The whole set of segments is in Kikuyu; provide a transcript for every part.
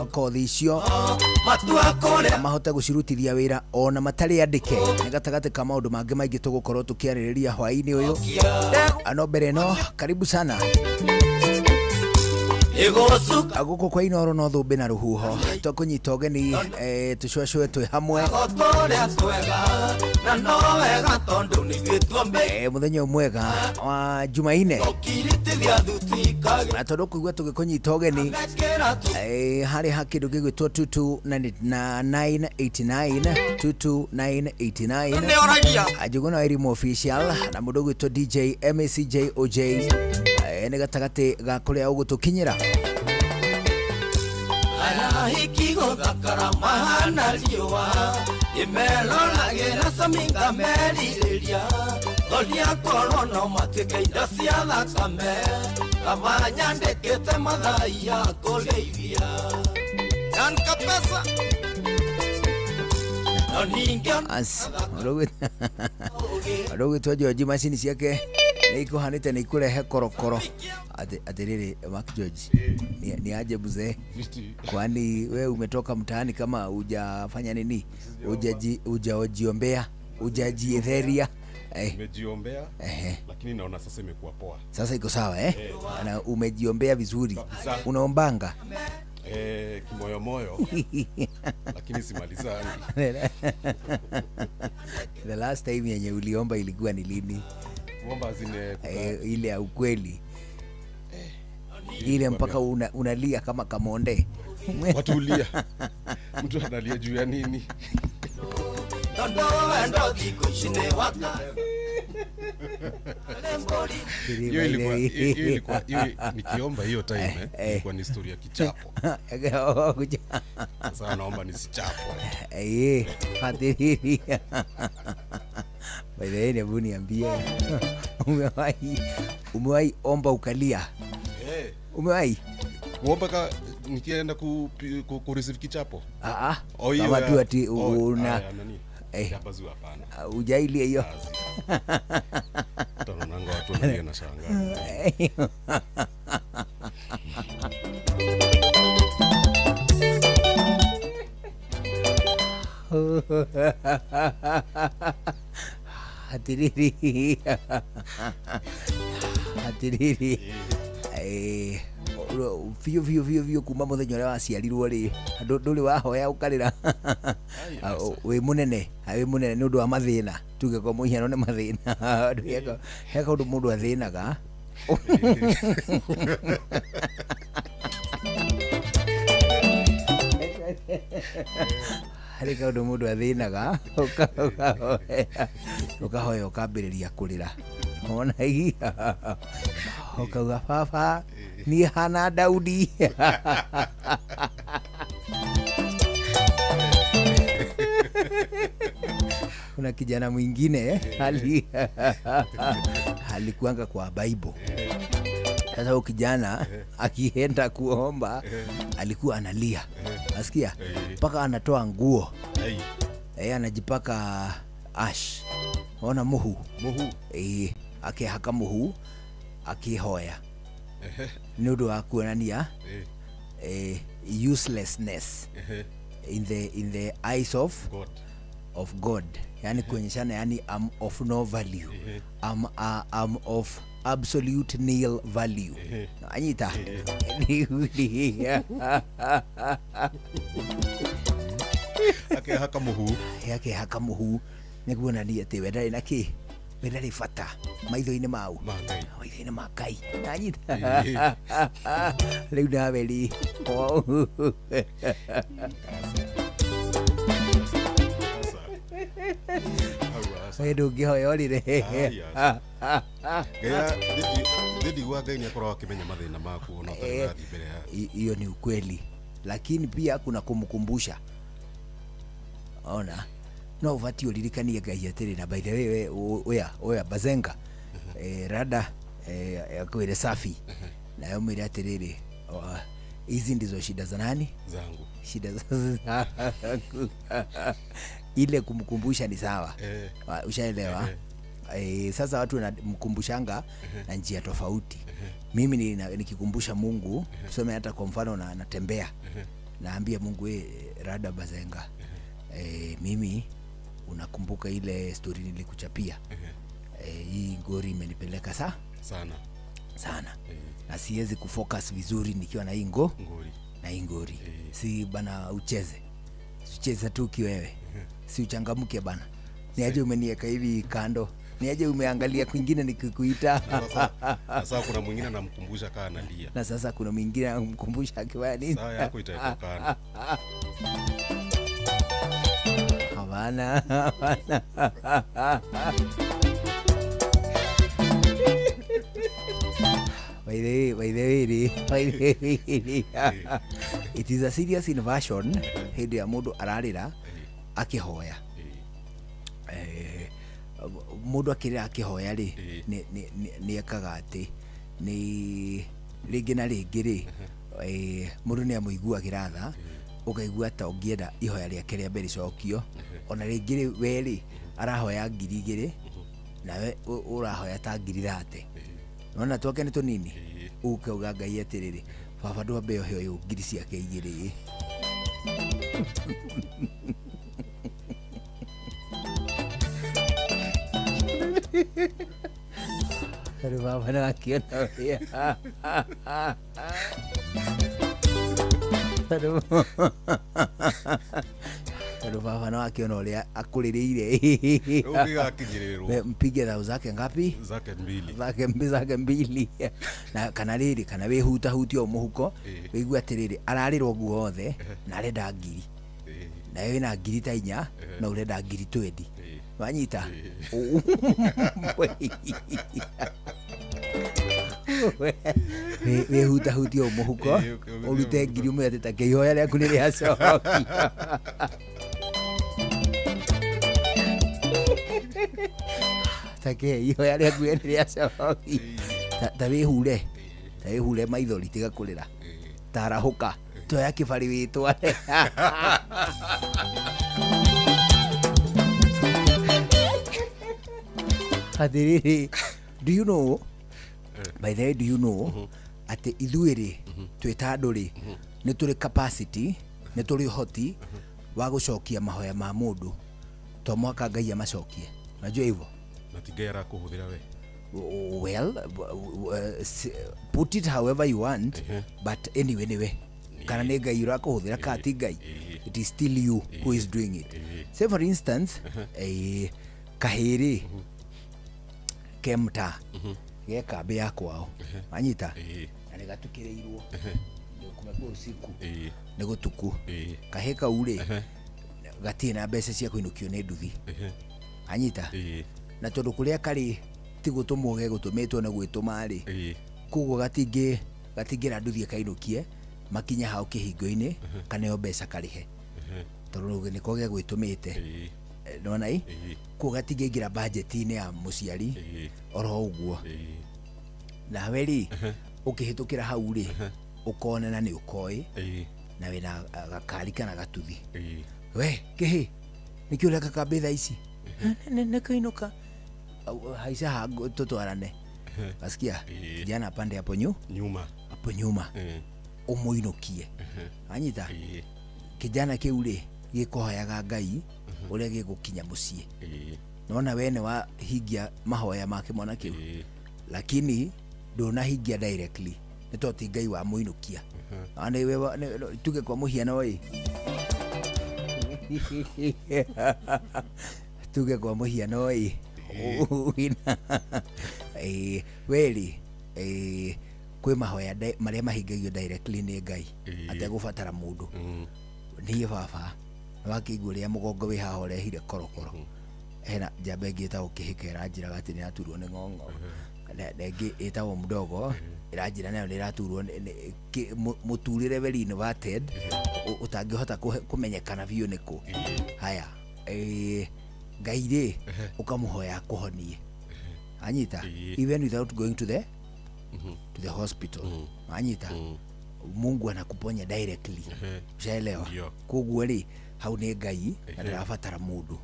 Kothi icio mahote gucirutithia wira ona matari andike ni gatagati ka maundu mangi maingi tugukorwo tukiaririria hwaini uyu. Ano mbere no karibu sana guku kwa Inooro no thumbi na ruhuho twakunyita ũgeni, tucwacwe twi hamwe muthenya mwega wa Jumaine, na tondu kuigua tugikunyita ũgeni hari ha kindu gigwitwo 22989 22989 Njuguna wa Elimu Official na mundu ugwitwo DJ MACJOJ ni gatagati ga kuria ugutukinyira. As rugwitwo George macini ciake nä ikuhanä nä ikurehe korokoro. Atiriri Mark George, ni aje mzee? Kwani we umetoka mtaani kama hujafanya nini? Hujajiombea, hujajietheria? Nimejiombea, lakini naona sasa imekuwa poa. Sasa iko sawa eh? Na umejiombea vizuri. Unaombanga? Kimoyo moyo. Lakini simalizani. The last time yenye uliomba ilikuwa ni lini? Kuomba zine ile ya ukweli. Ile mpaka unalia kama kamonde. Watu ulia. Mtu analia juu ya nini? Hiyo ilikuwa nikiomba hiyo time ilikuwa ni story ya kichapo. Sasa naomba nisichapo. Fatiriri. By the way, hebu niambie, umewahi omba ukalia? Umewahi kuomba nikienda ku receive kichapo? Kama tu ati una ujailia hiyo. Tunaonanga watu wanalia na shangaa. Atiriri. Atiriri. Biũ biũ biũ biũ kuma muthenya uria waciarirwo ri nduri wahoya ukarira wi munene, wi munene ni undu wa mathina, tuge kwa muhiano ni mathina. He kaundu mundu athinaga. Harĩ kaundu mundu athinaga ukahoya ukambĩrĩria kũrĩra ona ukauga baba niĩ hana Daudi. Kuna kijana mwingine alikuanga kwa Bible. Sasa huyo kijana akienda kuomba alikuwa analia. Nasikia mpaka anatoa nguo. Anajipaka ash. Ona muhu. Akehaka muhu akihoya. Ni undu wa kuonania uselessness in the eyes of God. Of God. Yani kuonyeshana yani I'm of no value. I'm of absolute nil value. Anyita. Akehaka muhu. Akehaka muhu ni kuonania ati we ndarĩ na kĩ, we ndarĩ bata maitho-inĩ mau, maitho-inĩ ma Ngai. Anyita. Rĩu nawe rĩ. We ndũngĩhoya ũrĩre. Ndigua Ngai nĩ akoragwo akĩmenya mathĩna maku ona ũtarĩ ũrathiĩ mbere yake. Hiyo ni ukweli, lakini pia kuna kumkumbusha. Ona no ubati uririkanie Ngai atĩrĩ, na by the way oya oya bazenga rada akwĩre safi nayo mwĩre atĩrĩrĩ, hizi ndizo shida za nani? Zangu. Shida zangu. Ile kumkumbusha ni sawa. Ushaelewa? Sasa watu wanamkumbushanga na njia tofauti. Mimi nikikumbusha Mungu, tuseme hata kwa mfano na natembea. Naambia Mungu, rada bazenga, mimi unakumbuka ile story nilikuchapia, hii ngori imenipeleka sana sana na siwezi kufocus vizuri nikiwa na hii ngori. Na hii ngori. Si bana ucheze, ucheze tu kiwewe, si uchangamke bana. Niaje umeniweka hivi kando, niaje umeangalia kwingine nikikuita. Sasa kuna mwingine anamkumbusha kaa analia. Na sasa kuna mwingine anamkumbusha akiwa nini. Saa yako itaepukana. Hapana, hapana. By the way, by the way, it is a serious inversion hĩndĩ ya mũndũ ararĩra akĩhoya. Mũndũ akĩrĩra akĩhoya rĩ, nĩ ekaga atĩ nĩ rĩngĩ na rĩngĩ rĩ, mũndũ nĩ amũiguagĩra tha, ũkaigua ta ũngĩenda ihoya rĩake rĩambe rĩcokio. Ona rĩngĩ rĩ, we rĩ arahoya 2,000 nawe ũrahoya ta 30,000. Nona twake nĩ tũnini, ũkauga Ngai atĩrĩrĩ, baba ndwambe ohe ũyũ 2,000 ciake. Tondũ baba nĩwakiona ũrĩa tondũ baba nĩwakiona ũrĩa akũrĩrĩire. Ũngĩgakinyĩrĩrwo. Mpige thau zake ngapi? Zake mbili. Zake mbili. Na kana rĩrĩ, kana wĩhutahutie o mũhuko, wĩigue atĩrĩrĩ, ararĩra ũguo wothe na arenda 1,000, nawe wĩna 4,000 na ũrenda 20,000. Wanyita wĩhutahutie o mũhuko, ũrute 1,000 atĩ ta kĩihoya rĩaku nĩ rĩacokia. Ta kĩihoya rĩaku nĩ rĩacokia. Ta wĩhure, ta wĩhure maithori, tiga kũrĩra, tarahũka, toya kĩbarĩ wĩtware. Atĩrĩrĩ, do you know, by the way, do you know atĩ ithuĩ rĩ, twĩ ta andũ rĩ, nĩ tũrĩ capacity, nĩ tũrĩ ũhoti wa gũcokia mahoya ma mũndũ to mũhaka Ngai amacokie. Unajua hivyo? Na ti Ngai arakũhũthĩra we. Well, put it however you want, but anyway niwe kana nĩ Ngai ũrakũhũthĩra kana ti Ngai, it is still you who is doing it. Say for instance, kahĩĩ rĩ, ke mtaa, ge kambĩ ya kwao, wanyita, na nĩ gatukĩrĩirwo, kumekuwa usiku, nĩ gũtuku, kahĩĩ kau rĩ, gatirĩ na mbeca cia kũinũkio nĩ nduthi, anyita, na tondũ kũrĩa karĩ ti gũtũmwo gegũtũmĩtwo nĩ gwĩtũma rĩ, koguo gatingĩra nduthi ĩkainũkie makinya hau kĩhingo-inĩ kaneo mbeca karĩhe, tondũ nĩko gegwĩtũmĩte. Nĩwona ĩ, koguo gatingĩingĩra budget-inĩ ya mũciari oro ũguo. Nawe rĩ, ũkĩhĩtũkĩra hau rĩ, ũkone na nĩ ũkoĩ na wĩna gakari kana gatuthi, we kĩhĩ nĩkĩ ũreka kambĩ thaa ici, nĩkũinũka, haica ha tũtwarane. Wasikia, kijana apande hapo nyuma, hapo nyuma, ũmũinũkie, anyita. Kijana kĩu rĩ, gĩkũhoyaga Ngai ũrĩa gĩgũkinya mũciĩ. Nona we nĩ wahingia mahoya ma kĩmwana kĩu, lakini ndũnahingia directly, nĩ tondũ ti Ngai wamũinũkia. Tuge kwa mũhiano ĩ, tuge kwa mũhiano ĩ, we rĩ, kwĩ mahoya marĩa mahingagio directly nĩ Ngai ategũbatara mũndũ. Niĩ baba nĩwakĩigua ũrĩa mũgongo wĩ haha ũrehire korokoro. Hena njamba ĩngĩ ĩtagwo kĩhĩka ĩranjĩraga atĩ nĩyaturwo nĩ ng'ong'o, na ĩngĩ ĩtagwo mdogo ĩranjĩra nayo nĩĩraturwo mũturĩre very inverted, ũtangĩhota kũmenyekana biũ nĩkũ. Haya, Ngai rĩ, ũkamũhoya akũhonie, anyita, even without going to the hospital, anyita, Mungu anakuponya directly. Ushaelewa? Koguo rĩ, hau nĩ Ngai na ndarabatara mũndũ.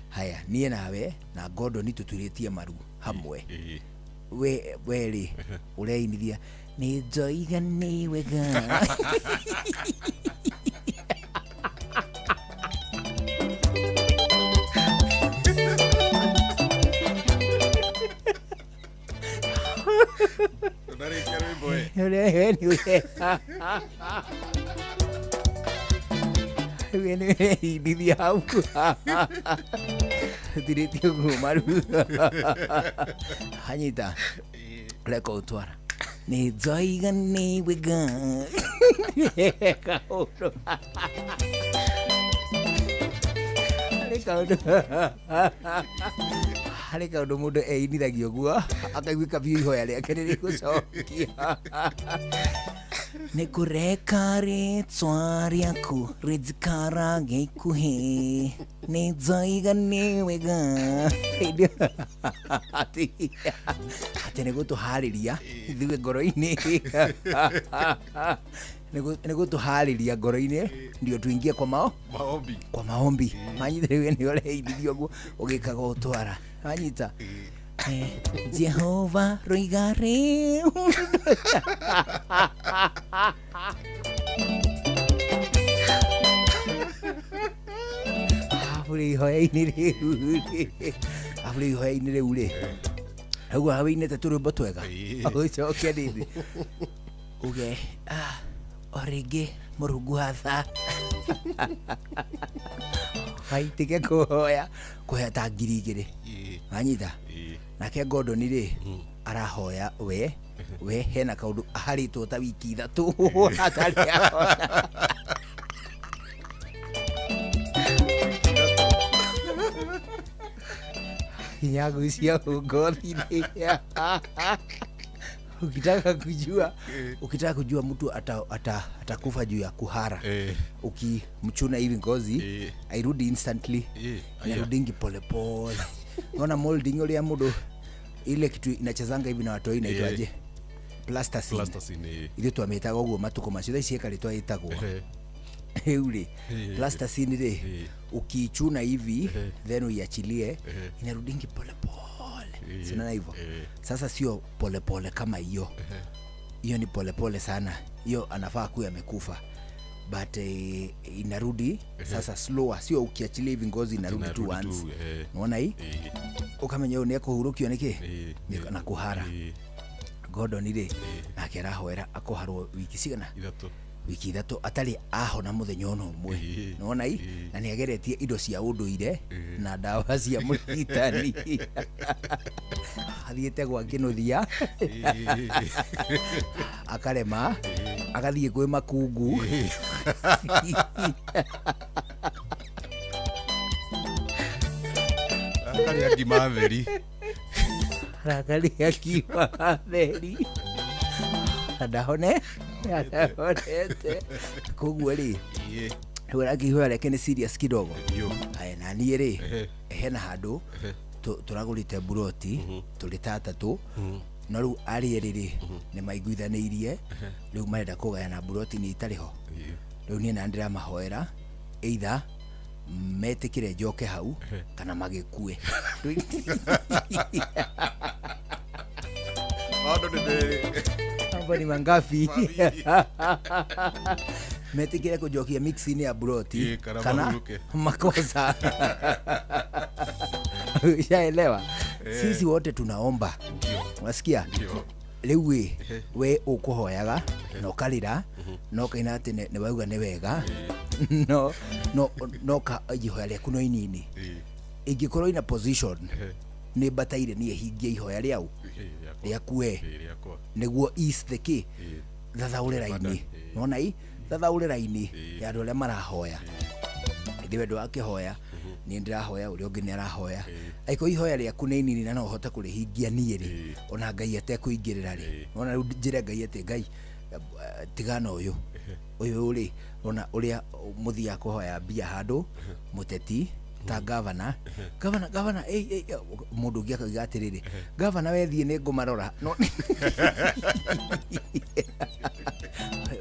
Haya, niĩ nawe na Gordon tũturĩtie maru hamwe. We rĩ, ũreinithia nĩ njoiga nĩ wega. We nĩ ũreindithia hau tirĩtie ũguo maru hanyita reka ũtwara nĩ njoiga nĩ wega kaũndũ harĩ kaũndũ harĩ kaũndũ mũndũ einithagia ũguo akaiguĩka biũ ihoya rĩake nĩ rĩgũcokia nĩ kũreka rĩtwa rĩaku rĩnjikarage ikuhĩ nĩ njoiga nĩ wega atĩ atĩ nĩ gũtũharĩria ithuĩ ngoro-inĩ nĩ gũtũharĩria ngoro-inĩ ndio tuingie kwa mao Maombi. Kwa maombi. Manyita rĩu nĩ ũreithithio ũguo ũgĩkaga ũtwara manyita. Jehova rũiga rĩu arabu rĩ ihoya-inĩ rĩu rĩ arabu rĩu ihoya-inĩ rĩu rĩ ũguo wĩinĩte tũrwĩmbo twega. Ũcoke nini uge ah, o rĩngĩ mũrungu hatha waitĩke kũhoya kũhoya ta 2000. Wanyita? Nake Gordon rĩ arahoya we hena kaũndũ aharĩtwo ta wiki 3 atarĩ ahona. Nginya gucia ngothi-inĩ. Ukitaka kujua mtu atakufa juu ya kuhara, ukimchuna hivi ngozi airudi instantly. Inarudingi polepole. Naona molding uria mundu ile kitu inachezanga hivi na watoi inaitwaje? Plasticine. Plasticine. Ithuĩ twamĩtaga ũguo matukũ macio, thaa ici ĩkarĩtwa ĩtagwo rĩu rĩ plasticine rĩ ukiichuna hivi then uiachilie inarudingi polepole. Si unaona hivyo? Sasa sio polepole kama hiyo, hiyo ni polepole sana, hiyo anafaa kuwa amekufa, but inarudi sasa slower, sio ukiachilia hivi ngozi inarudi tu Inarudi once. tu. Unaona hii ukamenya ũyũ nĩekũhurũkio nĩkĩ? Na kũhara. Gordon rĩ nake arahoera akũharwo wiki cigana? 3. Wiki 3 atarĩ ahona mũthenya ona ũmwe. Nĩwona i na nĩ ageretie indo cia ũndũire na ndawa cia mũrigitani, athiĩte gwa kĩnũthia akarema, agathiĩ kwĩ makungu. Akarĩa ngima theri. Arakarĩa kiuma theri na ndahone ndahonete, koguo rĩ rĩu arakĩihũra rĩake nĩ serious kidogo. Biũ. Aya, na niĩ rĩ hena handũ tũragũrĩte buroti tũrĩ ta atatũ, no rĩu arĩa erĩ rĩ nĩ maiguithanĩirie rĩu marenda kũgayana buroti nĩ itarĩ ho. Rĩu niĩ na ndĩramahoera either metĩkĩre njoke hau kana magĩkue. Maũndũ nĩ merĩ. Mambo ni mangapi? Mawili. Metĩkĩre kũnjokia mix-inĩ ya buroti kana kana mahuruke. Makosa ushaelewa. Sisi wote tunaomba. Wasikia? Ndio. Rĩu ĩ we ũkũhoyaga na ũkarĩra na ũkaina atĩ nĩ wauga nĩ wega, no ka ihoya rĩaku no inini ingĩkorwo ina position nĩ mbataire niĩ hingie ihoya rĩau Rĩakwa. rĩaku we Rĩakwa. Nĩguo ease the key thathaũre raini. Nona i thathaũre raini ya andũ arĩa marahoya. Hĩndĩ we ndũrakĩhoya, niĩ ndĩrahoya, ũrĩa ũngĩ nĩ arahoya. Angĩkorwo ihoya rĩaku nĩ inini na no ũhote kũrĩhingia niĩ rĩ ona Ngai atekũingĩrĩra rĩ, nona rĩu njĩre Ngai atĩ Ngai tigana ũyũ ũyũ rĩ, ona ũrĩa mũthiaga kũhoya mbia handũ mũteti ta gavana, gavana, gavana, ei, ei, mũndũ ũngĩ akauga atĩrĩrĩ, gavana wethiĩ nĩ ngũmarora no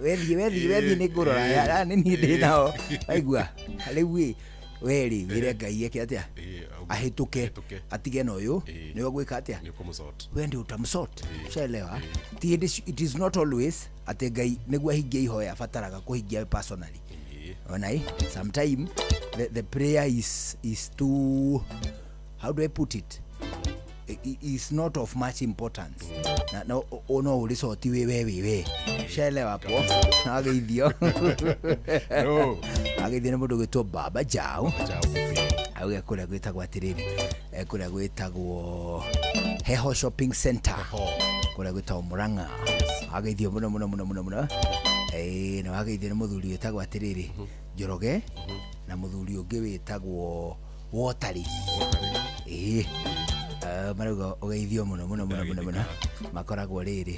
wethiĩ wethiĩ wethiĩ nĩ ngũrora ya nĩ niĩ ndĩ nao waigua rĩu ĩ we rĩ wĩre Ngai eke atĩa? Ahĩtũke. Ahĩtũke. Atige na ũyũ. Nĩwe gwĩka atĩa? Nĩ ũkũmũsort. We ndio utamsort, ushaelewa? Ti hĩndĩ it is not always atĩ Ngai nĩguo ahingie ihoya abataraga kũhingia we personally. Ona ĩ sometime the prayer is too, how do I put it? is not of much importance na no no ũrĩcoti wĩ we wĩ we shaelewa hapo na wageithio. No. Wageithio nĩ mũndũ gwĩtwo Baba Jao. Chao. Auge kũrĩa gwĩtagwo atĩrĩrĩ, kũrĩa gwĩtagwo Heho Shopping Center, Ho. kũrĩa gwĩtagwo Murang'a. Wageithio mũno mũno mũno mũno mũno. Na wageithio nĩ mũthuri wĩtagwo atĩrĩrĩ Njoroge na mũthuri ũngĩ wĩtagwo Wotari. Ĩĩ. Marauga ũgeithio mũno mũno mũno mũno mũno. Makoragwo rĩrĩ,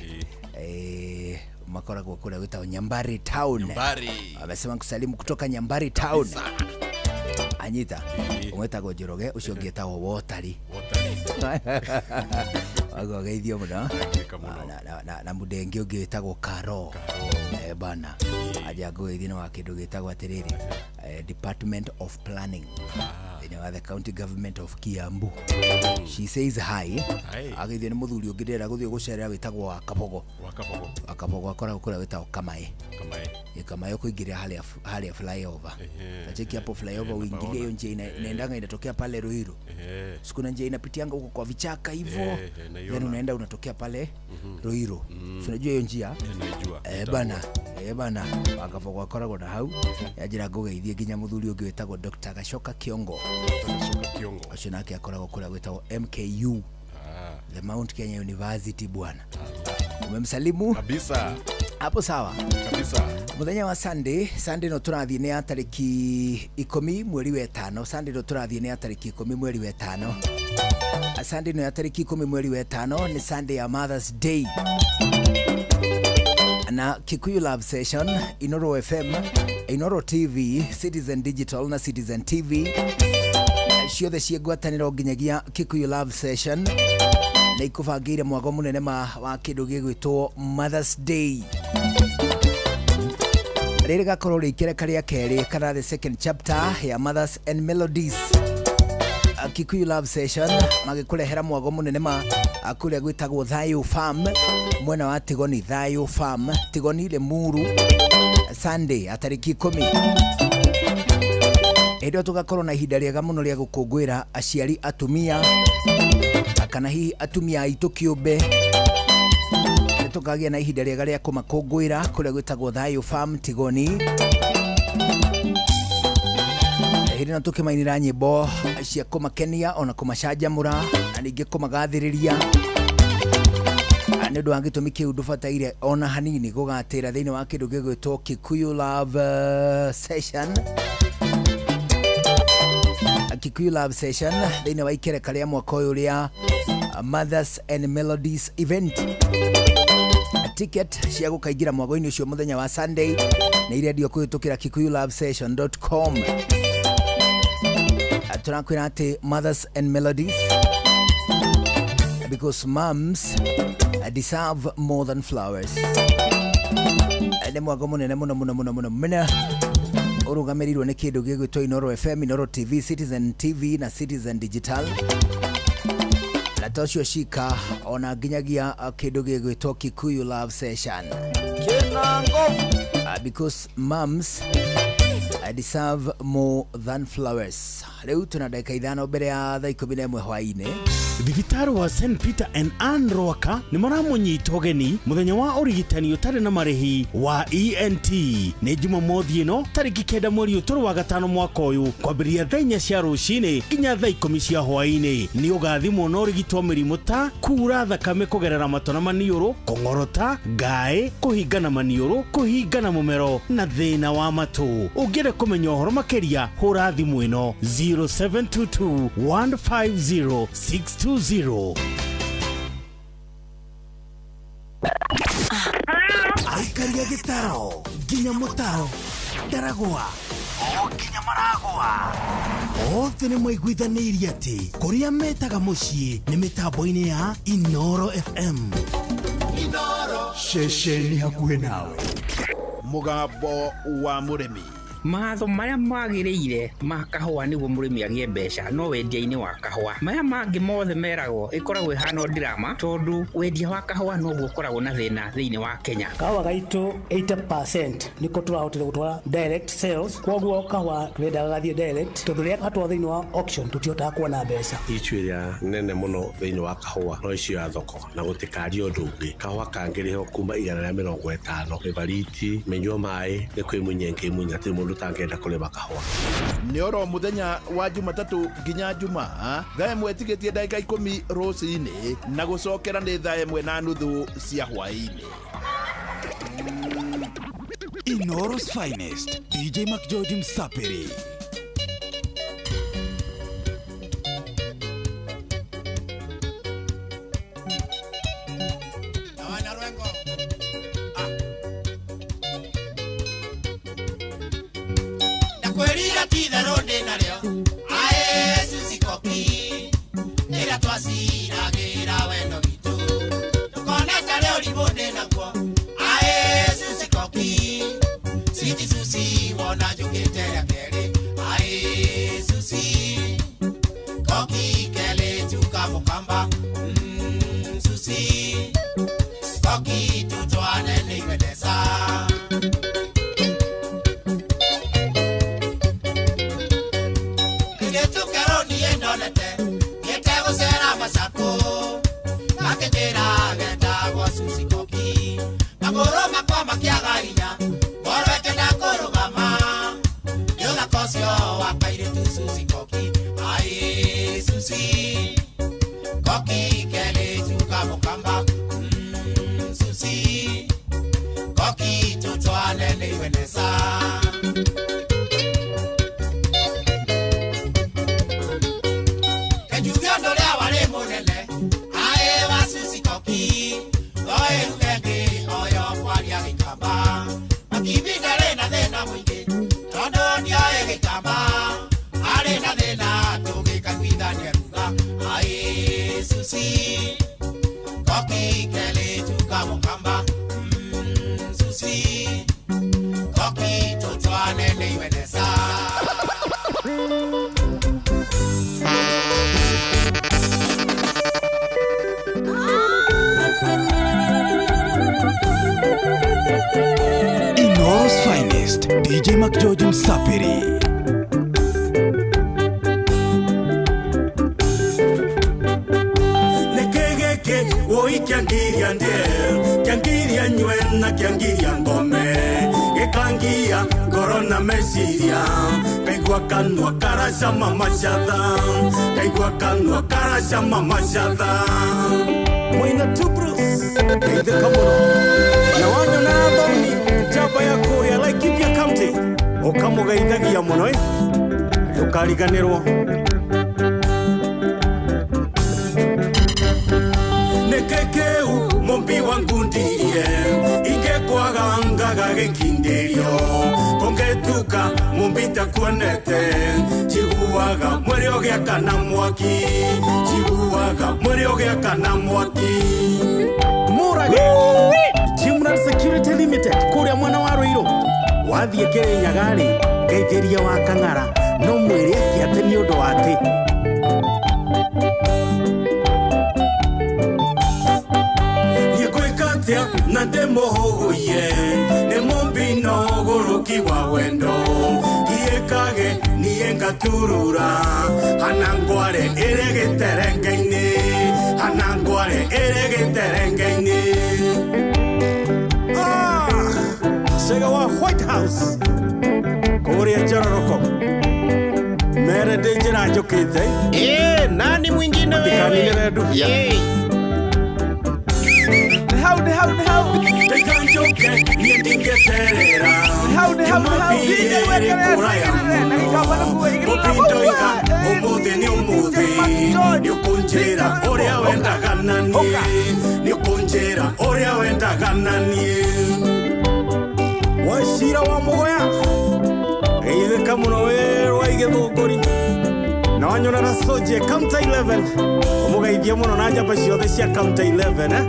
makoragwo kũrĩa gwĩtagwo Nyambari Town. Bari. Amesema kusalimu kutoka Nyambari Town. Anyita ũmwe Njoroge, ũcio ũngĩ etagwo Wotari. Wotari. Wago geithio mũno. Ndagĩka mũno. Na mũndenge ũngĩ wĩtagwo Karo. Bana aja ngũgeithio nĩ wa kĩndũ gĩtagwo atĩrĩrĩ, Department of Planning thĩinĩ wa the county government of Kiambu. She says hi. Hi. Ageithio nĩ mũthuri ũngĩ ndĩrenda gũthiĩ gũcerera wĩtagwo wa Kabogo. Wakabogo. Wa Kabogo akoragwo kũrĩa wĩtagwo Kamaĩ. Kamae. Kamaĩ kuingiria harĩa flyover. Ehe, Nacheki hapo flyover, uingilie napaona. hiyo njia inaendanga inatokea pale Ruiru. Siku na njia inapitianga huko kwa vichaka hivyo, Naiona. then unaenda unatokea pale Ruiru. Si unajua hiyo njia? Naijua. Bana, bana Wakabogo akoragwo na hau yanjĩra ngũgeithie nginya mũthuri ũngĩ wĩtagwo Dr. Gacoka Kiongo. Gacoka Kiongo. Ũcio nake akoragwo kũrĩa gwĩtagwo MKU, the Mount Kenya University. Bwana, umemsalimu Kabisa. hapo sawa. Kabisa. Muthenya wa Sunday, Sunday no tũrathiĩ nĩ ya tarĩki 10 mweri wa ĩtano. Sunday no tũrathiĩ nĩ ya tarĩki 10 mweri wa ĩtano. Sunday no ya tarĩki 10 mweri wa ĩtano nĩ Sunday ya Mother's Day na Kikuyu Love Session, Inoro FM, Inoro TV, Citizen Digital na Citizen TV ciothe ciĩ ngwatanĩro nginyagia Kikuyu Love Session nĩ ikũbangĩire mwago mũnene ma wa kĩndũ gĩgwĩtwo Mother's Day. Rĩrĩ gakorwo rĩ ikereka rĩa kerĩ kana the second chapter ya Mothers and Melodies. Kikuyu Love Session magĩkũrehera mwago mũnene ma kũrĩa gwĩtagwo Thayo Farm mwena wa Tigoni. Thayo Farm, Tigoni, Limuru, Sunday atarĩki 10. Hĩndĩ ĩyo tũgakorwo na ihinda rĩega mũno rĩa gũkũngũĩra aciari atumia kana hihi atumia aitũ kĩũmbe. Nĩ tũkagĩa na ihinda rĩega rĩa kũmakũngũĩra kũrĩa gwĩtagwo Thayo Farm, Tigoni. Hĩndĩ ĩno tũkĩmainĩra nyĩmbo cia kũmakenia ona kũmacanjamũra na ningĩ kũmagathĩrĩria. Nĩ ũndũ wa gĩtũmi kĩu ndũbataire ona hanini gũgatĩra thĩinĩ wa kĩndũ gĩgwĩtwo Kikuyu Love Session, Kikuyu Love Session thĩinĩ wa ikereka rĩa mwaka ũyũ rĩa Mothers and Melodies event. Ticket cia gũkaingĩra mwago-inĩ ũcio mũthenya wa Sunday nĩ irendio kũhĩtũkĩra kikuyulovesession.com. Tũrakwĩra atĩ Mothers and Melodies, because moms deserve more than flowers. Nĩ mwago mũnene mũno mũno mũno mũno mũno ũrũgamĩrĩirwo nĩ kĩndũ gĩgwĩtwo Inoro FM, Inoro TV, Citizen TV na Citizen Digital na to cio cika ona nginyagia kĩndũ gĩgwĩtwo Kikuyu Love Session. Because moms deserve more than flowers. Rĩu tũna ndagĩka 5 mbere ya thaa 11 hwaĩ-inĩ. Thibitarĩ wa St Peter and Ann Rwaka nĩ maramũnyita ũgeni mũthenya wa ũrigitani ũtarĩ na marĩhi wa ENT nĩ Jumamothi ĩno tarĩki 9 mweri ũtũrũ wa gatano mwaka ũyũ kwambĩrĩria thaa 4 cia rũcinĩ nginya thaa 10 cia hwaĩ-inĩ. Nĩ ũgathimwo na ũrigitwo mĩrimũ ta kura thakame kũgerera matũ na maniũrũ, kũng'orota, ngaĩ, kũhingana maniũrũ, kũhingana mũmero na thĩna wa matũ. Ũngĩenda kũmenya ũhoro makĩria hũra thimũ ĩno 0722 150 620. Aikaria gĩtaro nginya mũtaro ndaragwa o nginya maragwa othe nĩ maiguithanĩirie atĩ kũrĩa metaga mũciĩ nĩ mĩtambo-inĩ ya Inoro FM, ceceni hakuhĩ nawe. Mũgambo wa mũrĩmi. Matho marĩa magĩrĩire ma kahũa nĩguo mũrĩmi agĩe mbeca no wendia-inĩ wa kahũa. Maya mangĩ mothe meragwo ĩkoragwo ĩhana o drama, tondũ wendia wa kahũa noguo ũkoragwo na thĩna thĩinĩ wa Kenya. Kahũa gaitũ 80% nĩko tũrahotire gũtwara direct sales, koguo kahũa tũrendaga gathiĩ direct tondũ rĩrĩa gatwarwo thĩinĩ wa auction tũtihotaga kuona mbeca. Issue ĩrĩa nene mũno thĩinĩ wa kahũa no issue ya thoko na gũtikaria ũndũ ũngĩ. Kahũa kangĩrĩhwo kuma 150 mĩbariti mĩnyua maĩ nĩ kwĩmunya ĩngĩmunya, hatirĩ mũndũ ũtangĩenda kũrĩma kahũa. Nĩ oro mũthenya wa Jumatatũ nginya Jumaa thaa 1 tigĩtie ndagĩka 10 rũcinĩ na gũcokera nĩ thaa 1:30 cia hwaĩ-inĩ. Inooro's finest, DJ McGeorge Msapiri. Ndakwĩrire ti itherũ ndĩ narĩo, aĩ Susi Koki, rĩrĩa twaciragĩra wendo witũ. Ndũkone tarĩ ũrimũ ndĩ naguo, aĩ Susi Koki, Sweet Susi wona njũkĩte rĩa kerĩ, aĩ Susi Koki kelĩ tuka mũkamba, Susi Koki tutwane nĩ imendeza. Inooro's finest, DJ McGeorge Msapiri. Nekegeke woi kyangiria ndie, kyangiria nywe na kyangiria ngome, gekangia ngoro na meciria, kaigua kanua karacama macatha, kaigua kanua karacama macatha. Mwina Tubrus geithĩka mũno na wanyona Thoni njamba ya kũrĩa Laikipia County ũkamũgeithagia mũno ĩ, ndũkariganĩrwo. Nĩkĩkĩu mũmbi wa ngundirie ingĩkwaga ngaga gĩkindĩrio kũngĩtuka mũmbi takuonete njiguaga mwĩrĩ ũgĩakana mwaki, njiguaga mwĩrĩ ũgĩakana mwaki. Mũrage Jimran Security Limited kũrĩa mwena wa Ruiru wathiĩ Kĩrĩnyaga-rĩ ngeithĩria wa Kang'ara no mwĩre eke atĩ nĩ ũndũ wa atĩ na ndĩmũhũgũiye nĩ mũmbi no ũgũrũki wa wendo giĩkage niĩ ngaturura hana ngware ĩrĩ gĩterenge-inĩ, hana ngware ĩrĩ gĩterenge-inĩ. Cega wa White House kũrĩa Njororoko mere ndĩ njĩra njũkĩte. Ĩ, nani mwingine wewe? Matikanine wendu. Hau hau hau. Ndikanjoke niĩ ndingĩterera Jumapili kũraya mũno Mũmbi ndoiga ũmũthĩ nĩ ũmũthĩ nĩũkũnjĩra ũrĩa wendaga na niĩ nĩũkũnjĩra ũrĩa wendaga na niĩ. Wacira wa Mũgoya geithĩka mũno wĩ rwa Igĩthũngũri na wanyona na Soje County 11 ũmũgeithie mũno na njamba ciothe cia County 11 eh?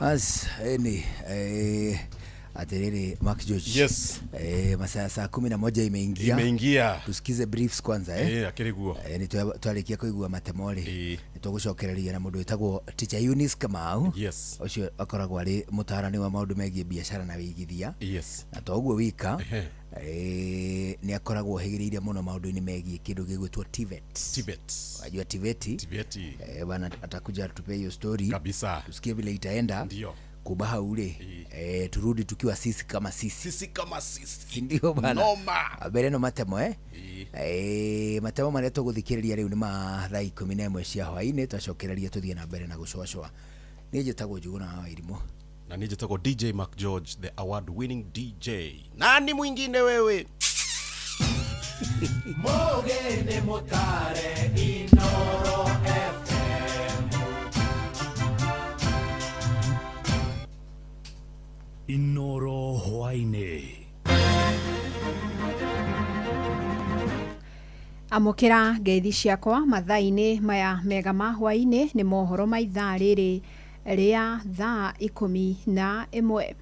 As ni atiriri Mark George. Yes. Masaa saa 11 imeingia. Imeingia. Tusikize briefs kwanza akiriguo. Ni twarikia kuigua matemori. Ni tugucokereria na mundu witagwo Teacher Eunice Kamau. Yes. Ucio akoragwo ari mutarani wa maundu megie biashara na wigithia. Yes. Na to uguo wika ni akoragwo higiriire muno maundu-ini megie kindu gigwitwo TVET. TVET. Wajua TVET? TVET. Bana atakuja atupe hiyo story. Kabisa. Tusikie vile itaenda. Ndio. Kubaha ule turudi tukiwa sisi kama sisi. Sisi kama sisi. Ndio bana. Noma. Mbere no matemo matemo maria tuguthikiriria riu ni ma thaa 11 cia hwaini twacokereria tuthie na mbere na gucwacwa. Ni njitagwo Njuguna wa Wairimu. Na ni njitagwo DJ Mark George, the award winning DJ. Nani mwingine wewe? Mogene mutare Inoro FM. Inoro hwaini. Amũkĩra ngeithi ciakwa mathaa-inĩ maya mega ma hwainĩ nĩ mohoro ma ithaa rĩrĩ rĩa thaa 11.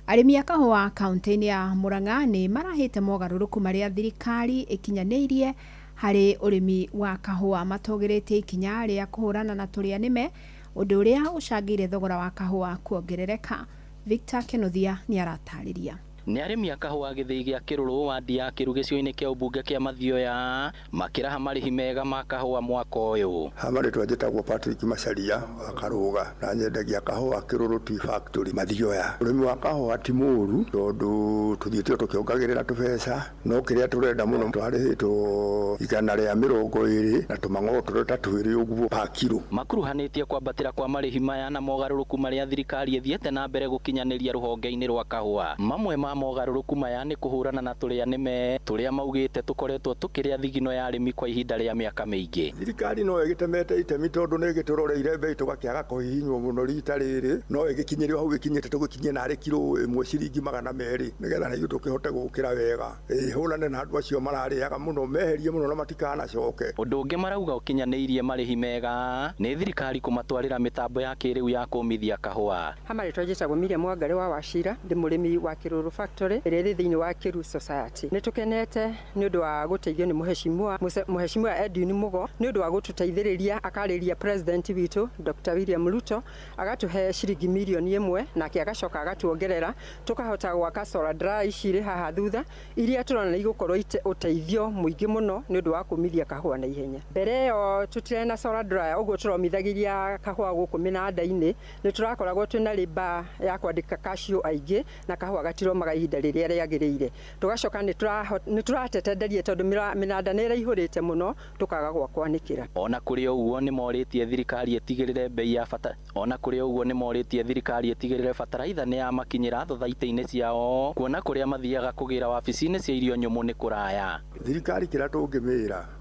Arĩmi a kahũa kaunti-inĩ ya Murang'a nĩ marahĩte mogarũrũku marĩa thirikari ĩkinyanĩirie harĩ ũrĩmi wa kahũa matũgĩrĩtie ikinya rĩa kũhũrana na tũrĩa nĩme ũndũ ũrĩa ũcangĩire thogora wa kahũa kuongerereka. Victor Kenothia nĩ aratarĩria. Nĩ arĩmi a kahũa gĩthĩi gĩa Kĩrũrũ wadi ya Kĩru gĩcigo-inĩ kĩa ũmbunge kĩa Mathioya makĩraha marĩhi mega ma kahũa mwaka ũyũ. Ha marĩtwa njĩtagwo Patrick Macharia wa Karũga na nyendagia kahũa Kĩrũrũ Tea Factory Mathioya. Ũrĩmi wa kahũa ti mũũru tondũ tũthiĩte tũkĩongagĩrĩra tũbeca no kĩrĩa tũrenda mũno twarĩhĩtwo 120 na tũmang'otoro ta twĩrĩ ũguo pa kiro. Makuruhanĩtie kwambatĩra kwa marĩhi maya na mogarũrũku marĩa thirikari ĩthiĩte na mbere gũkinyanĩria rũhonge-inĩ rwa kahũa. Mamwe ma mogarũrũku maya nĩ kũhũrana na tũrĩa nĩme tũrĩa maugĩte tũkoretwo tũkĩrĩa thigino ya arĩmi kwa ihinda rĩa mĩaka mĩingĩ. Thirikari no ĩgĩtemete itemi tondũ nĩ ĩgĩtũroreire mbei tũgakĩaga kũhihinywo mũno rita rĩrĩ no ĩgĩkinyĩrio hau ĩkinyĩte tũgĩkinyie narĩ kiro ĩmwe ciringi 200 nĩgetha na ithuĩ tũkĩhote gũkĩra wega ĩhũrane na andũ acio mararĩaga mũno meherie mũno na matikanacoke. Ũndũ ũngĩ marauga ũkinyanĩirie marĩhi mega nĩ thirikari kũmatwarĩra mĩtambo ya kĩrĩu ya kũmithia kahũa. Ha marĩtwa njĩtagwo Miriam Wangari wa Wachira, ndĩ mũrĩmi wa Kĩrũrũ Factory ĩrĩa ĩrĩ thĩinĩ wa Kĩru Society. Nĩ tũkenete nĩ ũndũ wa gũteithio nĩ mũheshimiwa Edwin Mugo nĩ ũndũ wa gũtũteithĩrĩria akarĩria president witũ Dr. William Ruto agatũhe ciringi mirioni 1 nake agacoka agatuongerera tũkahota gwaka solar dry ici irĩ haha thutha iria tũrona nĩ igũkorwo ũteithio mũingĩ mũno nĩ ũndũ wa kũmithia kahũa na ihenya. Mbere ĩyo tũtirĩ na solar dryer ũguo tũromithagĩria kahũa gũkũ mĩnanda-inĩ nĩ tũrakoragwo twĩna rĩmba ya kwandĩka kacio aingĩ na kahũa gatiromaga ihinda rĩrĩa rĩagĩrĩire. Tũgacoka nĩ tũratetenderie tondũ mĩnanda nĩ ĩraihũrĩte mũno tũkaga gwa kwanĩkĩra. Ona kũrĩ ũguo nĩ morĩtie thirikari ĩtigĩrĩre mbei ya bata. Ona kũrĩ ũguo nĩ morĩtie thirikari ĩtigĩrĩre bataraitha nĩ yamakinyĩra thothaitĩ-inĩ ciao kuona kũrĩa mathiaga kũgĩra wabici-inĩ cia irio nyũmũ nĩ kũraya. Thirikari kĩrĩa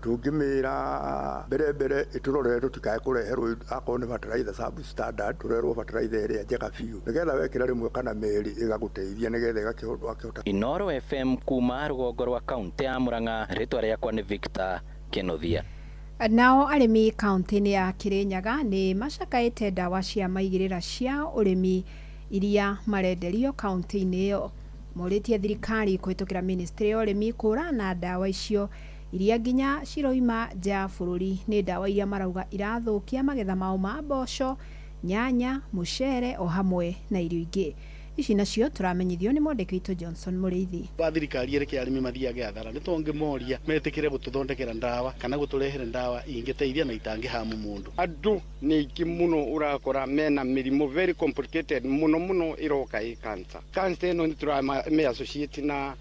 tũngĩmĩra mbere mbere ĩtũrorere tũtikae kũreherwo akorwo nĩ bataraitha substandard tũrerwo bataraitha ĩrĩa njega biũ nĩgetha wekĩra rĩmwe kana merĩ ĩgagũteithia nĩgetha ĩgakĩhota. Inoro FM kuma rũgongo rwa kaunti ya Murang'a, rĩtwa rĩakwa nĩ Victor Kenothia. Nao arĩmi kaunti-inĩ ya Kirinyaga nĩ macakaĩte ndawa cia maigĩrĩra cia ũrĩmi iria marenderio kaunti-inĩ ĩyo. Morĩtie thirikari kũhĩtũkĩra ministry ya ũrĩmi kũrana ndawa icio iria nginya ciroima nja ya bũrũri. Nĩ ndawa iria marauga irathũkia magetha mao ma mboco, nyanya, mũcere o hamwe na irio ingĩ. Ici nacio tũramenyithio nĩ mwandĩki witũ Johnson Mũrĩithi. Wa thirikari ĩreke arĩmi mathiage athara nĩ tũngĩmoria metĩkĩre gũtũthondekera ndawa kana gũtũrehere ndawa ingĩteithia na itangĩhamu mũndũ. Andũ nĩ aingĩ mũno ũrakora mena mĩrimũ very complicated mũno mũno ĩroka ĩ cancer. Cancer ĩno nĩ tũramĩ associate na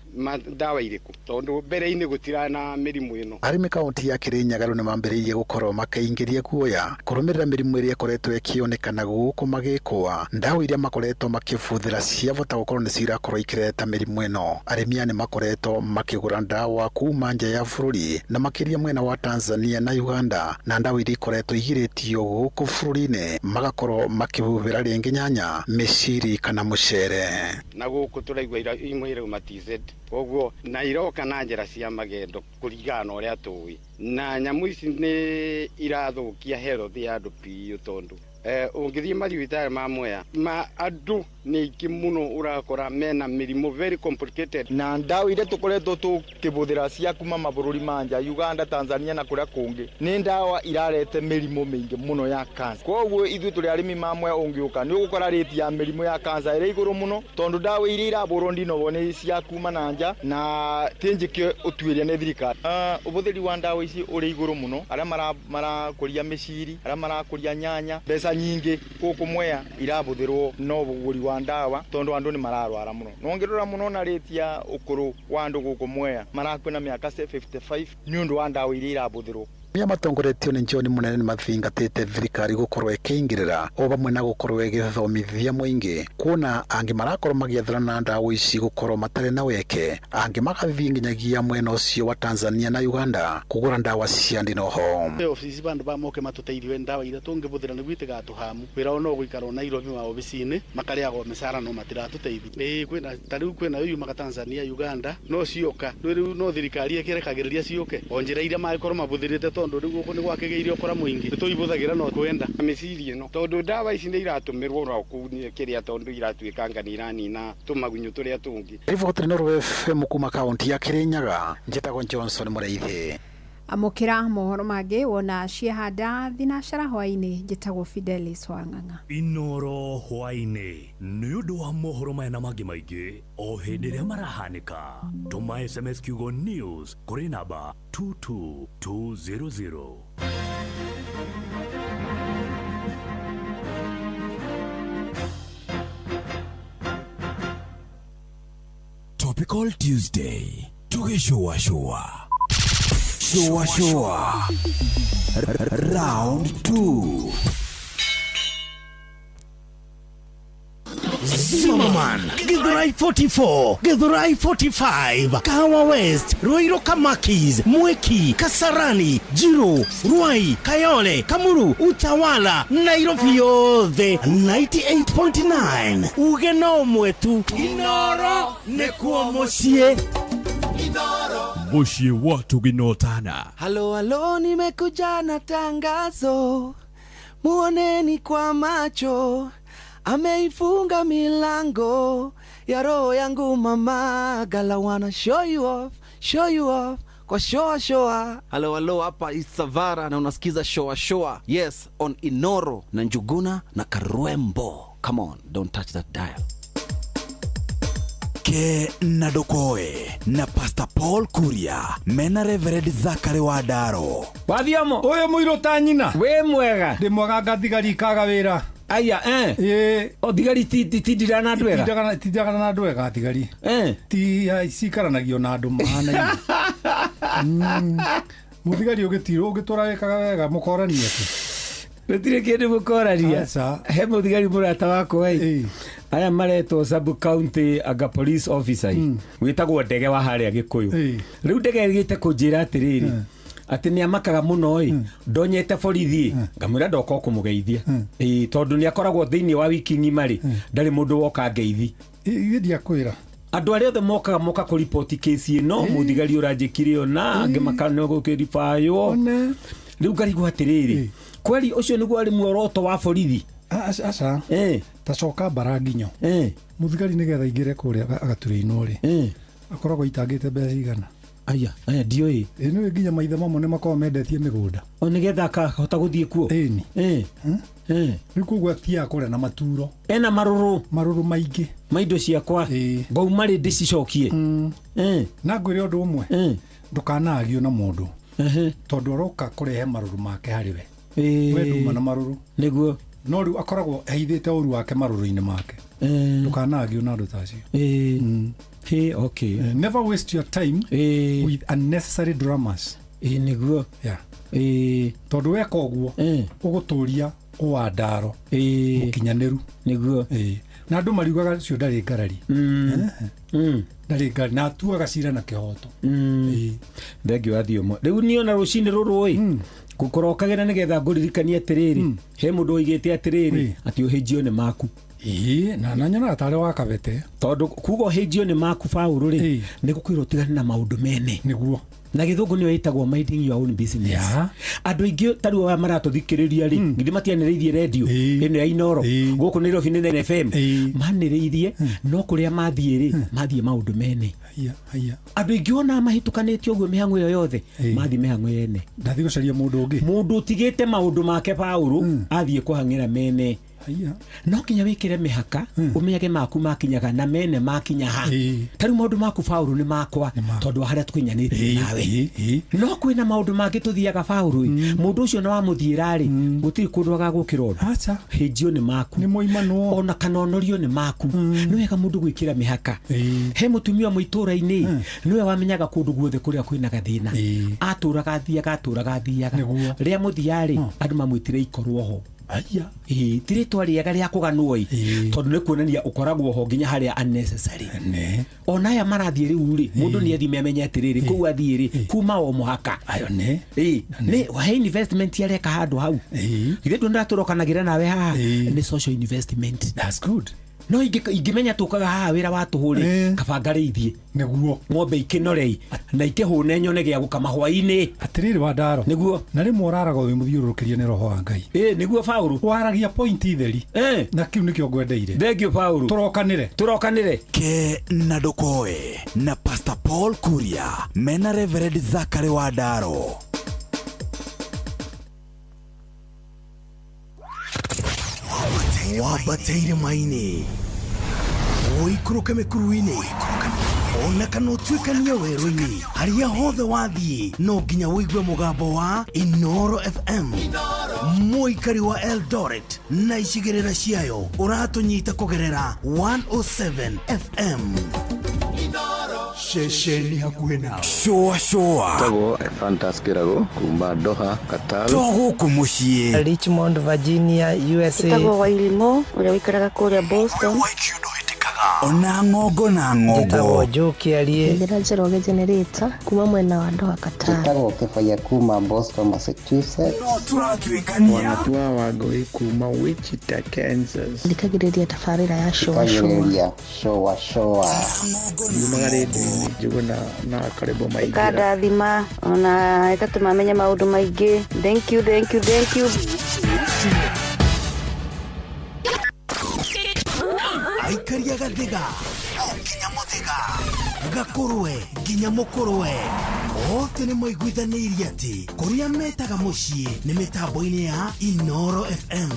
ndawa irĩkũ tondũ mbere-inĩ gũtirana na mĩrimũ ĩno. Arĩmi kaunti ya Kirinyaga rĩu nĩmambĩrĩirie gũkorwo makĩingĩria guoya kũrũmĩrĩra mĩrimũ ĩrĩa ĩkoretwo ĩkĩonekana gũkũ magĩkũa ndawa iria makoretwo makĩbũthĩra ciavota gũkorwo nĩ cirakorwo ikĩreta mĩrimũ ĩno. Arĩmi aya nĩmakoretwo makĩgũra ndawa kuma nja ya bũrũri na makĩria mwena wa Tanzania na Uganda na ndawa iria ikoretwo igirĩtio gũkũ bũrũri-inĩ magakorwo makĩhuhĩra rĩngĩ nyanya, mĩciri kana mũcere. Na gũkũ tũraigua imwe irauma TZ koguo na iroka na njĩra cia magendo kũringana na ũrĩa tũĩ na nyamũ ici nĩ irathũkia health ya andũ biũ tondũ Ũngĩthiĩ mathibitarĩ ma Mwea ma andũ nĩ aingĩ mũno ũrakora mena mĩrimũ very complicated. Na ndawa iria tũkoretwo tũkĩbũthĩra cia kuma mabũrũri ma nja, Uganda, Tanzania na kũrĩa kũngĩ, nĩ ndawa irarete mĩrimũ mĩingĩ mũno ya cancer. Koguo ithuĩ tũrĩ arĩmi ma Mwea, ũngĩũka nĩ ũgũkora rate ya mĩrimũ ya cancer ĩrĩ igũrũ mũno, tondũ ndawa iria irabũrwo ndinobo nĩ cia kuma na nja na ti njĩke ũtuĩria nĩ thirikari. Ũbũthĩri wa ndawa ici ũrĩ igũrũ mũno, arĩa marakũria mĩciri, arĩa marakũria nyanya, mbeca nyingĩ gũkũ Mwea irabũthĩrwo no ũgũri wa ndawa, tondũ andũ nĩ mararwara mũno. No ũngĩrora mũno na rate ya ũkũrũ wa andũ gũkũ Mwea, marakua na mĩaka 55 nĩ ũndũ wa ndawa iria irabũthĩrwo. Arĩa matongoretio nĩ John Munene nĩ mathingatĩte thirikari gũkorwo ĩkĩingĩrĩra o vamwe na gũkorwo ĩgĩthomithia mũingĩ, kuona angĩ marakorwo magĩethana na ndawa ici gũkorwo matarĩ na weke, angĩ magathiĩ nginyagia mwena ũcio wa Tanzania na Uganda kũgũra ndawa cia ndinoho. Ofici bandu bamoke matuteithie ndawa iria tũngĩbũthĩra nĩguo itigatũhamu. Wĩra wao no gũikara Nairobi ma obici-inĩ makarĩagwo mĩcara no matiratũteithia. Kwĩna ta rĩu kwĩna yo yumaga Tanzania, Uganda no cioka rĩu no thirikari ĩkĩrekagĩrĩria ciũke o njĩra iria mangĩkorwo mabũthĩrĩte, tondũ rĩu gũkũ nĩ gwakĩgĩire ũkora mũingĩ nĩtũibũthagĩra no kwenda mĩciri ĩno, tondũ ndawa ici nĩ iratũmĩrwo oro kũu kĩrĩa, tondũ iratuĩka nga nĩ iranina tũmagunyũ tũrĩa tũngĩ. Riboti Inooro FM kuma kaunti ya Kirinyaga, njĩtagwo Johnson Mũrĩithi. Amũkĩra mohoro mangĩ wona ciehanda thinacara hwaĩ-inĩ. Njĩtagwo Fidelis Wang'ang'a. Inooro hwaĩ-inĩ nĩ ũndũ wa mohoro maya na mangĩ maingĩ o hĩndĩ ĩrĩa marahanĩka, tũma SMS kiugo news kũrĩ namba 22200. Topical Tuesday tugĩcũacũa shua shua round 2. Zimmerman, Githurai 44, Githurai 45, Kahawa West, Ruiru Kamakis, Mwiki, Kasarani, Jiru, Ruai, Kayole, Kamuru, Utawala, Nairobi yothe 98.9. Uge no mwetu Inooro nĩkuo mũciĩ. Mũciĩ wa tũginotana. Halo halo, nimekuja na tangazo, muoneni kwa macho, ameifunga milango ya roho yangu mama. Gala wanna show you off, show you off kwa shoa shoa. Halo halo, hapa Isavara na unasikiza shoa shoa. Yes, on Inooro na Njuguna na Karwembo. Come on, don't touch that dial. Ke na Dokoe na Pastor Paul Kuria mena Reverend Zakari wa Ndaro. Wathiamo uyu muiru ta nyina wi mwega ndi mwega ngathigari ikaga wira. Aya o thigari ti na andũ ega, tindiragana na andũ ega thigari ti cikaranagio na andũ mahanaine. Muthigari ũgĩtirwo ũngĩtũra wĩkaga wega mũkoranie tu gũtirĩ kĩndũ mũkoraria. He mũthigari mũrata wakwa ĩ aya maretwo sub county anga police officer wĩtagwo Ndege wa harĩa Gĩkũyũ. Rĩu Ndege ĩgĩte kũnjĩra atĩrĩrĩ atĩ nĩ amakaga mũno ĩ ndonyete borithi, ngamwĩra ndoka kũmũgeithia ĩ tondũ nĩ akoragwo thĩinĩ wa wiki ng'ima rĩ ndarĩ mũndũ woka ngeithi. Ithuĩ ndiakwĩra andũ arĩa othe mokaga moka kũripoti kesi ĩno mũthigari ũranjĩkire ona angĩ makana gũkĩribaywo. Rĩu ngarigwo atĩrĩrĩ kweli ũcio nĩguo arĩ muoroto wa borithi? Aca ta coka mbara nginyo mũthigari nĩgetha aingĩre kũrĩa agaturĩinwo rĩ akoragwo itangĩte mbeca igana. Aya aya ndiũĩ nĩũĩ nginya maithe mamwe nĩ makoragwo mendetie mĩgũnda o nĩgetha akahota gũthiĩ kuo. Ĩni rĩu koguo atiaga kũrĩa na maturo ena marũrũ marũrũ maingĩ ma indo ciakwa ngauma rĩ ndĩcicokie. Na ngwĩre ũndũ ũmwe, ndũkanagio na mũndũ tondũ aroka kũrehe marũrũ make harĩ we. We nduma na marũrũ nĩguo, no rĩu akoragwo ehithĩte ũru wake marũrũ-inĩ make. Ndũkanagio na andũ ta acio. Hey, okay. Never waste your time with unnecessary dramas. Nĩguo. Yeah. Tondũ weka ũguo ũgũtũria ũwa ndaro mũkinyanĩru. Nĩguo. Na andũ mariugaga ũcio ndarĩ ngarari. Ndarĩ ngarari na atuaga cira na kĩhoto. Thengiũ wa Thiomo. Rĩu niĩ ona rũcinĩ rũrũ ĩ ngũkũrokagĩra nĩgetha ngũririkanie atĩrĩrĩ he mũndũ oigĩte atĩrĩrĩ atĩ ũhĩnjio nĩ maku. Ĩĩ na nyonaga tarĩ wa kabete tondũ kuga ũhĩnjio nĩ maku Paũlũ rĩ nĩ gũkwĩrwo ũtigane na maũndũ mene. Nĩguo. Na gĩthũngũ nĩyo ĩtagwo minding your own business. Andũ aingĩ ta rĩu aya maratũthikĩrĩria rĩ, githĩ matianĩrĩirie redio ĩno ya Inoro gũkũ Nairobi nĩ FM, manĩrĩirie no kũrĩa mathiĩ rĩ, mathiĩ maũndũ mene. Andũ aingĩ ona mahĩtũkanĩtie ũguo mĩhang'o ĩyo yothe, mathiĩ mĩhang'o yene. Ndathiĩ gũcaria mũndũ ũngĩ. Mũndũ ũtigĩte maũndũ make Paũlũ athiĩ kũhang'ĩra mene. No kinya wĩkĩre mĩhaka, ũmenyage maku makinyaga na mene makinya ha. Ta rĩu maũndũ maku Paũlũ nĩ makwa tondũ wa harĩa tũkinyanĩtie nawe. No kwĩna maũndũ mangĩ tũthiaga Paũlũ, mũndũ ũcio nĩ wamũthiĩra rĩ, gũtirĩ kũndũ agagũkĩra ũndũ. Hĩnjio nĩ maku, ona kana onorio nĩ maku. Nĩ wega mũndũ gwĩkĩra mĩhaka. He mũtumia ũmwe itũũra-inĩ, nĩwe wamenyaga kũndũ guothe kũrĩa kwĩna gathĩna. Atũraga athiaga, atũraga athiaga. Rĩa mũthia rĩ, andũ mamwĩtire ikorwo ho. Ti rĩtwa rĩega rĩa kũganwo ĩ, tondũ nĩ kuonania ũkoragwo ho nginya harĩa unnecessary. Ona aya marathiĩ rĩu rĩ, mũndũ nĩ athime amenye atĩrĩrĩ, kũu athiĩ rĩ, kuma o mũhaka. Nĩ he investment areka handũ hau. Githĩ ndũ ndĩratũrokanagĩra nawe haha, nĩ social investment. That's good. No ingĩmenya tũkaga haha wĩra wa tũhũ rĩ, kaba ngarĩithie nĩguo ng'ombe ikĩnorei na ikĩhũne nyone gĩa gũkama hwaĩ-inĩ. Atĩrĩrĩ Wandaro, nĩguo na rĩmwe ũraraga wĩ mũthiũrũrũkĩrie nĩ roho wa Ngai. Nĩguo Paũlũ, waragia point theri, na kĩu nĩkĩo ngwendeire. Thank you Paũlũ, tũrokanĩre, tũrokanĩre. Ke na Ndũkoe na Pastor Paul Kuria mena Reverend Zachary Wandaro. Wambateire maini, ũikũrũke mĩkuru-inĩ, ona kana ũtuĩkanie werũ-inĩ, harĩa hothe wathiĩ no nginya ũigue mũgambo wa Inoro FM. Mũikari wa Eldoret na icigĩrĩra ciayo ũratũnyita kũgerera 107 FM. Ceceni hakuhĩ nawe. Shũa shũa. Tagwo Fantas Kĩrago kuma Doha, Qatar. To gũkũ mũciĩ. Richmond, Virginia, USA. Tagwo Wairimo ũrĩa ũikaraga kũrĩa Boston. Ona ng'ongo na ng'ongo. Njĩtagwo Joe Kĩarie. Njĩra Njoroge Generator kuma mwena wa Doha, Qatar. Njĩtagwo Kĩbaya kuma Boston, Massachusetts. No tũratuĩkania. Wanatua Wangũi kuma Wichita, Kansas. Thikagĩrĩria tabarĩra ya Shũa Shũa. Shũa Shũa. Yumaga rĩndiũ-inĩ Njũgũna na Karĩbo Maingĩra. Ĩkandathima ona ĩgatũma menye maũndũ maingĩ. Thank you, thank you, thank you. Aikaria gathiga o nginya mũthĩga, gakũrwe nginya mũkũrwe, othe nĩ maiguithanĩirie atĩ kũrĩa metaga mũciĩ nĩ mĩtambo-inĩ ya Inoro FM.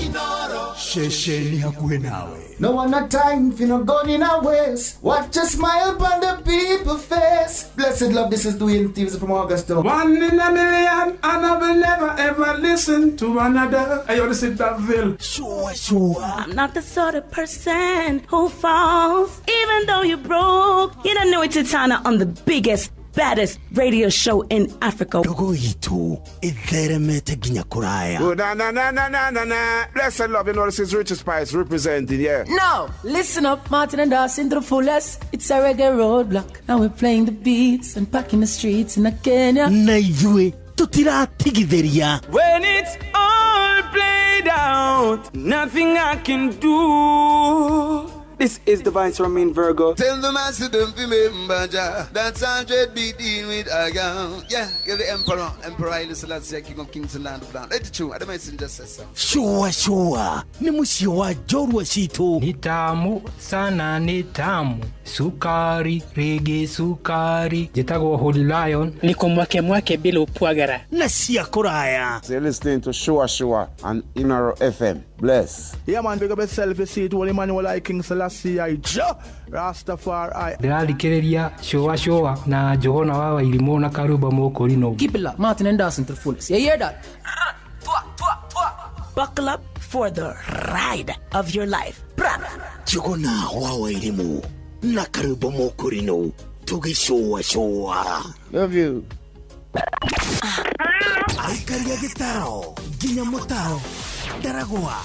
Inoro ceceni hakuhĩ nawe. No one a time if you not gone in a waste. Watch a smile upon the people face. Blessed love, this is Dwayne Stevens from Augusta. One in a million, and I will never ever listen to another. I ought to sit that bill. Sure, sure. I'm not the sort of person who falls, even though you're broke. You don't know it's Titana on the biggest, baddest radio show in Africa. Ndogo itu itheremete nginya kuraya. Oh, na na na na na na na. Blessed love, you know this is Richard Spice representing, yeah. Now, listen up, Martin and Dawson to the fullest. It's a reggae roadblock. Now we're playing the beats and packing the streets in Kenya. Na ithuĩ tutiratigithĩria. When it's all played out, nothing I can do. This is Divine Romain Virgo. Tell the master don't remember Jah. That's 100 beat in with a gun. Yeah, you're the emperor. Emperor Haile Selassie, King of Kings and Land of Land. Let it true. I don't messenger says so. Shua shua. Ni mũciĩ wa njorua citũ. Ni tamu sana, ni tamu. Sukari, rege sukari. Njĩtagwo Holy Lion. Niko mwake mwake bila upwagara. Na cia kũraya. So you're listening to Shua Shua on Inoro FM. Bless. Yeah man, big up yourself, you see it, Holy Emmanuel I King Selassie I Jah Rastafari. Ndĩrathikĩrĩria Shua Shua na Johana wa Wairimũ na Karuba Mũkũrinũ. Keep it locked, Martin and Dawson to the fullest. You hear that? Buckle up for the ride of your life. Johana wa Wairimũ na Karuba Mũkũrinũ tũgĩcũa cũa. Love you. Aikaria gĩtaro nginya mũtaro, ndaragwa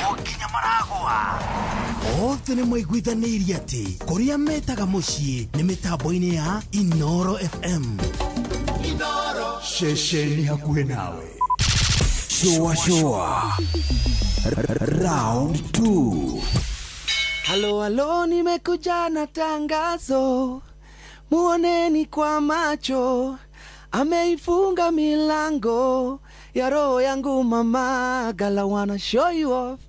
o nginya maragwa, othe nĩ maiguithanĩirie atĩ kũrĩa metaga mũciĩ nĩ mĩtambo-inĩ ya Inoro FM. Inoro ceceni hakuhĩ nawe. Shua shua round 2. Halo halo, nimekuja na tangazo, Muoneni kwa macho, ameifunga milango ya roho yangu mama. Gala wanna show you off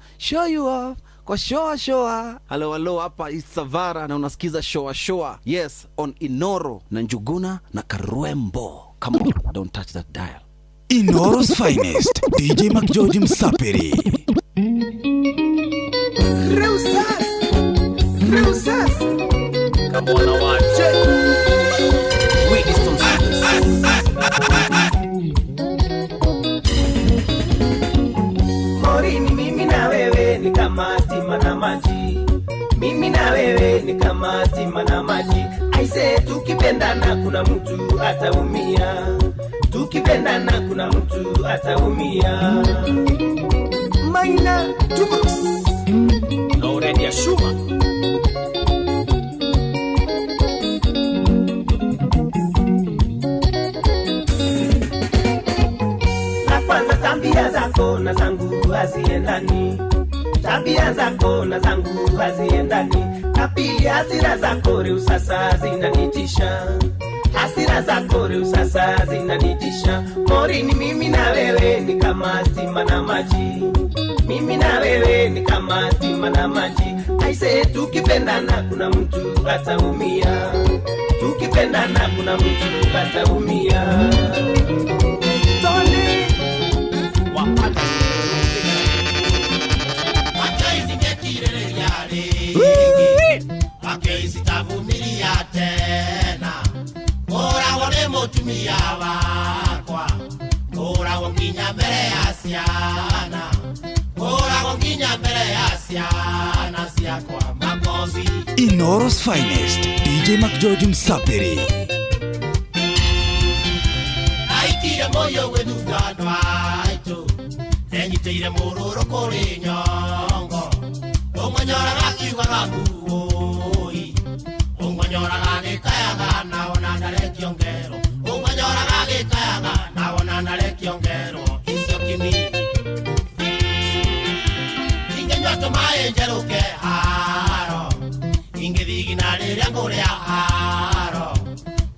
kwa shoa shoa. Halo halo, hapa Isavara na unasikiza shoa shoa. Yes, on Inoro na Njuguna na Karwembo. Come on, don't touch that dial. Inoro's finest, DJ McGeorge Msapiri. Reusas, Reusas. Come on, one. Morini, mimi na wewe ni kama stima na maji. Mimi na wewe ni kama stima na maji. Aise, tukipendana kuna mtu ataumia. Tukipendana kuna mtu ataumia. Maina Tubus Laurelia Shuma. Na kwanza tabia zako na zangu haziendani. Tabia zako na zangu haziendani. Na pili hasira zako sasa zinanitisha. Hasira zako sasa zinanitisha. Morini, mimi na wewe ni kama stima na maji. Mimi na wewe ni kama stima na maji. Aise, tukipendana kuna mtu ataumia. Tukipendana kuna mtu ataumia. Tony wapata Sitavumilia tena, bora wone mutumia wakwa, bora wonginya mbere ya ciana, bora wonginya mbere ya ciana ciakwa makobi. Inoro's finest, DJ McGeorge Msapiri. Aikire moyo wethuga andũ aitũ, enyitĩire mũrũrũ kũrĩ nyongo, ũmũnyoraga akiugaga mbuĩ, ũmũnyoraga agĩkayaga na wona ndarekio ngero, ũmũnyoraga agĩkayaga na wona ndarekio ngero, icio kimi. Ingĩnyua tũmaĩ njerũke haro, ingĩthigina rĩrĩa ngũrĩa haro,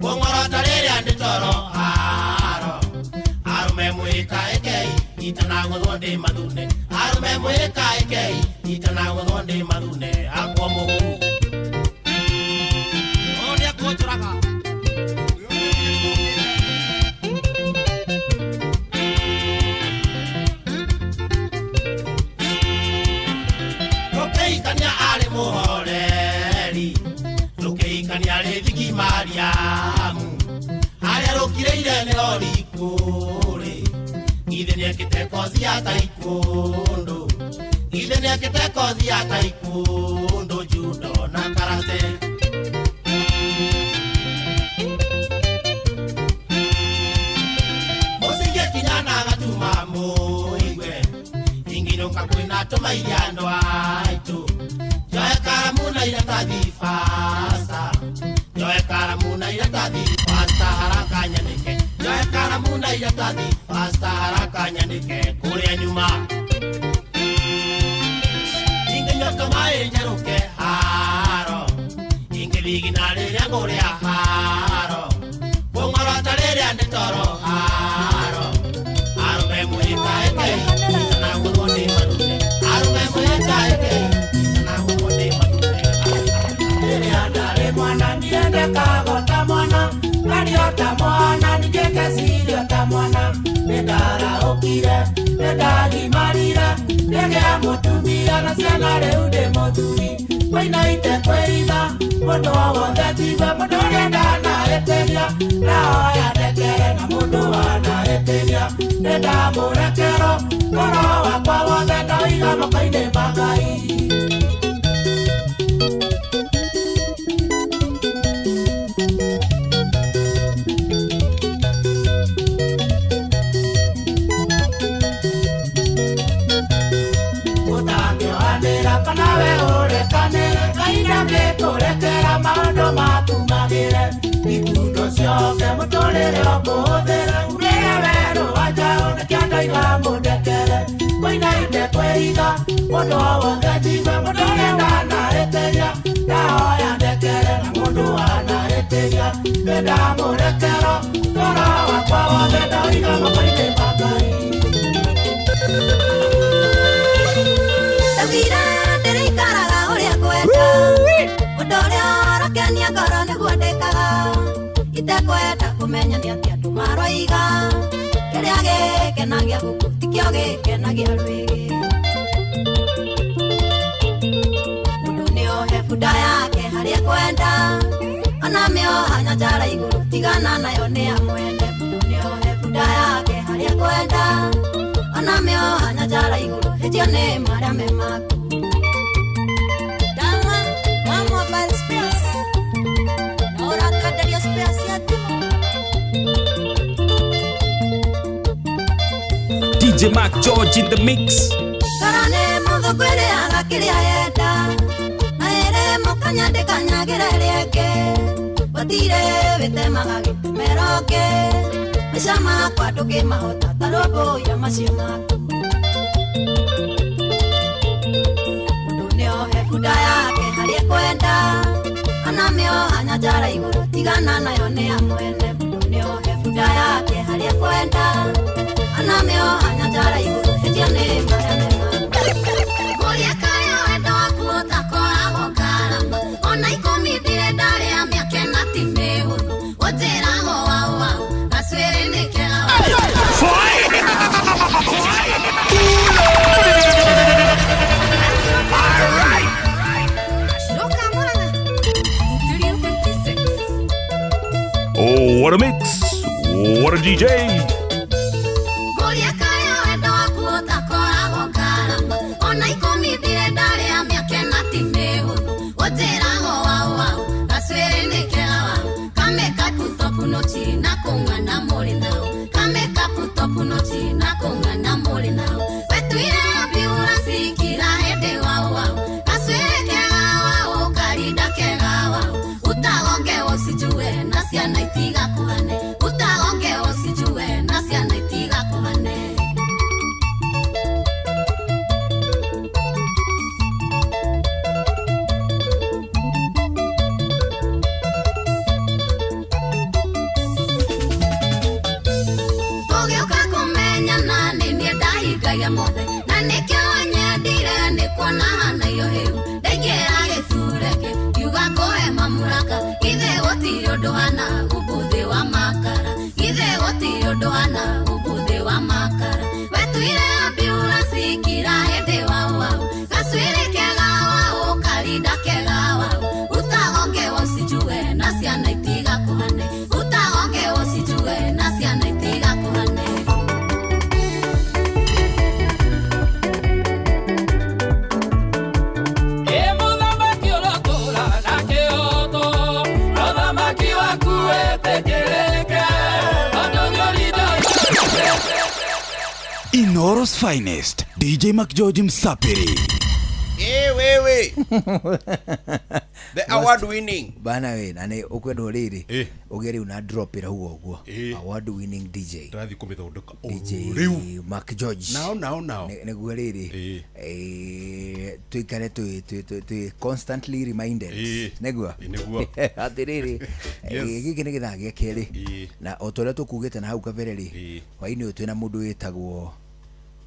kũng'orota rĩrĩa ndĩ toro haro, arũme mwĩkaĩkei itanagũthwo ndĩ mathune, arũme mwĩkaĩkei itanagũthwo ndĩ mathune, akwo mũhu. Rũkĩikania arĩ mũhoreri, rũkĩikania arĩ thiki Mariamu, harĩa rũkirĩire nĩ rori kũrĩ, ithe nĩekĩte kozi ya taekwondo, ithe nĩekĩte kozi ya taekwondo, judo na karate. Inginuka kwina tũmairia andũ aitũ, njoe karamu na iratathi fasta, njoe karamu na iratathi fasta haraka nyanĩke, njoe karamu na iratathi fasta haraka nyanĩke kũrĩa nyuma. Ingĩnyua tũmaĩ njerũke haro, ingĩthigina rĩrĩa ngũrĩa haro, kũng'orota rĩrĩa ndĩ toro haro, arũme mwĩkaĩkei mwana ningekeciria ta mwana nĩndaraũkire nĩndagimarire ngĩgĩa mũtumia na ciana rĩu ndĩ mũthuri kwĩinaite kwĩitha mũndũ o wothe tiwe mũndũ ũrĩa ndanahĩtĩria ndahoya ndekere na mũndũ wanahĩtĩria nĩndamũrekero ngoro wakwa wothe ndoiga moko-inĩ ma Ngai. Nawe ũrekanĩre Ngai ndangĩkũrekera maũndũ maku magĩre ikundo ciothe mũtũrĩre ũkũhũthĩre umĩre werũ wa njaũ nĩkĩo ndoiga mũndekere kwĩinaite kwĩitha mũndũ o wothe njigue mũndũ ũrĩa ndanahĩtĩria ndahoya ndekere na mũndũ wanahĩtĩria Ndamũrekera ngoro wakwa wothe ndaiga moko-inĩ ma Ngai. Ndaugire ndĩrĩikaraga ũrĩa ngwenda, ũndũ ũrĩa ũrakenia ngoro nĩguo ndĩkaga, itekwenda kũmenya nĩ atĩa andũ maroiga, kĩrĩa gĩkenagia gũkũ tikĩo gĩkenagia rwĩgĩ. Mũndũ nĩohe bunda yake harĩa ekwenda, ona mĩoha nyanjara igũrũ tigana nayo nĩ ya mwene. Mũndũ nĩohe bunda yake harĩa ekwenda, ona mĩoha nyanjara igũrũ hĩtio nĩ marĩa me maku. Dama wa mobile spares, na ũratwenderia spares cia thimũ. DJ Mark George in the mix. Ngoro nĩ mũthũngũ ĩrĩaga kĩrĩa yenda, na ĩrĩ mũkanya ndĩkanyagĩra ĩrĩa ĩngĩ. Gũtirĩ wĩtemaga gĩtemero ũngĩ, maica makwa ndũngĩmahota ta rũmbũiya macio maku. Mũndũ nĩohe bunda yake harĩa ekwenda, ona mĩoha nyanjara igũrũ tigana nayo nĩ ya mwene. Mũndũ nĩohe bunda yake harĩa ekwenda, ona mĩoha nyanjara igũrũ hĩtio nĩ marĩa me maku. Ngũria kaya wendo waku ũtakoragwo ngarama, ona ikũmi ndirĩ ndarĩa mĩaka ĩna ti mĩhũthũ, ũnjĩraga wau wau gacuĩrĩ nĩ kega Oh, what a mix! What a DJ! Ngũria kaya wendo waku ũtakoragwo ngarama, ona ikũmi ndirĩ ndarĩa mĩaka ĩna ti mĩhũthũ, ũnjĩraga wau wau gacuĩrĩ nĩ kega wau, kamekapu topu no china kũng'ana mũrĩ nao, kamekapu topu no china kũng'ana mũrĩ nao, wetuire ambiuransi kila hĩndĩ wau wau, gacuĩrĩ kega wau karinda kega wau, utagongewo sijue na ciana itigakuhane, utagongewo sijue na ciana itigakuhane. Tũgĩũka kũmenyana nĩ niĩ ndahingagia mothe, na nĩkĩo nyendire nĩ kuona hana irio hĩu, ndaingĩra gĩtureke ngiuga kũhe mamuraka, githĩ gũtirĩ ũndũ hana ũbũthĩ wa makara, githĩ gũtirĩ ũndũ hana ũbũthĩ wa makara, wetuire ambiuransi kila hĩndĩ wau wau, gacuĩrĩ kega wau karinda kega wau, utagongewo sijue na ciana itigakuhane, utagongewo sijue na ciana itigakuhane. Inoro's finest, DJ McGeorge Msapiri. Hey, wewe. The award winning. Bana we, nane ukwenda riri. Ugeri una drop ira huo uguo. Award winning DJ. Ndathi kumithondeka. DJ Mark George. Now. Niguo riri. Tuikare tu constantly reminded. Niguo. Niguo. Atiriri. Giki ni githaa gia keri. Na o toria tukugite na hau kabere ri. Hwaini uyu twina mundu witagwo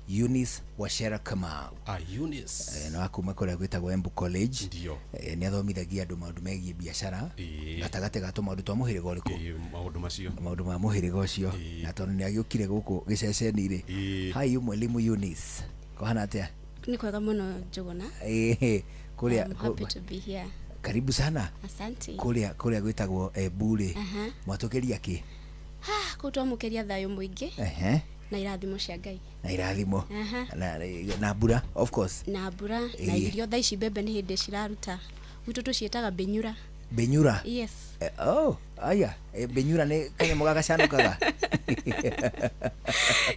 Eunice Wachera Kamau. Eunice. Na kuma kuria gwitagwo Embu College. Ndio. Ni athomithagia andu maundu megie biacara. Gatagate ga tumaundu twa muhiriga uriku. Maundu macio. Maundu ma muhiriga ucio. Na tondu ni agiukire guku giceceni ri. Hi mwalimu Eunice. Kohana atia? Ni kwega muno Njuguna. Kuria I'm happy to be here. Karibu sana. Asante. Kuria gwitagwo Embu ri. Mwatukiria ki? Kuu twamukiria thayo muingi. Na irathimo cia Ngai. Na irathimo. Na mbura of course. Na mbura na irio thaa ici mbembe nĩ hĩndĩ ciraruta. Gwitũ tũciĩtaga benyura. Benyura? Yes. Oh, aya. Benyura nĩ kanyamũ gagacanukaga.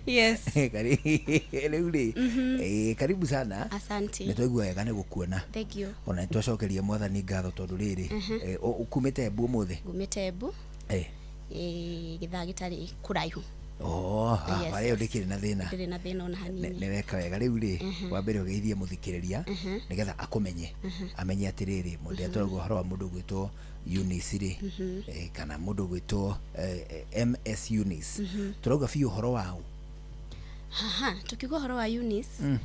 Yes. Rĩu rĩ, karibu sana. Asante. Nĩ twaigua wega nĩ gũkuona. Thank you. Ona nĩ twacokeria mwathani ngatho tondũ rĩrĩ, ukumĩte Embu ũmũthĩ? Ngumĩte Embu. Gĩthaa gĩtarĩ kũraihu. Oh, Yes, harĩa yes. ndĩkĩrĩ na thĩna. Ndĩrĩ na thĩna ona hanini. Nĩ weka wega. Rĩu rĩ, wambere ũgeithie mũthikĩrĩria nĩgetha akũmenye, amenye atĩrĩrĩ, mũndũ tũrauga ũhoro wa mũndũ ũgwĩtwo Eunice rĩ, kana mũndũ ũgwĩtwo MS Eunice, tũrauga biũ ũhoro wao. Haha tukiuga ũhoro wa Eunice,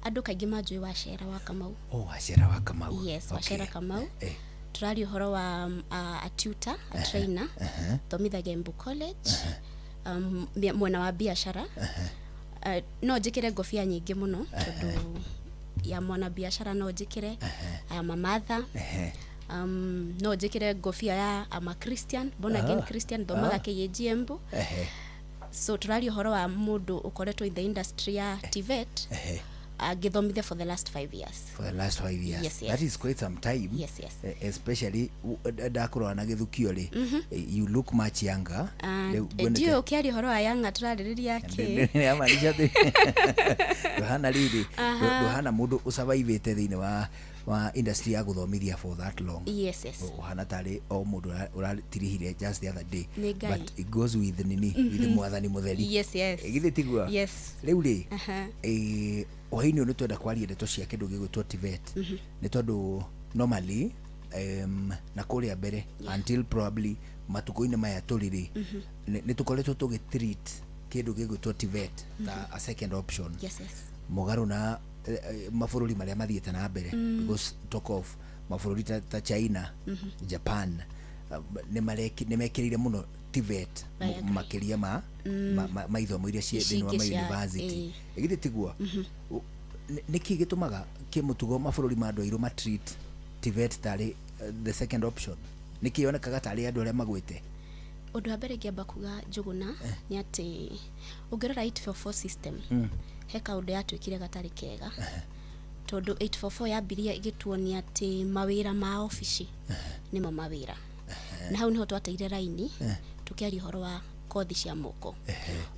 andũ kaingĩ manjũĩ Wacera wa Kamau. Oh, Wacera wa Kamau. Yes, Wacera Kamau. Tũraria ũhoro wa a tutor, a trainer, thomithagia Embu College, mwena wa biacara. No njĩkĩre ngobia nyingĩ mũno tondũ ya mwana biacara no njĩkĩre, I am a mother, no njĩkĩre ngobia ya I'm a Christian, born again Christian, thomaga KAG Embu. So tũraria ũhoro wa mũndũ ũkoretwo in the industry ya TVET, angĩthomithia for the last 5 years. For the last 5 years. Yes. That is quite some time. Yes. Especially ndakũrora na gĩthukio rĩ, you look much younger. Rĩu nguonete- Ndiũĩ ũkĩaria ũhoro wa yanga tũrarĩrĩria kĩ. Yamaanisha atĩ ndũhana rĩrĩ, ndũhana mũndũ ũsurvivĩte thĩinĩ wa industry ya gũthomithia for that long. Yes. Ũhana tarĩ o mũndũ ũratirihire just the other day. Nĩ Ngai. But it goes with nini, with mwathani mũtheri. Yes. Githĩ tiguo? Yes. Rĩu rĩ, ũhĩinĩ ũyũ nĩ twenda kwaria ndeto cia kĩndũ gĩgwĩtwo TVET, nĩ tondũ normally, na kũrĩa mbere, until probably matukũ-inĩ maya tũrĩ rĩ, nĩ tũkoretwo tũgĩ treat kĩndũ gĩgwĩtwo TVET ta a second option, mũgarũ na mabũrũri marĩa mathiĩte na mbere, because talk of mabũrũri ta China, Japan, nĩ mekĩrĩire mũno TVET I agree. makĩria ma ithomo iria ciĩ thĩinĩ wa Ici ingĩ cia- ma university. Githĩ tiguo? Nĩ kĩĩ gĩtũmaga kĩmũtugo mabũrũri ma andũ airũ matreat TVET tarĩ the second option? Nĩ kĩ yonekaga tarĩ andũ arĩa magwĩte? Ũndũ wa mbere ingĩamba kuga, Njũgũna, nĩ atĩ ũngĩrora 844 system, he kaũndũ yatuĩkire gatarĩ kega, tondũ 844 yambirie ĩgĩtuonia atĩ mawĩra ma obici nĩmo mawĩra, na hau nĩho twateire raini tũkĩaria ũhoro wa kothi cia moko.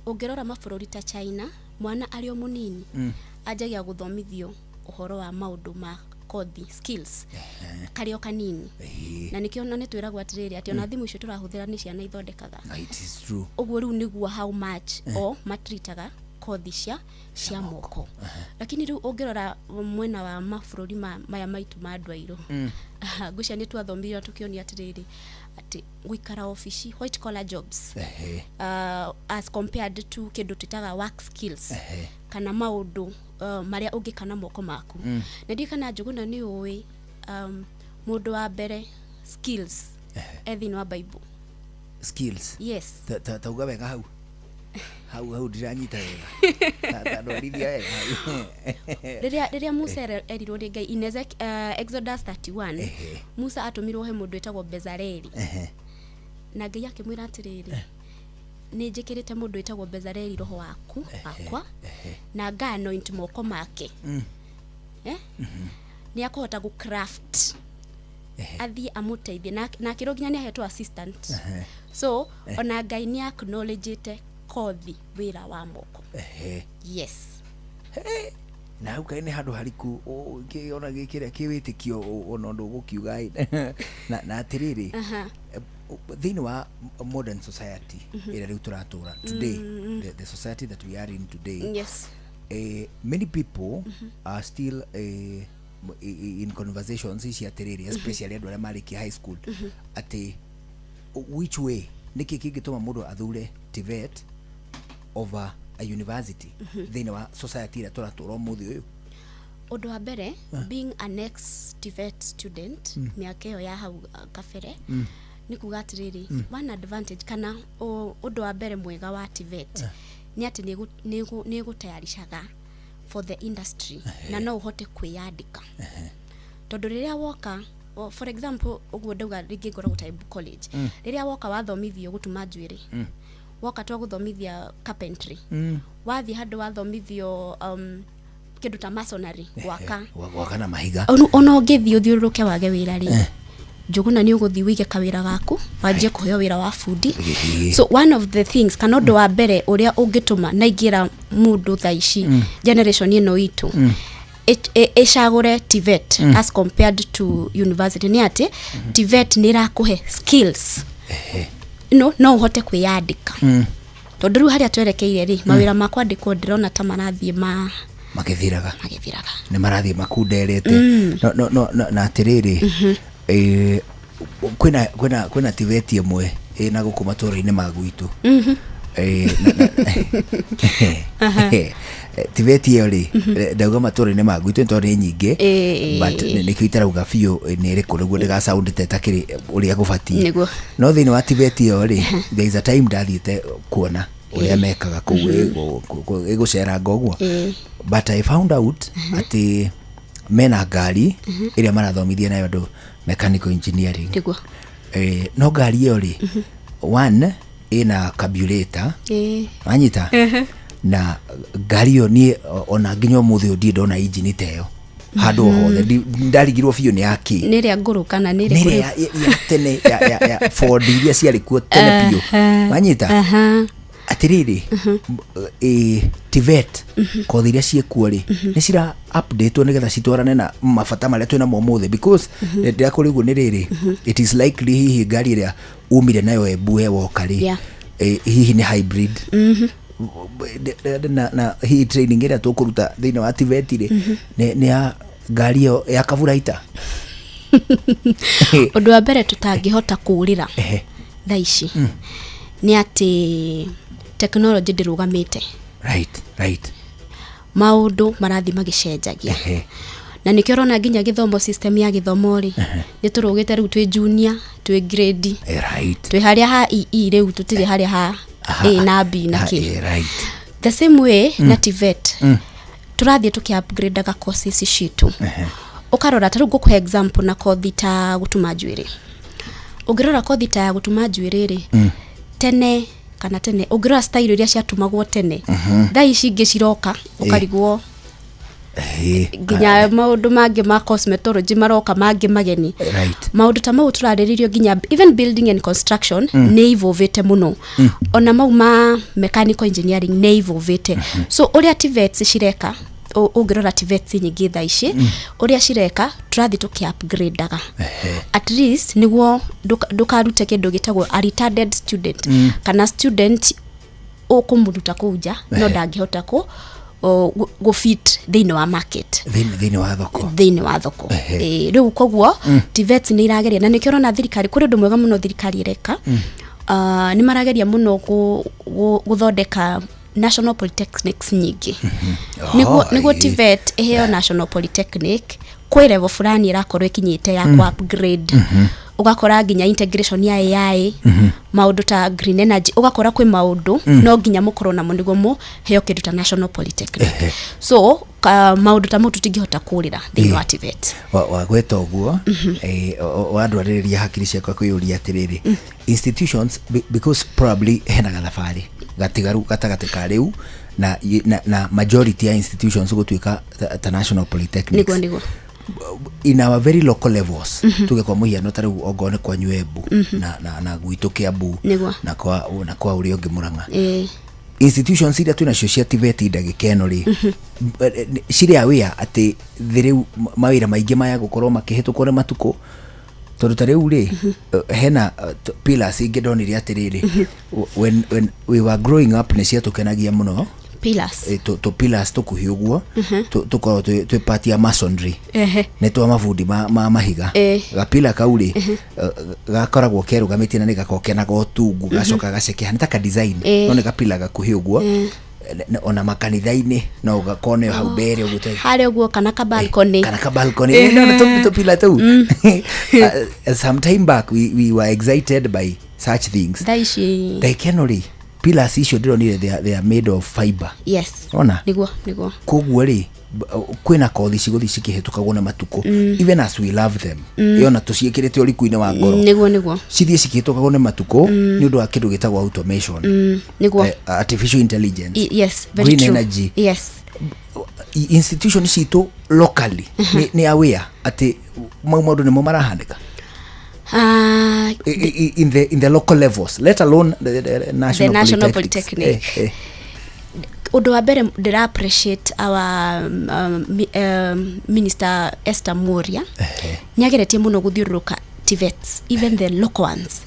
Ũngĩrora mabũrũri ta China, mwana arĩ o mũnini anjagia gũthomithio ũhoro wa maũndũ ma kothi, skills, karĩ o kanini, na nĩkĩo ona nĩ twĩragwo atĩrĩrĩ, atĩ ona thimũ icio tũrahũthĩra nĩ ciana ithondekaga. Ah, it is true. Ũguo rĩu nĩguo how much o matritaga kothi cia moko. Lakini rĩu ũngĩrora mwena wa mabũrũri maya maitũ ma andũ airũ, ngwĩciria nĩ twathomire tũkĩonia atĩrĩrĩ, atĩ gũikara obici, white collar jobs, as compared to kĩndũ twĩtaga work skills, kana maũndũ marĩa ũngĩka na moko maku. Na ndiũĩ kana, Njũgũna, nĩ ũĩ mũndũ wa mbere skills e thĩinĩ wa Bible? Skills? Yes. Tauga wega hau hau hau, ndiranyita wega. Ta ndwarithia wega hau. Rĩrĩa Musa erirwo nĩ Ngai in Exodus 31, Musa atũmirwo he mũndũ wĩtagwo Bezaleli, na Ngai akĩmwĩra atĩrĩrĩ, nĩ njĩkĩrĩte mũndũ wĩtagwo Bezaleli roho waku wakwa na nga anoint moko make, eh? Nĩ akũhota gũ craft, athiĩ amũteithie, na akĩrwo nginya nĩ ahetwo assistant. So ona Ngai nĩ acknowledgĩte kothi, wĩra wa moko. Yes. Na hau kaĩ nĩ handũ hariku ona gĩkĩrĩa kĩwĩtĩkio, ona ũndũ ũgũkiuga ĩ. Na atĩrĩrĩ, thĩinĩ wa modern society ĩrĩa rĩu tũratũra today, the society that we are in today, many people are still in conversations ici atĩrĩrĩ, especially andũ arĩa marĩkia high school, atĩ which way, nĩkĩ kĩngĩtũma mũndũ athure TVET over a university thĩinĩ wa society ĩrĩa tũratũra ũmũthĩ ũyũ? Ũndũ wa mbere, being an ex TVET student, mĩaka ĩyo ya hau kabere, nĩ kuga atĩrĩrĩ, one advantage kana ũndũ wa mbere mwega wa TVET nĩ atĩ nĩ ĩgũtayarishaga for the industry, na no ũhote kwĩyandĩka, tondũ rĩrĩa woka for example, ũguo ndauga rĩngĩ ngoragwo ta Embu College, rĩrĩa woka wathomithio gũtuma njuĩrĩ, woka twagũthomithia carpentry, wathiĩ handũ wathomithio kĩndũ ta masonry, gwaka. Gwaka na mahiga. Ona ũngĩthiĩ ũthiũrũrũke wage wĩra rĩ, Njũgũna, nĩ ũgũthiĩ wĩige kawĩra gaku, wanjie kũheo wĩra wa bundi. So one of the things, kana ũndũ wa mbere ũrĩa ũngĩtũma na ingĩra mũndũ thaa ici, generation ĩno itũ ĩcagũre TVET as compared to university, nĩ atĩ TVET nĩ ĩrakũhe skills, no ũhote kwĩyandĩka. Tondũ rĩu harĩa twerekeire rĩ, mawĩra ma kwandĩkwo ndĩrona ta marathiĩ ma Magĩthiraga. Magĩthiraga. Nĩ marathiĩ makunderete. No, no, no, no, na atĩrĩrĩ, kwĩna TVET ĩmwe ĩna gũkũ matũra-inĩ ma gwitũ. TVET ĩyo rĩ, ndauga matũra-inĩ ma gwitũ nĩ tondũ nĩ nyingĩ, but nĩkĩo itarauga biũ nĩ ĩrĩkũ nĩguo ndĩgasound ta ĩtakĩrĩ ũrĩa gũbatiĩ. No thĩinĩ wa TVET ĩyo rĩ, there is a time ndathiĩte kuona ũrĩa mekaga kũu, ĩgũceranga ũguo, but I found out atĩ mena ngari ĩrĩa marathomithia nayo andũ mechanical engineering. No ngari ĩyo rĩ, one ĩna carburetor. Wanyita? Na ngari ĩyo niĩ ona nginya ũmũthĩ ũyũ ndirĩ ndona injini ta ĩyo handũ o hothe. Ndarigirwo biũ nĩ yakĩ. Nĩ ĩrĩa ngũrũ kana nĩ nĩ ĩrĩkũ ĩrĩa rĩu? ya tene ya Ford iria ciarĩ kuo tene biũ. Wanyita? Atĩrĩrĩ, TVET kothi iria ciĩkuo rĩ, nĩ cira update nĩgetha citwarane na mabata marĩa twĩnamo ũmũthĩ, because ndĩrakũria ũguo nĩ rĩrĩ, it is likely hihi ngari ĩrĩa umire nayo Embu we woka rĩ, hihi nĩ hybrid. Na hihi training ĩrĩa tũkũruta thĩinĩ wa TVET rĩ, nĩ ya ngari ĩyo ya kaburaita. Ũndũ wa mbere tũtangĩhota kũũrĩra thaa ici nĩ atĩ technology ndĩrũgamĩte. right right Maũndũ marathiĩ magĩcenjagia, na nĩkĩo ũrona nginya gĩthomo, system ya gĩthomo rĩ, nĩ tũrũgĩte rĩu twĩ junior, twĩ grade, twĩ harĩa ha EE rĩu, tũtirĩ harĩa ha A na B na K. The same way na TVET, tũrathiĩ tũkĩ upgradeaga courses citũ. Ũkarora ta rĩu, ngũkũhe example na kothi ta gũtuma njuĩrĩ. Ũngĩrora kothi ta ya gũtuma njuĩrĩ rĩ, tene kana tene ũngĩrora style iria ciatumagwo tene, thaa ici ingĩ ciroka ũkarigwo, nginya maũndũ mangĩ ma cosmetology maroka mangĩ mageni. Maũndũ ta mau tũrarĩrĩrio, nginya even building and construction nĩ evolvĩte mũno. Ona mau ma mechanical engineering nĩ evolvĩte. So ũrĩa TVETs cireka, ũngĩrora TVETs nyingĩ thaa ici, ũrĩa cireka, tũrathiĩ tũkĩ upgradeaga at least nĩguo ndũkarute kĩndũ gĩtagwo a retarded student, kana student ũkũmũruta kũu nja no ndangĩhota kũ gũ fit thĩinĩ wa market. Thĩinĩ wa thoko. Thĩinĩ wa thoko. Rĩu koguo TVETs nĩ irageria, na nĩkĩo ũrona thirikari, kũrĩ ũndũ mwega mũno thirikari ĩreka. Nĩ marageria mũno gũthondeka national polytechnics nyingĩ nĩguo TVET ĩheo national polytechnic kwĩ level fulani ĩrakorwo ĩkinyĩte ya ku upgrade. Ũgakora nginya integration ya AI, maũndũ ta green energy, ũgakora kwĩ maũndũ no nginya mũkorwo namo nĩguo mũheo kĩndũ ta national polytechnic. So maũndũ ta mau tũtingĩhota kũrĩra thĩinĩ wa TVET. Wagweta ũguo, wandwarĩrĩria hakiri ciakwa kwĩyũria atĩrĩrĩ, institutions, because probably hena gathabarĩ gatigaru gatagatĩ ka rĩu na majority ya institutions gũtuĩka ta national polytechnics. Nĩguo, nĩguo. In our very local levels, tuge kwa mũhiano ta rĩu ongorwo nĩ kwanyu Embu na gwitũ Kiambu, na kwa ũrĩa ũngĩ Mũrang'a, institutions iria twĩnacio cia TVET ndagĩka ĩno rĩ, cirĩ aware atĩ thĩ rĩu mawĩra maingĩ maya gũkorwo makĩhĩtũkwo nĩ matukũ? Tondũ ta rĩu rĩ, hena pillars ingĩ ndonire atĩrĩrĩ, when we were growing up nĩ ciatũkenagia mũno. Pillars. Tũ pillars tũkuhĩ ũguo, tũkoragwo twĩ part ya masonry, nĩ twa mabundi ma mahiga. Gapila kau rĩ, gakoragwo kerũgamĩtie na nĩ gakoragwo kena gotungu, gacoka gacekeha, nĩ ta ka design, no nĩ gapila gakuhĩ ũguo. Ona makanitha-inĩ no ũgakone hau mbere ũguo harĩa ũguo kana ka balcony. Kana ka balcony. No tũpila tũu. Some time back we were excited by such things. Thaa ici Ndagĩka ĩno rĩ, pillars icio ndĩronire they are made of fiber. Ona Nĩguo, nĩguo. Koguo rĩ, kwĩna kothi cigũthiĩ cikĩhĩtũkagwo na matukũ, even as we love them, ĩona tũciĩkĩrĩte ũriku-inĩ wa ngoro, Nĩguo, nĩguo. Cithiĩ cikĩhĩtũkagwo nĩ matukũ nĩ ũndũ wa kĩndũ gĩtagwo automation, Nĩguo. Artificial intelligence, Yes, very green true. energy. Institution citũ locally nĩ aware atĩ mau maũndũ nĩmo marahanĩka? In the local levels, let alone the national, The national polytechnics. Polytechnic. Ũndũ wa mbere ndĩra appreciate our minister Esther Muria, nĩ ageretie mũno gũthiũrũrũka TVETs, even the local ones,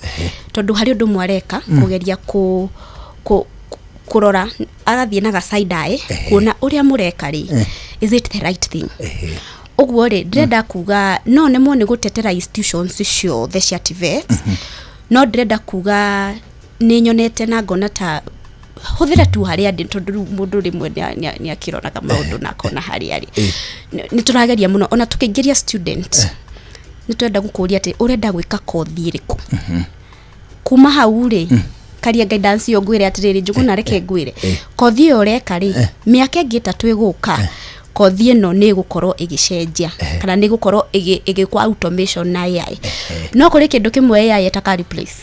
tondũ harĩ ũndũ ũmwe areka, kũgeria ku Kũrora agathiĩ na ga side eye kuona ũrĩa mũreka rĩ, is it the right thing? Ũguo rĩ, ndĩrenda kuga no nemwo nĩ gũtetera institutions ciothe cia TVET, no ndĩrenda kuga nĩ nyonete na ngona ta hũthĩra tu harĩa ndĩ, tondũ rĩu mũndũ rĩmwe nĩ akĩroraga maũndũ na akona harĩa arĩ. Nĩ tũrageria mũno, ona tũkĩingĩria student nĩ twenda gũkũria atĩ ũrenda gwĩka kothi ĩrĩkũ. Kuma hau rĩ, karia guidance ĩyo, ngwĩre atĩrĩrĩ, Njũgũna, reke ngwĩre, kothi ĩyo ũreka rĩ, mĩaka ĩngĩ 3 ĩgũka, kothi ĩno nĩ ĩgũkorwo ĩgĩcenjia kana nĩ ĩgũkorwo ĩgĩkwo automation na AI. No kũrĩ kĩndũ kĩmwe AI ĩtaka replace,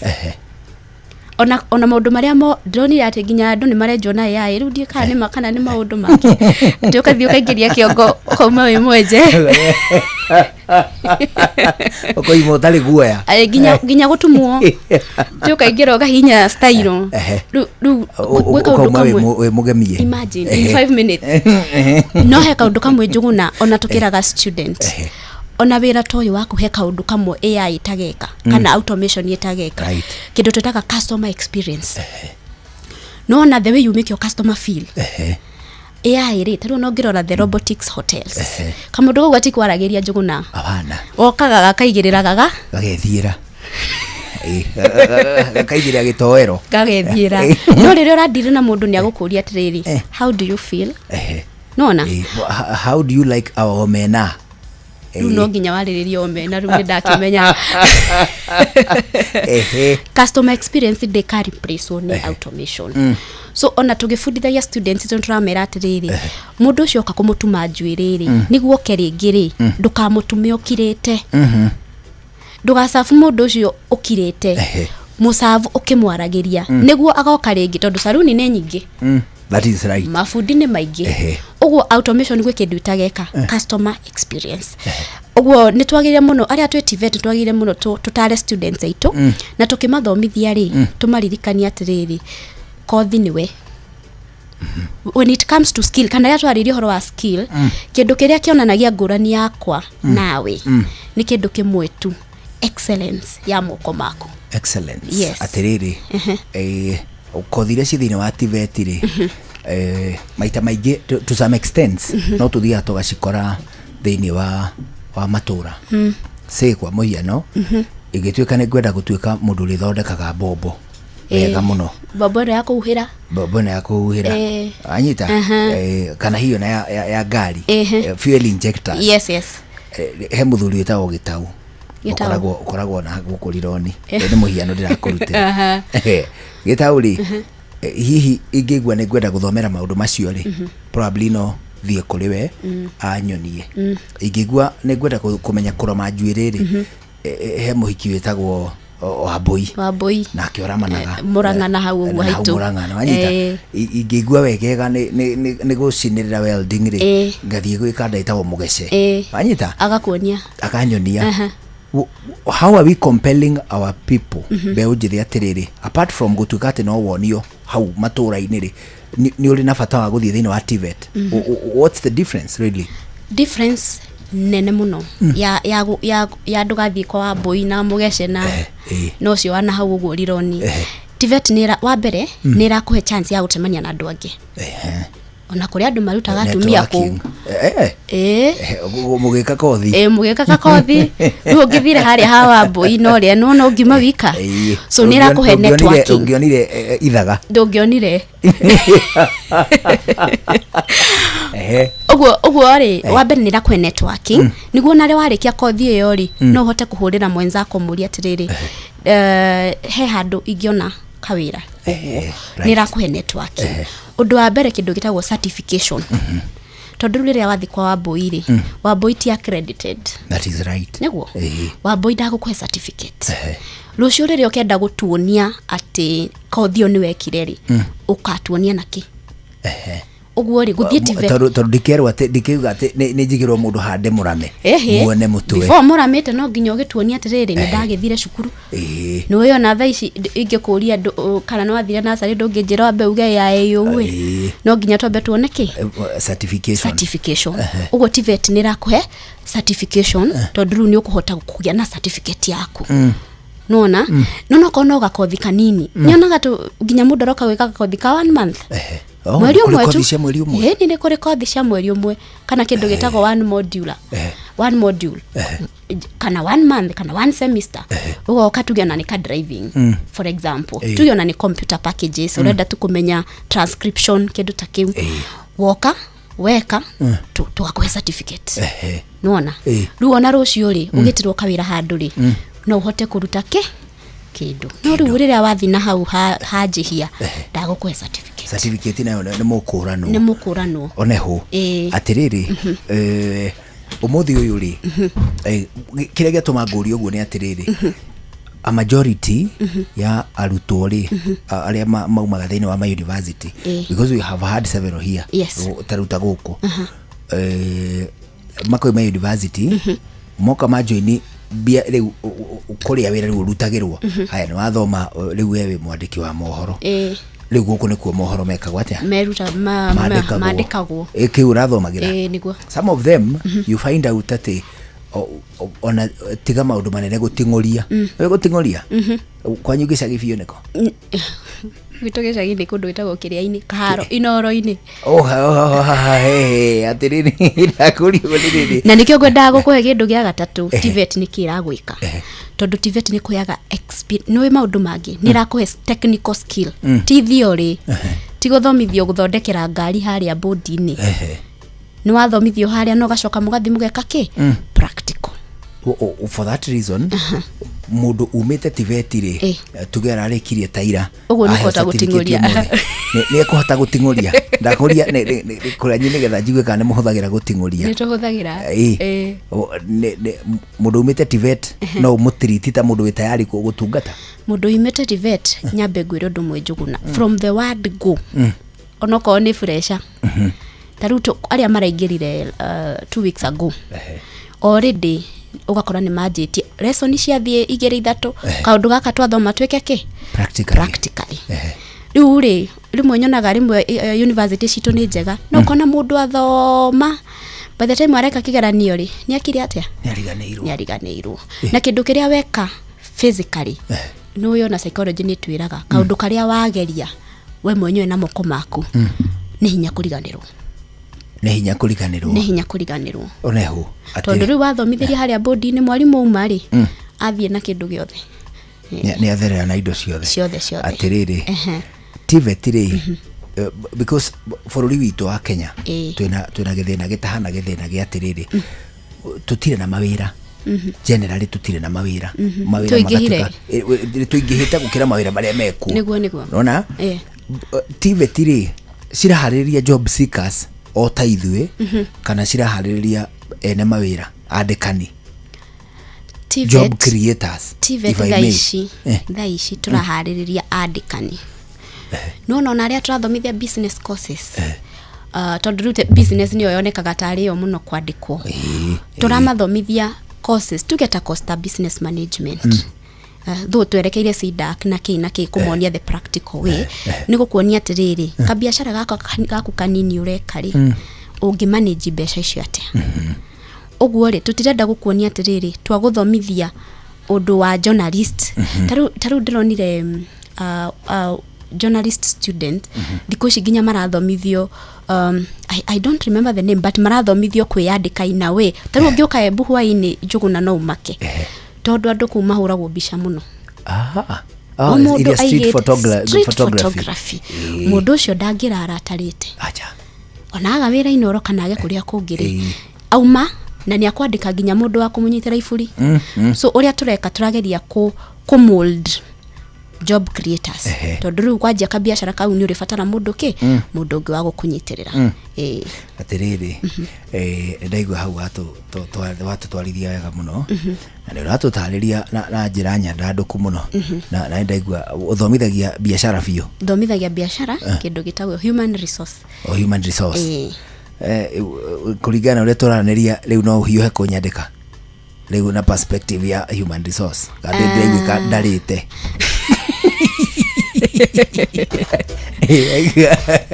ona maũndũ marĩa mo ndĩronire atĩ nginya andũ nĩ marenjwo na AI. Rĩu ndiĩ kana nĩ ma kana nĩ maũndũ mangĩ, atĩ ũgathiĩ ũkaingĩria kĩongo ũkauma wĩ mwenje. Ũkoima ũtarĩ guoya. Ĩ, nginya gũtumwo, atĩ ũkaingĩra ũkahihinya style. Rĩu gwĩ kaũndũ ũkauma wĩ kamwe wĩ mũgemie. Imagine in 5 minutes. No he kaũndũ kamwe, Njũgũna, ona tũkĩraga student, ona wĩra ta ũyũ waku, he kaũndũ kamwe AI ĩtageka kana automation ĩtageka, kĩndũ twĩtaga customer experience. No ona the way you make your customer feel, AI rĩ, tarĩu ona ũngĩrora the robotics hotels, kamũndũ kau gatikwaragĩria, Njũgũna. Abana. Okaga gakaigĩrĩra gaga gagethiĩra. Ĩ, gakaigĩrĩra gĩtoero. Gagethiĩra. No rĩrĩa ũrandiri na mũndũ, nĩ agũkũria atĩrĩrĩ, "How do you feel?" Nona Ĩ, how do you like our omena? Rĩu no nginya warĩrĩrie omena, rĩu nĩ ndakĩmenya. Customer experience ndĩka replace nĩ automation. So ona tũgĩbundithagia students tondũ tũramera atĩrĩrĩ, mũndũ ũcio oka kũmũtuma njuĩrĩ rĩ, nĩguo oke rĩngĩ rĩ, ndũkamũtume ũkirĩte. Ndũgacabu mũndũ ũcio ũkirĩte, mũcabu ũkĩmwaragĩria, nĩguo agoka rĩngĩ, tondũ saruni nĩ nyingĩ. That is right. Mabundi nĩ maingĩ. Ũguo automation gwĩ kĩndũ itageka, customer experience. Ũguo nĩ twagĩrĩire mũno, arĩa twĩ TVET, nĩ twagĩrĩire mũno tũtare students aitũ na tũkĩmathomithia rĩ, tũmaririkanie atĩrĩrĩ, kothi nĩwe when it comes to skill, kana rĩrĩa twarĩria ũhoro wa skill, kĩndũ kĩrĩa kĩonanagia ngũrani yakwa nawe nĩ kĩndũ kĩmwe tu, excellence ya moko maku. Excellence. Yes. Atĩrĩrĩ, kothi iria ci thĩinĩ wa TVET rĩ, maita maingĩ to some extent no tũthiaga tũgacikora thĩinĩ wa matũra. Say kwa mũhiano, ĩngĩtuĩka nĩ ngwenda gũtuĩka mũndũ ũrĩthondekaga mbombo wega mũno, mbombo ĩno ya kũhuhĩra. Mbombo ĩno ya kũhuhĩra. Anyita. Kana hiyo na ya ngari. Fuel injectors. Yes. He mũthuri wĩtagwo Gĩtau. Gĩtau. Ũkoragwo na gũkũ Rironi. Nĩ mũhiano ndĩrakũrutĩra. Gĩtau rĩ, hihi ingĩigua nĩ ngwenda gũthomera maũndũ macio rĩ, probably no thiĩ kũrĩ we anyonie. Ingĩigua nĩ ngwenda kũmenya kũroma njuĩrĩ rĩ, he mũhiki wĩtagwo Wambũi. Wambũi. Nake ũramanaga. Mũrang'a na hau ũguo. Na hau haitũ. Mũrang'a, nĩwanyita? Ingĩigua wegega nĩ gũcinĩrĩra welding rĩ, ngathiĩ gwĩ kanda ĩtagwo Mũgece. Wanyita? Agakuonia. Akanyonia. How are we compelling our people, mbeũ njĩthĩ, atĩrĩrĩ, apart from gũtuĩka atĩ no wonio hau matũra-inĩ rĩ, nĩ ũrĩ na bata wa gũthiĩ thĩinĩ wa TVET? What's the difference really? Difference nene mũno ya ndũgathiĩ kwa Wambũi na Mũgece na na ũcio wana hau ũguo Rironi. TVET nĩ wa mbere nĩ ĩrakũhe chance ya gũcemania na andũ angĩ, ona kũrĩ andũ marutaga atumia kũu. Networking. Mũgĩka kothi. Ĩ, mũgĩka kakothi. Rĩu ũngĩthire harĩa ha Wambũi na ũrĩa nona ũngima wika. So nĩ ĩrakũhe networking. Ũngĩonire ithaga. Ndũngĩonire. Ũguo rĩ, wa mbere nĩ ĩrakũhe networking, nĩguo narĩ warĩkia kothi ĩyo rĩ, no ũhote kũhũrĩra mwenzako mũrie atĩrĩrĩ, he handũ ingĩona kawĩra ũguo. Nĩ ĩrakũhe networking. Ũndũ wa mbere, kĩndũ gĩtagwo certification, tondũ rĩu rĩrĩa wathiĩ kwa Wambũi rĩ, Wambũi ti accredited. That is right. Nĩguo Wambũi ndagũkũhe certificate. Rũciũ rĩrĩa ũkenda gũtuonia atĩ kothi ĩyo nĩ wekire rĩ, ũkatuonia nakĩ? Ũguo rĩ, gũthiĩ TVET Tondũ ndikerwo atĩ ndikĩuga atĩ nĩ njigĩrwo mũndũ hande mũrame muone mũtwe. Before mũramĩte, no nginya ũgĩtuonia atĩrĩrĩ, nĩ ndagĩthire cukuru. Nĩ ũĩ ona thaa ici ingĩkũria kana nĩ wathire nacarĩ, ndũngĩnjĩra wambe uge ya ĩĩ ũĩ. No nginya twambe tuone kĩ? Certification. Certification. Ũguo TVET nĩ ĩrakũhe certification, tondũ rĩu nĩ ũkũhota kũgĩa na certificate yaku. Nona nona okorwo no gakothi kanini, nyonaga tu nginya mũndũ aroka gwĩka gakothi ka one month. Oh, Mweri kũrĩ ũmwe kothi tu. cia mweri ũmwe. Ĩĩ, nĩ kũrĩ kothi cia mweri ũmwe kana kĩndũ gĩtagwo one modular, one module kana one month kana one semester. Ũgoka tuge ona nĩ ka driving, for example, tuge ona nĩ computer packages, ũrenda tu kũmenya transcription, kĩndũ ta kĩu. Woka weka, tũgakũhe certificate. Nĩwona? Rĩu ona rũciũ rĩ, ũgĩtĩrwo kawĩra handũ rĩ, no ũhote kũruta kĩ kĩndũ. No rĩu rĩrĩa wathiĩ na hau hanjĩhia, ndagũkũhe certificate. Certificate nayo nĩ mũkũranwo. Nĩ mũkũranwo. Oneho. Atĩrĩrĩ, ũmũthĩ ũyũ rĩ, kĩrĩa gĩatũma ngũrie ũguo nĩ atĩrĩrĩ, a majority ya arutwo rĩ, arĩa maumaga thĩinĩ wa ma university, because we have had several here, ta rĩu ta gũkũ, makoima university, moka majoini mbia rĩu kũrĩa wĩra rĩu ũrutagĩrwo. Haya, nĩ wathoma, rĩu we wĩ mwandĩki wa mohoro. Rĩu gũkũ nĩkuo mohoro mekagwo atĩa? Meruta Mandĩkagwo. Mandĩkagwo. Kĩu ũrathomagĩra. Ĩĩ, nĩguo. Some of them, you find out atĩ ona tiga maũndũ manene, gũting'ũria. Wĩ gũting'ũria kwanyu gĩcagi biũ nĩko? Gwitũ gĩcagi nĩ kũndũ gwĩtagwo Kĩrĩa-inĩ, Kaharo, Inoro-inĩ. Oh, ha, ha, ha, ha, he, he, atĩrĩrĩ, ndakũria ũguo nĩ rĩrĩ. Na nĩkĩo ngwendaga gũkũhe kĩndũ gĩa gatatũ. TVET nĩ kĩ ĩragwĩka? Tondũ TVET nĩ kũheaga nĩũĩ maũndũ mangĩ, nĩ ĩrakũhe technical skill, ti theory, ti gũthomithio gũthondekera ngari harĩa bodi-inĩ. Nĩ wathomithio harĩa na ũgacoka mũgathiĩ mũgeka kĩ? Practical. For that reason, mũndũ umĩte TVET rĩ, tuge ararĩkirie taira, Ũguo nĩ aheo kũhota certificate gũting'ũria. ũmũthĩ. Nĩ ekũhota gũting'ũria? Ndakũria kũrĩa nyi nĩgetha njigue kana nĩ mũhũthagĩra gũting'ũria. Nĩ tũhũthagĩra. Mũndũ umĩte TVET no ũmũtiriti ta mũndũ wĩ tayari gũtungata? Mũndũ umĩte TVET, nyambe ngwĩre ũndũ ũmwe, Njũgũna, from the word go, onokorwo nĩ fresher, ta rĩu arĩa maraingĩrire 2 weeks ago already, ũgakora nĩ manjĩtie lesson ciathiĩ igĩrĩ ithatũ, kaũndũ gaka twathoma twĩke kĩ? Practically. Practically. Rĩu rĩ, rĩmwe nyonaga rĩmwe university citũ nĩ njega, no ũkona mũndũ athoma, by the time areka kĩgeranio rĩ, nĩ akire atĩa? Nĩ ariganĩirwo. Nĩ ariganĩirwo. Na kĩndũ kĩrĩa weka physically, nĩ ũĩ ona psychology nĩ twĩraga kaũndũ karĩa wageria we mwenyewe na moko maku, nĩ hinya kũriganĩrwo. Nĩ hinya kũriganĩrwo. Nĩ hinya kũriganĩrwo. Oneho. Tondũ rĩu wathomithĩria harĩa bodi-inĩ, mwarimũ auma rĩ, athiĩ na kĩndũ gĩothe. Nĩ atherera na indo ciothe. Ciothe ciothe. Atĩrĩrĩ, TVET rĩ, because bũrũri witũ wa Kenya, twĩna gĩthĩna gĩtahana gĩthĩna gĩa atĩrĩrĩ, tũtirĩ na mawĩra. Generally tũtirĩ na mawĩra. Mawĩra Tũingĩhire. Tũingĩhĩte gũkĩra mawĩra marĩa mekuo. Nĩguo nĩguo. Nona TVET rĩ, ciraharĩrĩria job seekers o ta ithuĩ, kana ciraharĩrĩria ene mawĩra, andĩkani, job creators, TVET if I thaa may? ici, thaa ici tũraharĩrĩria andĩkani. Nĩwona ona arĩa tũrathomithia business courses, tondũ rĩu business nĩyo yonekaga tarĩ yo mũno kwandĩkwo, tũramathomithia courses tuge ta course ta business management, though twerekeire CDAC na kĩ na kĩ, kũmonia the practical way, nĩ gũkuonia atĩrĩrĩ, kabiacara gaka gaku kanini ũreka rĩ, ũngĩ manage mbeca icio atĩa. Ũguo rĩ, tũtirenda gũkuonia atĩrĩrĩ, twagũthomithia ũndũ wa journalist. Ta rĩu ndĩronire journalist student thikũ ici nginya marathomithio, I don't remember the name, but marathomithio kwĩyandĩka in a way. Ta rĩu ũngĩũka Embu hwaĩ-inĩ, Njũgũna, no ũmake, tondũ andũ kũu mahũragwo mbica mũno. Aha. O Oh, mũndũ iria street aigĩte street photography. photography. Mũndũ ũcio ndangĩrara atarĩte, ona aga wĩra-inĩ oro kana age kũrĩa kũngĩ rĩ, auma na nĩ akwandĩka nginya mũndũ wa kũmũnyitĩra iburi. So ũrĩa tũreka, tũrageria kũ mold job creators, tondũ rĩu kwanjia kabiacara kau nĩ ũrĩbatara mũndũ kĩ, mũndũ ũngĩ wa gũkũnyitĩrĩra. Atĩrĩrĩ, ndaigua hau watũtwarithia wega mũno, na nĩ ũratũtarĩria na njĩra nyandandũku mũno, na nĩ ndaigua ũthomithagia biacara biũ. Thomithagia biacara, kĩndũ gĩtagwo human resource. O human resource. Ĩĩ. Kũringana na ũrĩa tũraranĩria rĩu, no ũhiũhe kũnyandĩka rĩu na perspective ya human resource, kana ndĩraiguĩka ndarĩte?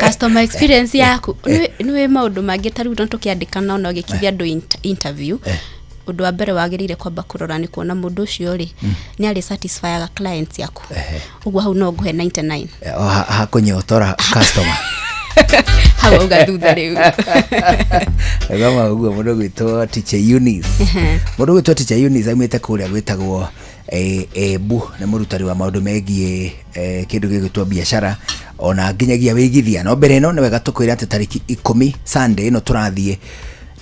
Customer experience yaku nĩwĩ maũndũ mangĩ, ta rĩu no tũkĩandĩkana, ona ũgĩkithia andũ interview. Ũndũ wa mbere wagĩrĩire kwamba kũrora nĩ kuona mũndũ ũcio rĩ, nĩ arĩ satisfyaga clients yaku. Ũguo hau no ngũhe 99. Hakũnyotora customer. Hau auga thutha rĩu. Gama ũguo mũndũ gwĩtwo Teacher Eunice. Mũndũ gwĩtwo Teacher Eunice aumĩte kũrĩa gwĩtagwo Embu, nĩ mũrutani wa maũndũ megiĩ kĩndũ gĩgwĩtwo biacara ona nginyagia wĩigithia. No mbere ĩno nĩ wega tũkwĩre atĩ tarĩki 10 Sunday ĩno tũrathiĩ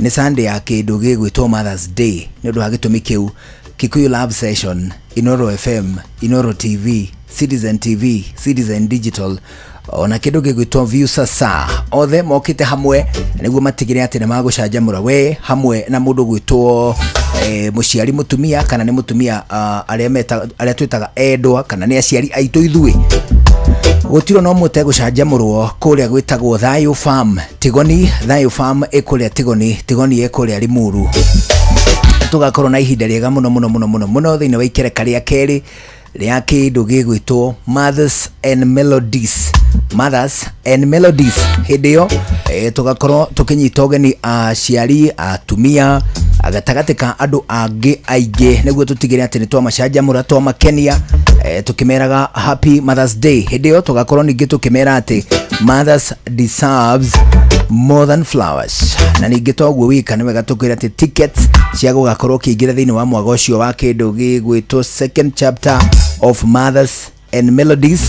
nĩ Sunday ya kĩndũ gĩgwĩtwo Mother's Day. Nĩ ũndũ wa gĩtũmi kĩu, Kikuyu Love Session, Inoro FM, Inoro TV, Citizen TV, Citizen Digital ona kĩndũ gĩgwĩtwo Viusasa othe mokĩte hamwe nĩguo matigĩre atĩ nĩ magũcanjamũra we hamwe na mũndũ gwĩtwo mũciari mũtumia kana nĩ mũtumia, arĩa twĩtaga endwa kana nĩ aciari aitũ ithuĩ. Gũtirĩ no mũte gũcanjamũrwo kũrĩa gwĩtagwo Thayo Farm Tigoni. Thayo Farm ĩ kũrĩa Tigoni, Tigoni ĩ kũrĩa Limuru. Tũgakorwo na ihinda rĩega mũno mũno mũno mũno mũno thĩinĩ wa ikereka rĩa kerĩ rĩa kĩndũ gĩgwĩtwo Mothers and Melodies. Mothers and Melodies. Hĩndĩ ĩyo tũgakorwo tũkĩnyita ũgeni aciari, atumia gatagatĩ ka andũ angĩ aingĩ nĩguo tũtigĩre atĩ nĩ twamacanjamũra, twamakenia, tũkĩmeraga Happy Mother's Day. Hĩndĩ ĩyo tũgakorwo ningĩ tũkĩmera atĩ mothers deserves more than flowers. Na ningĩ toguo wika, nĩ wega tũkwĩra atĩ tickets cia gũgakorwo ũkĩingĩra thĩinĩ wa mwaga ũcio wa kĩndũ gĩgwĩtwo second chapter of Mothers and Melodies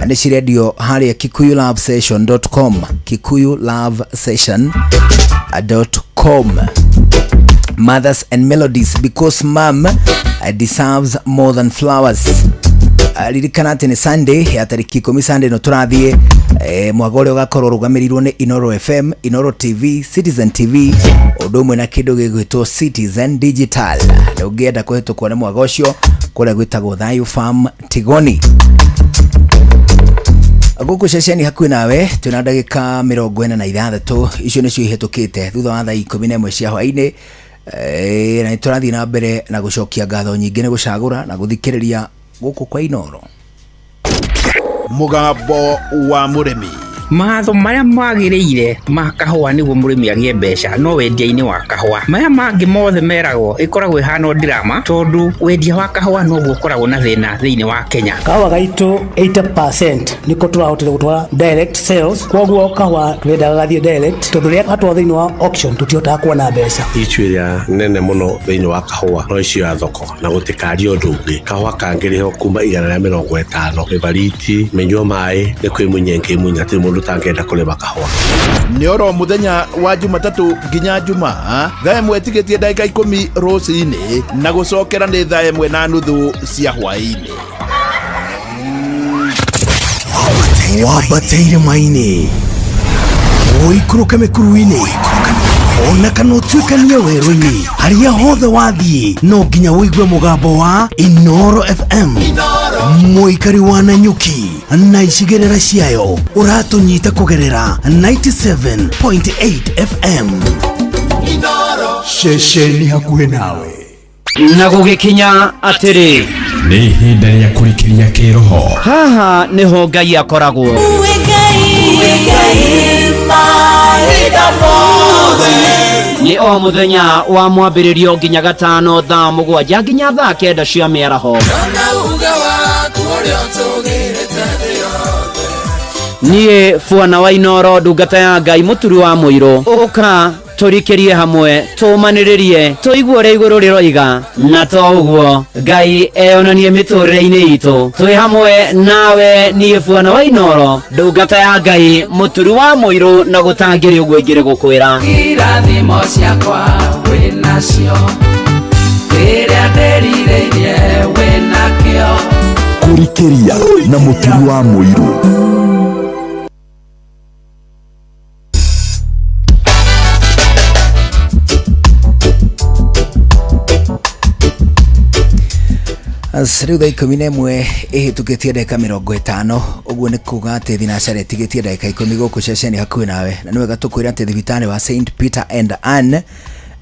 nĩ cirendio harĩa kikuyulovesession.com, kikuyulovesession.com. Mothers and Melodies, because mom deserves more than flowers. Ririkana atĩ nĩ Sunday ya tarĩki 10, Sunday no tũrathiĩ, mwaga ũrĩa ũgakorwo ũrũgamĩrĩirwo nĩ Inoro FM, Inoro TV, Citizen TV ũndũ ũmwe na kĩndũ gĩgwĩtwo Citizen Digital. Na ũngĩenda kũhĩtũkwo nĩ mwaga ũcio kũrĩa gwĩtagwo Thayo Farm Tigoni. Gũkũ ceceni hakuhĩ nawe twĩna ndagĩka 46, icio nĩcio ihĩtũkĩte thutha wa thaa 11 cia hwaĩ-inĩ. Na nĩ tũrathiĩ na mbere na gũcokia ngatho nyingĩ nĩ gũcagũra na gũthikĩrĩria gũkũ kwa Inoro. Mũgambo wa mũrĩmi. Matho marĩa magĩrĩire ma kahũa nĩguo mũrĩmi agĩe mbeca no wendia-inĩ wa kahũa. Maya mangĩ mothe meragwo ĩkoragwo ĩhana o drama, tondũ wendia wa kahũa noguo ũkoragwo na thĩna thĩinĩ wa Kenya. Kahũa gaitũ 80% nĩko tũrahotire gũtwara direct sales, koguo kahũa tũrendaga gathiĩ direct tondũ rĩrĩa gatwarwo thĩinĩ wa auction tũtihotaga kuona mbeca. Issue ĩrĩa nene mũno thĩinĩ wa kahũa no issue ya thoko na gũtikaria ũndũ ũngĩ. Kahũa kangĩrĩhwo kuma 150 mĩbariti mĩnyua maĩ nĩ kwĩmunya ĩngĩmunya, hatirĩ mũndũ ũtangĩenda kũrĩma kahũa. Nĩ oro mũthenya wa Jumatatũ nginya Jumaa thaa 1 tigĩtie ndagĩka 10 rũcinĩ na gũcokera nĩ thaa 1:30 cia hwaĩ-inĩ. Wambateire maini ũikũrũke mĩkuru-inĩ ona kana ũtuĩkanie werũ-inĩ, harĩa hothe wathiĩ no nginya ũigue mũgambo wa Inoro FM. Mũikari wa Nanyuki na icigĩrĩra ciayo ũratũnyita kũgerera 97.8 FM. Ceceni hakuhĩ nawe. Na gũgĩkinya atĩrĩ, nĩ ihinda rĩa kũrikĩria kĩroho. Haha nĩho Ngai akoragwo. Nĩ o mũthenya wa mwambĩrĩrio nginya gatano thaa 7 nginya thaa 9 cia mĩaraho. Niĩ bwana wa Inoro, ndungata ya Ngai, mũturi wa mũirũ, ũka tũrikĩrie hamwe, tũmanĩrĩrie, tũigue ũrĩa igũrũ rĩroiga, na to ũguo Ngai eyonanie mĩtũrĩre-inĩ itũ. Twĩ hamwe nawe niĩ bwana wa Inoro, ndungata ya Ngai, mũturi wa mũirũ, na gũtangĩrĩ ũguo ingĩrĩ gũkwĩra. Irathimo ciakwa wĩnacio, kĩrĩa ndĩrirĩirie wĩnakĩo. Kũrikĩria na mũturi wa mũirũ. Rĩu thaa 11 ĩhĩtũkĩtie ndagĩka 50, ũguo nĩ kuga atĩ thinacara ĩtigĩtie ndagĩka 10 gũkũ ceceni hakuhĩ nawe. Na nĩ wega tũkwĩra atĩ thibitarĩ wa St Peter and Anne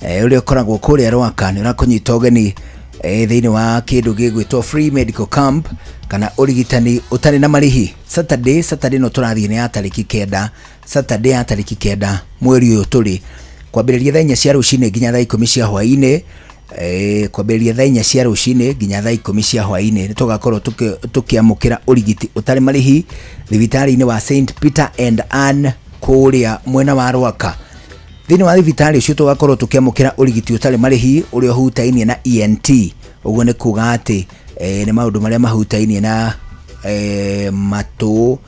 ũrĩa ũkoragwo kũrĩa Rwaka nĩ ũrakũnyita ũgeni thĩinĩ wa kĩndũ gĩgwĩtwo free medical camp kana ũrigitani ũtarĩ na marĩhi. Saturday no tũrathiĩ nĩ ya tarĩki 9, Saturday ya tarĩki 9 mweri ũyũ tũrĩ, kwambĩrĩria thaa 4 cia rũcinĩ nginya thaa 10 cia hwaĩ-inĩ. Kwambĩrĩria thaa 4 cia rũcinĩ nginya thaa 10 cia hwaĩ-inĩ nĩ tũgakorwo tũkĩamũkĩra ũrigiti ũtarĩ marĩhi thibitarĩ-inĩ wa St Peter and Ann kũrĩa mwena wa Rwaka. Thĩinĩ wa thibitarĩ ũcio tũgakorwo tũkĩamũkĩra ũrigiti ũtarĩ marĩhi ũrĩa ũhutainie na ENT. Ũguo nĩ kuga atĩ nĩ maũndũ marĩa mahutainie na matũ,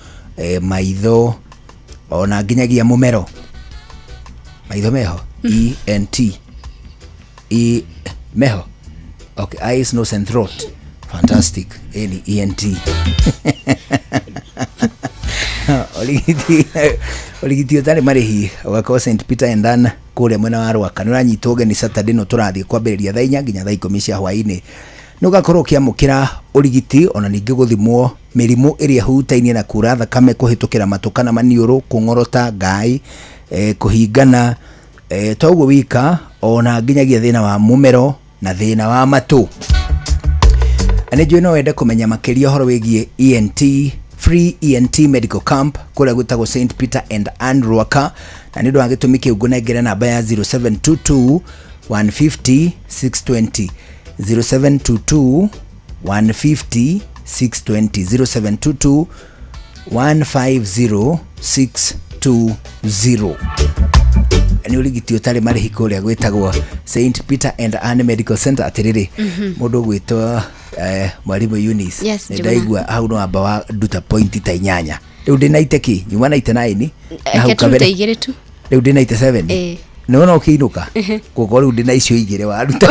maitho, ona nginyagia mũmero. Maitho meho ENT. E meho. Okay, eyes, nose and throat. Fantastic. Ĩ ni ENT. Ũrigiti ũtarĩ marĩhi ũgakorwo St Peter and Ann kũrĩa mwena wa Rwaka. Nĩ ũranyitwo ũgeni Saturday ĩno tũrathiĩ kwambĩrĩria thaa 4 nginya thaa 10 cia hwaĩ-inĩ. Nĩ ũgakorwo ũkĩamũkĩra ũrigiti ona ningĩ gũthimwo mĩrimũ ĩrĩa ĩhutainie na kura thakame kũhĩtũkĩra matũ kana maniũrũ, kũng'orota, ngai, kũhingana, toguo wika ona nginyagia thĩna wa mũmero na thĩna wa matũ. Nĩ njũĩ no wende kũmenya makĩria ũhoro wĩgiĩ ENT, free ENT medical camp kũrĩa gwĩtagwo St Peter and Ann Rwaka, na nĩ ũndũ wa gĩtũmi kĩu ngũnengere namba ya 0722 150 620, 0722 150 620, 0722 150 620. Nĩ ũrigiti ũtarĩ marĩhi kũrĩa gwĩtagwo St Peter and Ann Medical Center. Atĩrĩrĩ, mũndũ ũgwĩtwo mwarimũ Eunice, Yes, nĩ Njuguna. ndaigua hau no amba wa nduta point ta 8. Rĩu ndĩ 90 kĩ nyuma 99 na hau Reke tũrute kabere. 2 tu. Rĩu ndĩ 97. Nĩ wona ũkĩinũka gũkorwo rĩu ndĩ na icio 2 waruta.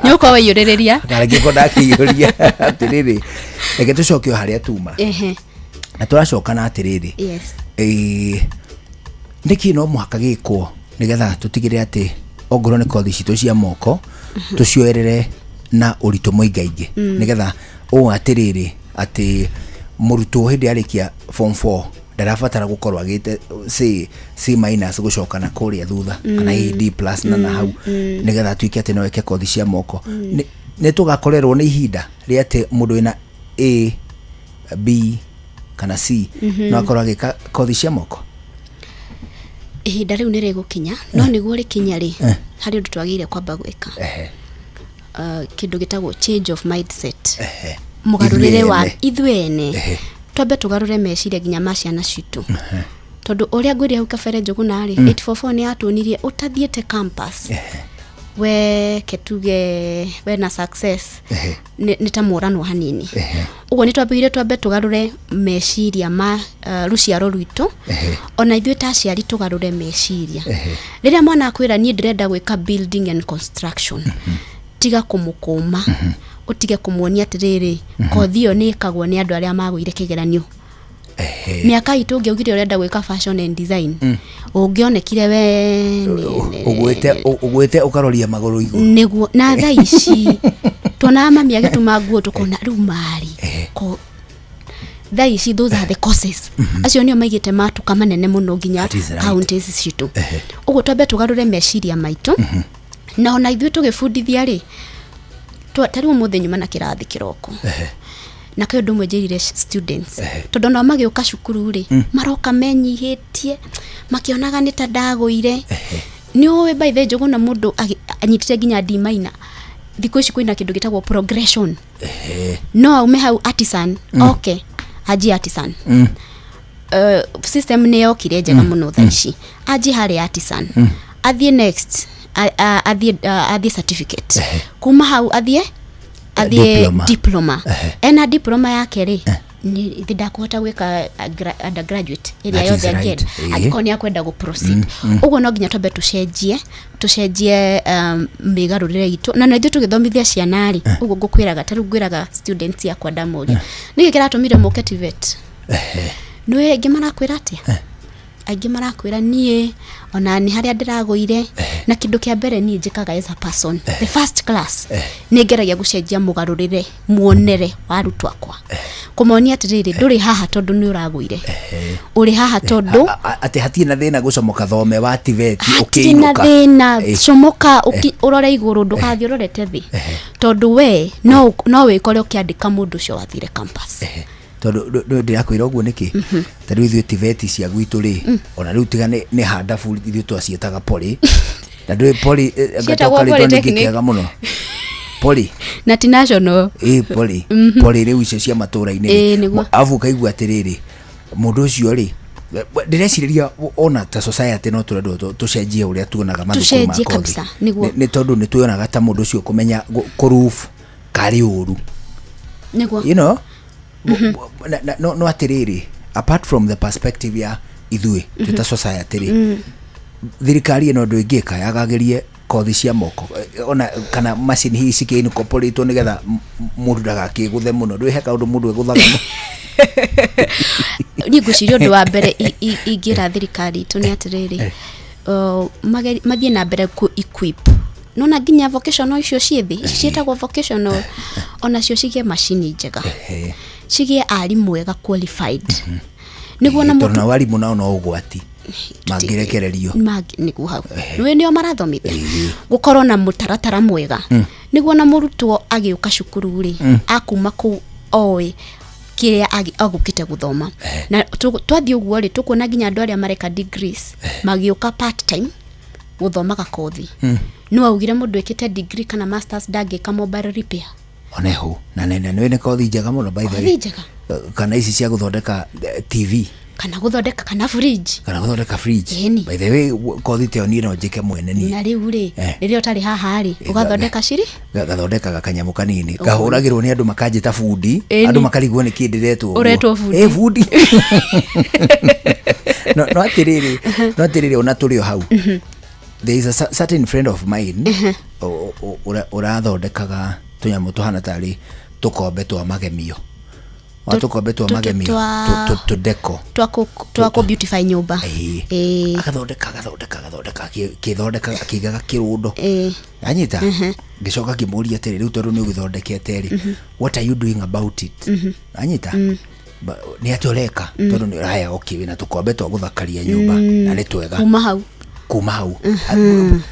Nĩ ũkorwo waiyũrĩrĩria. Kana ngĩkorwo ndakĩiyũria. Atĩrĩrĩ, reke tũcoke o harĩa tuma na tũracoka na atĩrĩrĩ, nĩkĩ no mũhaka gĩkwo nĩgetha tũtigĩrĩre atĩ ongorwo nĩ kothi citũ cia moko tũcioerere na ũritũ mũingaingĩ, nĩgetha ũũ atĩrĩrĩ atĩ mũrutwo hĩndĩ arĩkia form 4 ndarabatara gũkorwo agĩte C, C minus gũcoka na kũrĩa thutha kana hihi D plus na hau, nĩgetha atuĩke atĩ no eke kothi cia moko. Nĩ tũgakorerwo nĩ ihinda rĩa atĩ mũndũ wĩna A, B kana C no akorwo agĩka kothi cia moko. Ihinda rĩu nĩ rĩgũkinya, no nĩguo rĩkinye rĩ, harĩ ũndũ twagĩrĩire kwamba gwĩka, kĩndũ gĩtagwo change of mindset, mũgarũrĩre wa Ithuĩ ene. Ithuĩ ene twambe tũgarũre meciria nginya ma ciana citũ, tondũ ũrĩa ngwĩrire hau kabere, Njũgũna rĩ, 844 nĩ yatuonirie ũtathiĩte campus we ke tuge we na success nĩ ta mũranwo hanini. Ũguo nĩ twambĩrĩire twambe tũgarũre meciria ma rũciaro rwitũ, ona ithuĩ ta aciari tũgarũre meciria. Rĩrĩa mwana akwĩra niĩ ndĩrenda gwĩka building and construction, tiga kũmũkũma, ũtige kũmuonia atĩrĩrĩ, kothi ĩyo nĩ ĩkagwo nĩ andũ arĩa magũire kĩgeranio. Mĩaka itũ ũngĩaugire ũrenda gwĩka fashion and design, ũngĩonekire we Ũgwĩte ũkaroria magũrũ igũrũ. Nĩguo. Na thaa ici tuonaga mami agĩtuma nguo tũkona rĩu marĩ ko thaa ici those are the courses acio nĩo maigĩte matuka manene mũno nginya That is right. counties citũ. Ũguo twambe tũgarũre meciria maitũ, na ona ithuĩ tũgĩbundithia rĩ, ta rĩu ũmũthĩ nyuma na kĩrathi kĩroko na kwĩ ũndũ ũmwe njĩrire students, tondũ onao magĩũka cukuru rĩ, maroka menyihĩtie makĩonaga nĩ ta ndagũire. Nĩ ũĩ, by the way, Njũgũna, mũndũ anyitĩte nginya D minor, thikũ ici kwĩna kĩndũ gĩtagwo progression. No aume hau artisan, oke anjie artisan. System nĩ yokire njega mũno thaa ici. Anjie harĩa artisan, athiĩ next athiĩ certificate, kuma hau athiĩ Diploma. Diploma. Ena diploma yake rĩ, nĩ ndakũhota gwĩka undergraduate ĩrĩa That is yothe right. angĩenda, angĩkorwo nĩ akwenda gũ proceed. Ũguo no nginya twambe tũcenjie mĩgarũrĩre itũ na ithuĩ tũgĩthomithia ciana rĩ. Ũguo ngũkwĩraga, ta rĩu ngwĩraga students akwa, ndamoria nĩkĩ kĩratũmire mũke TVET? Nĩ aingĩ marakwĩra atĩa? Aingĩ marakwĩra niĩ ona nĩ harĩa ndĩragũire. Na kĩndũ kĩa mbere niĩ njĩkaga as a person, the first class, nĩ ngeragia gũcenjia mũgarũrĩre muonere wa arutwo akwa, kũmonia atĩrĩrĩ, ndũrĩ haha tondũ nĩ ũragũire, ũrĩ haha tondũ Atĩ hatirĩ na thĩna gũcomoka thome wa TVET hatirĩ na ũkĩinũka. Thĩna. Comoka, ũrore igũrũ, ndũgathiĩ ũrorete thĩ, tondũ we no wĩkore ũkĩandĩka mũndũ ũcio wathire campus. Tondũ ndĩrakwĩra ũguo nĩkĩ, ta rĩu ithuĩ TVET cia gwitũ rĩ, ona rĩu tiga nĩ handabu, ithuĩ twaciĩtaga poly. Na ndũĩ poli Ciĩtagwo ngatoka rĩtwa ningĩ polytechnic. kĩega mũno poli. Na ti national. Ĩ poli. Poli rĩu icio cia matũra-inĩ Ĩĩ, rĩ. nĩguo. Arabu ũkaigua atĩrĩrĩ, mũndũ ũcio rĩ, ndĩrecirĩria ona ta society no tũrendwo tũcenjie ũrĩa tuonaga mathukuru ma Tũcenjie kothi. kabisa, nĩguo. Nĩ tondũ nĩ tuonaga ta mũndũ ũcio kũmenya kũroof karĩ ũru. Nĩguo. You know, no atĩrĩrĩ, apart from the perspective ya ithuĩ twĩ ta society rĩ, thirikari ĩno ũndũ ĩngĩka yagagĩrie kothi cia moko, ona kana macini hihi cikĩ-incorporate nĩgetha mũndũ ndagakĩgũthe mũno. Ndũĩ he kaũndũ mũndũ egũthaga mũno. Niĩ ngwĩciria ũndũ wa mbere ingĩra thirikari itũ nĩ atĩrĩrĩ, mathiĩ na mbere kũ equip nona nginya vocational icio ciĩ thĩ, ici ciĩtagwo vocational, onacio cigĩe macini njega, cigĩe arimũ ega qualified, nĩguo na Tondũ mũndũ na warimũ nao no ũgwati mangĩrekererio. Nĩguo hau nĩwe nĩo marathomithia, gũkorwo na mũtaratara mwega, nĩguo na mũrutwo agĩũka cukuru rĩ, akuma kũu oĩ kĩrĩa agũkĩte gũthoma. Na twathiĩ ũguo rĩ, tũkuona nginya andũ arĩa mareka degrees magĩũka part time gũthomaga kothi. No augire mũndũ ĩkĩte degree kana masters ndangĩka mobile repair. Oneho na nĩ nĩ kothi njega mũno, by the way. Kothi njega. Kana ici cia gũthondeka TV. Kana gũthondeka kana fridge. Kana gũthondeka fridge. Ĩni. By the way, kothi ta ĩyo niĩ no njĩke mwene niĩ. Na rĩu rĩ, rĩrĩa ũtarĩ haha rĩ, ũgathondeka ciri. Gathondekaga kanyamũ kanini kahũragĩrwo nĩ andũ makanjĩta bundi. Ĩni. Andũ makarigwo nĩ kĩ ndĩretwo ũguo. Ũretwo bundi. Ĩ, bundi. No atĩrĩrĩ, ona tũrĩ o hau, there is a certain friend of mine ũrathondekaga tũnyamũ tũhana tarĩ tũkombe twa magemio, wa tũkombe twa magemio, tũdeko. Twa kũ beautify nyũmba. Ĩĩ. Ĩĩ. Agathondeka agathondeka agathondeka, akĩthondeka akĩigaga kĩrũndo. Ĩĩ. Anyita ngĩcoka ngĩmũria atĩrĩ, rĩu tondũ nĩ ũgĩthondekete rĩ, what are you doing about it? Anyita nĩ atĩ ũreka, tondũ nĩ ũraya, okay, wĩna tũkombe twa gũthakaria nyũmba na nĩ twega. Kuma hau. Kuma hau.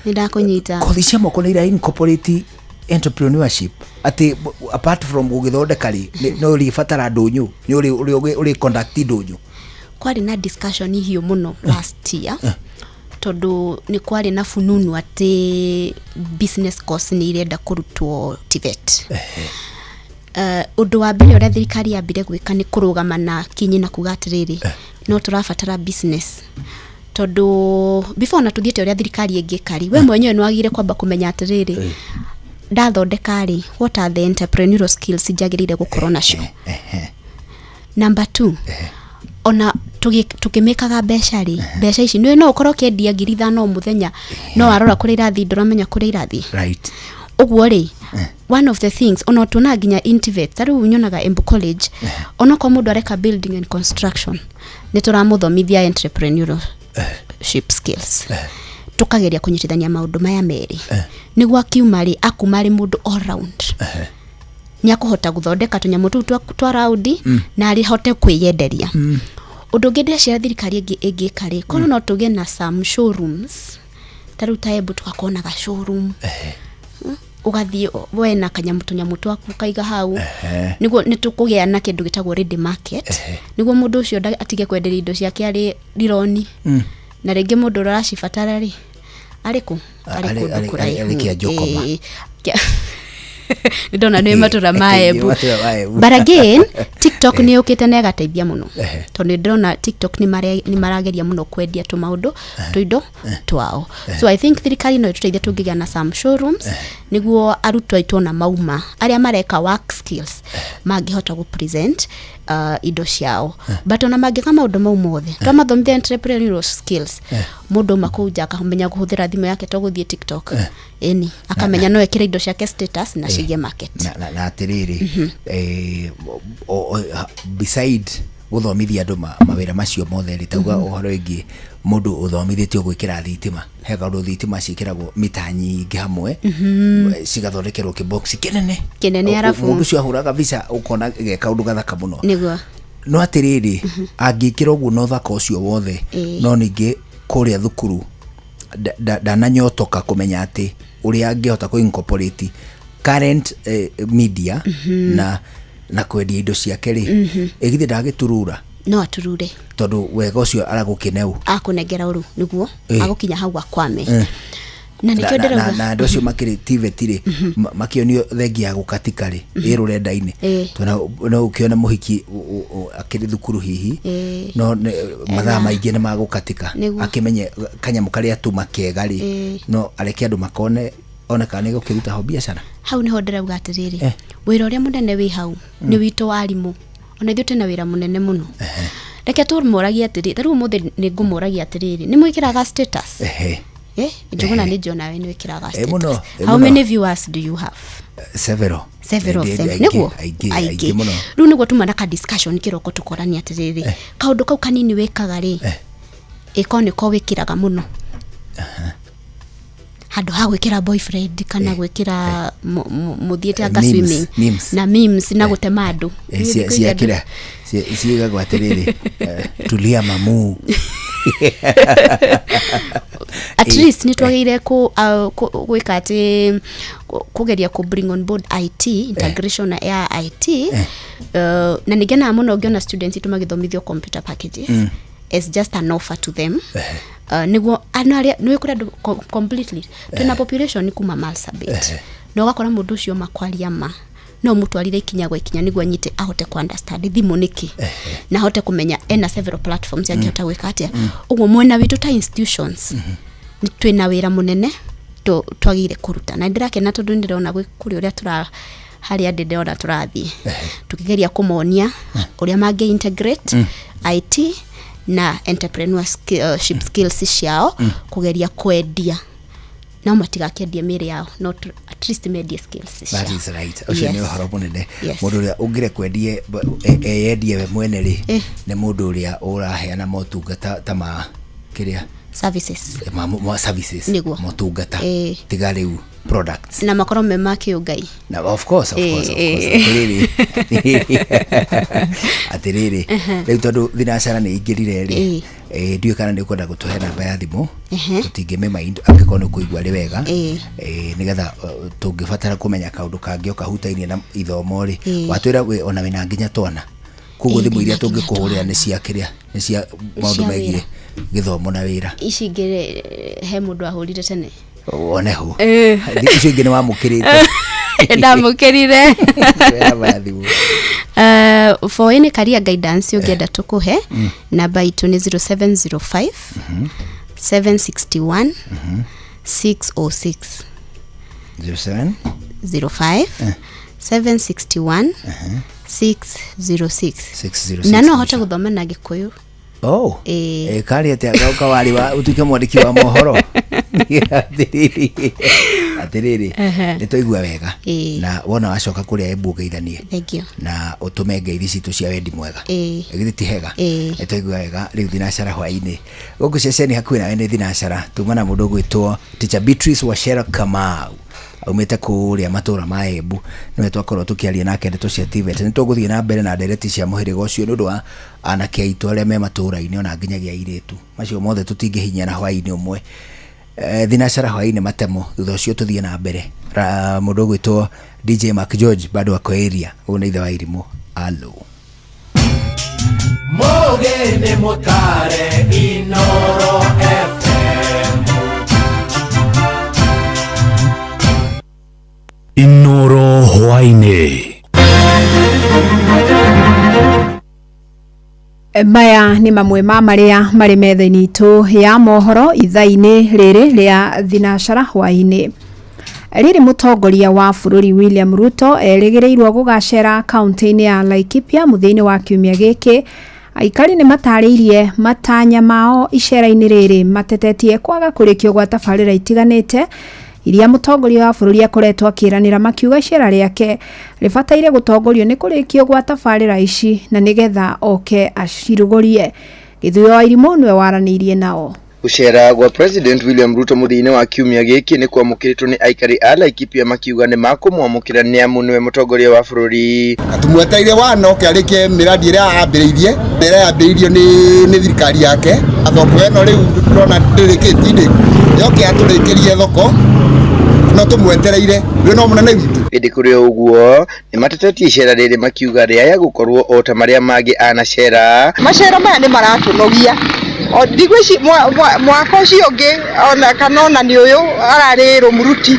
Nĩ ndakũnyita. Kothi cia moko nĩ ira incorporate entrepreneurship, atĩ apart from gũgĩthondeka rĩ, no ũrĩbatara ndũnyũ, nĩ ũrĩ conduct ndũnyũ. Kwarĩ na discussion hiũ mũno last year, tondũ nĩ kwarĩ na fununu atĩ business course nĩ irenda kũrutwo TVET. Ũndũ wa mbere ũrĩa thirikari yambire gwĩka nĩ kũrũgama na kinyi na kuga atĩrĩrĩ, no tũrabatara business, tondũ before ona tũthiĩte ũrĩa thirikari ĩngĩka rĩ, we mwenyewe nĩ wagĩrĩire kwamba kũmenya atĩrĩrĩ, ndathondeka rĩ, what are the entrepreneurial skills njagĩrĩire gũkorwo nacio. Number 2, ona tũkĩmĩkaga mbeca rĩ, mbeca ici nĩ no ũkorwo ũkĩendia 5,000 o mũthenya, no warora kũrĩa irathiĩ ndũramenya kũrĩa irathiĩ. Ũguo rĩ, one of the things ona tuonaga nginya in TVET, ta rĩu nyonaga Embu College, onokorwo mũndũ areka building and construction, nĩ tũramũthomithia entrepreneurship skills, tũkageria kũnyitithania maũndũ maya merĩ, nĩguo akiuma rĩ, akuma arĩ mũndũ all round, nĩ akũhota gũthondeka tũnyamũ tũu twa raundi na arĩhote kwĩyenderia. Ũndũ ũngĩ ndĩreciria thirikari ĩngĩka rĩ, korwo no tũgĩe na some showrooms, ta rĩu ta Embu tũgakorwo na ga showroom, ũgathiĩ we na kanyamũ tũnyamũ twaku ũkaiga hau, nĩguo nĩ tũkũgĩa na kĩndũ gĩtagwo ready market, nĩguo mũndũ ũcio atige kwenderia indo ciake arĩ rironi, na rĩngĩ mũndũ ũrĩa ũracibatara rĩ, arĩ kũ? Arĩ kũndũ kũraihu. Arĩ Kĩanjũkoma. Ĩĩ. Nĩ ndona nĩ matũra ma Nĩ Embu. matũra ma Embu. But again, TikTok nĩ yũkĩte na ĩgateithia mũno, tondũ nĩ ndĩrona TikTok nĩ marageria mũno kwendia tũmaũndũ tũindo twao. So I think thirikari no ĩtũteithie tũngĩgĩa na some showrooms, nĩguo arutwo aitũ ona mauma arĩa mareka work skills mangĩhota gũ present indo ciao. But ona mangĩka maũndũ mau mothe, twamathomithia entrepreneurial skills, mũndũ auma kũu nja akamenya kũhũthĩra thimũ yake to gũthiĩ TikTok. Ĩni, akamenya no ekĩre indo ciake status na cigĩe market. Na atĩrĩrĩ, beside gũthomithia andũ mawĩra macio mothe rĩ, tauga ũhoro wĩgiĩ mũndũ ũthomithĩtio gwĩkĩra thitima, he kaũndũ thitima ciĩkĩragwo mita nyingĩ hamwe, cigathondekerwo kĩbox kĩnene Kĩnene, arabu Mũndũ ũcio ahũraga mbica ũkona ge kaũndũ gathaka mũno. Nĩguo. No atĩrĩrĩ, angĩkĩra ũguo na ũthaka ũcio wothe, no ningĩ kũrĩa thukuru ndananyotoka kũmenya atĩ ũrĩa angĩhota kũ incorporate current media na kwendia indo ciake rĩ, ĩgithĩ ndagĩturura? No aturure. Tondũ wega ũcio aragũkĩneu. Akũnengera ũru nĩguo agũkinya hau akwame. Na nĩkĩo ndĩrauga. Na andũ acio makĩrĩ TVET rĩ, makĩonio thengia ya gũkatika rĩ, ĩ rũrenda-inĩ. Tondũ no ũkĩone mũhiki akĩrĩ thukuru hihi, no mathaa maingĩ nĩ magũkatika. Akĩmenye kanyamũ karĩa atuma kega rĩ, no areke andũ makone ona kana nĩ gũkĩruta ho biacara. Hau nĩho ndĩrauga atĩrĩrĩ, wĩra ũrĩa mũnene wĩ hau nĩ witũ warimũ. Ona ithuĩ twĩna wĩra mũnene mũno. Reke tũmoragie atĩrĩrĩ, ta rĩu ũmũthĩ nĩ ngũmoragia atĩrĩrĩ, nĩ mwĩkĩraga status? Njuguna nĩ njonawe nĩ wĩkĩraga status. How many viewers do you have? Several. Several of them. Nĩguo? Aingĩ mũno. Rĩu nĩguo tuma na ka discussion kĩroko tũkorania atĩrĩrĩ, kaũndũ kau kanini wĩkaga rĩ, ĩko nĩko wĩkĩraga mũno. Handũ ha gwĩkĩra boyfriend kana gwĩkĩra mũthiĩte anga swimming na memes na gũtema andũ. Cia kĩrĩa ciigagwo atĩrĩrĩ, tulia mamu. At least nĩ twagĩrĩire gwĩka atĩ kũgeria kũ bring on board IT integration ya IT, na nĩngenaga mũno ngĩona students itũ magĩthomithio computer packages as just an offer to them. Nĩguo arĩa nĩ kũrĩ andũ completely twĩna population kuma Marsabit, na ũgakora mũndũ ũcio makwaria ma no mũtwarire ikinya gwa ikinya nĩguo anyite ahote ku understand thimũ nĩkĩ, na ahote kũmenya ena several platforms angĩhota gwĩka atĩa. Ũguo mwena witũ ta institutions twĩna wĩra mũnene twagĩrĩire kũruta, na ndĩrakena tondũ nĩndĩrona kũrĩ ũrĩa tũra harĩa ndĩrona tũrathiĩ tukĩgeria kũmonia ũrĩa mangĩ integrate IT na entrepreneurship skills ciao, kũgeria kwendia no matigakĩendie mĩĩrĩ yao, no at least mendie skills ciao. That is right. Ũcio nĩ ũhoro mũnene. Mũndũ ũrĩa ũngĩre kwendie eyendie we mwene rĩ, nĩ mũndũ ũrĩa ũraheana motungata ta ma kĩrĩa services, ma services, motungata tiga rĩu products, na makorwo me ma kĩũngai. Na of course, of course, of course. Atĩrĩrĩ, rĩu tondũ thinacara nĩ ingĩrire rĩ, ndiũĩ kana nĩ ũkwenda gũtũhe namba ya thimũ, tũtingĩmĩmind angĩkorwo nĩ ũkũigua arĩ wega, nĩgetha tũngĩbatara kũmenya kaũndũ kangĩ o kahutainie na ithomo rĩ, watwĩra ona wĩna nginya twana, koguo thimũ iria tũngĩkũhũrĩra nĩ cia kĩrĩa, nĩ cia maũndũ megiĩ gĩthomo na wĩra. Ici ingĩ he mũndũ ahũrire tene oneho icio ingĩ nĩ wamũkĩrĩte. Ndamũkĩrire. For any career guidance ũngĩenda tũkũhe, namba itũ nĩ 0705 761 606. 07 05 761 606. Na no hote gũthoma na Gĩkũyũ. Oh, kari atĩa kawarĩ wa ũtuĩke mwandĩki wa mohoro. Atĩrĩrĩ, nĩ twaigua wega, na wona wacoka kũrĩa Embu ũgeithanie na ũtũme ngeithi citũ cia wendi mwega, githĩ ti hega? Nĩ twaigua wega. Rĩu thinacara hwaĩ-inĩ gũkũ ceceni hakuhĩ nawe nĩ thinacara, tuma na mũndũ ũgwĩtwo Teacher Beatrice Wachera Kamau, aumĩte kũrĩa matũra ma Embu, nĩwe twakorwo tũkĩaria nake ndeto cia TVET. Nĩ tũgũthiĩ na mbere na ndereti cia mũhĩrĩga ũcio nĩ ũndũ wa anake aitũ arĩa me matũra-inĩ ona nginyagia airĩtu, macio mothe tũtingĩhinyia na hwaĩ-inĩ ũmwe. Thinacara hwaĩ-inĩ matemo, thutha ũcio tũthiĩ na mbere. Mũndũ ũgwĩtwo DJ Mark George bado ako area, ũyũ nĩ ithe wa irimũ. Alo Mũgĩ nĩ mũtare Inoro FM. Inoro hwaĩ-inĩ. Maya nĩ mamwe ma marĩa marĩ metha-inĩ itũ ya mohoro ithaa-inĩ rĩrĩ rĩa thinacara hwaĩ-inĩ. Rĩrĩ mũtongoria wa bũrũri William Ruto erĩgĩrĩirwo gũgacera kaunti-inĩ ya Laikipia mũthia-inĩ wa kiumia gĩkĩ. Aikari nĩ matarĩirie matanya mao icera-inĩ rĩrĩ, matetetie kwaga kũrĩkio gwa tabarĩra itiganĩte iria mũtongoria wa bũrũri akoretwo akĩranĩra, makiuga icera rĩake rĩbataire gũtongorio nĩ kũrĩkio gwa tabarĩra ici na nĩgetha oke acirugũrie. Gĩthuyo wa Irimũ nĩwe waranĩirie nao. Gũcera gwa President William Ruto mũthia-inĩ wa kiumia gĩkĩ nĩ kwamũkĩrĩtwo nĩ aikari a Laikipia makiuga nĩ makũmwamũkĩra nĩ amu nĩwe mũtongoria wa bũrũri. Tumwetereire wana oke arĩkie mĩradi ĩrĩa ambĩrĩirie, ĩrĩa yambĩrĩirio nĩ thirikari yake. Thoko ĩno rĩu tũrona ndĩrĩkĩtie ndĩku, yoke atũrĩkĩrie thoko, no tũmwetereire rĩu no mũnene witũ. Ĩndĩ kũrĩ o ũguo nĩ matetetie icera rĩrĩ makiuga rĩaya gũkorwo o ta marĩa mangĩ anacera. Macera maya nĩ maratũnogia Ndigwĩci mwaka ũcio ũngĩ ona kana ona nĩ ũyũ ararĩ Rũmuruti,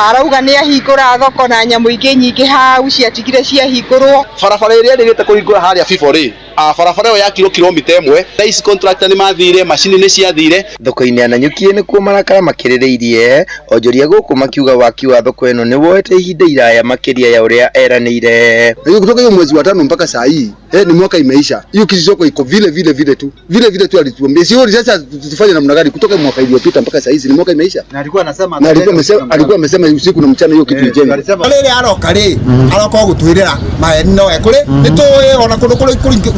arauga nĩ ahingũra thoko na nyamũ ingĩ nyingĩ hau ciatigire ciahingũrwo. Barabara ĩrĩa ĩrĩgĩte kũhingũra harĩa Bibũ rĩ, barabara ĩyo yakirwo kilomita 1, thaa ici contractor nĩ mathire, macini nĩ ciathire. Thoko-inĩ ya Nanyuki nĩkuo marakara makĩrĩrĩirie onjoria gũkũ makiuga waki wa thoko ĩno nĩ woete ihinda iraya makĩria ya ũrĩa eranĩire. Hiyo kutoka hiyo mwezi wa 5 mpaka saa hii ni mwaka imeisha. Hiyo kitu soko iko vile vile vile tu. Vile vile tu alituambia. Sio sasa tufanye namna gani kutoka mwaka iliyopita mpaka saa hizi ni mwaka imeisha. Na alikuwa anasema alikuwa amesema usiku na mchana hiyo kitu ijengwe. Rĩrĩa aroka rĩ aroka gũtwĩrĩra maheni no ekũrĩ nĩtũĩ ona kũndũ kũrĩ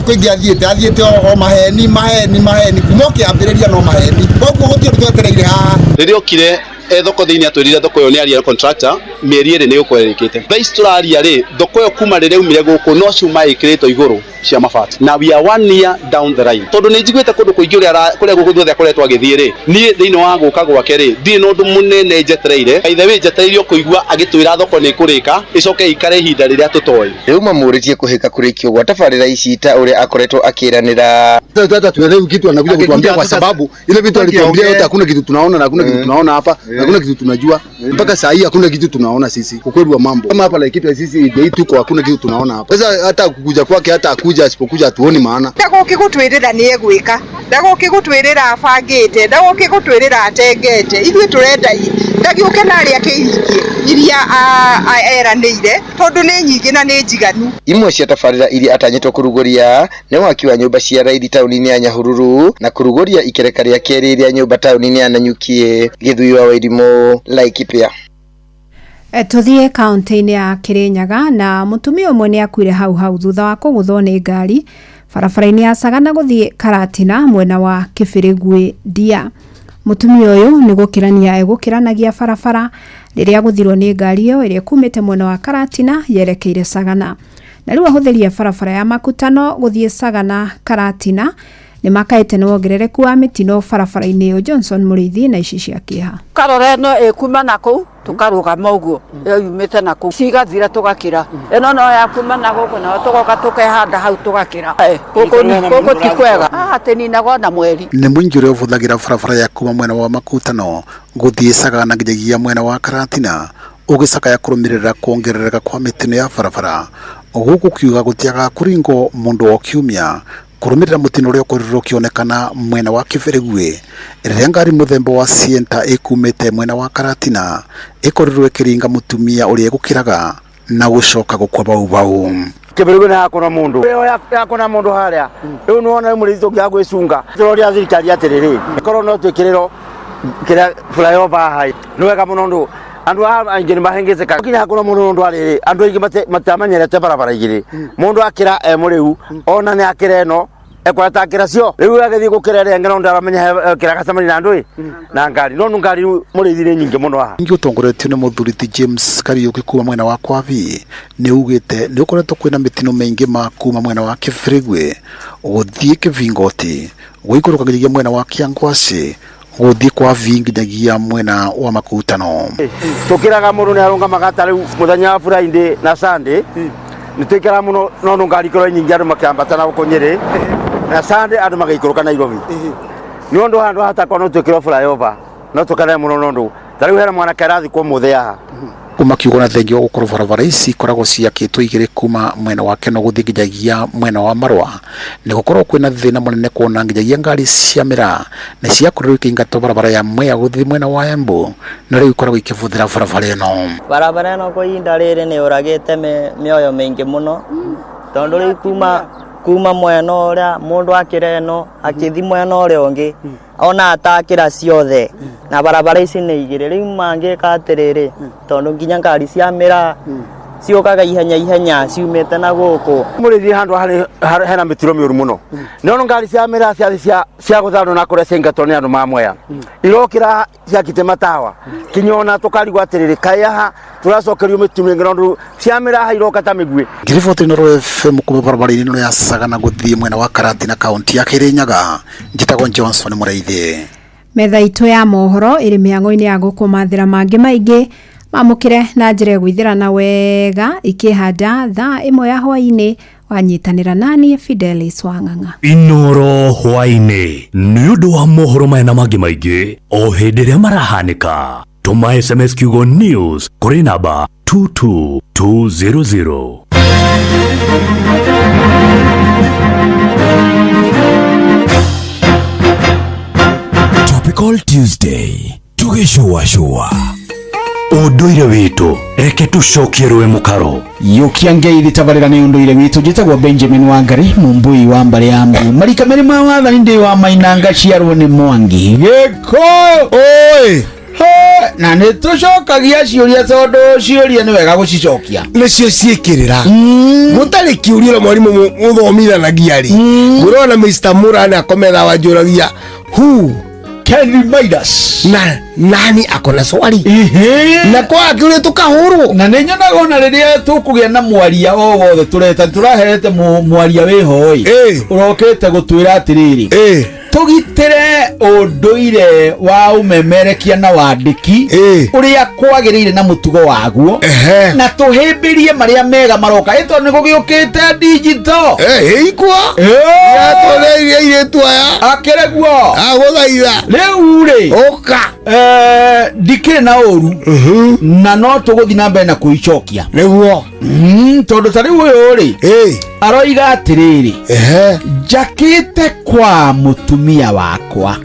kũingĩ athiĩte o maheni maheni maheni kuma ũkĩambĩrĩria no maheni. Koguo gũtirĩ ũndũ twetereire haha. Rĩrĩa okire thoko thĩinĩ atwĩrire thoko ĩyo nĩ aria contractor mĩeri 2 nĩ gũkorwo ĩrĩkĩte. Thaa ici tũraria rĩ, thoko ĩyo kuma rĩrĩa yaumire gũkũ no cuma ĩkĩrĩtwo igũrũ cia mabati. Na we are 1 year down the line. Tondũ nĩ njiguĩte kũndũ kũingĩ kũrĩa gũkũ guothe akoretwo agĩthiĩ rĩ, niĩ thĩinĩ wa gũka gwake rĩ, ndirĩ na ũndũ mũnene njetereire. By the way, njetereire kũigua agĩtwĩra thoko nĩ ĩkũrĩka, ĩcoke ĩikare ihinda rĩrĩa tũtoĩ. Rĩu mamũrĩtie kũhĩka kũrĩkio gwa tabarĩra ici ta ũrĩa akoretwo akĩranĩra. Sasa tuelewe kitu anakuja kutuambia kwa sababu ile vitu alituambia yote hakuna kitu tunaona na hakuna kitu tunaona hapa na hakuna kitu tunajua mpaka saa hii hakuna kitu tunaona sisi ukweli wa mambo. Kama hapa Laikipia sisi ndio tuko hakuna kitu tunaona hapa. Sasa hata kukuja kwake hata akuja asipokuja hatuoni maana. Ndagũkĩ gũtwĩrĩra nĩ egwĩka, ndagũkĩ gũtwĩrĩra abangĩte, ndagũkĩ gũtwĩrĩra atengete. Ithuĩ tũrenda ndagĩũke na arĩa akĩhingie iria eranĩire tondũ nĩ nyingĩ na nĩ njiganu. Imwe cia tabarĩra iria atanyĩtwo kũrugũria nĩ waki wa nyũmba cia raithi taũni-inĩ ya Nyahururu na kũrugũria ikereka rĩa kerĩ rĩa nyũmba taũni-inĩ ya Nanyuki. Gĩthui wa Wairimu, Laikipia. Tũthiĩ kaunti-inĩ ya Kirinyaga na mũtumia ũmwe nĩ akuire hau hau thutha wa kũgũthwo nĩ ngari barabara-inĩ ya Sagana gũthiĩ Karatina mwena wa Kĩbĩrĩgui Ndia. Mũtumia ũyũ nĩ gũkĩrania egũkĩranagia barabara rĩrĩa agũthirwo nĩ ngari ĩyo ĩrĩa ĩkumĩte mwena wa Karatina yerekeire Sagana. Na rĩu ahũthĩri a barabara ya Makutano gũthiĩ Sagana Karatina nĩ makaĩte nĩ wongerereku wa mĩtino barabara-inĩ ĩyo. Johnson Mũrĩithi na ici cia kĩeha. Karora ĩno ĩkuma na kũu tũkarũgama ũguo ĩyo yumĩte na kũu cigathira tũgakĩra ĩno no ya kuma na gũkũ nayo tũgoka tũkehanda hau tũgakĩra. Gũkũ ti kwega atĩ ninagwo na mweri. Nĩ mũingĩ ũrĩa ũbũthagĩra barabara ya kuma mwena wa Makutano gũthiĩ Sagana nginyagia mwena wa Karatina ũgĩcakaya kũrũmĩrĩra kuongerereka kwa mĩtino ya barabara gũkũ kiuga gũtiagaga kũringwo mũndũ o kiumia kũrũmĩrĩra mũtino ũrĩa ũkorirwo ũkĩonekana mwena wa Kĩbĩrĩgui rĩrĩa ngari mũthemba wa Sienta ĩkumĩte mwena wa Karatina ĩkorirwo ĩkĩringa mũtumia ũrĩa ĩgũkĩraga na gũcoka gũkua bau bau. Kĩbĩrĩgui nĩ hakũna mũndũ ĩyo yakũna mũndũ harĩa rĩu nĩwona rĩu mũrĩithi tũngĩaga gwĩcunga tũroria thirikari atĩrĩrĩ korwo no twĩkĩrĩrwo kĩrĩa flyover haha nĩ wega mũno ũndũ andũ aya aingĩ nĩ mahĩngĩcĩkaga kinya hakũna mũndũ ũndũ arĩrĩ andũ aingĩ matamenyerete barabara igĩrĩ mũndũ akĩra e mũrĩu ona nĩ akĩra ĩno ekora takĩra cio rĩu agĩthiĩ gũkĩra ĩrĩa ĩngĩ no ndaramenya kĩrĩa gacemania na andũ ĩ na ngari no ngari mũrĩithi nĩ nyingĩ mũno haha. Ingĩ ũtongoretio nĩ mũthuri ti James Kariuki kuma mwena wa Kwabi nĩ ugĩte nĩ ũkoretwo kwĩna mĩtino mĩingĩ ma kuma mwena wa Kĩbĩrĩgui gũthiĩ Kĩbingoti gũikũrũka nginyagia mwena wa Kĩangwacĩ gũthiĩ kwa vi nginyagia mwena wa Makutano. Tũkĩraga mũndũ nĩ arũngamaga ta rĩu mũthenya wa Friday na Sunday nĩ twĩkĩraga mũno no ngari ikorwo nyingĩ andũ makĩambata na gũkũ Nyĩrĩ na Sunday andũ magĩikũrũka Nairobi nĩ ũndũ handũ hatakorwo no twĩkĩrwo flyover no tũkenere mũno no ũndũ ta rĩu hena mwanake arathikwo mũthĩ haha. Kuma kiugo na thengia wa gũkorwo barabara ici ikoragwo ciakĩtwo igĩrĩ kuma mwena wa Keno gũthiĩ nginyagia mwena wa Marũa nĩ gũkorwo kwĩna thĩna mũnene kuona nginyagia ngari cia mĩraa nĩ ciakorirwo ikĩingatwo barabara ya Mwea gũthiĩ mwena wa Embu na rĩu ikoragwo ikĩbũthĩra barabara ĩno. Barabara ĩno kwa ihinda rĩrĩ nĩ yũragĩte mĩoyo mĩingĩ mũno tondũ rĩu kuma mwena ũrĩa mũndũ akĩra ĩno akĩthi mwena ũrĩa ũngĩ ona atakĩra ciothe na barabara ici nĩ igĩrĩ rĩu mangĩka atĩrĩrĩ tondũ nginya ngari cia mĩraa ciũkaga ihenya ihenya ciumĩte na gũkũ. Mũrĩithi handũ hena mĩtino mĩũru mũno nĩ ngari cia mĩraa ciathi cia gũthandwo na kũrĩa ciaingatwo nĩ andũ ma Mwea irokĩra ciakĩte matawa kinya ona tũkarigwo atĩrĩrĩ kaĩ haha tũracokerio mĩtino ĩngĩ nondũ cia mĩraa iroka ta mĩguĩ. Ngĩriboti Inooro FM kuma barabara-inĩ ĩno ya Sagana gũthiĩ mwena wa Karatina kaunti ya Kirinyaga njĩtagwo Johnson Mũrĩithi. Metha itũ ya mohoro ĩrĩ mĩhang'o-inĩ ya gũkũmathĩra mangĩ maingĩ Mamũkĩre na njĩra ĩgwithĩrana wega ikĩhanda thaa 1 ya hwaĩ-inĩ. Wanyitanĩra nani Fidelis Wang'ang'a. Inoro hwaĩ-inĩ nĩ ũndũ wa mohoro maya na mangĩ maingĩ o hĩndĩ ĩrĩa marahanĩka. Tũma SMS kiugo news kũrĩ namba 22200. Topical Tuesday tũgĩcũacũa Ũndũire witũ reke tũcokie rũĩ mũkaro. Yũkia ngeithi tabarĩra nĩ ũndũire witũ. Njĩtagwo Benjamin Wangari, mũmbui wa mbarĩ ya mbu marika merĩ ma wathani, ndĩ wa mainanga, ciarwo nĩ Mwangi Gĩkũyũ. Oi. Na nĩ tũcokagia ciũria tondũ ciũria nĩ wega gũcicokia. Nĩcio ciĩkĩrĩra gũtarĩ kĩũria na mwarimũ mũthomithanagia rĩ, ngũrona Mr. Murani akometha wanjũragia who can remind us na nani akona swali na kwa akiuria tukahurwo. Na nĩ nyonaga ona rĩrĩa tũkũgĩa na mwaria o wothe tũreta tũraherete mwaria wĩho ĩ ũrokĩte gũtwĩra atĩrĩrĩ, tũgitĩre ũndũire wa ũmemerekia na wandĩki ũrĩa kwagĩrĩire na mũtugo waguo, na tũhĩmbĩrie marĩa mega maroka ĩ tondũ nĩ gũgĩũkĩte digital. Ikwa yatũrĩirie airĩtu aya akĩreguo agũthaitha rĩu rĩ ũka. Ndikĩrĩ na ũru na no tũgũthiĩ na mbere na kũicokia nĩguo tondũ ta rĩu ũyũ rĩ aroiga atĩrĩrĩ, njakĩte kwa mũtumia wakwa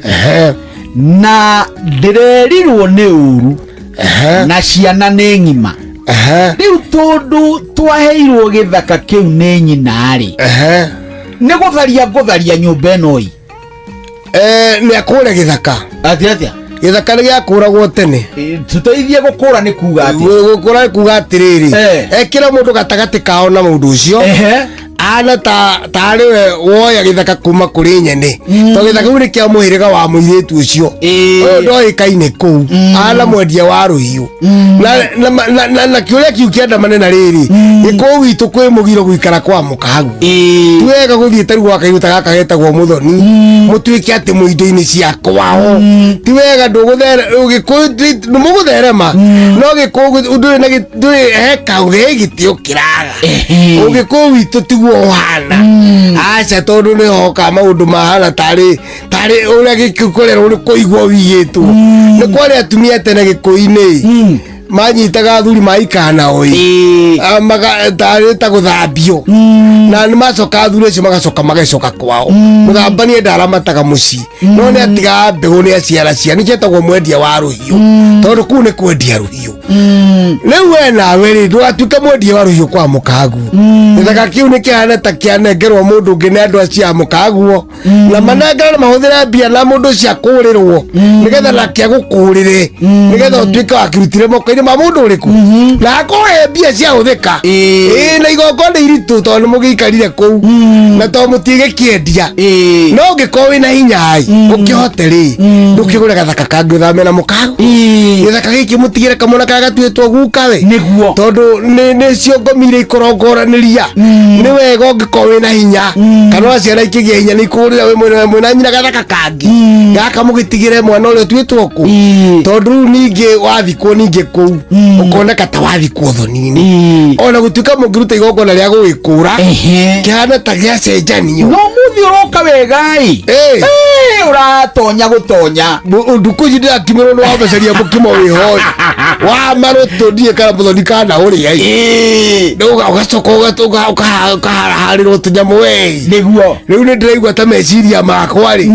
na ndĩrerirwo nĩ ũru na ciana nĩ ng'ima. Rĩu tondũ twaheirwo gĩthaka kĩu nĩ nyina rĩ, nĩ gũtharia ngũtharia nyũmba ĩno ĩ. Nĩ akũre gĩthaka. Atĩ atĩa? Gĩthaka nĩ gĩakũragwo tene. Tũteithie gũkũra nĩ kuga atĩ. Gũkũra nĩ kuga atĩrĩrĩ, ekĩra mũndũ gatagatĩ kao na mũndũ ũcio ana tarĩ we woya gĩthaka kuma kũrĩ nyene, tondũ gĩthaka kĩu nĩ kĩa mũhĩrĩga wa mũirĩtu ũcio ũyũ ndoĩkaine kũu ana mwendia wa rũhiũ. Na kĩũria kĩu kĩandamane na rĩrĩ, gĩkũyũ witũ kwĩ mũgiro gũikara kwa mũkaguo. Ti wega gũthiĩ ta rĩu gwa kairũ ta gaka getagwo mũthoni mũtuĩke atĩ mwĩ indo-inĩ cia kwao. Ti wega gĩkũyũ nĩ mũgũtherema, no gĩkũyũ ndũrĩ na ndũrĩ he kauge gĩtĩo kĩraga. Ũgĩkũyũ witũ tiguo ũhana, aca, tondũ nĩ hoka maũndũ mahana tarĩ ũrĩa gĩkũrerwo nĩ kũigwo wigĩtwo. Nĩ kwarĩ atumia tene gĩkũyũ-inĩ manyitaga athuri maikara nao ĩ tarĩ ta gũthambio, na nĩ macoka athuri acio magacoka magacoka kwao. Mũthambania ndaramataga mũciĩ, no nĩ atigaga mbegũ nĩ aciara ciana, nĩcietagwo mwendia wa rũhiũ, tondũ kũu nĩ kwendia rũhiũ. Rĩu we nawe rĩ, ndũgatuĩke mwendia wa rũhiũ kwa mũkaguo. Gĩthaka kĩu nĩ kĩhana ta kĩanengerwo mũndũ ũngĩ nĩ andũ acio a mũkaguo, na manengera na mahũthĩre mbia na mũndũ ũcio akũrĩrwo nĩgetha nake agũkũrĩre, nĩgetha ũtuĩke wakĩrutire moko-inĩ ma mũndũ ũrĩkũ na akũhe mbia ciahũthĩka. Ĩĩ, na igongona iritũ tondũ nĩ mũgĩikarire kũu na tondũ mũtigĩkĩendia. No ũngĩkorwo wĩna hinya ĩ ũkĩhote rĩ, ndũkĩgũre gathaka kangĩ ũthame na mũkago. Gĩthaka gĩkĩ mũtigĩre kamwana karĩa gatuĩtwo guka we, nĩguo tondũ nĩ cio ngomi iria ikorongoranĩria. Nĩ wega ũngĩkorwo wĩna hinya, kana ona ciana ikĩgĩa hinya nĩ ikũgũrĩra wĩ mwĩna nyina gathaka kangĩ gaka mũgĩtigĩre mwana ũrĩa ũtuĩtwo kũ, tondũ rĩu ningĩ wathikwo ningĩ kũu ũkoneka ta wathikwo thoni-inĩ, ona gũtuĩka mũngĩruta igongona rĩa gũgĩkũra kĩhana ta gĩacenjanio. No mũthĩ ũroka wega ĩ, ũratonya gũtonya ndukũ ici ndĩrakimirwo nĩ wambecaria mũkimo wĩho wa marũtũ, ndiĩ kana mũthoni kana ũrĩa ĩ, ũgacoka ũkaharĩrwo tũnyamũ we. Nĩguo rĩu nĩ ndĩraigua ta meciria makwa rĩ,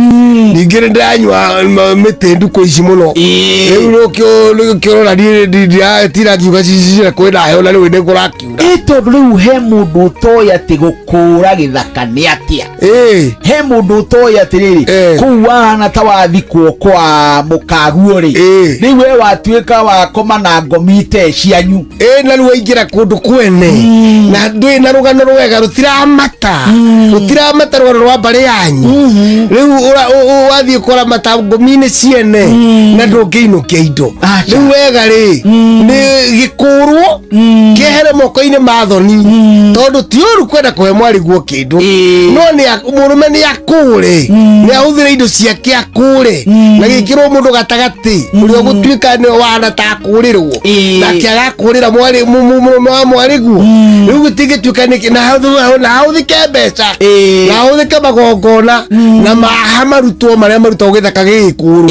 ningĩ nĩ ndĩranyua mĩtĩ ndukũ ici mũno. Rĩu rũkĩrora ndirakiuga cicira kwĩna heho na rĩu nĩ kũrakiura. Ĩ tondũ rĩu he mũndũ ũtoĩ atĩ gũkũra gĩthaka nĩ atĩa. He mũndũ ũtoĩ atĩrĩrĩ, kũu wahana ta wathikwo kwa mũkaguo rĩ, rĩu we watuĩka wakoma na ngomi ite cianyu. Ĩ na rĩu waingĩra kũndũ kwene na ndũrĩ na rũgano rwega, rũtiramata rũtiramata rũgano rwa mbarĩ yanyu. Rĩu wathiĩ kũramata ngomi-inĩ ciene na ndũngĩinũkia indo. Rĩu wega rĩ, Nĩ gĩkũrwo kĩehere moko-inĩ ma thoni, tondũ ti ũru kwenda kũhe mwarĩguo kĩndũ, no nĩ mũrũme nĩ akũre, nĩ ahũthĩre indo ciake akũre, na gĩkĩrwo mũndũ gatagatĩ ũrĩa ũgũtuĩka nĩwe wana ta akũrĩrwo na akĩaga kũrĩra mwarĩ mũrũme wa mwarĩguo. Rĩu gĩtingĩtuĩka nĩkĩ na hahũthĩke mbeca na hahũthĩke magongona na maha marutwo marĩa marutagwo gĩthaka gĩgĩkũrwo,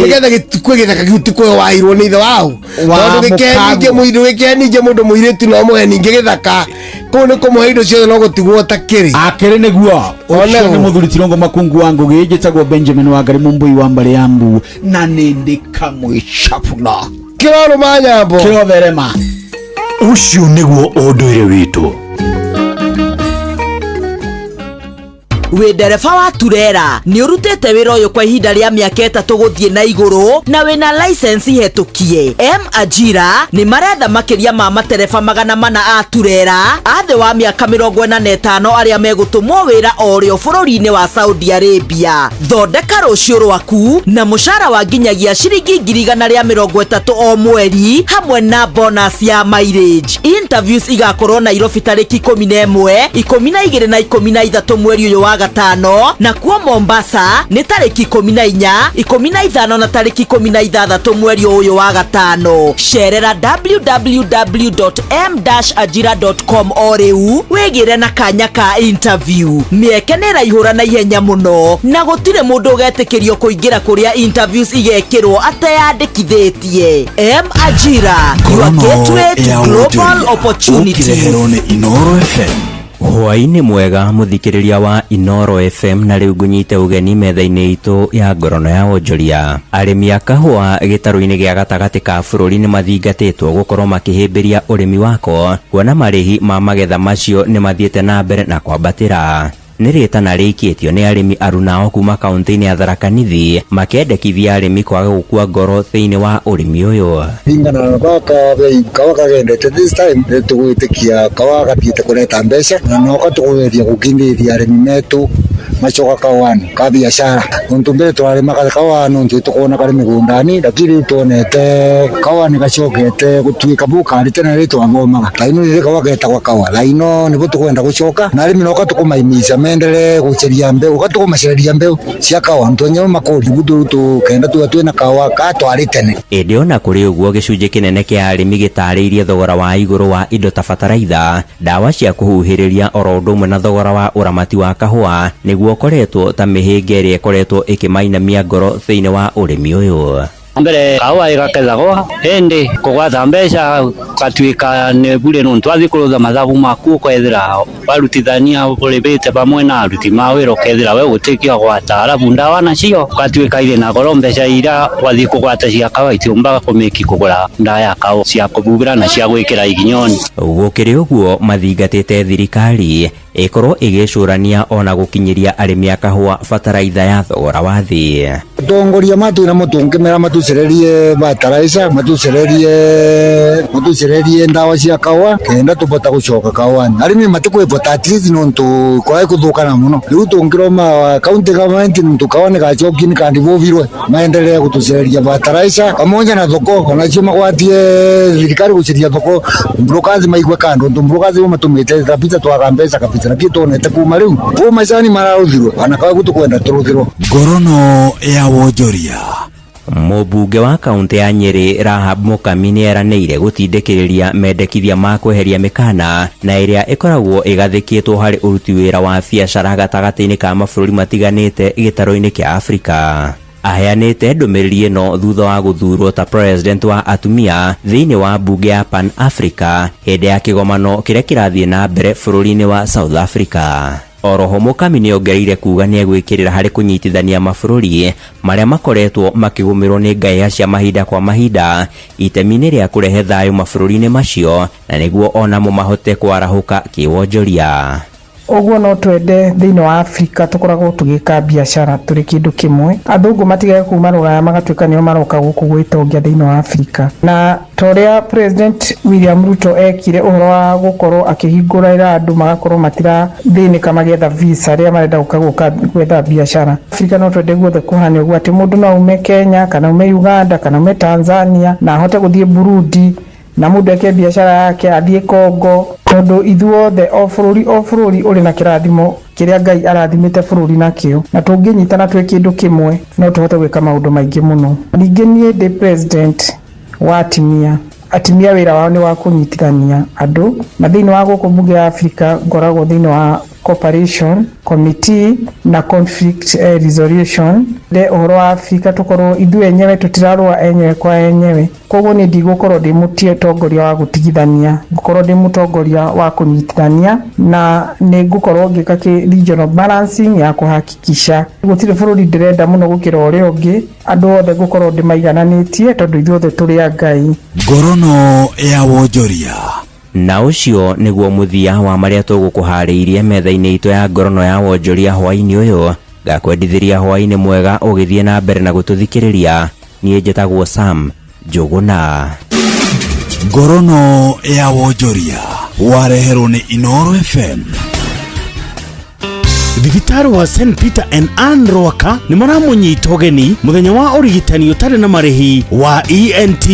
nĩgetha gĩtikue gĩthaka kĩu tikũhe wahirwo nĩ ithe wao. Wa Tondũ gĩkĩhe mũkaguo. ningĩ mũirũ gĩkĩhe ningĩ mũndũ mũirĩtu no mũhe ningĩ gĩthaka kũu nĩ kũmũhe indo ciothe no gũtigwo takĩrĩ. Akĩrĩ nĩguo ũcio Oneho. nĩ mũthuri Tirongo Makungu wa Ngũgĩ. Njĩtagwo Benjamin Wangari Mũmbũi wa mbarĩ ya mbu, na nĩ ndĩ kamwe chapuna. Kĩrorũma nyambo. Kĩrotherema. Ũcio nĩguo ũndũire witũ. Wĩ ndereba wa turera, nĩ ũrutĩte wĩra ũyũ kwa ihinda rĩa mĩaka 3 gũthiĩ na igũrũ, na wĩna license hetũkie. M Ajira nĩ maretha makĩria ma matereba 400 a turera a thĩ wa mĩaka 45 arĩa megũtũmwo wĩra o rĩo bũrũri-inĩ wa Saudi Arabia. Thondeka rũciũ rwaku na mũcara wa nginyagia ciringi 130,000 o mweri hamwe na bonus ya mileage. Interviews igakorwo Nairobi tarĩki 11, 12 na 13 mweri ũyũ wa gatano, na kuo Mombasa nĩ tarĩki 14, 15 na tarĩki 16 mweri ũyũ wa gatano. Cerera www.m-ajira.com o rĩu wĩgĩre na kanya ka interview. Mĩeke nĩ ĩraihũra na ihenya mũno, na gũtirĩ mũndũ ũgetĩkĩrio kũingĩra kũrĩa interviews igekĩrwo ateyandĩkithĩtie. M Ajira, your gateway to global opportunities. Ũkĩreherwo nĩ Inoro FM. Hwaĩ-inĩ mwega mũthikĩrĩria wa Inoro FM, na rĩu ngũnyite ũgeni metha-inĩ itũ ya ngorono ya wonjoria. Arĩmi a kahũa gĩtarũ-inĩ gĩa gatagatĩ ka bũrũri nĩ mathingatĩtwo gũkorwo makĩhĩmbĩria ũrĩmi wako, kuona marĩhi ma magetha macio nĩ mathiĩte na mbere na kwambatĩra. Nĩ rĩtana rĩikĩtio nĩ arĩmi arunao kuma kaunti-inĩ ya Tharaka Nithi, makendekithia arĩmi kwaga gũkua ngoro thĩinĩ wa ũrĩmi ũyũ. Ringana na baka bei kawa kagendete this time nĩ tũgwĩtĩkia kawa gathiĩte kũreta mbeca, na noka tũkũgeria gũkindĩria arĩmi metũ macoka kawani ka biacara, nontu mbere twarĩmaga kawa nontu tũkona karĩ mĩgũnda-inĩ, lakini rĩu tuonete kawa nĩ gacokete gũtuĩka bũkarĩ tene rĩ twathomaga laino rĩrĩ kawa getagwa kawa laino nĩguo tũkwenda gũcoka, na arĩmi noka tũkũmaimica mendelee gũceria mbeũ ka tũkũmacereria mbeũ cia kawa ntwenyewe makũri nĩguo rĩu tũkenda tuga twĩna kawa katwarĩ tene. Ĩndĩ ona kũrĩ ũguo, gĩcunjĩ kĩnene kĩa arĩmi gĩtarĩirie thogora wa igũrũ wa indo ta bataraitha, ndawa cia kũhuhĩrĩria, oro ũndũ ũmwe na thogora wa ũramati wa kahũa nĩguo ũkoretwo ta mĩhĩnga ĩrĩa ĩkoretwo ĩkĩmainamia ngoro thĩinĩ wa ũrĩmi ũyũ. Mbere kaũa ĩgakethagwo ĩndĩ kũgwata mbeca gatuĩka nĩ bure nontu wathiĩ kũrũtha mathabu maku ũkethira warutithania ũrĩmĩte pamwe na aruti ma wĩra ũkethira we gũtĩkia gwata, arabu ndawa nacio gatuĩka irĩ na goro, mbeca iria wathiĩ kũgwata cia kawa itiumbaga kũmĩki kũgũra ndawa ya kawa cia kũbubĩra na cia gwĩkĩra iginyoni. Gũkĩrĩ ũguo, mathingatĩte thirikari ĩkorwo ĩgĩcũrania ona gũkinyĩria arĩmi a kahũa bataraitha ya thogora wa thĩ. Atongoria matwĩra mũtũngĩmera matucererie bataraitha, matucererie ndawa cia kawa kenda tũbota gũcoka kawani. Arĩmi matikwĩbota at least nontu kwae kũthũkana mũno. Rĩu tũngĩroma county government nontu kawa nĩ gacoki nĩ kandibovirwe maendelee gũtũcereria bataraitha pamoja na thoko, onacio magwatie thirikari gũceria thoko mburokazi maigue kando, nontu mburokazi bo matũmĩte kabisa twaga mbeca kabisa, lakini tuonete kuma rĩu kũ macani mararuthirwo ona kawa gũtũkwenda tũruthirwo. Ngorono ya wonjoria. Mũmbunge wa kaunti ya Nyeri Rahab Mukami nĩ eranĩire gũtindĩkĩrĩria mendekithia ma kweheria mĩkana na ĩrĩa ĩkoragwo ĩgathĩkĩtwo harĩ ũruti wĩra wa biacara gatagatĩ-inĩ ka mabũrũri matiganĩte gĩtarũ-inĩ kĩa Afrika. Aheanĩte ndũmĩrĩri ĩno thutha wa gũthurwo ta president wa atumia thĩinĩ wa mbunge ya Pan Africa hĩndĩ ya kĩgomano kĩrĩa kĩrathiĩ na mbere bũrũri-inĩ wa South Africa. Oroho Mukami nĩ ongereire kuga nĩ egwĩkĩrĩra harĩ kũnyitithania mabũrũri marĩa makoretwo makĩgũmĩrwo nĩ ngahĩha cia mahinda kwa mahinda itemi-inĩ rĩa kũrehe thayũ mabũrũri-inĩ macio, na nĩguo onamo mahote kwarahũka kĩwonjoria. Ũguo no twende thĩinĩ wa Afrika tũkoragwo tũgĩka biacara tũrĩ kĩndũ kĩmwe, athũngũ matigage kuma rũraya magatuĩka nĩo maroka gũkũ gwĩtongia thĩinĩ wa Afrika. Na ta ũrĩa President William Ruto ekire ũhoro wa gũkorwo akĩhingũrĩra andũ magakorwo matirathĩnĩka magĩetha visa rĩrĩa marenda gũka gũka gwetha biacara. Afrika no twende guothe kũhane ũguo atĩ mũndũ no aume Kenya kana aume Uganda kana aume Tanzania na ahote gũthiĩ Burundi na mũndũ eke biacara yake athiĩ Congo, tondũ ithuothe o bũrũri ũrĩ na kĩrathimo kĩrĩa Ngai arathimĩte bũrũri nakĩo, na tũngĩnyitana twĩ kĩndũ kĩmwe no tũhote gwĩka maũndũ maingĩ mũno. Ningĩ niĩ ndĩ president wa atimia. Atimia wĩra wao nĩ wa kũnyitithania andũ, na thĩinĩ wa gũkũ mbunge ya Afrika ngoragwo thĩinĩ wa cooperation committee na conflict resolution. De ũhoro wa Afrika tũkorwo ithuĩ enyewe tũtirarũa enyewe kwa enyewe, koguo niĩ ndigũkorwo ndĩ mũtongoria wa gũtigithania, ngũkorwo ndĩ mũtongoria wa kũnyitithania, na nĩ ngũkorwo ngĩka regional balancing ya kũhakikisha gũtirĩ bũrũri ndĩrenda mũno gũkĩra ũrĩa ũngĩ, andũ othe ngũkorwo ndĩmaigananĩtie tondũ ithuothe tũrĩ a Ngai. Ngorono ya wonjoria. Na ũcio nĩguo mũthia wa marĩa tũgũkũharĩirie metha-inĩ itũ ya ngorono ya wonjoria hwaĩ-inĩ ũyũ. Ngakwendithĩria hwaĩ-inĩ mwega ũgĩthiĩ na mbere na gũtũthikĩrĩria. Niĩ njĩtagwo Sam Njũgũna. Ngorono ya wonjoria wareherwo nĩ Inoro FM. Thibitarĩ wa St Peter and Ann Rwaka nĩ maramũnyita ũgeni mũthenya wa ũrigitani ũtarĩ na marĩhi wa ENT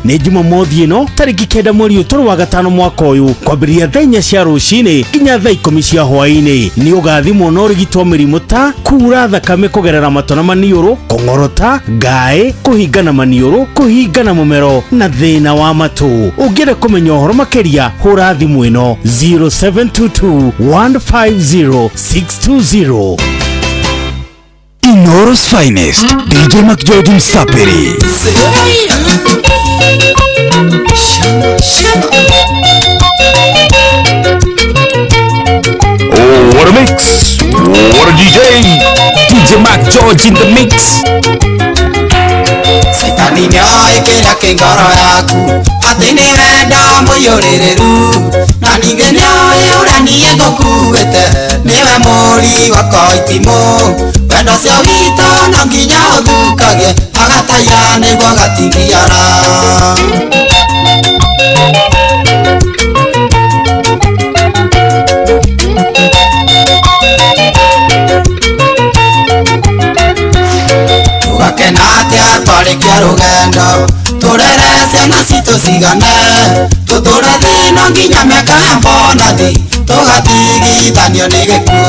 nĩ Jumamothi ĩno tarĩki 9 mweri ũtũrũ wa 5 mwaka ũyũ kwambĩrĩria thaa 4 cia rũcinĩ nginya thaa 10 cia hwaĩ-inĩ. Nĩ ũgathimwo na ũrigitwo mĩrimũ ta kura thakame kũgerera matũ na maniũrũ, kũng'orota, ngaĩ, kũhingana maniũrũ, kũhingana mũmero na thĩna wa matũ. Ũngĩenda kũmenya ũhoro makĩria hũra thimũ ĩno 0722 150 620. Inoro's finest, DJ McGeorge Msapiri. Oh, what a mix! What a DJ! DJ McGeorge in the mix. Saitani nĩoĩ kĩrĩa kĩ ngoro yaku atĩ nĩwenda mũiyũrĩrĩru, na ningĩ nĩoĩ ũrĩa niĩ ngũkuĩte nĩwe mũri wakwa itimũ. Wendo ũcio witũ no nginya ũthukage agataiya nĩguo agatigiara. Tũgakena atĩa twarĩkia rũgendo tũrere ciana citũ cigane tũtũre thĩna nginya mĩaka ya mbonathi tũgatigithanio nĩ gĩkuũ.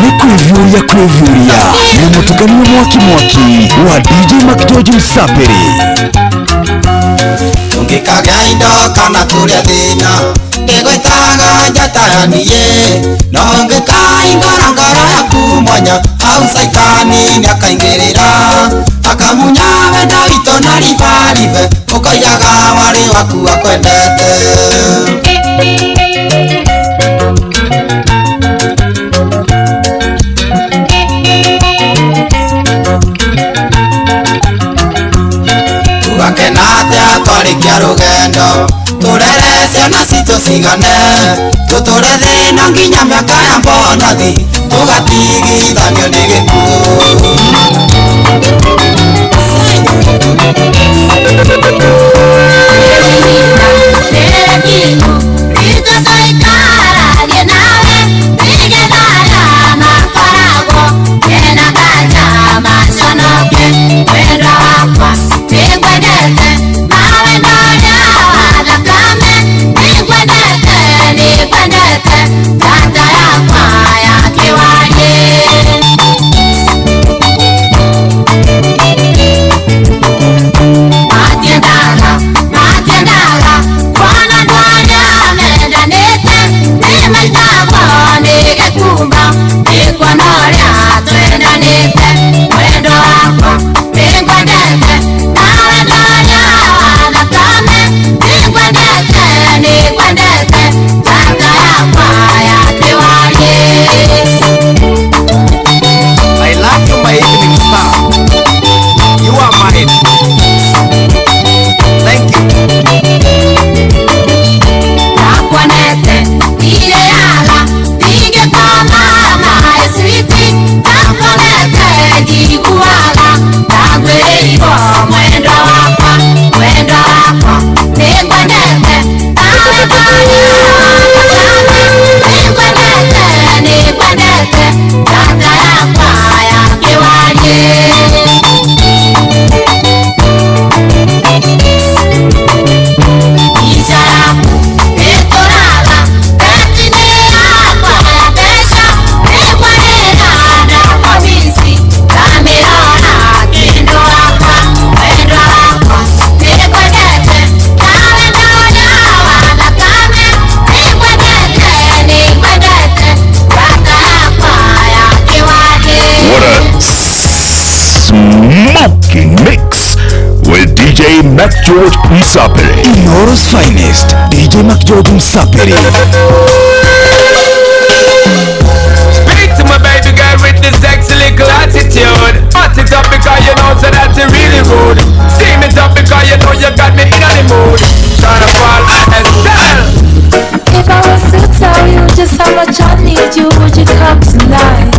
Nĩ kwĩviũria kwĩviũria na mũtukanio mwaki mwaki wa DJ McGeorge Msapiri. Tũngĩkagĩa indo kana tũrĩe thĩna ndĩgwĩtaga njata ya niĩ, no ũngĩkaingũra ngoro yaku mwanya hau Saitani nĩakaingĩrĩra akamunya wendo witũ na ribaribe ũkoigaga warĩ waku akwendete. Tũgakena atĩa twarĩkia rũgendo tũrere ciana citũ cigane tũtũre thĩna nginya mĩaka ya mbonathi tũgatigithanio nĩ gĩkuũ. McGeorge Msapere. Inoro's finest DJ McGeorge Msapere. Speak to my baby girl with the sexy little attitude. Hot it up because you know so that you really rude. Steam it up because you know you got me in the mood. Tryna fall and style. If I was to tell you just how much I need you, would you come tonight?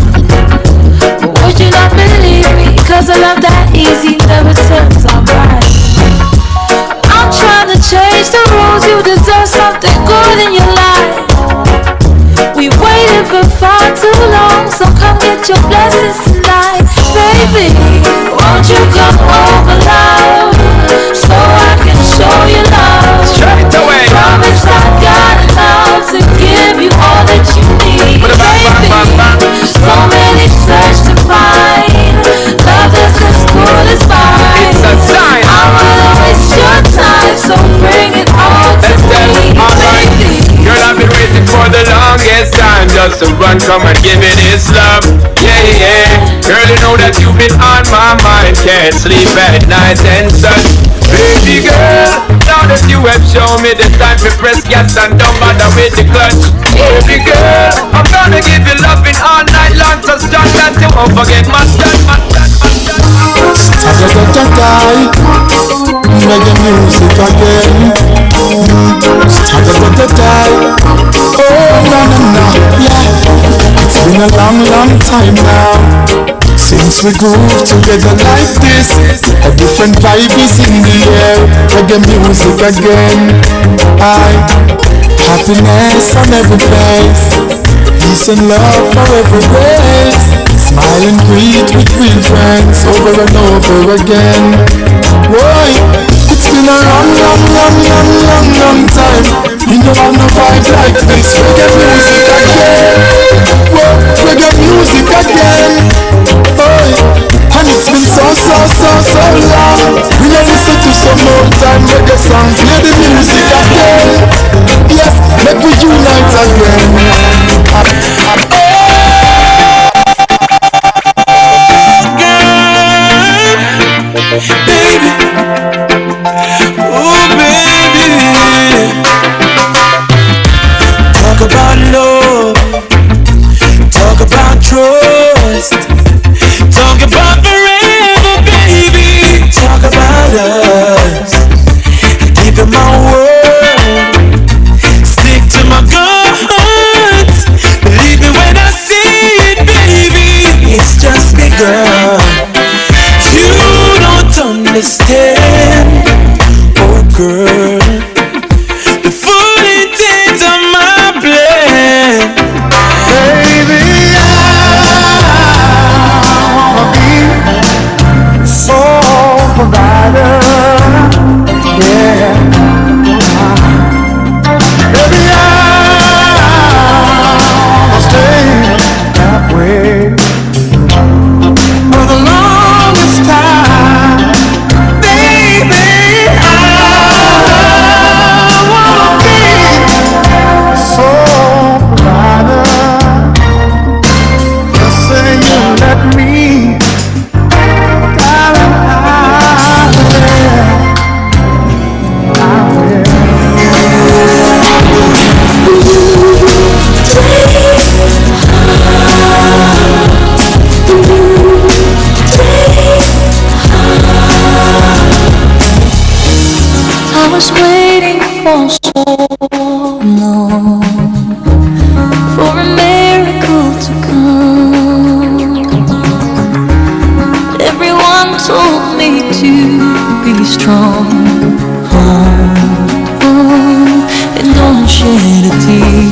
But would you not believe me? Cause a love that easy never turns out right. I'm trying to change the rules, you deserve something good in your life. We waited for far too long, so come get your blessings tonight. Baby, won't you come over loud, so I can show you love. Straight away. Promise I got enough to give you all that you need. Baby, so many search to find love that's as good as mine. It's a sign. I wanna waste your time, so bring it all to me. Baby. Girl, I've been waiting for the longest time just to run, come and give me this love. Yeah, yeah. Girl, you know that you've been on my mind. Can't sleep at night and such. Baby girl, now that you have shown me the time to press gas and don't bother with the clutch. Baby girl, I'm gonna give you loving all night long, so strong that you won't forget my touch, my touch, my touch. Reggae music again. Oh na na na, yeah. It's been a long, long time now since we groove together like this. A different vibe is in the air. Reggae music again. I happiness on every face, peace and love for every race. Smile and greet with real friends over and over again. Boy, it's been a long, long, long, long, long, long time. We don't have no vibe like this. Reggae music again. Whoa, reggae music again. Oh, and it's been so, so, so, so long. We don't listen to some old time reggae songs. Play the music again. Yes, make we unite again. Baby, oh baby, talk about love, talk about trust, talk about forever, baby, talk about us. I give you my word, stick to my guns, believe me when I say it, baby, it's just begun. You don't understand, oh girl, the full intent of my plan. Baby, I wanna be sole provider, yeah. Baby, I wanna stay that way for the longest time. Baby, I wanna be sole provider. Just say you let me, darling, I will. I will. I was waiting for so long for a miracle to come. Everyone told me to be strong, hold on, and don't shed a tear.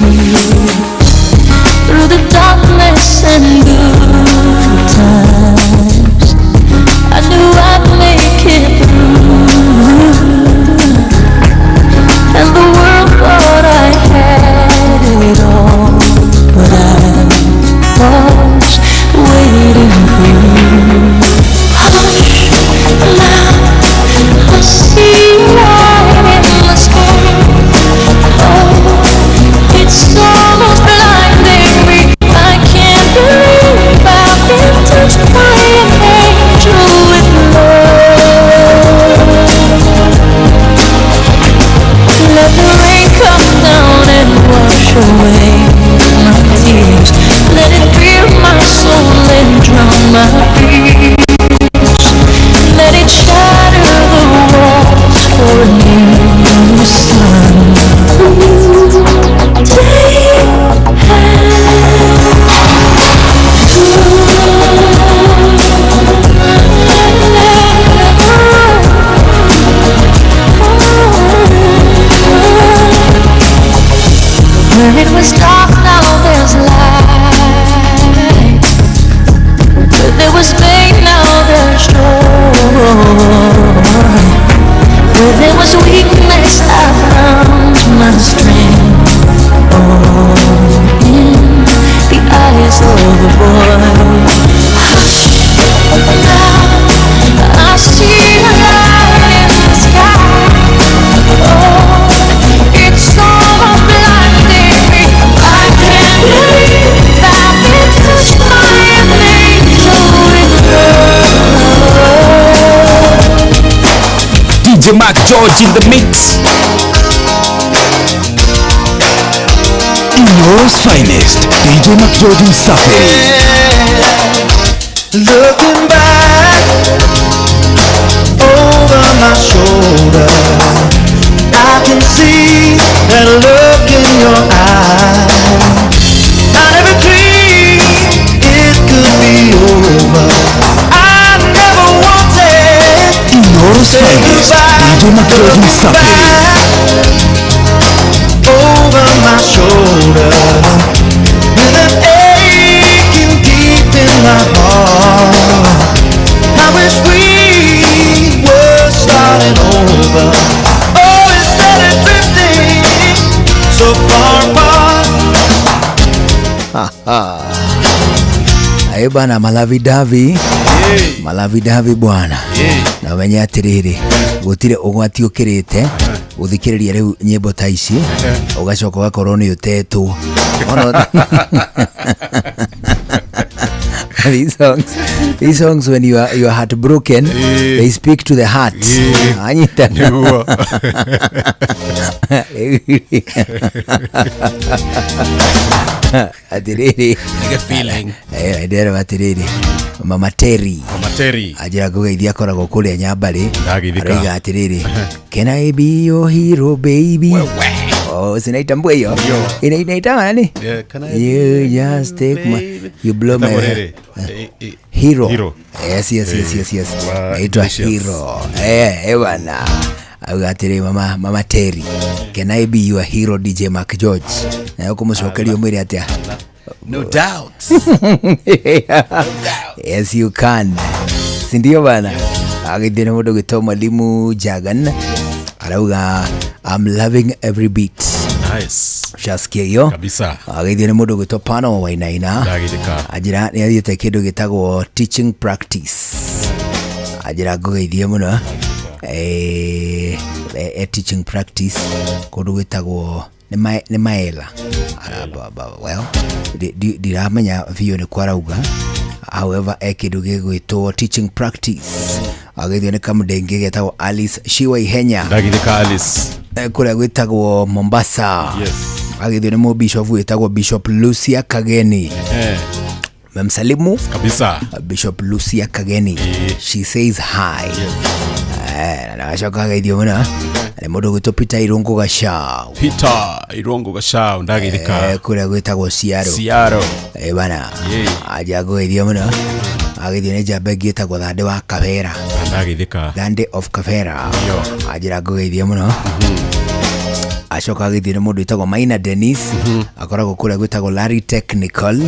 Through the darkness and good times, I knew I'd make it through. And the world thought I had it all, but I was waiting for you. Hush, now I see light in the sky. Oh, Where it was dark, now there's light. Where there was pain, now there's joy. Where there was weakness, I found my strength. Oh, in the eyes of a boy. Hush, now I see a light in the sky. Oh, it's almost blinding me. I can't believe I've been touched by an angel with love. DJ Mark George in the mix. Inooro's finest, DJ McGeorge Msafiri. Looking back over my shoulder, I can see that look in your eye. I never dreamed it could be over. I never wanted Inooro's finest, DJ McGeorge Msafiri. over my shoulder with an aching deep in my heart. I wish we were starting over. Oh, instead of drifting so far apart. Ayo bana malavidavi malavidavi bwana na menye atiriri gutire ugwati ukirite guthikiriria riu nyimbo ta ici ugacoka ugakorwo ni utetwo. These songs when you are heartbroken, they speak to the heart. Anyita. Atiriri. Like a feeling. Ndĩrera atiriri. Mama Terry. Mama Terry. Anjĩra ngũgeithia akoragwo kũrĩa Nyambarĩ. Ndagĩthika. Aroiga atiriri. Can I be your hero baby? Oh, sinaitambua hiyo. Inaitama nani? Yeah, can I You just take my you blow my Rĩrĩ. hero. Hero. Yes, yes, yes, yes, yes. Naitwa hero. Eh, bwana. Auga atĩrĩ mama Terry. Can I be your hero DJ Mark George? Na ũkũmũcokeria ũmwĩre atĩa? No doubt. Yes, you can. Si ndio bana? Agithĩ nĩ mũndũ gwĩtwo Mwalimu Jagan. Arauga I'm loving every beat. Nice. Shaskia hiyo. Kabisa. Agithĩ nĩ mũndũ gwĩtwo Pano Wainaina. Ndagĩthika. Anjĩra nĩ athiĩte kĩndũ gĩtagwo teaching practice. Anjĩra ngũgeithie mũno. Teaching practice kũndũ gwĩtagwo nĩ Maela. Well, ndiramenya biũ nĩ kwarauga. However, kĩndũ gĩgwĩtwo teaching practice. Agithio nĩ kamũndenge getagwo Alice Shiwa Ihenya. Ndagĩthika Alice. Kũrĩa gwĩtagwo Mombasa. Yes. Agithio nĩ mũbishop wĩtagwo Bishop Lucia Kageni. Memsalimu kabisa. Bishop Lucia Kageni. She says hi. Yes. Na acoka ageithio mũno nĩ mũndũ gwĩtwo Peter Irungu Gachau. Peter Irungu Gachau ndagĩthika. Kũrĩa gwĩtagwo Ciaro. Ciaro. Bana. Aja ngũgeithio mũno. Agithio nĩ njamba ĩngĩ ĩtagwo Thande wa Kabera. Ndagĩthika. Thande of Kabera. Anjĩra ngũgeithio mũno. Acoka agithio nĩ mũndũ wĩtagwo Maina Dennis. Akoragwo kũrĩa gwĩtagwo Larry Technical.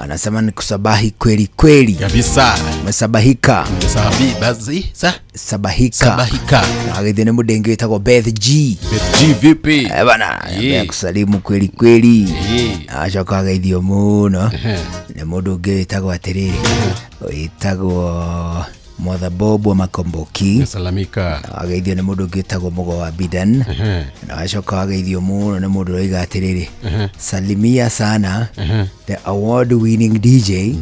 Anasema ni kusabahi kweli kweli. Kabisa. Mesabahika. Sabahika. Sabahika. Agithio nĩ mũndũ ũngĩ wĩtagwo Beth G. Beth G vipi? Bana, kusalimu kweli kweli. Acoka ageithio mũno nĩ mũndũ ũngĩ wĩtagwo atĩrĩrĩ, wĩtagwo Mother Bob wa Makomboki. Salamika. Ageithio nĩ mũndũ ũngĩ wĩtagwo Mũgo wa Bidan. Na acoka ageithio mũno nĩ mũndũ ũroiga atĩrĩrĩ, salimia sana the award winning DJ.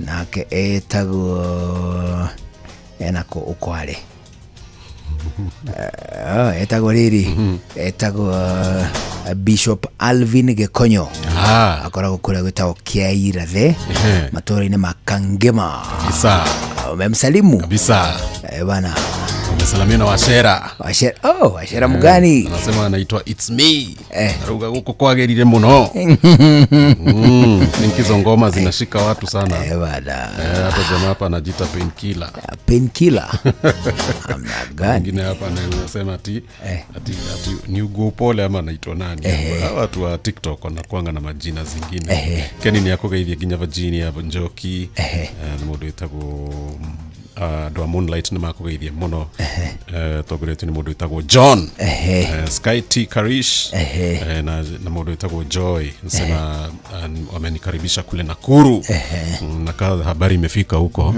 Nake etagwo enako ukware. Etagwo rĩrĩ, etagwo Bishop Alvin Gekonyo. Akoragwo kũrĩa gwĩtagwo Kĩairathe matũũra-inĩ ma Kangema. Kabisa. Umemsalimu kabisa. Bana. Nimesalamiwa na Wachera. Wachera, oh, Wachera mgani? Anasema anaitwa It's Me. Aruga guku kwagirire muno. Ninkizo ngoma zinashika watu sana. Bada. Hata jamaa hapa anajiita Painkiller. Painkiller. Amna gani? Mwingine hapa anasema ati ni Ugo Pole ama anaitwa nani? Hawa watu wa TikTok wanakuanga na majina zingine. Keni ni akogeithia nginya Virginia Njoki. Na mundu witagwo andũ a Moonlight nĩ makũgeithia mũno, tongoretio nĩ mũndũ wĩtagwo John, Sky T Karish, na mũndũ wĩtagwo Joy. Nasema wamenikaribisha kule Nakuru. Na habari imefika huko.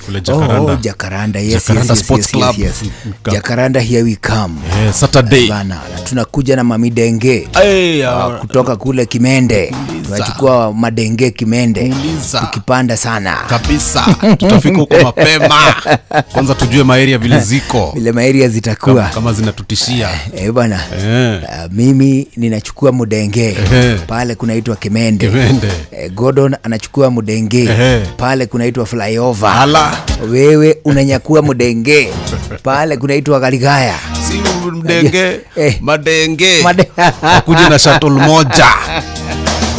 Kule Jacaranda. Oh, Jacaranda, yes, Jacaranda yes, yes, Sports yes, Club. yes, yes. Jacaranda, here we come. Saturday. Bana, na tunakuja na mamidenge. Kutoka kule Kimende. Tunachukua madenge Kimende. Tukipanda sana. Kabisa. Tutafika huko mapema. Kwanza tujue maeria vile ziko. Vile maeria zitakuwa. Kama zinatutishia. Bana. Mimi ninachukua mudenge. Pale kunaitwa Kimende. Gordon anachukua mudenge. Pale kunaitwa flyover. Ala. Wewe unanyakua mudenge. Pale kunaitwa Galigaya. Si mdenge, madenge. Kuja na shuttle moja.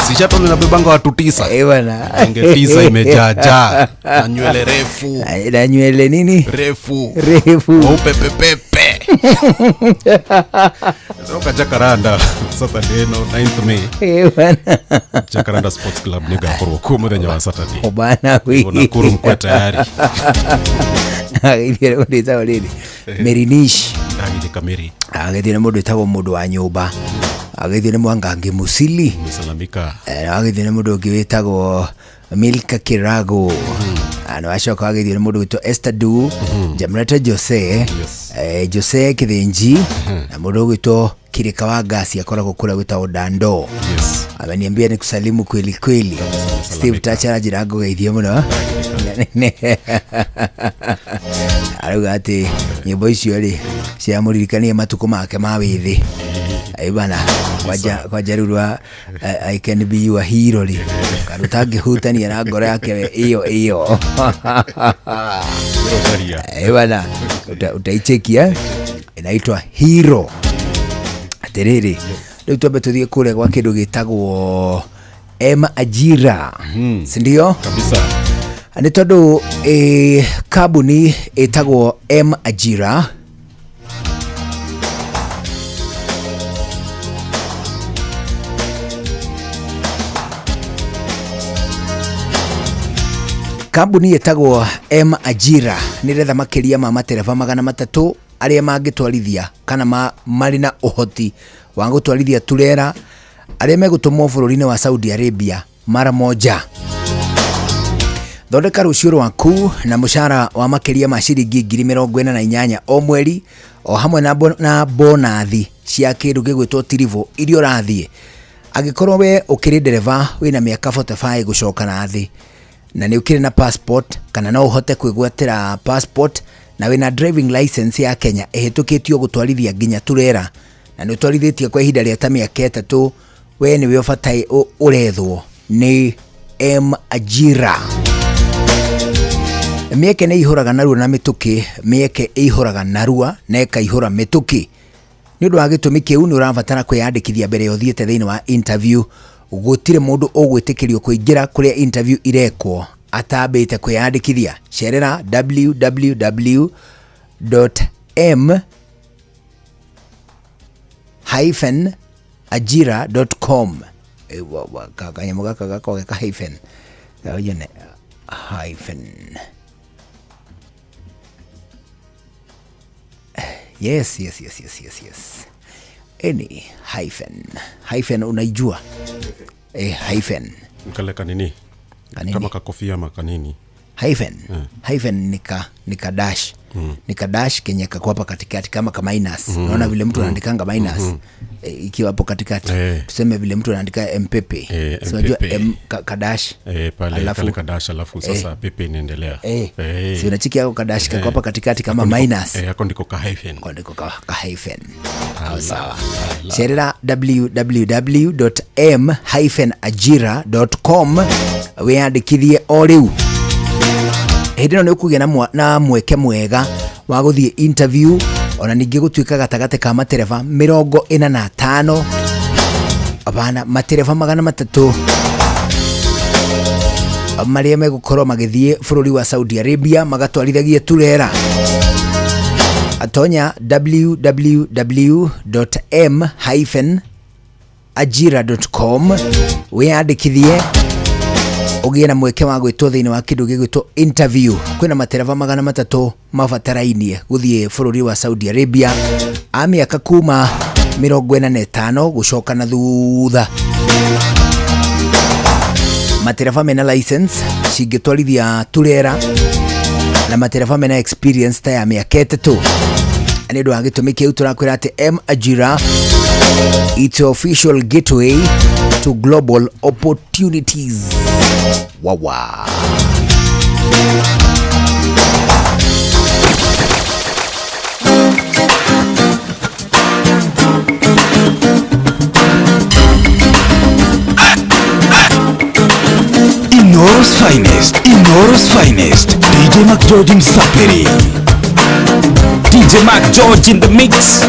Si shuttle inabebanga watu 9. Bana. Madenge 9 imejaja. Na nywele refu. Na nywele nini? Refu. Refu. Weupe pepepe. Toka Jacaranda Saturday no 9th May. Bana. Jacaranda Sports Club ni gakorwo ku muthenya wa Saturday. Bana wi. Nakuru mkwe tayari. Ile nditagwo riri. Merinish. Ndagithika Meri. Agithii nĩ mũndũ wĩtagwo mũndũ wa nyũmba. Agithii nĩ Mwangangi Musili. Salamika. Agithii nĩ mũndũ ũngĩ wĩtagwo Milka Kirago. Na wacoka agithii nĩ mũndũ wĩtwo Esther Du, Jamreta Jose, Jose Kithinji, na mũndũ ũgwĩtwo Kirika wa Gasi akoragwo kũrĩa gwĩtagwo Dando. Ameniambia nikusalimu kweli kweli. Steve Tacha anjĩra ngũgeithie mũno. Arauga atĩ nyĩmbo icio rĩ ciramũririkania matukũ make ma wĩthĩ. Bana, kwanja rĩu rwa I can be your hero rĩ, kana ũtangĩhutania na ngoro yake ĩyo ĩyo. Bana, utaichekia inaitwa Hero. Atĩrĩrĩ, rĩu twambe tũthiĩ kũrĩa gwa kĩndũ gĩtagwo M Ajira. Si ndio? Kabisa. Nĩ tondũ kambuni ĩtagwo M Ajira kambuni ĩtagwo M Ajira nĩ ĩretha makĩria ma matereba 300 arĩa mangĩtwarithia kana marĩ na ũhoti wa gũtwarithia turera arĩa megũtũmwo bũrũri-inĩ wa Saudi Arabia mara moja. Thondeka rũciũ rwaku na mũcara wa makĩria ma ciringi 48,000 o mweri, o hamwe na bonathi cia kĩndũ gĩgwĩtwo tirivo iria ũrathiĩ. Angĩkorwo we ũkĩrĩ ndereba wĩna mĩaka 45 gũcoka na thĩ na nĩ ũkĩrĩ na passport kana no ũhote kwĩgwatĩra passport na wĩna driving license ya Kenya ĩhĩtũkĩtio gũtwarithia nginya turera na nĩ ũtwarithĩtie kwa ihinda rĩa ta mĩaka 3, we nĩwe ũbataĩ ũrethwo nĩ M Ajira. Mĩeke nĩ ihũraga narua na mĩtũkĩ, mĩeke ĩihũraga narua na ĩkaihũra mĩtũkĩ. Nĩ ũndũ wa gĩtũmi kĩu nĩ ũrabatara kwĩyandĩkithia mbere ya ũthiĩte thĩinĩ wa interview. Gũtirĩ mũndũ ũgwĩtĩkĩrio kũingĩra kũrĩa interview irekwo atambĩte kwĩyandĩkithia. Cerera www.m-ajira.com. Kanyamũ gaka gakoragwo ka hyphen. Hyphen. Yes, yes, yes, yes, yes, yes. Any hyphen. Hyphen unaijua? Hyphen. Kale kanini? Kanini? Kama kakofia ama kanini? Hyphen. Hyphen nika dash. Nika dash kenye kako hapa katikati kama ka minus. Unaona vile mtu anaandikanga minus ikiwa hapo katikati. Tuseme vile mtu anaandika MPP. So unajua M ka dash. Pale alafu, kale ka dash alafu sasa pepe inaendelea. Si unachiki yako ka dash kako hapa katikati kama minus. Hako ndiko ka hyphen. Hako ndiko ka hyphen. Sawa. Cerera www.m-ajira.com wiyandikithie o riu. Hĩndĩ ĩno nĩ ũkũgĩa na mweke mwega Wa gũthiĩ interview ona ningĩ gũtuĩka gatagatĩ ka matereba 45 abana matereba 300 marĩa megũkorwo magĩthiĩ bũrũri wa Saudi Arabia magatwarithagia turera. Atonya www.m-ajira.com wiyandĩkithie ũgĩe na mweke wa gwĩtwo thĩinĩ wa kĩndũ gĩgwĩtwo interview. Kwĩna matereba 300 mabatarainie gũthiĩ bũrũri wa Saudi Arabia a mĩaka kuma 45 gũcoka na thutha. Matereba mena license cingĩtwarithia turera na matereba mena experience ta ya mĩaka 3. Nĩ ũndũ wa gĩtũmi kĩu tũrakwĩra atĩ M Ajira, it's official gateway to global opportunities. Wawa. Inoro's finest, Inoro's finest, DJ Mac George Msaperi. DJ Mac George in the mix.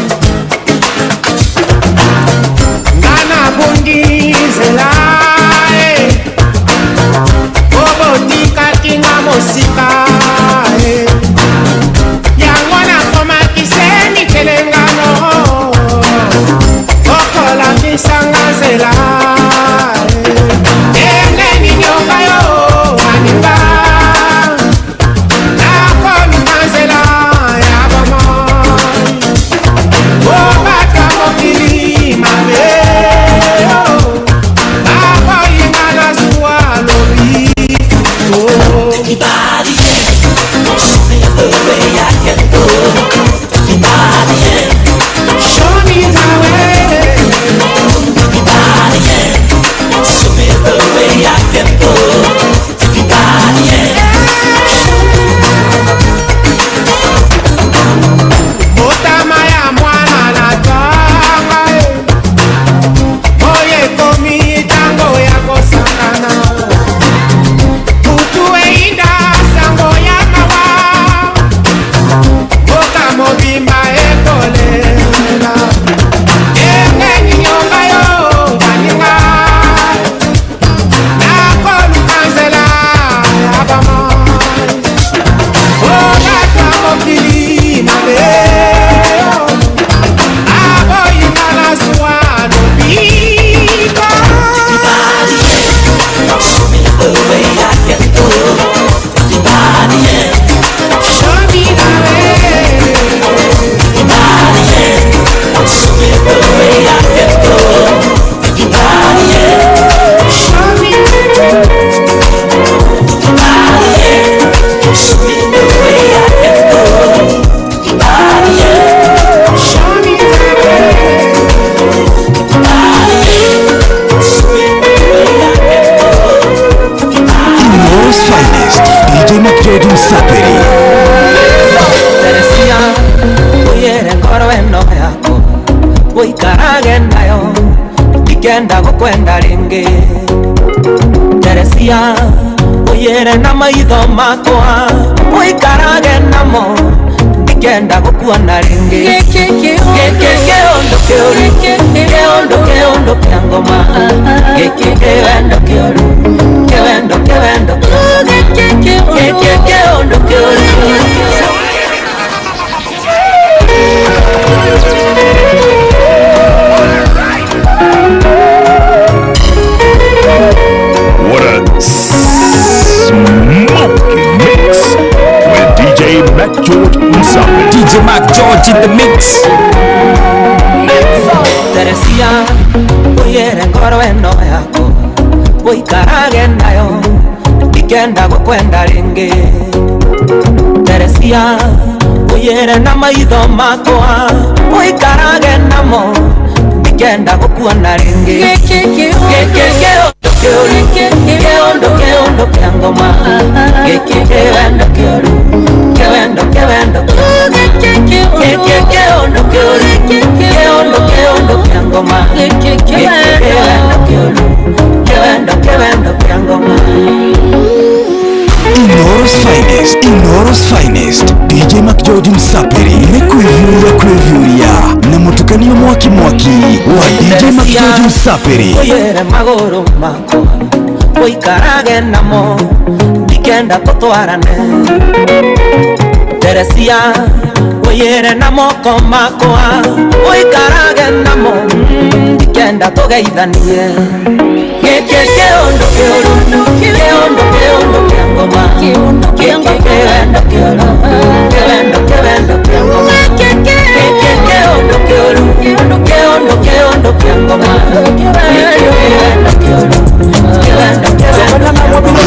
Ngana bungizela, obotika kinga mosika, yangwana koma kiseni kelengano, okola kisanga zela. Kenda gukwenda ringi Teresia uyere na maitho makwa uikarage namo ndikenda gukuona ringi giki kiondo kiuru kiondo kiondo kia ngoma giki kiwendo kiuru kiwendo kiwendo giki kiondo kiuru. What a smoky mix with DJ Mac George Msape. DJ Mac George in the mix. Teresia, uyere ngoro eno yako, uikarage nayo, ndikenda gukwenda ringi. Teresia, uyere na maitho makwa, uikarage namo, ndikenda gukuona ringi. Giki kiondo kiondo kia ngoma giki kiwendo kiuru kiwendo kiwendo giki kiondo kiuru kiondo kiondo kia ngoma giki kiwendo kiuru kiwendo kiwendo kia ngoma. Inoro's finest, Inoro's finest. DJ McGeorge Msapiri nĩ kwĩviũria kwĩviũria na mũtukanio mwaki mwaki wa DJ McGeorge Msapiri. Uyere magũrũ makwa ũikarage namo ndikenda tũtwarane Teresia uyere na moko makwa ũikarage namo ndikenda tũgeithanie gĩkĩ kĩũndũ kĩũru kĩũndũ kĩũndũ kĩa ngoma gĩkĩ kĩwendo kĩũru kĩwendo kĩwendo kĩa ngoma gĩkĩ kĩũndũ kĩũru kĩũndũ kĩũndũ kĩa ngoma gĩkĩ kĩwendo kĩũru kĩwendo kĩwendo kĩa ngoma.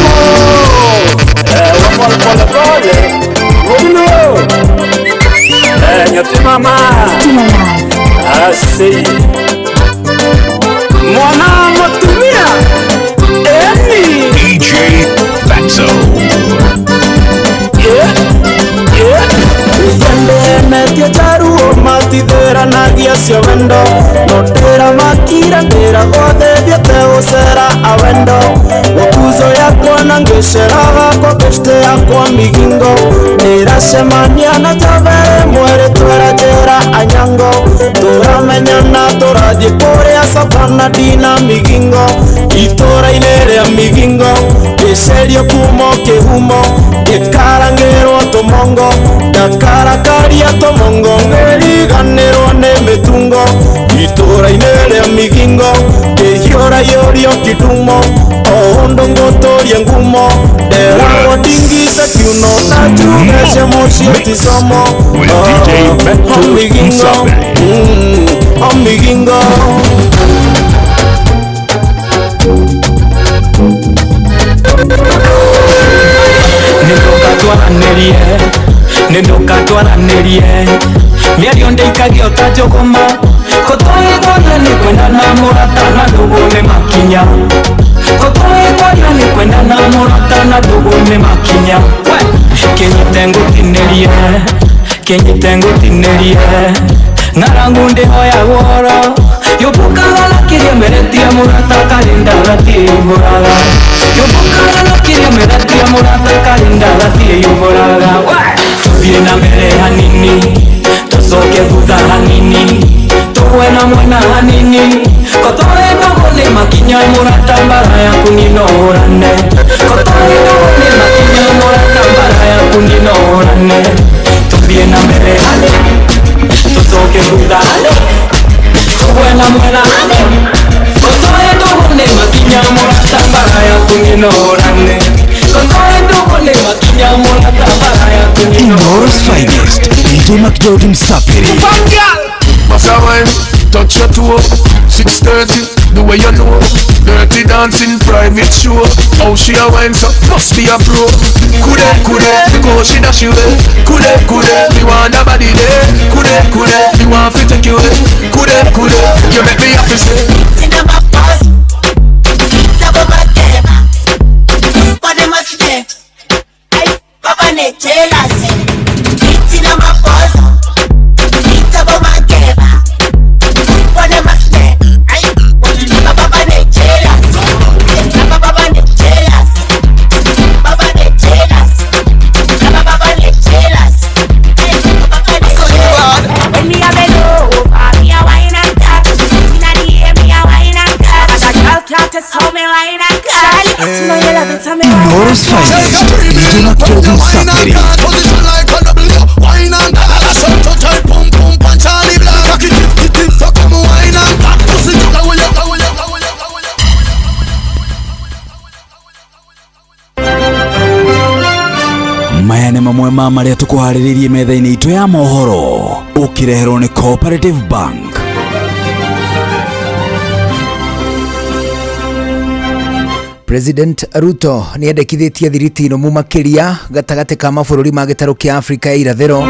Mama asi mwana mutumia eni DJ Fatso. Yendenetie jaruo matitheranagia cio wendo no ndĩra makira ndĩra gwothe thiĩte gũcera awendo gũkuzo yakwa na ngĩceraga kwa beshte yakwa migingo ndĩracemania na njove ĩmwe rĩtwĩra njĩra anyango tũramenyana tũrathiĩ kũrĩa Savana ndina migingo itũra-inĩ rĩa migingo ngĩcerio kumo kĩhumo ngĩkarangĩrwo tũmongo ndakarakaria tũmongo ngĩriganĩrwo nĩ mĩtungo itũra-inĩ rĩa migingo ngĩhiũrayũrio kĩdumo o ũndũ ngũtũrie ngumo nderagwo ndingice kiuno na njuge cia mũciĩ ti somo o migingo o migingo. Nĩndoka twaranĩrie mĩario ndĩikagio ta njũgũma kũtoĩ kwaria nĩ kwendana mũrata na ndũgũ nĩ makinya kũtoĩ kwaria nĩ kwendana mũrata na ndũgũ nĩ makinya kĩnyite ngũtinĩrie kĩnyite ngũtinĩrie ng'arangu ndĩhoyagwo oro yũmbũkaga na kĩrĩa meretie mũrata karĩ ndagatiyũmbũraga yũmbũkaga na kĩrĩa meretie mũrata karĩ ndagatiyũmbũraga tũthiĩ na mbere hanini tũcoke thutha hanini tũgwe na mwena hanini kotoe ndũgũ nĩ makinya mũrata mbara yaku nĩnohũrane kotoe ndũgũ nĩ makinya mũrata mbara yaku nĩnohũrane tũthiĩ na mbere hanini tũcoke thutha tũgwe na mwena hanini kotoe ndũgũ nĩ makinya mũrata mbara yaku nĩnohũrane kotoe ndũgũ nĩ makinya mũrata mbara yaku Inooro's finest DJ McGeorge Msapiri. Massa wine, touch your toe. 6:30, the way you know. Dirty dancing, private show. How she a wine so must be a pro. Kude, kude, go she dash you. Kude, kude, me want a body there. Kude, kude, me want fi take you. Kude, kude, you make me happy say. Inooro's finest DJ McGeorge Msapiri. Maya nĩ mamwe ma marĩa tũkũharĩrĩirie metha-inĩ itũ ya mohoro ũkĩreherwo nĩ Cooperative Bank. President Ruto nĩ endekithĩtie thiriti nũmu makĩria gatagatĩ ka mabũrũri ma gĩtarũ kĩa Afrika ya irathĩro.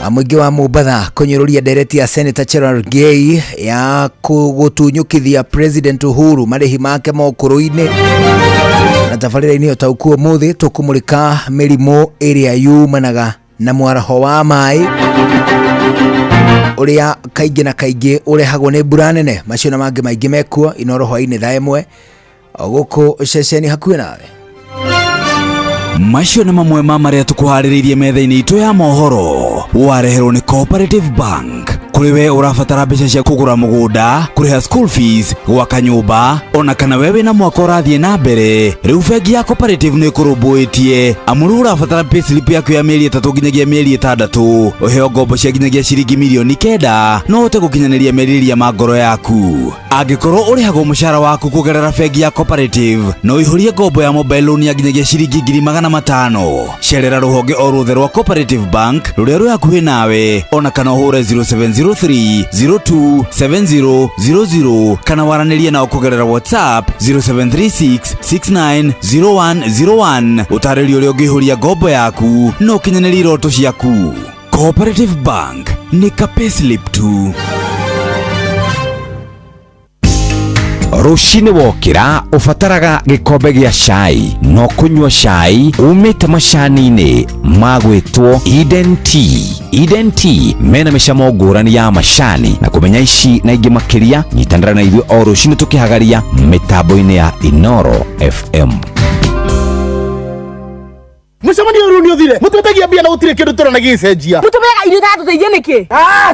Mũingĩ wa Mombatha kũnyũrũria ndereti ya Senator Cherargei ya gũtunyũkithia President Uhuru marĩhi make ma ũkũrũ-inĩ. Na tabarĩra-inĩ ũtaũku ũmũthĩ tũkũmũrĩka mĩrimũ ĩrĩa yumanaga na mwaraho wa maĩ ũrĩa kaingĩ na kaingĩ ũrehagwo nĩ mbura nene. Macio na mangĩ maingĩ mekuo Inooro hwaĩ-inĩ thaa 1 gũkũ ceceni hakuhĩ nawe. Macio nĩ mamwe ma marĩa tũkũharĩrĩirie metha-inĩ itũ ya mohoro. Wareherwo nĩ Cooperative Bank. Kũrĩ we ũrabatara mbeca cia kũgũra mũgũnda, kũrĩha school fees, gwaka nyũmba, ona kana we wĩna mwaka ũrathiĩ na mbere, rĩu bengi ya Cooperative nĩ ĩkũrũmbũĩtie. Amu rĩu ũrabatara payslip yaku ya mĩeri 3 nginyagia mĩeri 6, ũheo ngombo cia nginyagia ciringi mirioni 9, no ũhote gũkinyanĩria merirĩria ma ngoro yaku. Angĩkorwo ũrĩhagwo mũcara waku kũgerera bengi ya Cooperative, no ũihũrie ngombo ya mobile loan ya nginyagia ciringi 500,000. Cerera rũhonge o ruothe rwa Cooperative Bank rũrĩa rwĩ hakuhĩ nawe, ona kana ũhũre 0703 02 7000 kana waranĩrie nao kũgerera WhatsApp 0736 690101. Ũtarĩrio ũrĩa ũngĩihũria ngombo yaku na ũkinyanĩrie iroto ciaku. Cooperative Bank nĩ ka payslip tu. Rũcinĩ wokĩra ũbataraga gĩkombe gĩa cai, no kũnyua cai umĩte macani-inĩ ma gwĩtwo Eden Tea. Eden Tea mena mĩcamo ngũrani ya macani, na kũmenya ici na ingĩ makĩria, nyitanĩra na ithuĩ o rũcinĩ tũkĩhagaria mĩtambo-inĩ ya Inoro FM. Mũcemanio ũyũ nĩ ũthire, mũtwetagia mbia na gũtirĩ kĩndũ tũrona gĩgĩcenjia. Mũtũmeaga irio iratũteithia nĩkĩ?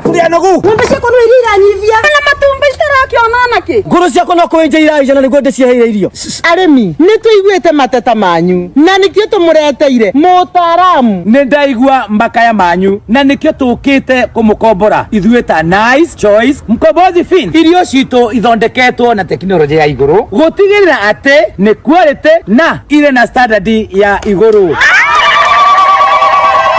Tũrĩ anogu. Ng'ombe ciakwa no iria iranyivia na matumbĩ citarakĩona nakĩ. Ngũrũ ciakwa no kũenja iraenja na nĩguo ndĩciheire irio. Arĩmi nĩ tũiguĩte mateta manyu na nĩkĩo tũmũreteire mũtaaramu. Nĩ ndaigua makaya manyu na nĩkĩo tũkĩte kũmũkombora ithuĩ ta Nice Choice Mkombozi Fin. Irio citũ ithondeketwo na tekinoronjĩ ya igũrũ gũtigĩrĩra atĩ nĩ quality na irĩ na standard ya igũrũ.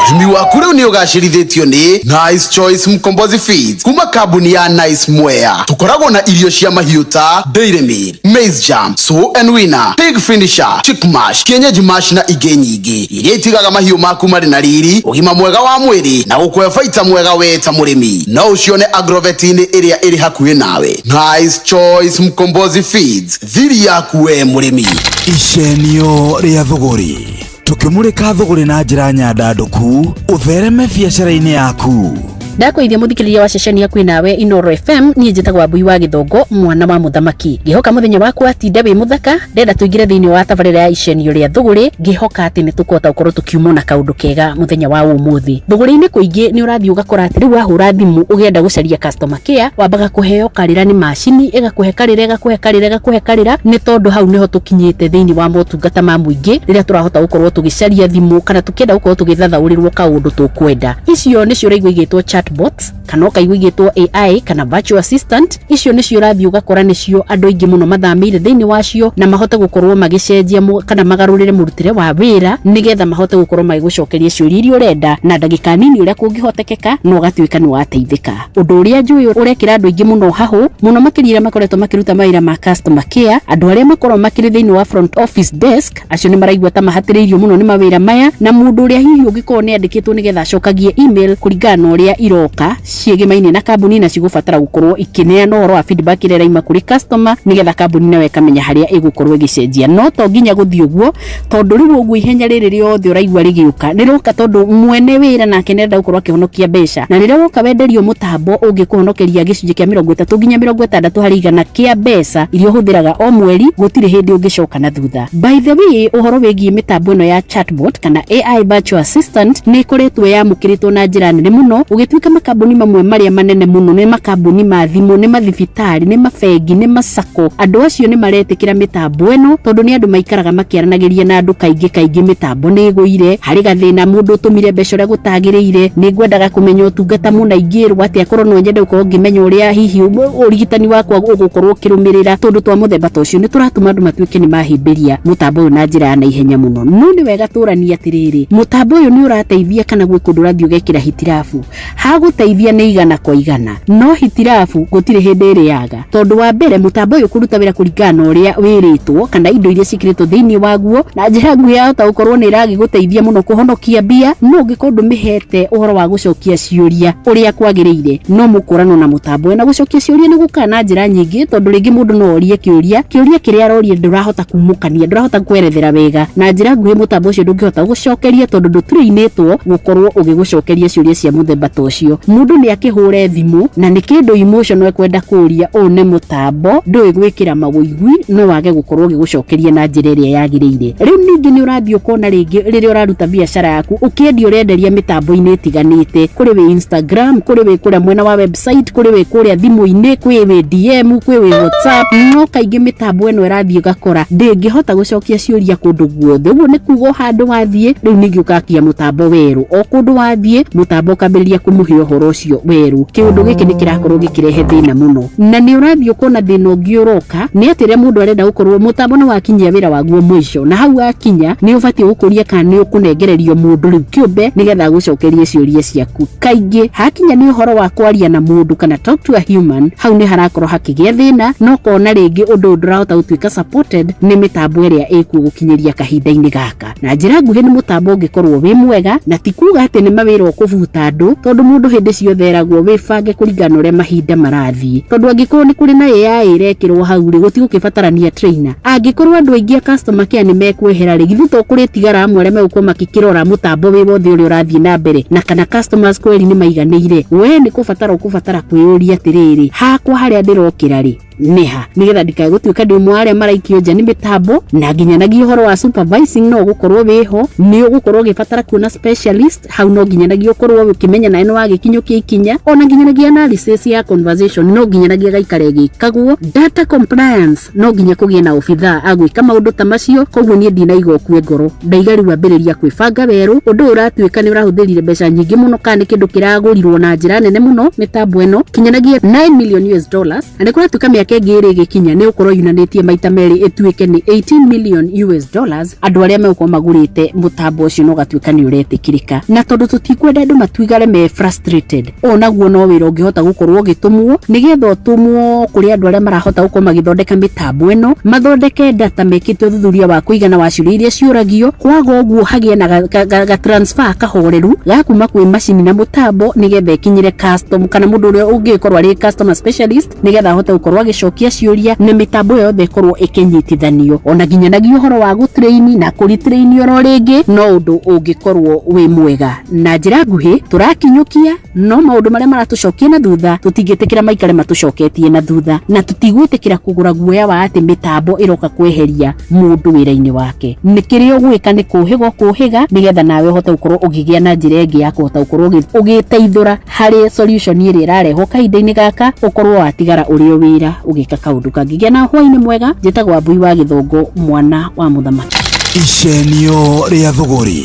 Ũrĩmi waku rĩu nĩ ũgacĩrithĩtio nĩ Nice Choice Mkombozi Feeds kuma kambuni ya Nice Mwea. Tũkoragwo na irio cia mahiũ ta Dairy Meal, Maize Jam, Sow and Winner, Pig Finisher, Chick Mash, Kienyeji Mash na ingĩ nyingĩ iria itigaga mahiũ maku marĩ na riri, ũgima mwega wa mwĩrĩ na gũkũhe baita mwega we ta mũrĩmi. No ũcione agrovet-inĩ ĩrĩa ĩrĩ hakuhĩ nawe. Nice Choice Mkombozi Feeds, thiri yaku we mũrĩmi. Icenio rĩa thũgũrĩ. Tũkĩmũrĩka thũgũrĩ na njĩra nyandandũku, ũthereme biacara-inĩ yaku. Ndakũithia mũthikĩrĩria wa ceceni yaku nawe Inoro FM. Niĩ njĩtagwo Wambui wa Gĩthongo, mwana wa mũthamaki. Ngĩhoka mũthenya waku watinda wĩ mũthaka. Ndenda tũingĩre thĩinĩ wa tabarĩra ya icenio rĩa thũgũrĩ, ngĩhoka atĩ nĩ tũkũhota gũkorwo tũkiumwo na kaũndũ kega mũthenya wa ũmũthĩ. Thũgũrĩ-inĩ kũingĩ nĩ ũrathiĩ ũgakora atĩ rĩu wahũra thimũ ũgĩenda gũcaria customer care, wambaga kũheo karĩra nĩ macini, ĩgakũhe karĩra, ĩgakũhe karĩra, ĩgakũhe karĩra, nĩ tondũ hau nĩho tũkinyĩte thĩinĩ wa motungata ma mũingĩ, rĩrĩa tũrahota gũkorwo tũgĩcaria thimũ kana tũkĩenda gũkorwo tũgĩthathaũrĩrwo kaũndũ tũkwenda. Icio nĩcio ũraigua igĩtwo chatbots, kana ũkaigua igĩtwo AI kana virtual assistant. Icio nĩcio ũrathiĩ ũgakora nĩcio andũ aingĩ mũno mathamĩire thĩinĩ wacio, na mahote gũkorwo magĩcenjia kana magarũrĩre mũrutĩre wa wĩra, nĩgetha mahote gũkorwo magĩgũcokeria ciũria iria ũrenda na ndagĩka nini ũrĩa kũngĩhotekeka, na ũgatuĩka nĩ wateithĩka. Ũndũ ũrĩa njũĩ ũrekĩra andũ aingĩ mũno hahũ mũno makĩria arĩa makoretwo makĩruta mawĩra ma customer care, andũ arĩa makoragwo makĩrĩ thĩinĩ wa front office desk, acio nĩ maraigua ta mahatĩrĩirio mũno nĩ mawĩra maya, na mũndũ ũrĩa hihi ũngĩkorwo nĩ andĩkĩtwo nĩgetha acokagie email kũringana na ũrĩa iroka ciĩgemaine na kambuni, na cigũbatara gũkorwo ikĩneana ũhoro wa feedback ĩrĩa ĩraima kũrĩ customer, nĩgetha kambuni nayo ĩkamenya harĩa ĩgũkorwo ĩgĩcenjia. No to nginya gũthiĩ ũguo, tondũ rĩu ũguo ihenya rĩrĩ rĩothe ũraigua rĩgĩũka rĩroka tondũ mwene wĩra nake nĩarenda gũkorwo akĩhonokia mbeca, na rĩrĩa woka wenderio mũtambo ũngĩkũhonokeria gĩcunjĩ kĩa 30 nginya 60 harĩ igana kĩa mbeca iria ũhũthĩraga o mweri, gũtirĩ hĩndĩ ũngĩcoka na thutha. By the way, ũhoro wĩgiĩ mĩtambo ĩno ya chatbot kana AI virtual assistant nĩ ĩkoretwo yamũkĩrĩtwo na njĩra nene mũno, gũgĩtuĩka makambuni mamwe marĩa manene mũno nĩ makambuni ma thimũ, nĩ mathibitarĩ, nĩ mabengi, nĩ masako. Andũ acio nĩ maretĩkĩra mĩtambo ĩno tondũ nĩ andũ maikaraga makĩaranagĩria na andũ kaingĩ kaingĩ. Mĩtambo nĩ ĩgũire, harĩ gathĩna, mũndũ ũtũmire mbeca ũrĩa gũtagĩrĩire, nĩ ngwendaga kũmenya ũtungata mũna ingĩrwo atĩa, korwo no nyende gũkorwo ngĩmenya ũrĩa hihi ũrigitani wakwa ũgũkorwo ũkĩrũmĩrĩra. Tũndũ twa mũthemba ta ũcio nĩ tũratũma andũ matuĩke nĩ mahĩmbĩria mũtambo ũyũ na njĩra ya naihenya mũno. No nĩ wega tũranie atĩrĩrĩ, mũtambo ũyũ nĩ ũrateithia kana gwĩ kũndũ ũrathiĩ ũgekĩra hitirabu? Hagũteithia nĩ igana kwa igana, no hitirabu gũtirĩ hĩndĩ ĩrĩaga, tondũ wa mbere mũtambo ũyũ kũruta wĩra kũringana na ũrĩa wĩrĩtwo kana indo iria ciĩkĩrĩtwo thĩinĩ waguo, na njĩra nguhĩ yahota gũkorwo nĩ ĩragĩgũteithia mũno kũhonokia mbia, no ũngĩkorwo ndũmĩhete ũhoro wa gũcokia ciũria ũrĩa kwagĩrĩire, no mũkũranwo na mũtambo ũyũ. Na gũcokia ciũria nĩ gũkaga na njĩra nyingĩ, tondũ rĩngĩ mũndũ no orie kĩũria, kĩũria kĩrĩa aroria ndũrahota kumũkania, ndũrahota kwerethera wega, na njĩra nguhĩ mũtambo ũcio ndũngĩhota gũcokeria tondũ ndũtũrĩinĩtwo gũkorwo ũgĩgũcokeria ciũria cia mũthemba ta ũcio. ũcio. Mũndũ nĩ akĩhũre thimũ na nĩ kĩndũ emotional ekwenda kũria, ũũ nĩ mũtambo ndũĩ gwĩkĩra mawũigui, no wage gũkorwo ũgĩgũcokeria na njĩra ĩrĩa yagĩrĩire. Rĩu ningĩ nĩ ũrathiĩ ũkona rĩngĩ rĩrĩa ũraruta biacara yaku ũkĩendia ũrenderia mĩtambo-inĩ ĩtiganĩte, kũrĩ wĩ Instagram, kũrĩ wĩ kũrĩa mwena wa website, kũrĩ wĩ kũrĩa thimũ-inĩ, kwĩ wĩ DM, kwĩ wĩ WhatsApp, no kaingĩ mĩtambo ĩno ĩrathiĩ ũgakora ndĩngĩhota gũcokia ciũria kũndũ guothe. Ũguo nĩ kuga o handũ wathiĩ rĩu ningĩ ũgakia mũtambo werũ, o kũndũ wathiĩ mũtambo ũkambĩrĩria kũmũhe ũhoro ũcio werũ. Kĩũndũ gĩkĩ nĩ kĩrakorwo gĩkĩrehe thĩna mũno, na nĩ ũrathiĩ ũkona thĩna ũngĩ ũroka nĩ atĩ rĩrĩa mũndũ arenda gũkorwo mũtambo nĩ wakinyia wĩra waguo mũico, na hau wakinya nĩ ũbatiĩ gũkũria kana nĩ ũkũnengererio mũndũ rĩu kĩũmbe nĩgetha agũcokerie ciũria ciaku. Kaingĩ hakinya nĩ ũhoro wa kwaria na mũndũ kana talk to a human, hau nĩ harakorwo hakĩgĩa thĩna, na ũkona rĩngĩ ũndũ ũyũ ndũrahota gũtuĩka supported nĩ mĩtambo ĩrĩa ĩkuo gũkinyĩria kahinda-inĩ gaka. Na njĩra nguhĩ nĩ mũtambo ũngĩkorwo wĩ mwega, na ti kuga atĩ nĩ mawĩra ũkũbuta andũ, tondũ mũndũ hĩndĩ ciothe eragwo wĩbange kũringana na ũrĩa mahinda marathiĩ, tondũ angĩkorwo nĩ kũrĩ na AI ĩrekĩrwo hau rĩ, gũtigũkĩbatarania trainer. Angĩkorwo andũ aingĩ a customer care nĩ mekwehera rĩ, githĩ to kũrĩtigara amwe arĩa megũkorwo makĩkĩrora mũtambo wĩ wothe ũrĩa ũrathiĩ na mbere, na kana customers kweli nĩ maiganĩire. We nĩ kũbatara ũkũbatara kwĩyũria atĩrĩrĩ, hakwa harĩa ndĩrokĩra rĩ nĩha, nĩgetha ndikae gũtuĩka ndĩ ũmwe wa arĩa maraikio nja nĩ mĩtambo. Na nginyanagia ũhoro wa supervising no ũgũkorwo wĩho, nĩ ũgũkorwo ũgĩbatara kuona specialist hau, no nginyanagia ũkorwo ũkĩmenya nawe nĩ wagĩkinyũkia ikinya. Ona nginyanagia analysis ya conversation no nginyanagia gaikare gĩkagwo, data compliance no nginya kũgĩe na obithaa agwĩka maũndũ ta macio. Koguo niĩ ndinaiga ũkue ngoro, ndaiga rĩu ambĩrĩria kwĩbanga werũ. Ũndũ ũyũ ũratuĩka nĩ ũrahũthĩrire mbeca nyingĩ mũno, kana nĩ kĩndũ kĩragũrirwo na njĩra nene mũno mĩtambo ĩno kinyanagia 9 million US dollars, na nĩ kũratuĩka mĩaka ĩngĩ ĩrĩ ĩgĩkinya nĩ ũkorwo yunanĩtie maita merĩ ĩtuĩke nĩ 18 million US dollars andũ arĩa megũkorwo magũrĩte mũtambo ũcio, no gatuĩka nĩ ũretĩkĩrĩka. Na tondũ tũtikwenda andũ matuigare me frustrated, ũũ naguo no wĩra ũngĩhota gũkorwo ũgĩtũmwo, nĩgetha ũtũmwo kũrĩ andũ arĩa marahota gũkorwo magĩthondeka mĩtambo ĩno, mathondeke data mekĩte ũthuthuria wa kũigana wa ciũria iria ciũragio. Kwaga ũguo hagĩe na ga transfer kahoreru ga kuma kwĩ macini na mũtambo, nĩgetha ĩkinyĩre custom kana mũndũ ũrĩa ũngĩkorwo arĩ customer specialist, nĩgetha ahote gũkorwo agĩcokia ciũria na mĩtambo ĩyo yothe ĩkorwo ĩkĩnyitithanio. Ona nginyanagia ũhoro wa gũtrain na kũritrain oro rĩngĩ no ũndũ ũngĩkorwo wĩ mwega. Na njĩra nguhĩ tũrakinyũkia, no maũndũ marĩa maratũcokia na thutha tũtingĩtĩkĩra maikare matũcoketie na thutha, na tũtigwĩtĩkĩra kũgũra guoya wa atĩ mĩtambo ĩroka kweheria mũndũ wĩra-inĩ wake. Nĩ kĩrĩa ũgwĩka nĩ kũhĩga ũkũhĩga, nĩgetha nawe ũhote gũkorwo ũkĩgĩa na njĩra ĩngĩ ya kũhota gũkorwo ũgĩteithũra harĩ solution ĩrĩa ĩrarehwo kahinda-inĩ gaka, ũkorwo watigara ũrĩ o wĩra ũgĩka kaũndũ kangĩ. Gĩa na hwaĩ-inĩ mwega. Njĩtagwo Wambui wa Gĩthũngũ, mwana wa mũthamaki. Icenio rĩa thũgũrĩ,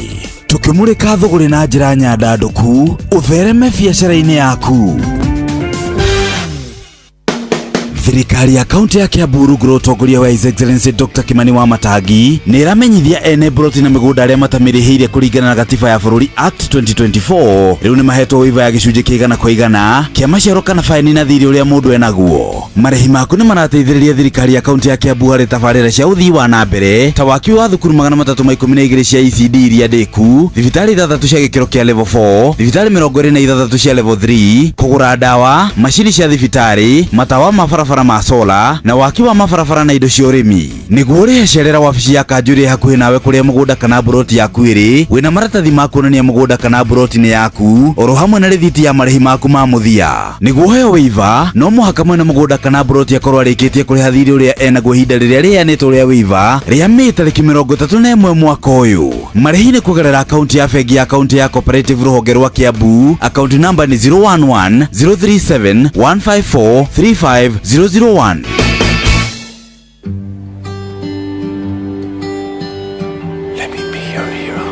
tũkĩmũrĩka thũgũrĩ na njĩra nyandandũku ũthereme biacara-inĩ yaku. Thirikari ya kaunti ya Kiambu rungu rwa ũtongoria wa His Excellency Dr. Kimani wa Matangi nĩ ĩramenyithia ene mburoti na mĩgũnda arĩa matamĩrĩhĩire kũringana na gatiba ya bũrũri Act 2024 rĩu nĩ mahetwo waiva ya gĩcunjĩ kĩa igana kwa igana kĩa maciaro kana baĩni na thirĩ ũrĩa mũndũ enaguo. Marĩhi maku nĩ marateithĩrĩria thirikari ya kaunti ya Kiambu harĩ tabarĩra cia ũthii wa na mbere ta waki wa thukuru 312 cia ECD iria ndĩku, thibitarĩ ithathatũ cia gĩkĩro kĩa level 4, thibitarĩ 26 cia level 3, kũgũra ndawa, macini cia thibitarĩ, matawa ma barabara ma sola na waki wa mabarabara na indo cia ũrĩmi. Nĩguo ũrĩhe cerera wabici ya kanjũ ĩrĩa hakuhĩ nawe kũrĩa mũgũnda kana mburoti yaku ĩrĩ, wĩna maratathi ma kuonania mũgũnda kana mburoti nĩ yaku, oro hamwe na rĩthiti ya marĩhi maku ma mũthia. Nĩguo ũheo waiver, no mũhaka mwene mũgũnda kana mburoti akorwo arĩkĩtie kũrĩha thirĩ ũrĩa enaguo ihinda rĩrĩa rĩheanĩtwo rĩa waiver rĩa Mĩĩ tarĩki 31 mwaka ũyũ. Marĩhi nĩ kũgerera akaunti ya bengi ya kaunti ya Cooperative rũhonge rwa Kiambu. Akaunti namba nĩ 011 037 154 35001. Let me be your hero.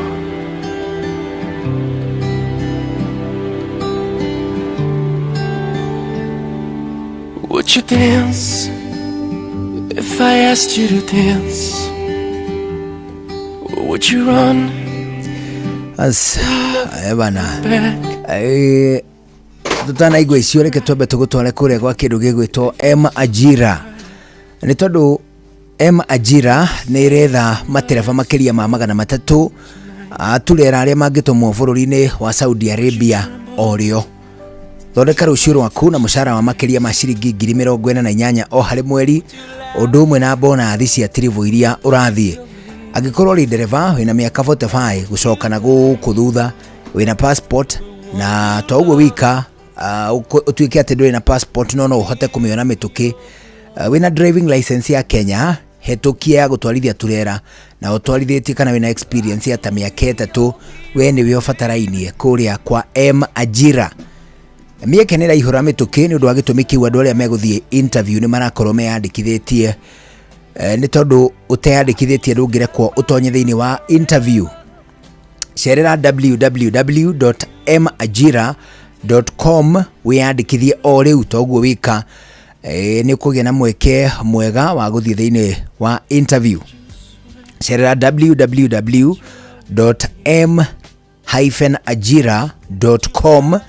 Would you dance if I asked you to dance? Would you run As, bana back? Tutanaigua icio, reke twambe tũgũtware kũrĩa gwa kĩndũ gĩgwĩtwo M Ajira, nĩ tondũ M Ajira nĩ ĩretha matereba makĩria ma 300 aturera arĩa mangĩtũmwo bũrũri-inĩ wa Saudi Arabia o rĩo. Thondeka rũciũ rwaku na mũcara wa makĩria ma ciringi 48,000 o harĩ mweri, ũndũ ũmwe na bonathi cia tiribũ iria ũrathiĩ. Angĩkorwo ũrĩ ndereba wĩna mĩaka 45 gũcoka na gũkũ thutha, wĩna passport Na to ũguo wika, ũtuĩke atĩ ndũrĩ na passport no no ũhote kũmĩona mĩtũkĩ. Wĩna driving license ya Kenya hetũkie ya gũtwarithia turera na ũtwarithĩtie kana wĩna experience ya ta mĩaka 3, we nĩwe ũbatarainie kũrĩa kwa M Ajira. Mĩeke nĩ ĩraihũra mĩtũkĩ nĩ ũndũ wa gĩtũmi kĩu andũ arĩa megũthiĩ interview nĩ marakorwo meyandĩkithĩtie, nĩ tondũ ũteyandĩkithĩtie ndũngĩrekwo ũtonye thĩinĩ wa interview. Cerera www.majira.com wĩyandĩkithie o rĩu, toguo wĩka nĩ ũkũgĩa na mweke mwega wa gũthiĩ thĩinĩ wa interview. Cerera www.m-ajira.com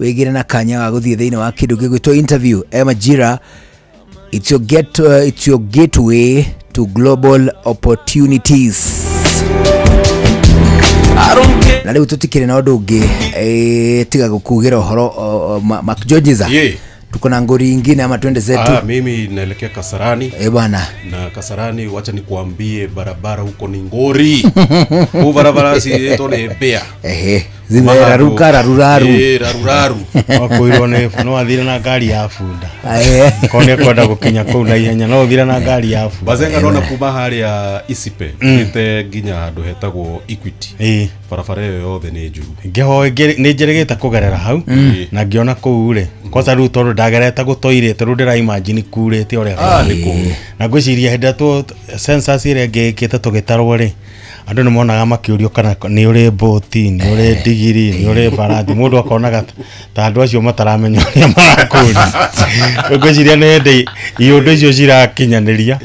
wĩgĩre na kanya ga gũthiĩ thĩinĩ wa kĩndũ gĩgwĩtwo interview. M-Ajira, it's your gateway to global opportunities. Na rĩu tũtikĩrĩ na ũndũ ũngĩ, tiga gũkugĩra ũhoro. Mark Georges, tuko na ngori ingine ama twende zetu? Ah, mimi naelekea Kasarani. Eh bwana. Na Kasarani, wacha nikuambie, barabara huko ni ngori. Huu barabara si yetu ni mbea. Ehe, zimeraruka raruraru. Eh, raruraru. Wakwĩrwo nĩ no athire na ngari ya bunda. Aye. Korwo nĩ ekwenda gũkinya kũu na ihenya no ũthire na ngari ya bunda. Bazenga nona kuma harĩa Isipe thiĩte nginya handũ hetagwo Equity, barabara ĩyo yothe nĩ njũru. Ngĩhoe nĩ njĩrĩgĩte kũgerera hau na ngĩona kũu rĩ kwanza rĩu tondũ ndagerete gũtoirĩte rĩu ndĩra imagine kurĩte ũrĩa. Ah, nĩ kũũru. Na ngwĩciria hĩndĩ ĩrĩa census ĩrĩa ĩngĩ ĩkĩte tũgĩtarwo rĩ, andũ nĩ monaga makĩũrio kana nĩ ũrĩ mbũti, nĩ ũrĩ ndigiri, nĩ ũrĩ mbarathi, mũndũ akonaga ta andũ acio mataramenya ũrĩa marakũria. Ngwĩciria nĩ hĩndĩ iũndũ icio cirakinyanĩria.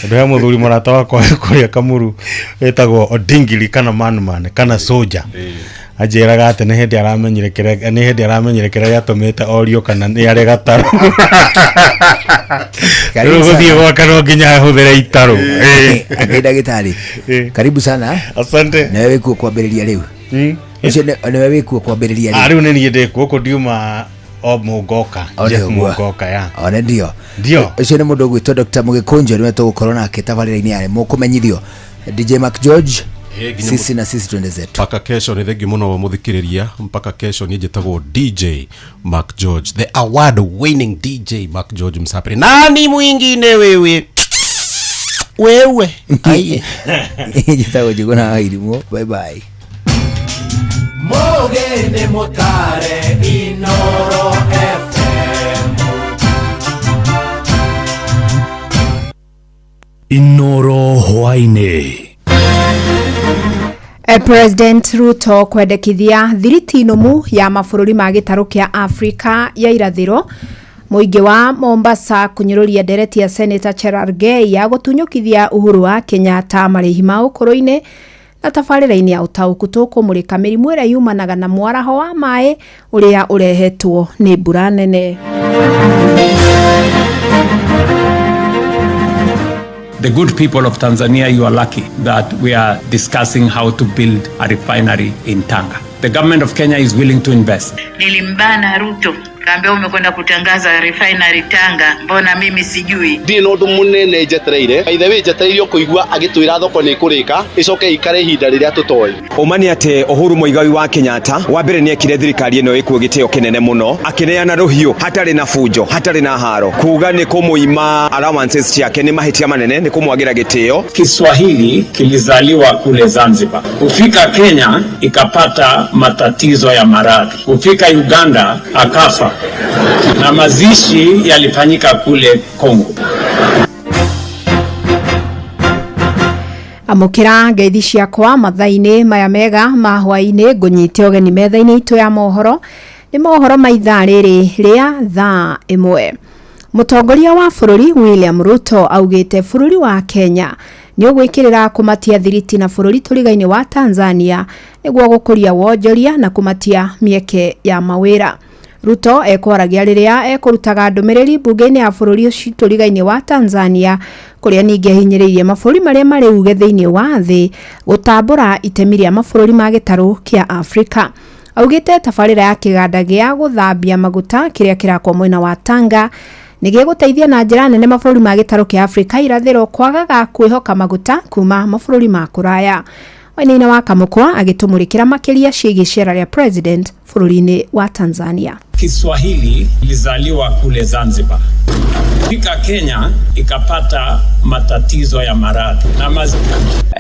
Tondũ he mũthuri mũrata wakwa kũrĩa Kamuru wĩtagwo Odingiri kana Manman kana Soja, anjĩraga atĩ nĩ hĩndĩ aramenyire kĩrĩa nĩ hĩndĩ aramenyire kĩrĩa gĩatũmĩte orio kana nĩ arĩ gatarũ. Karibu rĩu gũthiĩ sana. Gwake no nginya ahũthĩre itarũ. Ngai ndagĩtarĩ, karibu sana. Asante. Nĩwe wĩkuo kwambĩrĩria rĩu. Ũcio nĩwe wĩkuo kwambĩrĩria Ah, rĩu. rĩu nĩ niĩ ndĩ kuo gũkũ ndiuma o Mũngoka. O Jeff nĩguo. Mũngoka ya One ndio. Ndio. Ũcio nĩ mũndũ ũgwĩtwo Dr. Mũgĩkũnjo nĩwe tũgũkorwo nake tabarĩra-inĩ yarĩ mũkũmenyithio. DJ Mark George, Eh, nginya sisi na sisi twende zetu. Mpaka kesho. Nĩ thengiũ mũno mũthikĩrĩria, mpaka kesho. Niĩ njĩtagwo DJ Mark George, the award winning DJ Mark George Msapri. Nani mwingine wewe wewe aiye. Njĩtagwo Njũgũna wa Irimũ. Bye bye. Mogene mutare Inoro FM. Inoro hwaini. President Ruto kwendekithia thiriti nũmu ya mabũrũri ma gĩtarũ kĩa Afrika ya irathĩro. Mũingĩ wa Mombasa kũnyũrũria ndereti ya Senator Cherargei ya gũtunyũkithia Uhuru wa Kenyatta marĩhi ma ũkũrũ-inĩ. Na tabarĩra-inĩ ya ũtaũku tũkũmũrĩka mĩrimũ ĩrĩa yumanaga na mwaraho wa maĩ ũrĩa ũrehetwo nĩ mbura nene. The good people of Tanzania, you are lucky that we are discussing how to build a refinery in Tanga. The government of Kenya is willing to invest. Nilimbana Ruto, kaambia umekwenda kutangaza refinery Tanga, mbona mimi sijui? Ndirĩ na ũndũ mũnene njetereire ithe wĩ njetereire kũigua agĩtwĩra thoko nĩ ĩkũrĩka ĩcoke ĩikare ihinda rĩrĩa tũtoĩ. Ũma nĩ atĩ Uhuru Muigai wa Kenyatta wa mbere nĩ ekire thirikari ĩno ĩkuo gĩtĩo kĩnene mũno, akĩneana rũhiũ hatarĩ na bunjo, hatarĩ na haro, kuga nĩ kũmũima allowances ciake nĩ mahĩtia manene, nĩ kũmwagĩra gĩtĩo. Kiswahili kilizaliwa kule Zanzibar, kufika Kenya ikapata matatizo ya maradhi, kufika Uganda akafa, na mazishi yalifanyika kule Kongo. Amũkĩra ngeithi ciakwa mathaa-inĩ maya mega ma hwaĩ-inĩ, ngũnyite ũgeni metha-inĩ itũ ya mohoro. Nĩ mohoro ma ithaa rĩrĩ rĩa thaa 1. Mũtongoria wa bũrũri William Ruto augĩte bũrũri wa Kenya nĩ ũgwĩkĩrĩra kũmatia thiriti na bũrũri tũrigainĩ wa Tanzania nĩguo gũkũria wonjoria na kũmatia mĩeke ya mawĩra. Ruto ekwaragia rĩrĩa ekũrutaga ndũmĩrĩri mbunge-inĩ ya bũrũri ũcio tũrigainĩ wa Tanzania, kũrĩa ningĩ ahinyĩrĩirie mabũrũri marĩa marĩ uge thĩinĩ wa thĩ gũtambũra itemi rĩa mabũrũri ma gĩtarũ kĩa Afrika. Augĩte tabarĩra ya kĩganda gĩa gũthambia maguta kĩrĩa kĩrakwo mwena wa Tanga nĩ gĩgũteithia na njĩra nene mabũrũri ma gĩtarũ kĩa Afrika irathĩro kwagaga kwĩhoka maguta kuma mabũrũri ma kũraya. Wainaina wa Kamũkwa agĩtũmũrĩkĩra makĩria ciĩgiĩ icera rĩa president bũrũri-inĩ wa Tanzania. Kiswahili ilizaliwa kule Zanzibar. Fika Kenya ikapata matatizo ya maradhi na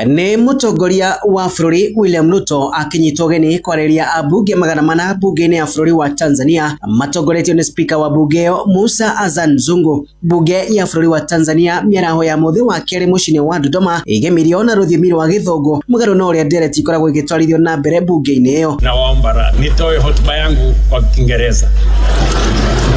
Nĩ mũtongoria wa bũrũri William Ruto akinyitwo ũgeni kwarĩria ambunge 400 bunge-inĩ ya bũrũri wa Tanzania matongoretio nĩ spika wa bunge ĩyo Musa Azan Zungu. Bunge ya bũrũri wa Tanzania mĩaraho ya mũthĩ wa kerĩ mũciĩ-inĩ wa Dodoma ĩgemirio na rũthiomi rwa Gĩthũngũ mũgarũ na ũrĩa ndereti ikoragwo ĩgĩtwarithio na mbere bunge-inĩ ĩyo. Nawaomba radhi, nitoe hotuba yangu kwa Kiingereza.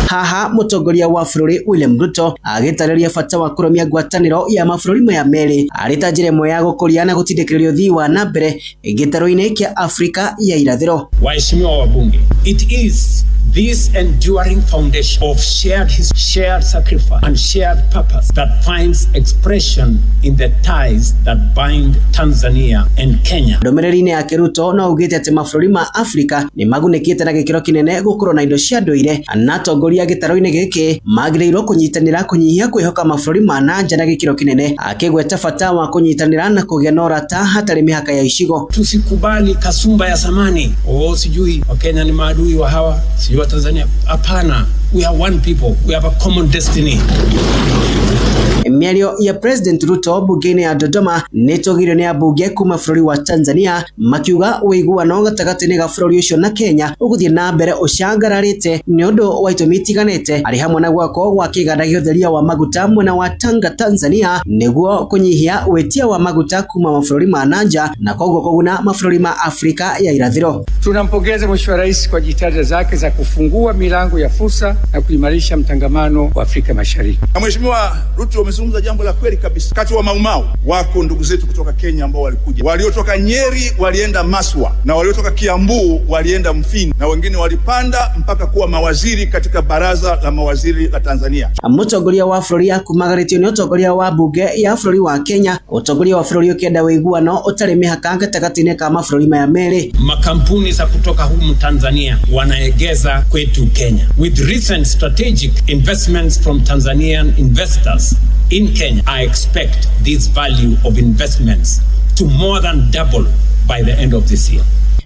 Haha mũtongoria wa bũrũri William Ruto agĩtarĩria bata wa kũrũmia ngwatanĩro ya mabũrũri maya merĩ arĩ ta njĩra ĩmwe ya gũkũria na gũtindĩkĩrĩria ũthii wa na mbere gĩtarũ-inĩ kĩa Afrika ya irathĩro. Waheshimiwa wabunge, it is this enduring foundation of shared sacrifice and shared purpose that finds expression in the ties that bind Tanzania and Kenya. Ndũmĩrĩri-inĩ yake Ruto no augĩte atĩ mabũrũri ma Afrika nĩ magunĩkĩte na gĩkĩro kĩnene gũkorwo na indo cia ndũire na atongoria gĩtarũ-inĩ gĩkĩ magĩrĩirwo kũnyitanĩra kũnyihia kwĩhoka mabũrũri ma na nja na gĩkĩro kĩnene, akĩgweta bata wa kũnyitanĩra na kũgĩa na ũrata hatarĩ mĩhaka ya icigo. Tusikubali kasumba ya zamani, oh, sijui Wakenya ni maadui wa hawa, sijui wa Tanzania. Hapana, we are one people, we have a common destiny. Mĩario ya President Ruto bunge-inĩ ya Dodoma nĩ ĩtũgĩirio nĩ ambunge kuma bũrũri wa Tanzania makiuga ũiguano gatagatĩ-inĩ ga bũrũri ũcio na Kenya ũgũthiĩ na mbere ũcangararĩte nĩ ũndũ wa itũmi itiganĩte arĩ hamwe na gwakwo gwa kĩganda gĩa ũtheria wa maguta mwena wa Tanga Tanzania nĩguo kũnyihia wĩtia wa maguta kuma mabũrũri ma na nja na koguo kũguna mabũrũri ma Afrika ya irathĩro. Tunampongeza Mheshimiwa Rais kwa jitihada zake za kufungua milango ya fursa na kuimarisha mtangamano wa Afrika Mashariki. Na Mheshimiwa Ruto amezungumza jambo la kweli kabisa. Wakati wa Maumau wako ndugu zetu kutoka Kenya ambao walikuja, waliotoka Nyeri walienda Maswa na waliotoka Kiambu walienda Mfini na wengine walipanda mpaka kuwa mawaziri katika baraza la mawaziri la Tanzania. Mũtongoria wa bũrũri akumagarĩtio nĩ ũtongoria wa bunge ya bũrũri wa Kenya, ũtongoria wa bũrũri ũkĩenda ũiguano ũtarĩ mĩhaka gatagatĩ-inĩ ka mabũrũri maya merĩ. Makampuni za kutoka humu Tanzania wanaegeza kwetu Kenya. With recent strategic investments from Tanzanian investors in Kenya, I expect this value of investments to more than double by the end of this year.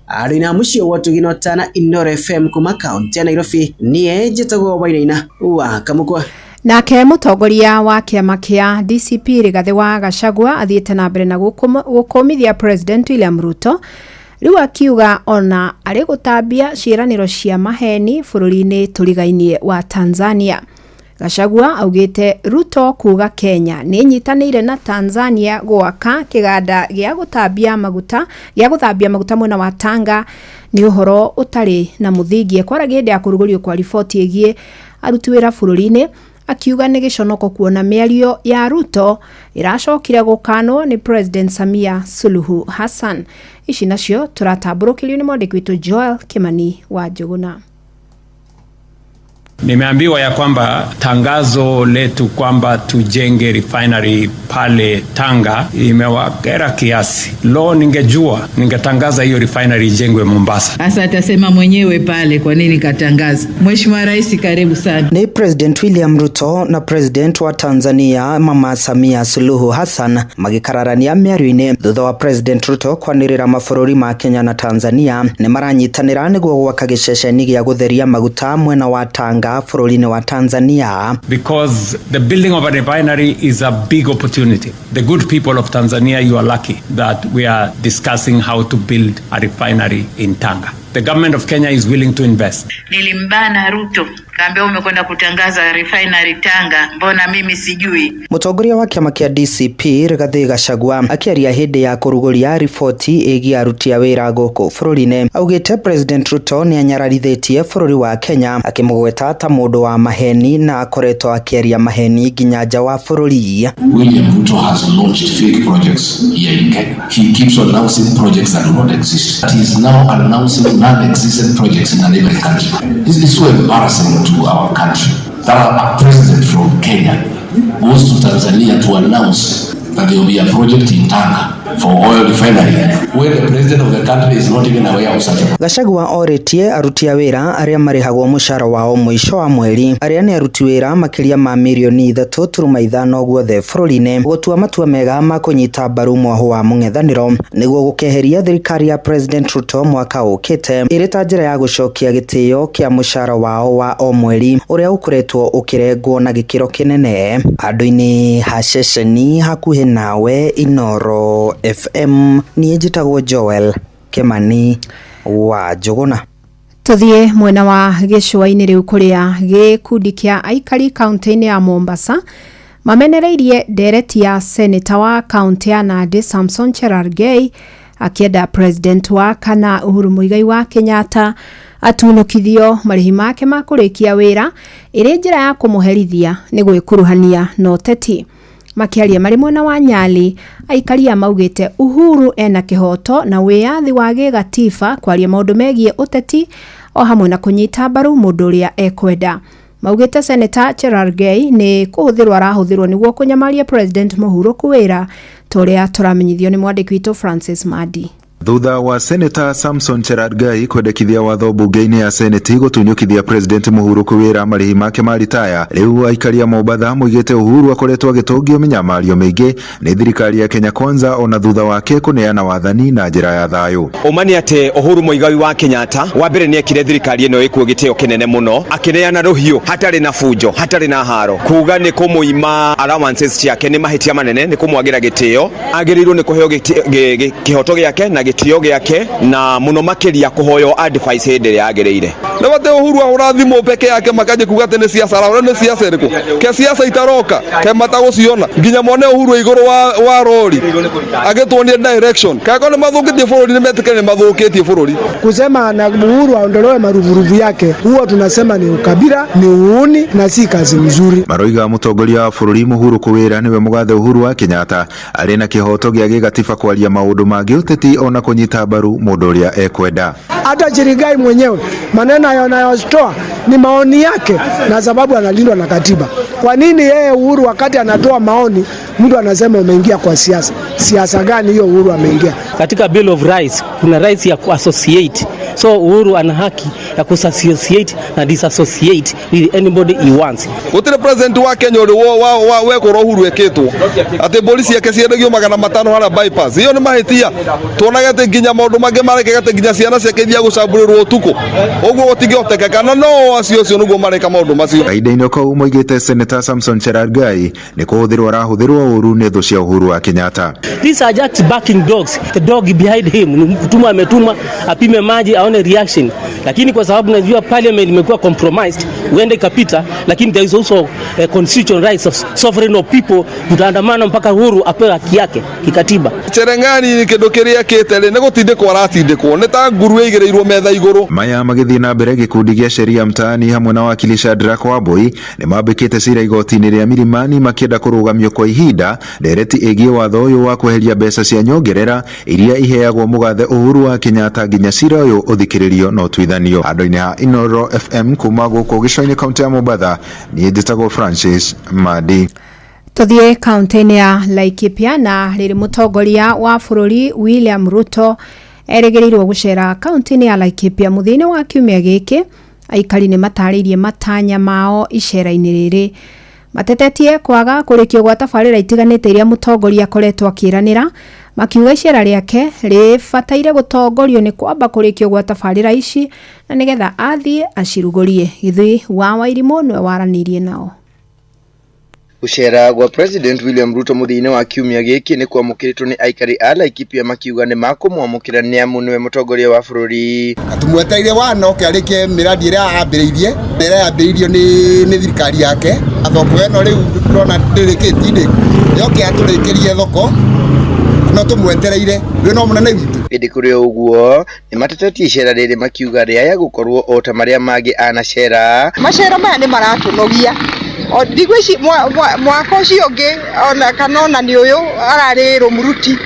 Arĩ na mũciĩ wa Tugino Tana Inoro FM kuma kaunti ya Nairobi, niĩ njĩtagwo Wainaina wa Kamũkwa. Nake mũtongoria wa kĩama kĩa DCP Rigathĩ wa Gachagua athiĩte na mbere na gũkũmithia President William Ruto rĩu akiuga ona arĩ gũtambia ciĩranĩro cia maheni bũrũri-inĩ tũrigainie wa Tanzania. Gachagua augĩte Ruto kuga Kenya nĩ ĩnyitanĩire na Tanzania gwaka kĩganda gĩa gũtambia maguta gĩa gũthambia maguta mwena wa Tanga nĩ ũhoro ũtarĩ na mũthingi. Ekwaragia hĩndĩ ya kũrugũrio kwa riboti ĩgiĩ aruti wĩra bũrũri-inĩ, akiuga nĩ gĩconoko kuona mĩario ya Ruto ĩracokire gũkanwo nĩ President Samia Suluhu Hassan. Ici nacio tũratambũrũkĩrio nĩ mwandĩki witũ Joel Kimani wa Njũgũna. Nimeambiwa ya kwamba tangazo letu kwamba tujenge refinery pale Tanga imewakera kiasi. Lo, ningejua ningetangaza hiyo refinery ijengwe Mombasa. Sasa atasema mwenyewe pale kwa nini katangaza. Mheshimiwa Rais, karibu sana. Ni President William Ruto na President wa Tanzania Mama Samia Suluhu Hassan magikararania mĩario-inĩ thutha wa President Ruto kwanĩrĩra mabũrũri ma Kenya na Tanzania nĩ maranyitanĩra nĩguo gwaka gĩceceni gĩa gũtheria maguta mwena wa Tanga bũrũri-inĩ wa Tanzania. Because the building of a refinery is a big opportunity. The good people of Tanzania, you are lucky that we are discussing how to build a refinery in Tanga. The government of Kenya is willing to invest. Nilimbana Ruto, kaambia umekwenda kutangaza refinery Tanga, mbona mimi sijui? Mũtongoria wa kĩama kĩa DCP Rigathĩ Gachagua akĩaria hĩndĩ ya kũrugũria riboti ĩgiĩ aruti a wĩra gũkũ bũrũri-inĩ augĩte President Ruto nĩ anyararithĩtie bũrũri wa Kenya akĩmũgweta ta mũndũ wa maheni na akoretwo akĩaria maheni nginya nja wa bũrũri. William Ruto has launched fake projects here in Kenya. He keeps announcing projects that do not exist. He is now announcing non-existent projects in a neighboring country. This is so embarrassing to our country that a president from Kenya goes to Tanzania to announce That there will be a project in Tanga for oil refinery when the president of the country is not even aware of such a Gachagua orĩtie aruti a wĩra arĩa marĩhagwo mũcara wao mũico wa mweri arĩa nĩ aruti wĩra makĩria ma mirioni 3.5 guothe bũrũri-inĩ gũtua matua mega ma kũnyita mbaru mwahu wa mũng'ethanĩro nĩguo gũkeheria thirikari ya President Ruto mwaka ũkĩte ĩrĩ ta njĩra ya gũcokia gĩtĩo kĩa mũcara wao wa o mweri ũrĩa ũkoretwo ũkĩrengwo na gĩkĩro kĩnene. Handũ-inĩ ha ceceni hakuhĩ nawe Inoro FM, niĩ njĩtagwo Joel Kimani wa Njũgũna. Tuthiĩ mwena wa gĩcũa-inĩ rĩu kũrĩa gĩkundi kĩa aikari kaunti-inĩ ya Mombasa mamenereirie ndereti ya seneta wa kaunti ya Nandi Samson Cherargei akĩenda president wa kana Uhuru Muigai wa Kenyatta atunũkithio marĩhi make ma kũrĩkia wĩra ĩrĩ njĩra ya kũmũherithia nĩ gwĩkuruhania na ũteti. Makĩaria marĩ mwena wa Nyali, aikari a maugĩte Uhuru ena kĩhoto na wĩyathi wa gĩgatiba kwaria maũndũ megiĩ ũteti o hamwe na kũnyita mbaru mũndũ ũrĩa ekwenda. Maugĩte Seneta Cherargei nĩ kũhũthĩrwo arahũthĩrwo nĩguo kũnyamaria President mũhurũku wĩra ta ũrĩa tũramenyithio nĩ mwandĩki witũ Francis Madi. Thutha wa Seneta Samson Cherargei kwendekithia watho bunge-inĩ ya Seneti gũtunyũkithia President mũhurũku wĩra marĩhi make ma ritaya, rĩu aikari a Mombatha moigĩte Uhuru akoretwo agĩtũngio mĩnyamario mĩingĩ nĩ thirikari ya Kenya Kwanza ona thutha wake kũneana wathani na njĩra ya thayũ. Ũma nĩ atĩ Uhuru Muigai wa Kenyatta wa mbere nĩ ekire thirikari ĩno ĩkuo gĩtĩo kĩnene mũno akĩneana rũhiũ hatarĩ na bunjo hatarĩ na haro kuga nĩ kũmũima allowances ciake nĩ mahĩtia manene nĩ kũmwagĩra gĩtĩo agĩrĩirwo nĩ kũheo kĩhoto gĩake na gĩtĩo gĩake na mũno makĩria kũhoywo advice hĩndĩ ĩrĩa yagĩrĩire. Nĩ bate Uhuru ahũra thimũ peke yake makaje kuga atĩ nĩ siasa arahũra nĩ siasa ĩrĩkũ ke siasa itaroka ke matagũciona nginya mone Uhuru igũrũ wa rori agĩtuonie direction kako nĩ mathũkĩtie bũrũri nĩ metĩkĩre nĩ mathũkĩtie bũrũri. Kusema na Uhuru aondolewe maruvuruvu yake, huwa tunasema ni ukabila, ni uuni na si kazi mzuri. Maroiga mũtongoria wa bũrũri mũhurũku wĩra nĩwe mũgathe Uhuru wa Kenyatta arĩ na kĩhoto gĩa gĩgatiba kwaria maũndũ ma gĩũteti ona kũnyita mbaru mũndũ ũrĩa ekwenda. Hata Cherargei mwenyewe maneno anayotoa ni maoni yake na sababu analindwa na katiba. Kwa nini yeye Uhuru wakati anatoa maoni mtu anasema umeingia kwa siasa? Siasa gani hiyo Uhuru ameingia? Katika Bill of Rights kuna rights ya kuassociate. So Uhuru ana haki ya kuassociate na disassociate with anybody he wants. Gutire president wa Kenya uri wa wekora Uhuru ekitwo ati polisi yake ciendagio 500 haria bypass. Iyo ni mahitia. Tuonaga ati nginya maundu mangi marekeka ati nginya ciana ciake ithiaga gucamburirwo utuku. Uguo gutingĩhotekeka na no acio acio niguo mareka maundu macio. Kahinda-inĩ kau moigĩte Senator Samson Cherargei nĩ kũhũthĩrwo arahũthĩrwo ũru nĩ thũ cia Uhuru wa Kenyatta. These are just barking dogs. The dog behind him ni mtuma ametuma apime maji aone reaction. Lakini kwa sababu najua parliament imekuwa compromised, uende ikapita, lakini there is also a constitutional rights of sovereign of people. Tutaandamana mpaka Uhuru apewe haki yake kikatiba. Cherengani ni kindu kiria kite ri ni gutindikwo aratindikwo ni ta nguru igirirwo metha iguru. Maya magĩthiĩ na mbere gĩkundi gĩa sheria mtaani hamwe na wakili Shadrack Wambui nĩ mambĩkĩte cira igoti-inĩ rĩa Milimani makĩenda kũrũgamio kwa ihinda ndereti ĩgiĩ watho ũyũ wa kweheria mbeca cia nyongerera iria iheagwo mũgathe Uhuru wa Kenyatta nginya cira ũyũ ũthikĩrĩrio na ũtuithanio. Handũ-inĩ ha Inoro FM kuma gũkũ gĩcũa-inĩ kaunti ya Mombatha, niĩ njĩtagwo Francis Madi. Tuthiĩ kaunti-inĩ ya Laikipia na rĩrĩ mũtongoria wa bũrũri William Ruto erĩgĩrĩirwo gũcera kaunti-inĩ ya Laikipia mũthia-inĩ wa kiumia gĩkĩ. Aikari nĩ matarĩirie matanya mao icera-inĩ rĩrĩ matetetie kwaga kũrĩkio gwa tabarĩra itiganĩte iria mũtongoria akoretwo akĩranĩra, makiuga icera rĩake rĩbataire gũtongorio nĩ kwamba kũrĩkio gwa tabarĩra ici na nĩgetha athiĩ acirugũrie. Gĩthui wa Wairimũ nĩwe waranĩirie nao. Gũcera gwa President William Ruto mũthia-inĩ wa kiumia gĩkĩ nĩ kwamũkĩrĩtwo nĩ aikari a Laikipia makiuga nĩ makũmwamũkĩra nĩ amu nĩwe mũtongoria wa bũrũri. Tumwetereire wana oke arĩkie mĩradi ĩrĩa ambĩrĩirie ĩrĩa yambĩrĩirio nĩ thirikari yake. Thoko ĩno rĩu tũrona ndĩrĩkĩtie ndĩku yoke atũrĩkĩrie thoko no tũmwetereire rĩu no mũnene witũ. Ĩndĩ kũrĩ o ũguo nĩ matetetie icera rĩrĩ makiuga rĩaya gũkorwo o ta marĩa mangĩ anacera. Macera maya nĩ maratũnogia. Ndigũ ici mwaka ũcio ũngĩ ona kana ona nĩ ũyũ ararĩ Rũmuruti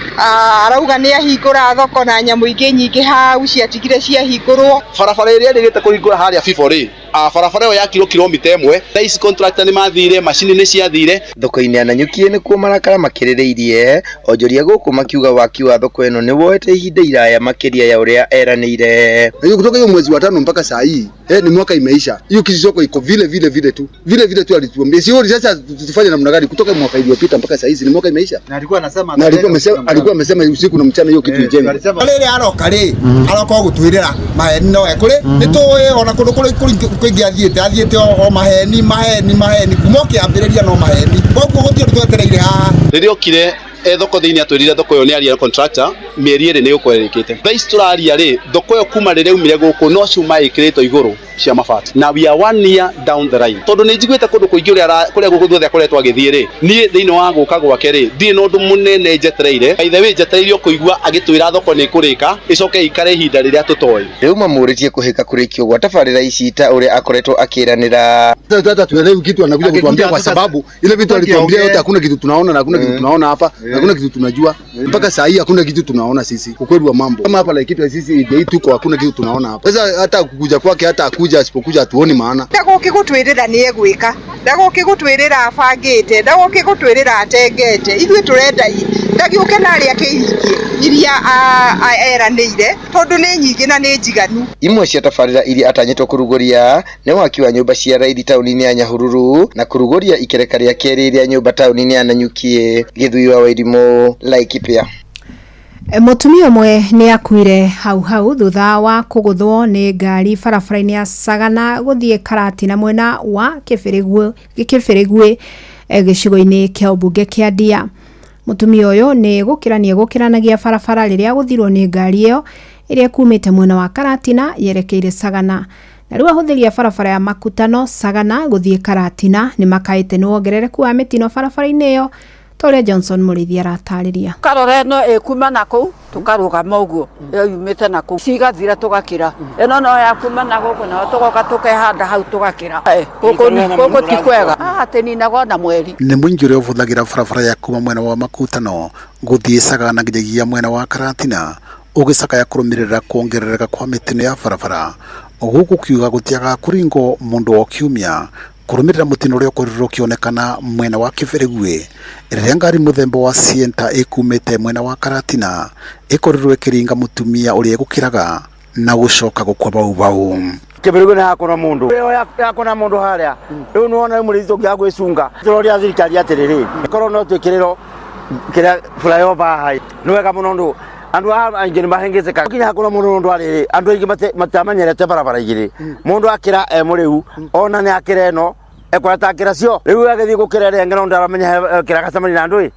arauga nĩ ahingũra thoko na nyamũ ingĩ nyingĩ hau ciatigire ciahingũrwo. Barabara ĩrĩa ĩrĩgĩte kũhingũra harĩa Fibo rĩ Barabara ĩyo yakirwo kilomita 1 thaa ici contractor nĩ mathire, macini nĩ ciathire. Thoko-inĩ ya Nanyuki nĩkuo marakara makĩrĩrĩirie onjoria gũkũ makiuga waki wa thoko ĩno nĩ woete ihinda iraya makĩria ya ũrĩa eranĩire. Na hiyo kutoka hiyo mwezi wa 5 mpaka saa hii ni mwaka imeisha. Hiyo kisoko iko vile vile vile tu. Vile vile tu alituambia. Sio sasa tufanye namna gani kutoka mwaka iliyopita mpaka saa hizi ni mwaka imeisha. Na alikuwa anasema na alikuwa amesema usiku na mchana hiyo kitu ijengwe. Rĩrĩa aroka rĩ aroka gũtwĩrĩra maheni no ekũrĩ nĩtũĩ ona kũndũ kũrĩ kũingĩ athiĩte o maheni maheni maheni kuma ũkĩambĩrĩria no maheni koguo gũtirĩ ũndũ twetereire haha. Rĩrĩa okire thoko thĩinĩ atwĩrire thoko ĩyo nĩ aria contractor mĩeri 2 nĩ gũkorwo ĩrĩkĩte. Thaa ici tũraria rĩ thoko ĩyo kuma rĩrĩa umire gũkũ no cuma ĩkĩrĩtwo igũrũ cia mabati na we are 1 year down the line. Tondũ nĩ njiguĩte kũndũ kũingĩ kũrĩa gũkũ guothe akoretwo agĩthiĩ rĩ niĩ thĩinĩ wa gũka gwake rĩ ndirĩ na ũndũ mũnene njetereire. By the way njetereire kũigua agĩtwĩra thoko nĩ ĩkũrĩka ĩcoke ĩikare ihinda rĩrĩa tũtoĩ. Rĩu mamũrĩtie kũhĩka kũrĩkio gwa tabarĩra ici ta ũrĩa akoretwo akĩranĩra. Sasa tuelewe kitu anakuja kutuambia kwa sababu ile vitu alituambia yote hakuna kitu tunaona na hakuna kitu tunaona hapa na hakuna kitu tunajua mpaka saa hii hakuna kitu tunaona sisi. Ukweli wa mambo kama hapa Laikipia sisi hii tuko hakuna kitu tunaona hapa. Sasa hata kukuja kwake hata akuja asipokuja hatuoni maana. Ndagũkĩ gũtwĩrĩra nĩ egwĩka, ndagũkĩ gũtwĩrĩra abangĩte, ndagũkĩ gũtwĩrĩra atengete. Ithuĩ tũrenda ndagĩũke na arĩa akĩhingie iria eranĩire tondũ nĩ nyingĩ na nĩ njiganu. Imwe cia tabarĩra iria atanyĩtwo kũrugũria nĩ waki wa nyũmba cia raithi taũni-inĩ ya Nyahururu na kũrugũria ikereka rĩa kerĩ rĩa nyũmba taũni-inĩ ya Nanyuki. Gĩthui wa Wairimu, Laikipia. Mũtumia ũmwe nĩ akuire hau hau thutha wa kũgũthwo nĩ ngari barabara-inĩ ya Sagana gũthiĩ Karatina mwena wa Kĩbĩrĩgwe gĩcigo-inĩ kĩa ũmbunge kĩa Ndia. Mũtumia ũyũ nĩ gũkĩrania gũkĩranagia barabara rĩrĩa gũthirwo nĩ ngari ĩyo ĩrĩa kumĩte mwena wa Karatina yerekeire Sagana. Na rĩu ahũthĩri a barabara ya Makutano Sagana gũthiĩ Karatina nĩ makaĩte nĩ wongerereku wa mĩtino barabara-inĩ ĩyo Toria Johnson Mũrĩithi aratarĩria. Karora ĩno ĩkuma na kũu tũkarũgama ũguo ĩyo yumĩte na kũu cigathira tũgakĩra ĩno no ya kuma na gũkũ nayo tũgoka tũkehanda hau tũgakĩra gũkũ ti kwega haha tĩninagwo na mweri. Nĩ mũingĩ ũrĩa ũhũthagĩra barabara ya kuma mwena wa Makutano gũthiĩ Sagana nginyagia mwena wa Karatina ũgĩcakaya kũrũmĩrĩra kuongerereka kwa mĩtino ya barabara gũkũ kiuga gũtiagaga kũringwo mũndũ o kiumia kũrũmĩrĩra mũtino ũrĩa ũkorirwo ũkĩonekana mwena wa Kĩbĩrĩgwe rĩrĩa ngari mũthemba wa Sienta ĩkumĩte mwena wa Karatina ĩkorirwo ĩkĩringa mũtumia ũrĩa ĩgũkĩraga na gũcoka gũkua bau bau. Kĩbĩrĩgwe nĩ hakona mũndũ ĩyo yakona mũndũ harĩa rĩu nĩwona mũrĩithi tũngĩaga gwĩcunga tũroria thirikari atĩrĩrĩ ĩkorwo no twĩkĩrĩrwo kĩrĩa flyover haha nĩ wega mũno ndũ andũ aya aingĩ nĩ mahĩngĩcĩkaga kinya hakuna mũndũ ũndũ arĩrĩ andũ aingĩ matamenyerete barabara igĩrĩ mũndũ akĩra e mũrĩu ona nĩ akĩra ĩno ekora takĩra cio rĩu agĩthiĩ gũkĩra ĩrĩa ĩngĩ no ndaramenya kĩra gacemania na andũ ĩ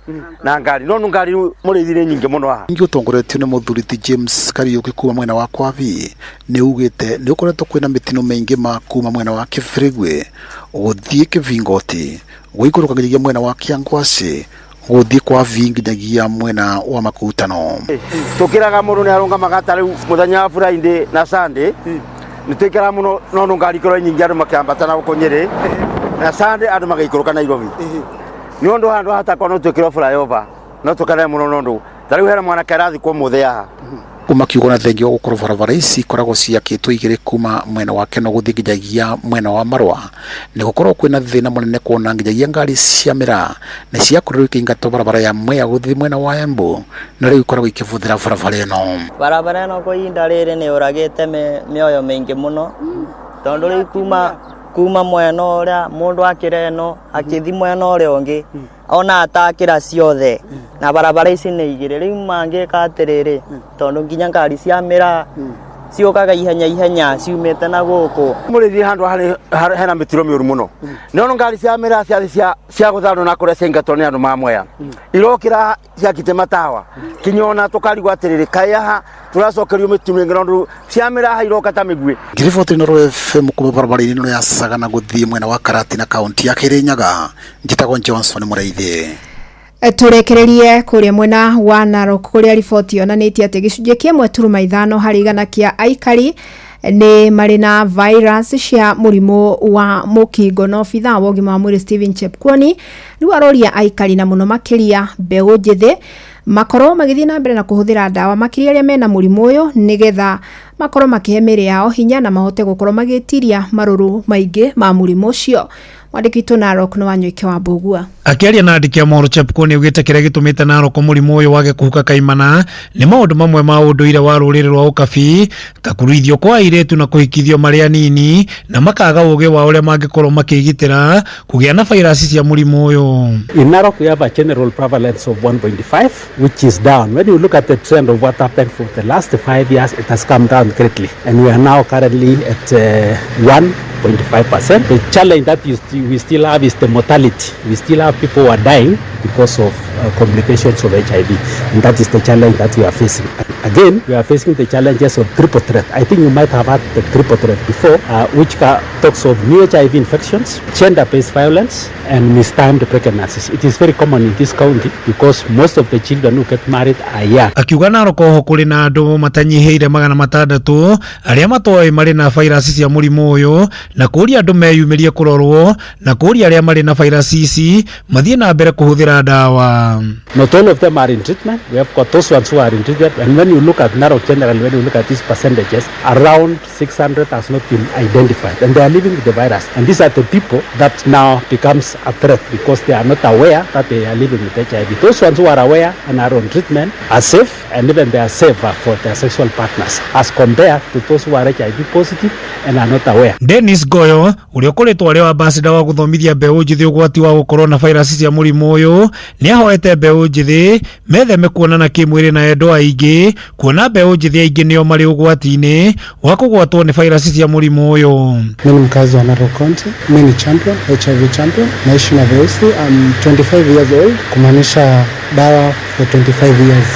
na ngari no ngari mũrĩithi nĩ nyingĩ mũno haha. Mũingĩ ũtongoretio nĩ mũthuri ti James Kariuki kuma mwena wa Kwabi nĩ ugĩte nĩ ũkoretwo kwĩna mĩtino mĩingĩ ma kuma mwena wa Kĩbĩrĩgwe gũthiĩ Kĩbingoti gũikũrũka nginyagia mwena wa Kĩangwacĩ gũthiĩ kwa vi nginyagia mwena wa Makutano. Tũkĩraga mũndũ nĩ arũngamaga ta rĩu mũthenya wa Friday na Sunday nĩ twĩkĩraga mũno no ngari ikorwo nyingĩ andũ makĩambata na gũkũ Nyĩrĩ na Sunday andũ magĩikũrũka Nairobi nĩ ũndũ handũ hatakwa no twĩkĩrwo flyover no tũkenere mũno no ũndũ ta rĩu hena mwanake arathikwo mũthĩ haha. Kuma kiugo na thengia wa gũkorwo barabara ici ikoragwo ciakĩtwo igĩrĩ kuma mwena wa Keno gũthiĩ nginyagia mwena wa Marũa nĩ gũkorwo kwĩna thĩna mũnene kuona nginyagia ngari cia mĩraa nĩ ciakorirwo ikĩingatwo barabara ya Mwea gũthiĩ mwena wa Embu na rĩu ikoragwo ikĩbũthĩra barabara ĩno. Barabara ĩno kwa ihinda rĩrĩ nĩ yũragĩte mĩoyo mĩingĩ mũno tondũ rĩu kuma mwena ũrĩa mũndũ akĩra ĩno akĩthi mwena ũrĩa ũngĩ ona atakĩra ciothe na barabara ici nĩ igĩrĩ rĩu mangĩka atĩrĩrĩ tondũ nginya ngari cia mĩraa ciũkaga ihenya ihenya ciumĩte na gũkũ. Mũrĩithi handũ harĩ hena mĩtino mĩũru mũno nĩ ngari cia mĩraa ciathi cia gũthandwo na kũrĩa ciaingatwo nĩ andũ ma Mwea irokĩra ciakĩte matawa kinya ona tũkarigwo atĩrĩrĩ kaĩ haha tũracokerio mĩtino ĩngĩ nondũ cia mĩraa iroka ta mĩguĩ. Ngĩriboti Inooro FM kuma barabara-inĩ ĩno ya Sagana gũthiĩ mwena wa Karatina kaunti ya Kĩrĩnyaga njĩtagwo Johnson Mũrĩithi. Tũrekererie kũrĩa mwena wa Narok kũrĩa riboti yonanĩtie atĩ gĩcunjĩ kĩa 1.5 harĩ igana kĩa aikari nĩ marĩ na virus cia mũrimũ wa mũkingo na obithaa wa ũgima wa mwĩrĩ Stephen Chepkwony rĩu aroria aikari na mũno makĩria mbeũ njĩthĩ Makorwo magĩthiĩ na mbere na kũhũthĩra ndawa makĩria arĩa mena mũrimũ ũyũ, nĩgetha makorwo makĩhe mĩĩrĩ yao hinya na mahote gũkorwo magĩtiria marũrũ maingĩ ma mũrimũ ũcio. Mwandĩki witũ Narok nĩ Wanyoike wa Mbũgua. Akĩaria na andĩki a mohoro, Chepkoni augĩte kĩrĩa gĩtũmĩte Narok mũrimũ ũyũ wage kũhuka kaimana nĩ maũndũ mamwe ma ũndũire wa rũrĩrĩ rwa ũkabi, ta kũruithio kwa airĩtu na kũhikithio marĩ anini, na makaga ũgĩ wa ũrĩa mangĩkorwo makĩgitĩra kũgĩa na vairasi cia mũrimũ ũyũ. In Narok we have a general prevalence of 1.5, which is down. When you look at the trend of what happened for the last 5 years, it has come down greatly, and we are now currently at 1.5%. The challenge that we still have is the mortality. We still have people who are dying because of complications of HIV, and that is the challenge that we are facing. Again, we are facing the challenges of triple threat. I think you might have had the triple threat before, which talks of new HIV infections, gender-based violence, and mistimed pregnancies. It is very common in this county because most of the children who get married are young. Akiuga Narok oho kũrĩ na andũ matanyihĩire 600 arĩa matoĩ marĩ na vairasi cia mũrimũ ũyũ, na kũũria andũ meyumĩrie kũrorwo, na kũũria arĩa marĩ na vairasi ici mathiĩ na mbere kũhũthĩra ndawa. Not all of them are in treatment. We have got those ones who are in treatment, and when you look at Narok generally, when you look at these percentages, around 600 has not been identified, and they are living with the virus. And these are the people that now becomes a threat because they are not aware that they are living with HIV. Those ones who are aware and are on treatment are safe, and even they are safer for their sexual partners as compared to those who are HIV positive and are not aware. Dennis Goyo, ũrĩa ũkoretwo arĩ wa ambassador wa gũthomithia mbeũ njĩthĩ ũgwati wa gũkorwo na vairasi cia mũrimũ ũyũ, nĩ ahoete mbeũ njĩthĩ metheme kuonana kĩmwĩrĩ na endwa aingĩ, kuona mbeũ njĩthĩ aingĩ nĩo marĩ ũgwati-inĩ wa kũgwatwo nĩ vairasi cia mũrimũ ũyũ. Mimi ni mkazi wa Narok County. Mimi ni champion, HIV champion, naishi na virusi. I'm 25 years old, kumaanisha dawa for 25 years.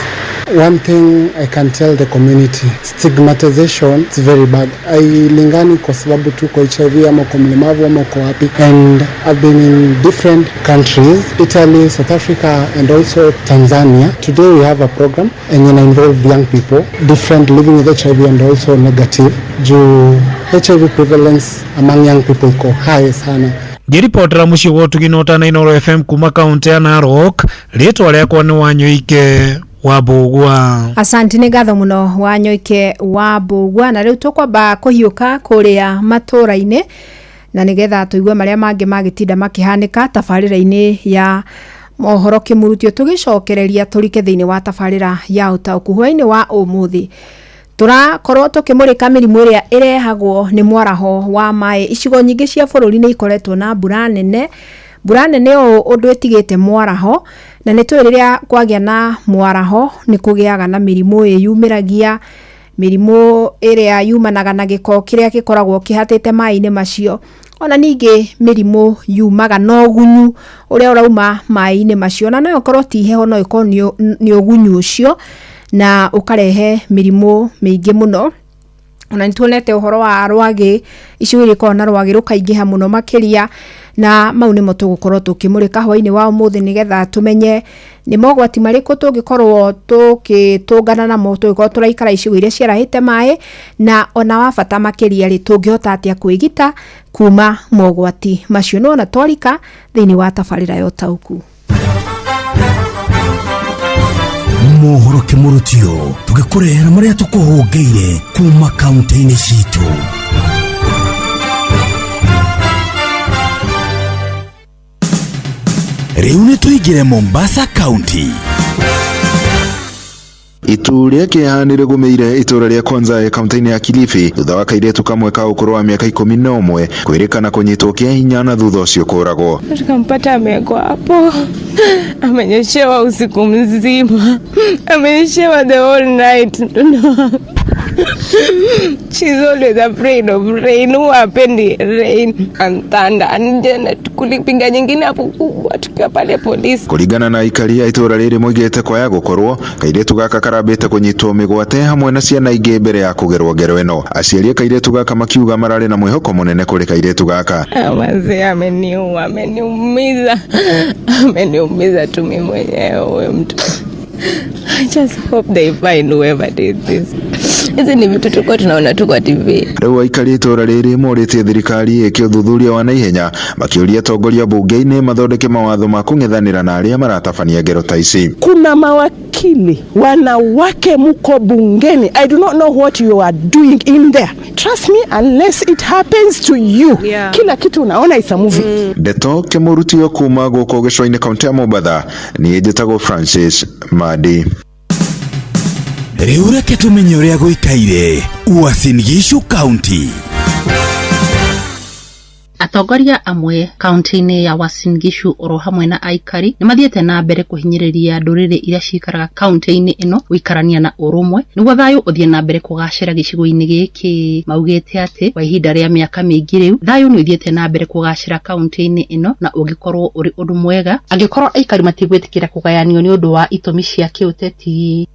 One thing I can tell the community, stigmatization is very bad. Hailingani kwa sababu tu kwa HIV ama kwa mlemavu ama kwa wapi. And I've been in different countries, Italy, South Africa and also Tanzania. Today we have a program and ina involve young people, different living with HIV and also negative. Juu HIV prevalence among young people iko high sana. Ngĩribotera mũciĩ wa ũtugi na ũtana Inooro FM kuma kaũntĩ ya Narok, rĩtwa rĩakwa nĩ Wanyoike wa Mbũgua. Asante, nĩ ngatho mũno Wanyoike wa Mbũgua. Na rĩu tũkwamba kũhiũka kũrĩa matũra-inĩ na nĩgetha tũigue marĩa mangĩ magĩtinda makĩhanĩka tabarĩra-inĩ ya mohoro kĩmurutio, tũgĩcokereria tũrike thĩinĩ wa tabarĩra ya ũtaũku. Hwaĩ-inĩ wa ũmũthĩ tũrakorwo tũkĩmũrĩka mĩrimũ ĩrĩa ĩrehagwo nĩ mwaraho wa maĩ. Icigo nyingĩ cia bũrũri nĩ ikoretwo na mbura nene, mbura nene ũũ ũndũ ĩtigĩte mwaraho, na nĩ tũĩ rĩrĩa kwagĩa na mwaraho nĩ kũgĩaga na mĩrimũ ĩyumĩragia, mĩrimũ ĩrĩa yumanaga na gĩko kĩrĩa gĩkoragwo kĩhatĩte maĩ-inĩ macio, ona ningĩ mĩrimũ yumaga na ũgunyu ũrĩa ũrauma maĩ-inĩ macio, na no ĩkorwo ti heho, no ĩkorwo nĩ ũgunyu ũcio na ũkarehe mĩrimũ mĩingĩ mũno. Ona nĩtuonete ũhoro wa rwagĩ, icigo iria ikoragwo na rwagĩ rũkaingĩha mũno makĩria, na mau nĩmo tũgũkorwo tũkĩmũrĩka hwaĩ-inĩ wa ũmũthĩ nĩgetha tũmenye nĩ mogwati marĩkũ tũngĩkorwo tũgĩtũngana namo tũngĩkorwo tũraikara icigo iria ciarahĩte maĩ, na ona wa bata makĩria rĩ, tũngĩhota atĩa kwĩgita kuma mogwati macio. Nĩwona twarika thĩinĩ wa tabarĩra ya ũtaũku. Mohoro kĩmũrutio tũgĩkũrehera marĩa tũkũhũngĩire kuma kaunti-inĩ citũ. Rĩu nĩ tũingĩre Mombasa County. Itu rĩa kĩeha nĩ rĩgũmĩire itũra rĩa Konza kaunti-inĩ ya Kilifi thutha wa kairĩtu kamwe ka ũkũrũ wa mĩaka 11 kwĩrĩkana kũnyitwo kĩa hinya na thutha ũcio kũragwo. Tukampata amewekwa hapo, amenyeshewa usiku mzima, amenyeshewa the whole night. She's always afraid of rain, huwa hapendi rain and thunder. And then kulipiga nyingine hapo kubwa tukiwa pale polisi. Kũringana na aikari a itũra rĩrĩ moigĩte kwaya gũkorwo kairĩtu gaka karambĩte kũnyitwo mĩgwate hamwe na ciana ingĩ mbere ya kũgerwo ngero ĩno. Aciari a kairĩtu gaka makiuga mararĩ na mwĩhoko mũnene kũrĩ kairĩtu gaka. Wazee ameniua, ameniumiza, ameniumiza tu mimi mwenyewe huyo mtu. I just hope they find whoever did this. Hizi ni vitu tulikuwa tunaona tu kwa TV. Rĩu aikari itũra rĩrĩ morĩtie thirikari ĩke ũthuthuria wa naihenya, makĩũria atongoria bunge-inĩ mathondeke mawatho ma kũng'ethanĩra na arĩa maratabania ngero ta ici. Kuna mawakili wanawake mko bungeni. I do not know what you are doing in there. Trust me, unless it happens to you. Kila kitu unaona is a movie. Ndeto kĩmũrutio kuma gũkũ gĩcũa-inĩ kaũntĩ ya Mombatha, niĩ njĩtagwo Francis Madi. Rĩu reke tũmenye ũrĩa gũikaire Uasin Gishu County. Atongoria amwe kaunti-inĩ ya Uasin Gishu oro hamwe na aikari nĩ mathiĩte na mbere kũhinyĩrĩria ndũrĩrĩ iria cikaraga kaunti-inĩ ĩno gũikarania na ũrũmwe nĩguo thayũ ũthiĩ na mbere kũgacĩra gĩcigo-inĩ gĩkĩ. Maugĩte atĩ kwa ihinda rĩa mĩaka mĩingĩ rĩu thayũ nĩ ũthiĩte na mbere kũgacĩra kaunti-inĩ ĩno na ũngĩkorwo ũrĩ ũndũ mwega angĩkorwo aikari matigwĩtĩkĩra kũgayanio nĩ ũndũ wa itũmi cia kĩũteti.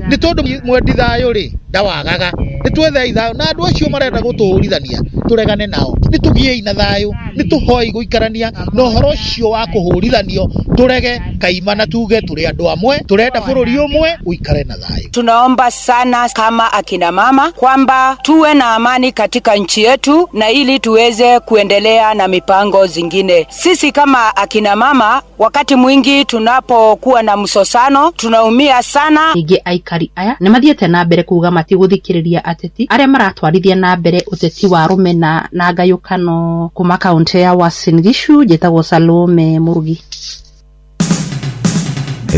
Nĩ tondũ mwendi thayũ rĩ ndawagaga, nĩ twethei thayũ na andũ acio marenda gũtũhũrithania tũregane nao, nĩ tũgiei na thayũ, nĩ tũhoi gũikarania na ũhoro ũcio wa kũhũrithanio, tũrege kaima na tuge tũrĩ andũ amwe, tũrenda bũrũri ũmwe ũikare na thayũ. Tunaomba sana kama akina mama kwamba tuwe na amani katika nchi yetu na ili tuweze kuendelea na mipango zingine. Sisi kama akina mama wakati mwingi tunapokuwa na msosano tunaumia sana. Ningĩ aikari aya nĩ mathiĩte na mbere kuga matigũthikĩrĩria ateti arĩa maratwarithia na mbere ũteti wa rũmena na ngayũkano. Kuma kaunti ya Uasin Gishu njĩtagwo Salome Mũrugi.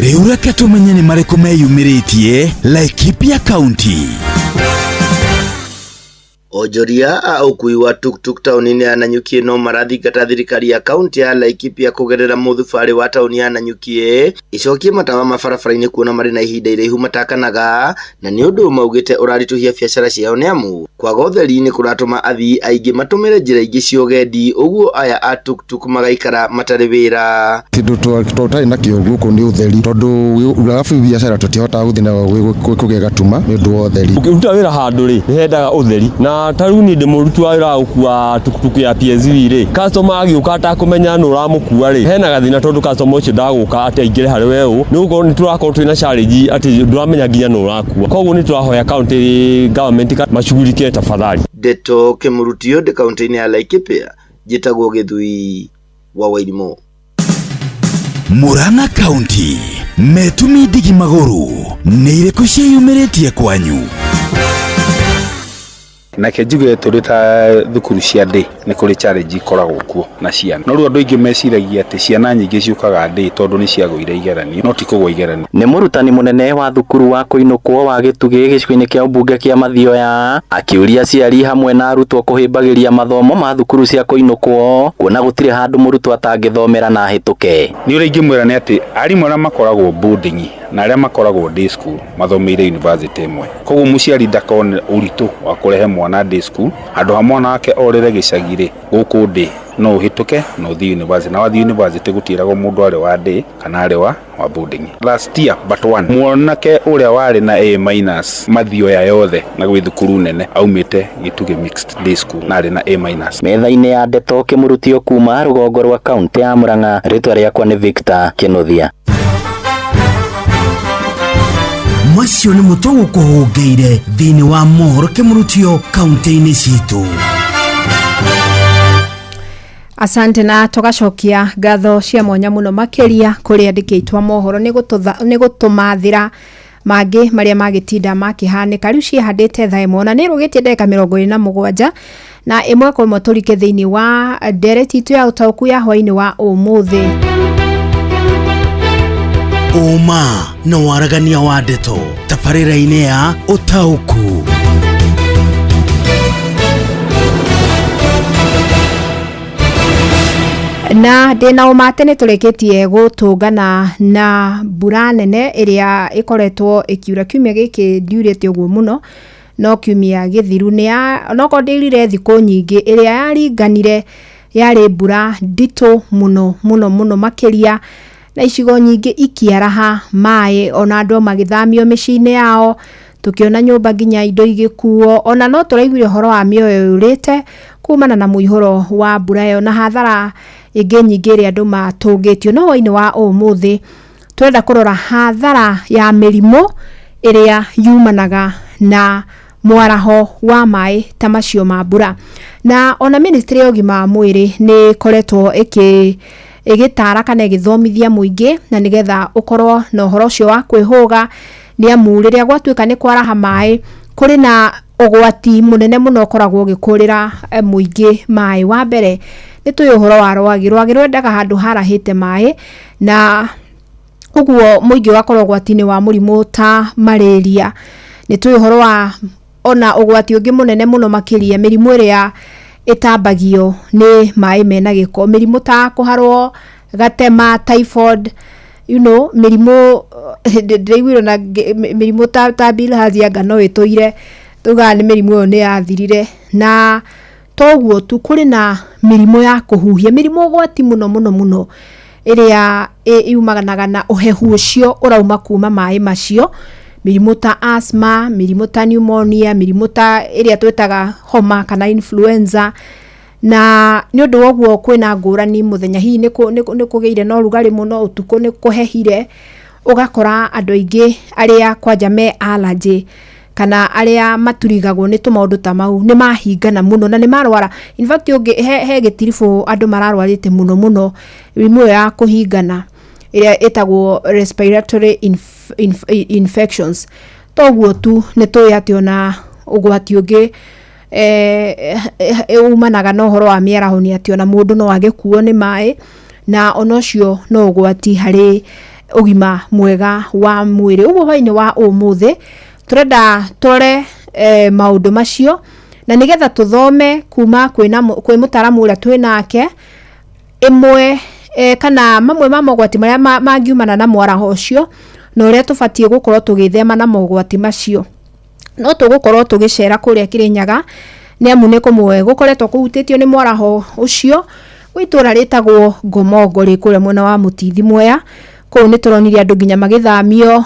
Rĩu reke tũmenye nĩ marĩkũ meyumĩrĩtie Laikipia County. Onjoria a ũkui wa tuktuk taũni-inĩ ya Nanyuki no marathingata thirikari ya kaunti ya Laikipia kũgerera mũthubarĩ wa taũni ya Nanyuki icokie matawa ma barabara-inĩ kuona marĩ na ihinda iraihu matakanaga, na nĩ ũndũ maugĩte ũraritũhia biacara ciao nĩ amu kwaga ũtheri nĩ kũratũma athii aingĩ matũmĩre njĩra ingĩ cia ũgendi, ũguo aya a tuktuk magaikara matarĩ wĩra. Kĩndũ tũtarĩ nakĩo gũkũ nĩ ũtheri, tondũ arabu biacara tũtihotaga gũthiĩ nayo kũgĩa gatuma nĩ ũndũ wa ũtheri. Ũkĩruta wĩra handũ rĩ nĩ hendaga ũtheri, na ta rĩu niĩ ndĩ mũruti wa wĩra wa gũkua tukutuku ya PSV rĩ, customer agĩũka atakũmenya nũ ũramũkua rĩ, hena gathĩna tondũ customer ũcio ndagũka atĩ aingĩre harĩ we ũũ, nĩ gũkorwo nĩ tũrakorwo twĩna challenge atĩ ndũramenya nginya nũ ũrakua. Koguo nĩ tũrahoya county government mashughulike tafadhali. Ndeto kĩmũrutio ndĩ kaunti-inĩ ya Laikipia, njĩtagwo Gĩthui wa Wairimũ. Murang'a County metumi ndigi magũrũ nĩ irĩkũ ciĩyumĩrĩtie kwanyu? Nake njuge tũrĩ ta thukuru cia ndĩ nĩ kũrĩ challenge ikoragwo kuo na ciana, no rĩu andũ aingĩ meciragia atĩ ciana nyingĩ ciũkaga ndĩ tondũ nĩ ciagũire igeranio, no ti kũgwa igeranio. Nĩ mũrutani mũnene wa thukuru wa kũinũkwo wa Gĩtugĩ gĩcigo-inĩ kĩa ũmbunge kĩa Mathioya akĩũria aciari hamwe na arutwo kũhĩmbagĩria mathomo ma thukuru cia kũinũkwo kuona gũtirĩ handũ mũrutwo atangĩthomera na ahĩtũke. Nĩ ũrĩa ingĩmwĩra nĩ atĩ arimũ arĩa makoragwo boarding na arĩa makoragwo day school mathomeire university ĩmwe, koguo mũciari ndakone ũritũ wa kũrehe mwana day school handũ ha mwana wake orĩre gĩcagi rĩ, gũkũ ndĩ no ũhĩtũke na ũthiĩ university, na wathiĩ university gũtiĩragwo mũndũ arĩ wa day kana arĩ wa boarding. Last year but one mwanake ũrĩa warĩ na A minus Mathioya yothe na gwĩ thukuru nene aumĩte Gĩtugĩ mixed day school na arĩ na A minus. Metha-inĩ ya ndeto kĩmũrutio kuma rũgongo rwa kaunti ya Murang'a, rĩtwa rĩakwa nĩ Victor Kĩnuthia. Macio nĩ mũtwe gũkũhũngĩire thĩinĩ wa mohoro kĩmũrutio kaunti-inĩ citũ. Asante na tũgacokia ngatho cia mwanya mũno makĩria kũrĩ andĩki aitũ a mohoro nĩ gũtũmathĩra mangĩ marĩa magĩtinda makĩhanĩka. Rĩu ciĩhandĩte thaa ĩmwe na nĩ ĩrũgĩtie ndagĩka 27 na ĩmwe kwa ĩmwe tũrike thĩinĩ wa ndereti itũ ya ũtaũku ya hwainĩ wa ũmũthĩ. Ũma na waragania wa ndeto tabarĩra-inĩ ya ũtaũku. Na ndĩna ũma atĩ nĩ tũrĩkĩtie gũtũngana na mbura nene ĩrĩa ĩkoretwo ĩkiura kiumia gĩkĩ ndiurĩte ũguo mũno, no kiumia gĩthiru nokorwo ndĩrire thikũ nyingĩ, ĩrĩa yaringanire yarĩ mbura nditũ mũno mũno mũno makĩria, na icigo nyingĩ ikiaraha maĩ, ona andũ magĩthamio mĩciĩ-inĩ yao, tũkĩona nyũmba nginya indo igĩkuo, ona no tũraiguire ũhoro wa mĩoyo yũrĩte kumana na mũihũro wa mbura ĩyo na hathara ĩngĩ nyingĩ ĩrĩa andũ matũngĩtio. No hwainĩ wa ũmũthĩ tũrenda kũrora hathara ya mĩrimũ ĩrĩa yumanaga na Mwaraho wa maĩ ta macio ma mbura. Na ona ministry ya ũgima wa mwĩrĩ nĩ ĩkoretwo ĩgĩtara kana ĩgĩthomithia mũingĩ na nĩgetha ũkorwo na ũhoro ũcio wa kwĩhũga, nĩ amu rĩrĩa gwatuĩka nĩ kwaraha maĩ kũrĩ na ũgwati mũnene mũno ũkoragwo ũgĩkũrĩra mũingĩ maĩ. Wa mbere nĩ tũĩ ũhoro wa rwagĩ. Rwagĩ rwendaga handũ harahĩte maĩ, na ũguo mũingĩ ũgakorwo ũgwati-inĩ wa mũrimũ ta malaria. Nĩ tũĩ ũhoro wa ona ũgwati ũngĩ mũnene mũno makĩria, mĩrimũ ĩrĩa ĩtambagio nĩ maĩ mena gĩko, mĩrimũ ta kũharwo gatema, typhoid, mĩrimũ ndĩraiguire ona mĩrimũ ta bilharzia anga no ĩtũire tugaga nĩ mĩrimũ ĩyo nĩ yathirire. Na toguo tu, kũrĩ na mĩrimũ ya kũhuhia, mĩrimũ ũgwati mũno mũno mũno ĩrĩa yumanaga na ũhehu ũcio ũrauma kuma maĩ macio, mĩrimũ ta asthma, mĩrimũ ta pneumonia, mĩrimũ ta ĩrĩa twĩtaga homa kana influenza. Na nĩ ũndũ wa ũguo kwĩna ngũrani mũthenya, hihi nĩ kũgĩire na ũrugarĩ mũno, ũtukũ nĩ kũhehire, ũgakora andũ aingĩ arĩa kwanja me allergy kana arĩa maturigagwo nĩ tũmaũndũ ta mau nĩ mahingana mũno na nĩ marwara. In fact, ũngĩ he gĩtiribũ andũ mararwarĩte mũno mũno mĩrimũ ĩyo ya kũhingana ĩrĩa ĩtagwo respiratory infections. Toguo tu, nĩ tũĩ atĩ ona ũgwati ũngĩ umanaga na ũhoro wa mĩaraho nĩ atĩ ona mũndũ no agĩkuo nĩ maĩ, na ona ũcio no ũgwati harĩ ũgima mwega wa mwĩrĩ. Ũguo hwaĩ-inĩ wa ũmũthĩ tũrenda tũrore maũndũ macio, na nĩgetha tũthome kuma kwĩ mũtaaramu ũrĩa twĩ nake ĩmwe kana mamwe ma mogwati marĩa mangiumana na mwaraho ũcio, na ũrĩa tũbatiĩ gũkorwo tũgĩthema na mogwati macio. No tũgũkorwo tũgĩcera kũrĩa Kĩrĩnyaga, nĩ amu nĩ kũmwe gũkoretwo kũhutĩtio nĩ mwaraho ũcio, gwĩ itũra rĩtagwo Ngomongo rĩ kũrĩa mwena wa Mũtithi Mwea. Kũu nĩ tũronire andũ nginya magĩthamio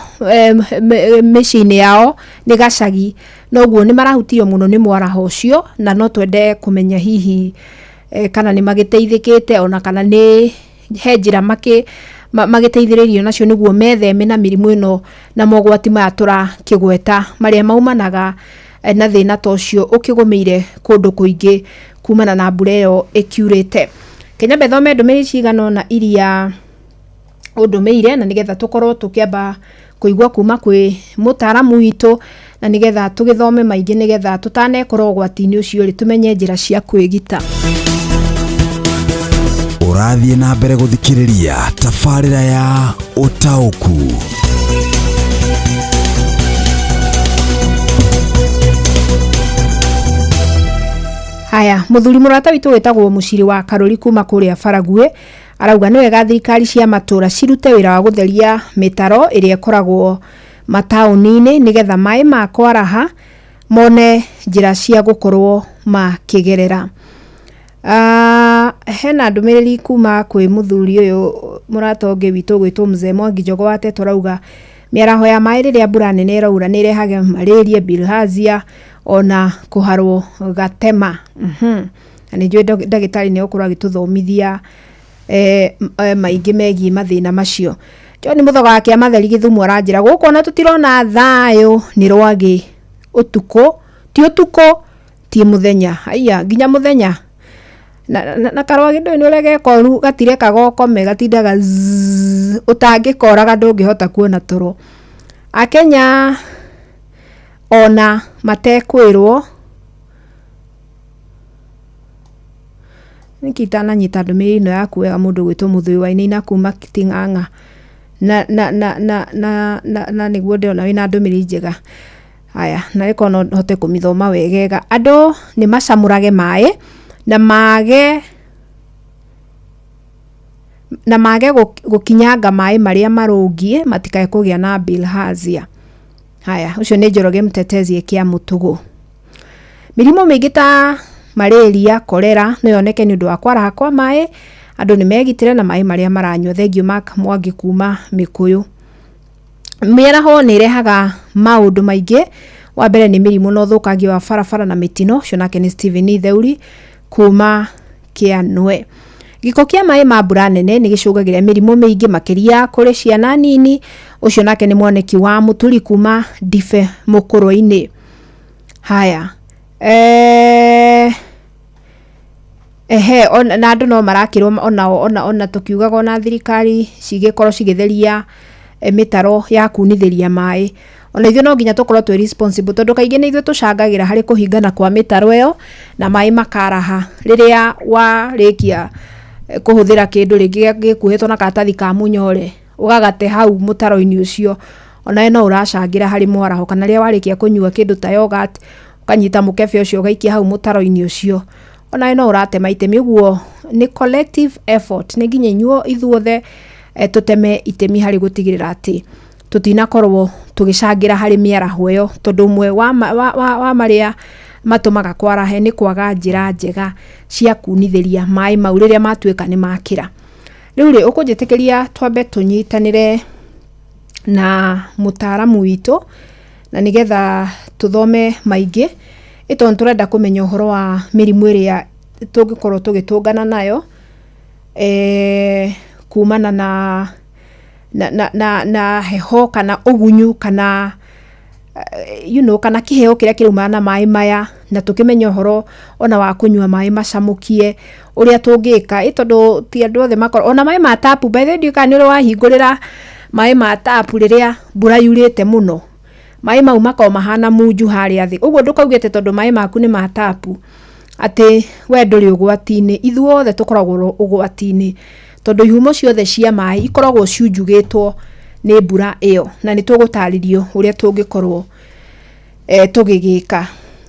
mĩciĩ-inĩ yao nĩ gacagi, noguo nĩ marahutirio mũno nĩ mwaraho ũcio, na no twende kũmenya hihi kana nĩ magĩteithĩkĩte ona kana nĩ he njĩra magĩteithĩrĩirio nacio nĩguo metheme na mĩrimũ ĩno na mogwati maya tũrakĩgweta marĩa maumanaga na thĩna ta ũcio ũkĩgũmĩire kũndũ kũingĩ kumana na mbura ĩyo ĩkiurĩte. Kenya thome ndũmĩrĩri cigana ũna iria ũndũmĩire, na nĩgetha tũkorwo tũkĩamba kũigua kuma kwĩ mũtaaramu witũ, na nĩgetha tũgĩthome maingĩ, nĩgetha tũtanekorwo ũgwati-inĩ ũcio rĩ, tũmenye njĩra cia kwĩgita. Ũrathiĩ na mbere gũthikĩrĩria tabarĩra ya ũtaũku. Haya, mũthuri mũrata witũ wĩtagwo Mũciri wa Karũri kuma kũrĩa Baraguĩ arauga nĩ wega thirikari cia matũra cirute wĩra wa gũtheria mĩtaro ĩrĩa ĩkoragwo mataũni-inĩ, nĩgetha maĩ ma kwaraha mone njĩra cia gũkorwo makĩgerera. Hena ndũmĩrĩri kuma kwĩ mũthuri ũyũ mũrata ũngĩ witũ ũgwĩtwo Mzee Mwangi Njogo wa Teto, arauga mĩaraho ya maĩ rĩrĩa mbura nene ĩraura nĩ ĩrehaga malaria, bilharzia ona kũharwo gatema. Na nĩ njũĩ ndagĩtarĩ nĩ egũkorwo agĩtũthomithia maingĩ megiĩ mathĩna macio. John Mũthoga wa Kĩamatheri Gĩthumo aranjĩra gũkũ ona tũtirona thayũ nĩ rwagĩ ũtukũ, ti ũtukũ ti mũthenya, haiya nginya mũthenya na karwagĩ ndũĩ nĩ ũrĩa gekoru, gatirekaga ũkome, gatindaga zzzz, ũtangĩkoraga ndũngĩhota kuona toro. Akenya ona matekwĩrwo nĩkĩ itananyita ndũmĩrĩri ĩno yaku wega, mũndũ ũgwĩtwo Mũthũi wa Inaina kuma Ting'ang'a, na na na na na na na nĩguo ndĩrona wĩna ndũmĩrĩri njega. Haya, na rĩkorwo no hote kũmĩthoma wegega. Andũ nĩ macamũrage maĩ na mage gũkinyanga maĩ marĩa marũngiĩ matikae kũgĩa na bilharzia. Haya, ũcio nĩ Njoroge Mtetezi kĩa Mũtũgũ. Mĩrimũ mĩingĩ ta malaria, cholera no yoneke nĩ ũndũ wa kwaraha kwa maĩ. Andũ nĩ megitĩre na maĩ marĩa maranyua. Thengiũ Mark Mwangi kuma Mĩkũyũ. Mĩaraho nĩ ĩrehaga maũndũ maingĩ. Wa mbere nĩ mĩrimũ na ũthũkangia wa barabara na mĩtino. Ũcio nake nĩ Stephen Theuri kuma Kĩanwe. Gĩko kĩa maĩ ma mbura nene nĩ gĩcũngagĩrĩria mĩrimũ mĩingĩ makĩria kũrĩ ciana nini. Ũcio nake nĩ Mwaniki wa Mũturi kuma Ndibe Mũkũrwe-inĩ. Haya, ehe, na andũ no marakĩrwo ona tũkiugaga ona thirikari cigĩkorwo cigĩtheria mĩtaro ya kunithĩria maĩ, ona ithuĩ no nginya tũkorwo twĩ responsible, tondũ kaingĩ nĩ ithuĩ tũcangagĩra harĩ kũhingana kwa mĩtaro ĩyo na maĩ makaraha. Rĩrĩa warĩkia kũhũthĩra kĩndũ rĩngĩ gĩkuhĩtwo na karatathi ka mũnyore, ũgagate hau mũtaro-inĩ ũcio, onawe no ũracangĩra harĩ mwaraho. Kana rĩrĩa warĩkia kũnyua kĩndũ ta yogurt, ũkanyita mũkebe ũcio ũgaikia hau mũtaro-inĩ ũcio, onawe no ũratema itemi. Ũguo nĩ collective effort, nĩ nginya inyuo ithuothe tũteme itemi harĩ gũtigĩrĩra atĩ tũtinakorwo tũgĩcangĩra harĩ mĩaraho ĩyo, tondũ ũmwe wa marĩa matũmaga kwarahe nĩ kwaga njĩra njega cia kunithĩria maĩ mau rĩrĩa matuĩka nĩ makĩra. Rĩu rĩ, ũkũnjĩtĩkĩria twambe tũnyitanĩre na mũtaaramu witũ na nĩgetha tũthome maingĩ, ĩ tondũ tũrenda kũmenya ũhoro wa mĩrimũ ĩrĩa tũngĩkorwo tũgĩtũngana nayo kumana na heho kana ũgunyu kana kana kĩheo kĩrĩa kĩraumana na maĩ maya, na tũkĩmenye ũhoro ona wa kũnyua maĩ macamũkie, ũrĩa tũngĩka, ĩ tondũ ti andũ othe makorwo ona maĩ ma tapu. By the way, ndiũĩ kana nĩ ũrĩ wahingũrĩra maĩ ma tapu rĩrĩa mbura yurĩte mũno, maĩ mau makoragwo mahana munju harĩa thĩ. Ũguo ndũkauge atĩ tondũ maĩ maku nĩ ma tapu atĩ we ndũrĩ ũgwati-inĩ. Ithuothe tũkoragwo ũgwati-inĩ, tondũ ihumo ciothe cia maĩ ikoragwo ciunjugĩtwo nĩ mbura ĩyo, na nĩ tũgũtarĩrio ũrĩa tũngĩkorwo tũgĩgĩka.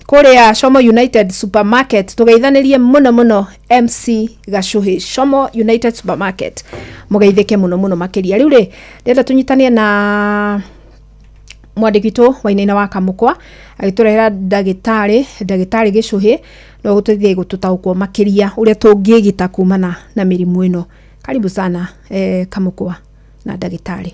Kũrĩa Shomo United Supermarket tũgeithanĩrie mũno mũno MC Gacuhi, Shomo United Supermarket, mũgeithĩke mũno mũno makĩria. Rĩu rĩ, ndĩrenda tũnyitanie na mwandĩki witũ Wainaina wa Kamũkwa agĩtũrehera ndagĩtarĩ Gĩcũhĩ, no gũtũteithie gũtũtaũkwo makĩria ũrĩa tũngĩgita kumana na mĩrimũ ĩno. Karibu sana Kamũkwa na ndagĩtarĩ.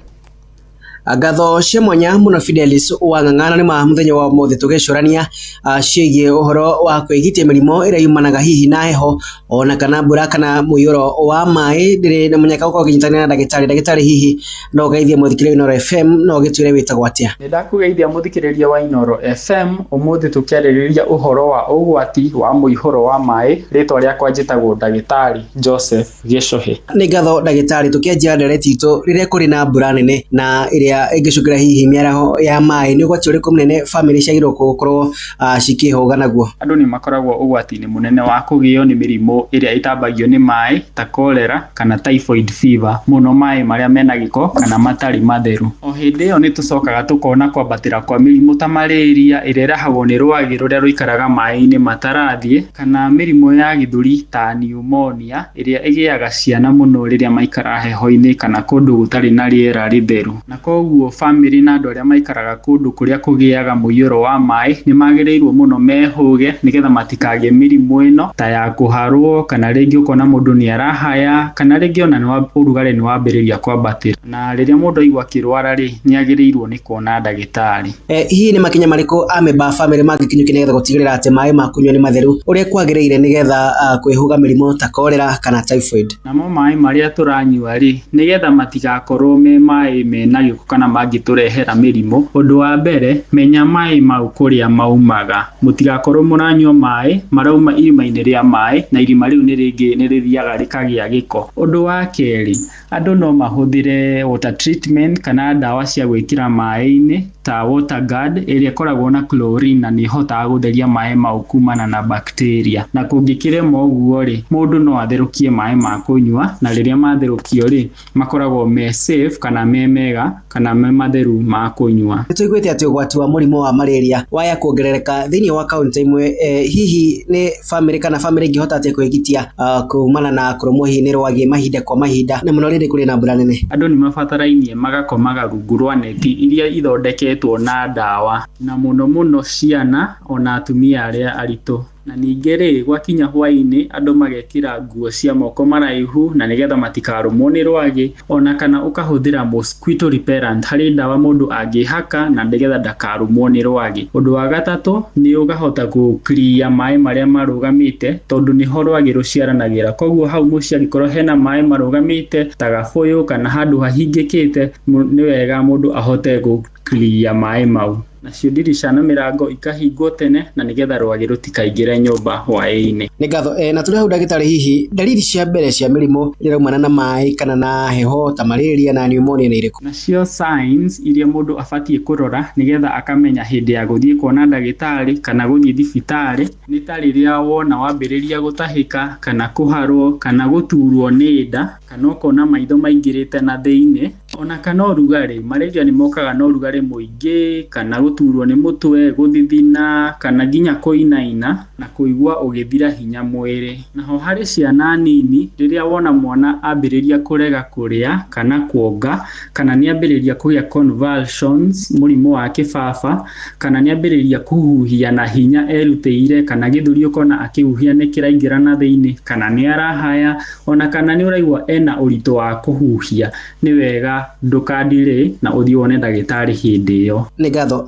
Ngatho cia mwanya muno Fidelis wa Ng'ang'ana nĩ ma mũthenya wa ũmũthĩ tũgĩcũrania ciĩgiĩ ũhoro wa kwĩgitia mĩrimũ ĩrĩa yumanaga hihi na heho ona kana mbura kana mũiyũro wa maĩ. Ndĩrĩ na mũnyaka gũkorwo ngĩnyitanĩra na ndagĩtarĩ. Hihi no ũgeithie mũthikĩrĩria wa Inooro FM, no ũgĩtwĩre wĩtagwo atĩa? Nĩ ndakũgeithia mũthikĩrĩria wa Inooro FM. Ũmũthĩ tũkĩarĩrĩria ũhoro wa ũgwati wa mũihũro wa maĩ. Rĩtwa rĩakwa njĩtagwo ndagĩtarĩ Joseph Gĩcũhĩ. Nĩ ngatho ndagĩtarĩ. Tũkĩanjia ndereti itũ, rĩrĩa kũrĩ na mbura nene na ĩrĩa ĩngĩcũngĩra hihi mĩaraho ya maĩ, nĩ ũgwati ũrĩkũ mũnene bamĩrĩ ciagĩrĩirwo gũkorwo cikĩhũga naguo? Andũ nĩ makoragwo ũgwati-inĩ mũnene wa kũgĩo nĩ mĩrimũ ĩrĩa ĩtambagio nĩ maĩ ta cholera kana typhoid fever, mũno maĩ marĩa mena gĩko kana matarĩ matheru. O hĩndĩ ĩyo nĩ tũcokaga tũkona kwambatĩra kwa mĩrimũ ta malaria ĩrĩa ĩrehagwo nĩ rwagĩ rũrĩa rũikaraga maĩ-inĩ matarathiĩ, kana mĩrimũ ya gĩthũri ta pneumonia ĩrĩa ĩgĩaga ciana mũno rĩrĩa maikara heho-inĩ kana kũndũ gũtarĩ na rĩera rĩtheru. Na koguo bamĩrĩ na andũ arĩa maikaraga kũndũ kũrĩa kũgĩaga mũiyũro wa maĩ nĩ magĩrĩirwo mũno mehũge nĩgetha matikagĩe mĩrimũ ĩno ta ya kũharwo, kana rĩngĩ ũkona mũndũ nĩ arahaya, kana rĩngĩ ona ũrugarĩ nĩ wambĩrĩria kwambatĩra. Na rĩrĩa mũndũ aigua akĩrwara rĩ, nĩ agĩrĩirwo nĩ kuona ndagĩtarĩ. Hihi nĩ makinya marĩkũ amemba a bamĩrĩ mangĩkinyũkia nĩgetha gũtigĩrĩra atĩ maĩ ma kũnyua nĩ matheru ũrĩa kwagĩrĩire nĩgetha kwĩhuga mĩrimũ ta cholera kana typhoid? Namo maĩ marĩa tũranyua rĩ, nĩgetha matigakorwo me maĩ mena gĩko kana mangĩtũrehera mĩrimũ, ũndũ wa mbere, menya maĩ mau kũrĩa maumaga. Mũtigakorwo mũranyua maĩ marauma irima-inĩ rĩa maĩ, na irima rĩu nĩ rĩthiaga rĩkagĩa gĩko. Ũndũ wa kerĩ, andũ no mahũthĩre water treatment kana ndawa cia gwĩkĩra maĩ-inĩ ta water guard ĩrĩa ĩkoragwo na chlorine na nĩ ĩhotaga gũtheria maĩ mau kumana na bacteria. Na kũngĩkĩrema ũguo rĩ, mũndũ no atherũkie maĩ ma kũnyua, na rĩrĩa matherũkio rĩ, makoragwo me safe kana me mega kana me matheru ma kũnyua. Nĩ tũiguĩte atĩ ũgwati wa mũrimũ wa malaria waya kuongerereka thĩinĩ wa kaunti imwe, hihi nĩ bamĩrĩ kana bamĩrĩ ĩngĩhota atĩa kwĩgitia kumana na kũrũmwo hihi nĩ rwagĩ mahinda kwa mahinda, na mũno rĩrĩ kũrĩ na mbura nene? Andũ nĩ mabatarainie magakomaga rungu rwa neti iria ithondeketwo na ndawa, na mũno mũno ciana ona atumia arĩa aritũ. Na ningĩ rĩ, gwakinya hwaĩ-inĩ andũ magekĩra nguo cia moko maraihu na nĩgetha matikarũmwo nĩ rwagĩ, ona kana ũkahũthĩra mosquito repellent, harĩ ndawa mũndũ angĩhaka na nĩgetha ndakarũmwo nĩ rwagĩ. Ũndũ wa gatatũ nĩ ũkahota gũ-clear maĩ marĩa marũgamĩte, tondũ nĩho rwagĩ rũciaranagĩra. Koguo hau mũciĩ angĩkorwo hena maĩ marũgamĩte ta gabũyũ kana handũ hahingĩkĩte, nĩ wega mũndũ ahote gũ-clear maĩ mau. Nacio ndirica na mĩrango ikahingwo tene na nĩgetha rwagĩ rũtikaingĩre nyũmba hwaĩ-inĩ. Nĩ ngatho na tũrĩ hau ndagĩtarĩ, hihi ndariri cia mbere cia mĩrimũ ĩrĩa ĩraumana na maĩ kana na heho ta malaria na pneumonia nĩ irĩkũ? Nacio signs iria mũndũ abatiĩ kũrora nĩgetha akamenya hĩndĩ ya gũthiĩ kuona ndagĩtarĩ kana gũthiĩ thibitarĩ nĩ ta rĩrĩa wona wambĩrĩria gũtahĩka kana kũharwo kana gũturwo nĩ nda kana ũkona maitho maingĩrĩte na thĩinĩ ona kana ũrugarĩ. Malaria nĩ mokaga na ũrugarĩ mũingĩ kana gũturwo nĩ mũtwe, gũthithina kana nginya kũinaina na kũigua ũgĩthira hinya mwĩrĩ. Naho harĩ ciana nini, rĩrĩa wona mwana ambĩrĩria kũrega kũrĩa kana kuonga kana nĩ ambĩrĩria kũgĩa convulsions, mũrimũ wa kĩbaba, kana nĩ ambĩrĩria kũhuhia na hinya erutĩire kana gĩthũri ũkona akĩhuhia nĩ kĩraingĩra na thĩinĩ kana nĩ arahaya ona kana nĩ ũraigua ena ũritũ wa kũhuhia, nĩ wega ndũkadirĩ na ũthiĩ wone ndagĩtarĩ hĩndĩ ĩyo. Nĩ ngatho.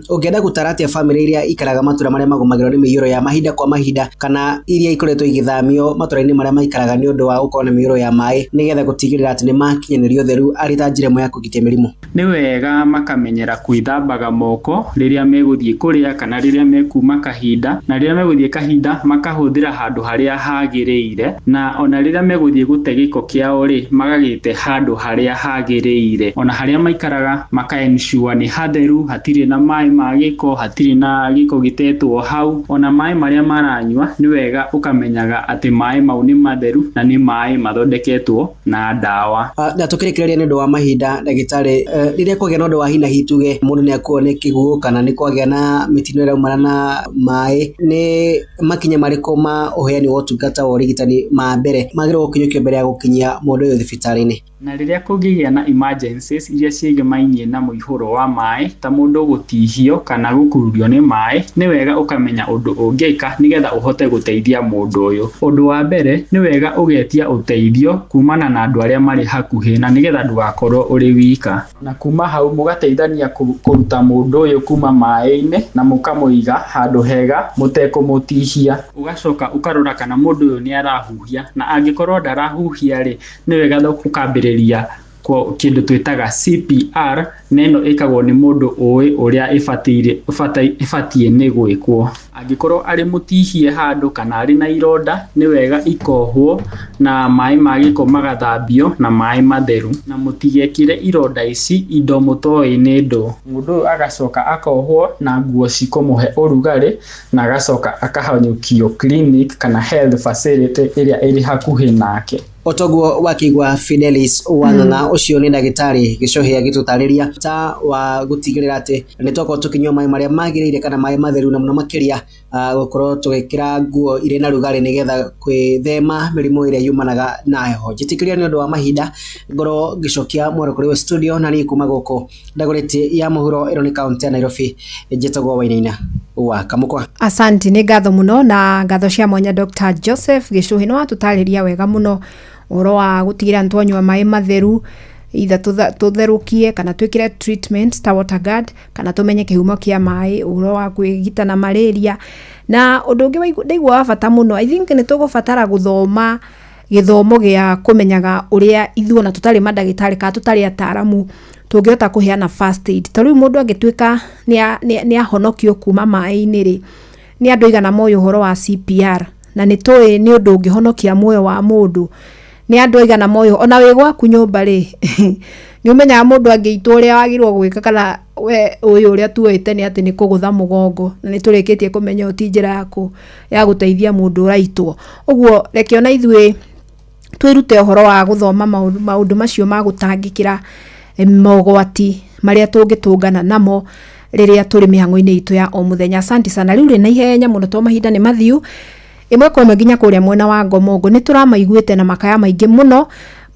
Ũngĩenda gũtara atĩa bamĩrĩ iria ikaraga matũra marĩa magũmagĩrwo nĩ mĩiyũro ya mahinda kwa mahinda kana iria ikoretwo igĩthamio matũra-inĩ marĩa maikaraga nĩ ũndũ wa gũkorwo na mĩiyũro ya maĩ nĩgetha gũtigĩrĩra atĩ nĩ makinyanĩrio ũtheru arĩ ta njĩra ĩmwe ya kũgitia mĩrimũ? Nĩ wega makamenyera kwĩthambaga moko rĩrĩa megũthiĩ kũrĩa kana rĩrĩa mekuma kahinda, na rĩrĩa megũthiĩ kahinda makahũthĩra handũ harĩa hagĩrĩire, na ona rĩrĩa megũthiĩ gũte gĩko kĩao rĩ, magagĩte handũ harĩa hagĩrĩire. Ona harĩa maikaraga maka ensure nĩ hatheru, hatirĩ na maĩ ma gĩko, hatirĩ na gĩko gĩtetwo hau. Ona maĩ marĩa maranyua nĩ wega ũkamenyaga atĩ maĩ mau nĩ matheru na nĩ maĩ mathondeketwo na ndawa. Na tũkĩrĩkĩrĩria nĩ ũndũ wa mahinda ndagĩtarĩ, rĩrĩa kwagĩa na ũndũ wa hi na hi tuge mũndũ nĩ akuo nĩ kĩguũ kana nĩ kwagĩa na mĩtino ĩraumana na maĩ, nĩ makinya marĩkũ ma ũheani wa ũtungata wa ũrigitani ma mbere magĩrĩirwo gũkinyũkio mbere ya gũkinyia mũndũ ũyũ thibitarĩ-inĩ? Na rĩrĩa kũngĩgĩa na emergencies iria ciĩgĩmainie na mũihũro wa maĩ ta mũndũ gũtihio kana gũkururio nĩ maĩ, nĩ wega ũkamenya ũndũ ũngĩka nĩgetha ũhote gũteithia mũndũ ũyũ. Ũndũ wa mbere nĩ wega ũgetia ũteithio kumana na andũ arĩa marĩ hakuhĩ na nĩgetha ndũgakorwo ũrĩ wika. Na kuma hau mũgateithania kũruta mũndũ ũyũ kuma maĩ-inĩ na mũkamũiga handũ hega mũtekũmũtihia. Ũgacoka ũkarora kana mũndũ ũyũ nĩ arahuhia, na angĩkorwo ndarahuhia rĩ, nĩ wega ũkambĩrĩria kĩndũ twĩtaga CPR, na ĩno ĩkagwo nĩ mũndũ ũĩ ũrĩa ĩbatiĩ nĩ gwĩkwo. Angĩkorwo arĩ mũtihie handũ kana arĩ na ironda, nĩ wega ikohwo na maĩ ma gĩko magathambio na maĩ matheru, na mũtigekĩre ironda ici indo mũtoĩ nĩ ndũ. Mũndũ ũyũ agacoka akohwo na nguo cikũmũhe ũrugarĩ na agacoka akahanyũkio clinic kana health facility ĩrĩa ĩrĩ hakuhĩ nake. Otoguo wakĩigua Fidelis Wang'ang'a ũcio nĩ ndagĩtarĩ gĩcohe agĩtũtarĩria ta wa gũtigĩrĩra atĩ nĩ twakorwo tũkĩnyua maĩ marĩa magĩrĩire kana maĩ matheru na mũno makĩria gũkorwo tũgĩkĩra nguo irĩ na rugarĩ nĩgetha gwĩthema mĩrimũ ĩrĩa yumanaga na heho. Njĩtĩkĩria nĩ ũndũ wa mahinda ngorwo ngĩcokia mwaro kũrĩ we studio na niĩ kuma gũkũ Dagoretti ya mũhuro ĩno nĩ kaunti ya Nairobi, njĩtagwo Wainaina wa Kamũkwa. Asante, nĩ ngatho mũno na ngatho cia mwanya Dr. Joseph Gĩcũhĩ, nĩ watũtarĩria wega mũno ũhoro wa gũtigĩrĩra nĩ twanyua maĩ matheru, either tũtherũkie kana twĩkĩre treatment ta water guard kana tũmenye kĩhumo kĩa maĩ, ũhoro wa kwĩgita na malaria. Na ũndũ ũngĩ ndaigua wa bata mũno, I think nĩ tũgũbatara gũthoma gĩthomo gĩa kũmenyaga ũrĩa ithuĩ ona tũtarĩ mandagĩtarĩ kana tũtarĩ ataaramu tũngĩhota kũheana first aid. Ta rĩu mũndũ angĩtuĩka nĩ ahonokio kuma maĩ-inĩ rĩ, nĩ andũ aigana moĩ ũhoro wa CPR na nĩ tũĩ nĩ ũndũ ũngĩhonokia muoyo wa mũndũ. Nĩ andũ aigana moĩ, ona wĩ gwaku nyũmba rĩ, nĩ ũmenyaga mũndũ angĩitwo ũrĩa wagĩrĩirwo gwĩka kana we ũyũ ũrĩa tuoĩte nĩ atĩ nĩ kũgũtha mũgongo, na nĩ tũrĩkĩtie kũmenya ĩyo ti njĩra ya gũteithia mũndũ ũraitwo. Ũguo reke ona ithuĩ twĩrute ũhoro wa gũthoma maũndũ macio ma gũtangĩkĩra mogwati marĩa tũngĩtũngana namo rĩrĩa tũrĩ mĩhang'o-inĩ itũ ya o mũthenya. Asante sana. Rĩu rĩ na ihenya mũno tondũ mahinda nĩ mathiu, ĩmwe kwa ĩmwe nginya kũrĩa mwena wa Ngomongo nĩ tũramaiguĩte na makaya maingĩ mũno,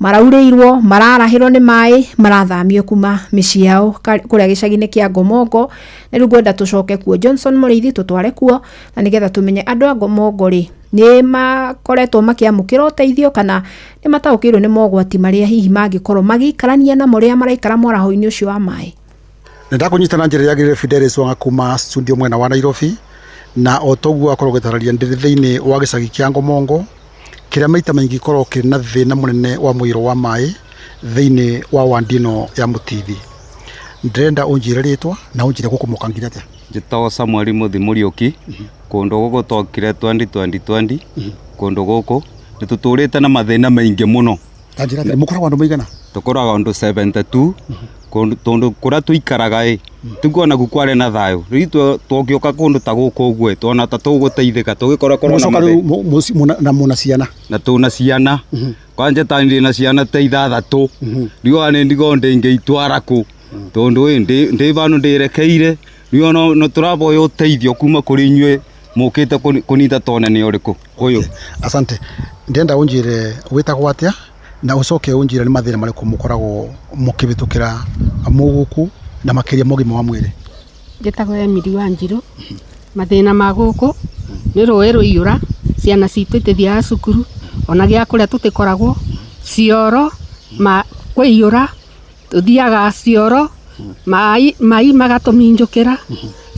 maraurĩirwo, mararahĩrwo nĩ maĩ, marathamio kuma mĩciĩ yao kũrĩa gĩcagi-inĩ kĩa Ngomongo. Na rĩu ngwenda tũcoke kuo Johnson Mũrĩithi tũtware kuo na nĩgetha tũmenye andũ a Ngomongo rĩ nĩ makoretwo makĩamũkĩra ũteithio kana nĩ mataũkĩirwo nĩ mogwati marĩa hihi mangĩkorwo magĩikarania namo rĩrĩa maraikara mwaraho-inĩ ũcio wa maĩ. Nĩ ndakũnyita na njĩra yagĩrĩire Fidelis Wanga kuma studio mwena wa Nairobi, na o toguo akorwo gĩtarĩria ndĩrĩ thĩinĩ wa gĩcagi kĩa Ngomongo kĩrĩa maita maingĩ gĩkoragwo kĩrĩ na thĩna mũnene wa mũiyũro wa maĩ thĩinĩ wa wandi ĩno ya Mũtithi. Ndĩrenda ũnjĩre rĩtwa na ũnjĩre gũkũ mũkangire atĩa. Njĩtagwo Samuel Mũthi Mũriũki. Kũndũ gũkũ twokire 2020. Kũndũ gũkũ nĩ tũtũrĩte na mathĩna maingĩ mũno. Ta njĩra atĩrĩ, mũkoragwo andũ maigana? Tũkoragwo andũ 72. Tondũ kũrĩa tũikaraga ĩ tikuona ku kwarĩ na thayũ. Rĩu twokĩũka kũndũ ta gũkũ ũguo ĩ tuona ta tũgũteithĩka tũgĩkora korwo na Mũcoka rĩu na mũna ciana. Na tũna ciana. Kwanja ta ndĩ na ciana ta 6. Rĩu nĩ ndigo ndĩngĩitwara kũ tondũ ĩ ndĩ vandu ndĩrekeire. Rĩu no tũravoya ũteithio kuma kũrĩ inyuĩ mũkĩte kũnita tone nĩ ũrĩkũ ũyũ. Asante. Ndĩrenda ũnjĩre wĩtagwo atĩa na ũcoke ũnjĩre nĩ mathĩna marĩkũ mũkoragwo mũkĩhĩtũkĩra mũgũkũ na makĩria ma ũgima wa mwĩrĩ. Njĩtagwo Emily Wanjiru. Mathĩna ma gũkũ nĩ rũĩ rũiyũra, ciana citũ itithiaga cukuru, ona gĩa kũrĩa tũtikoragwo, cioro ma kũiyũra, tũthiaga cioro, mai magatũminjũkĩra,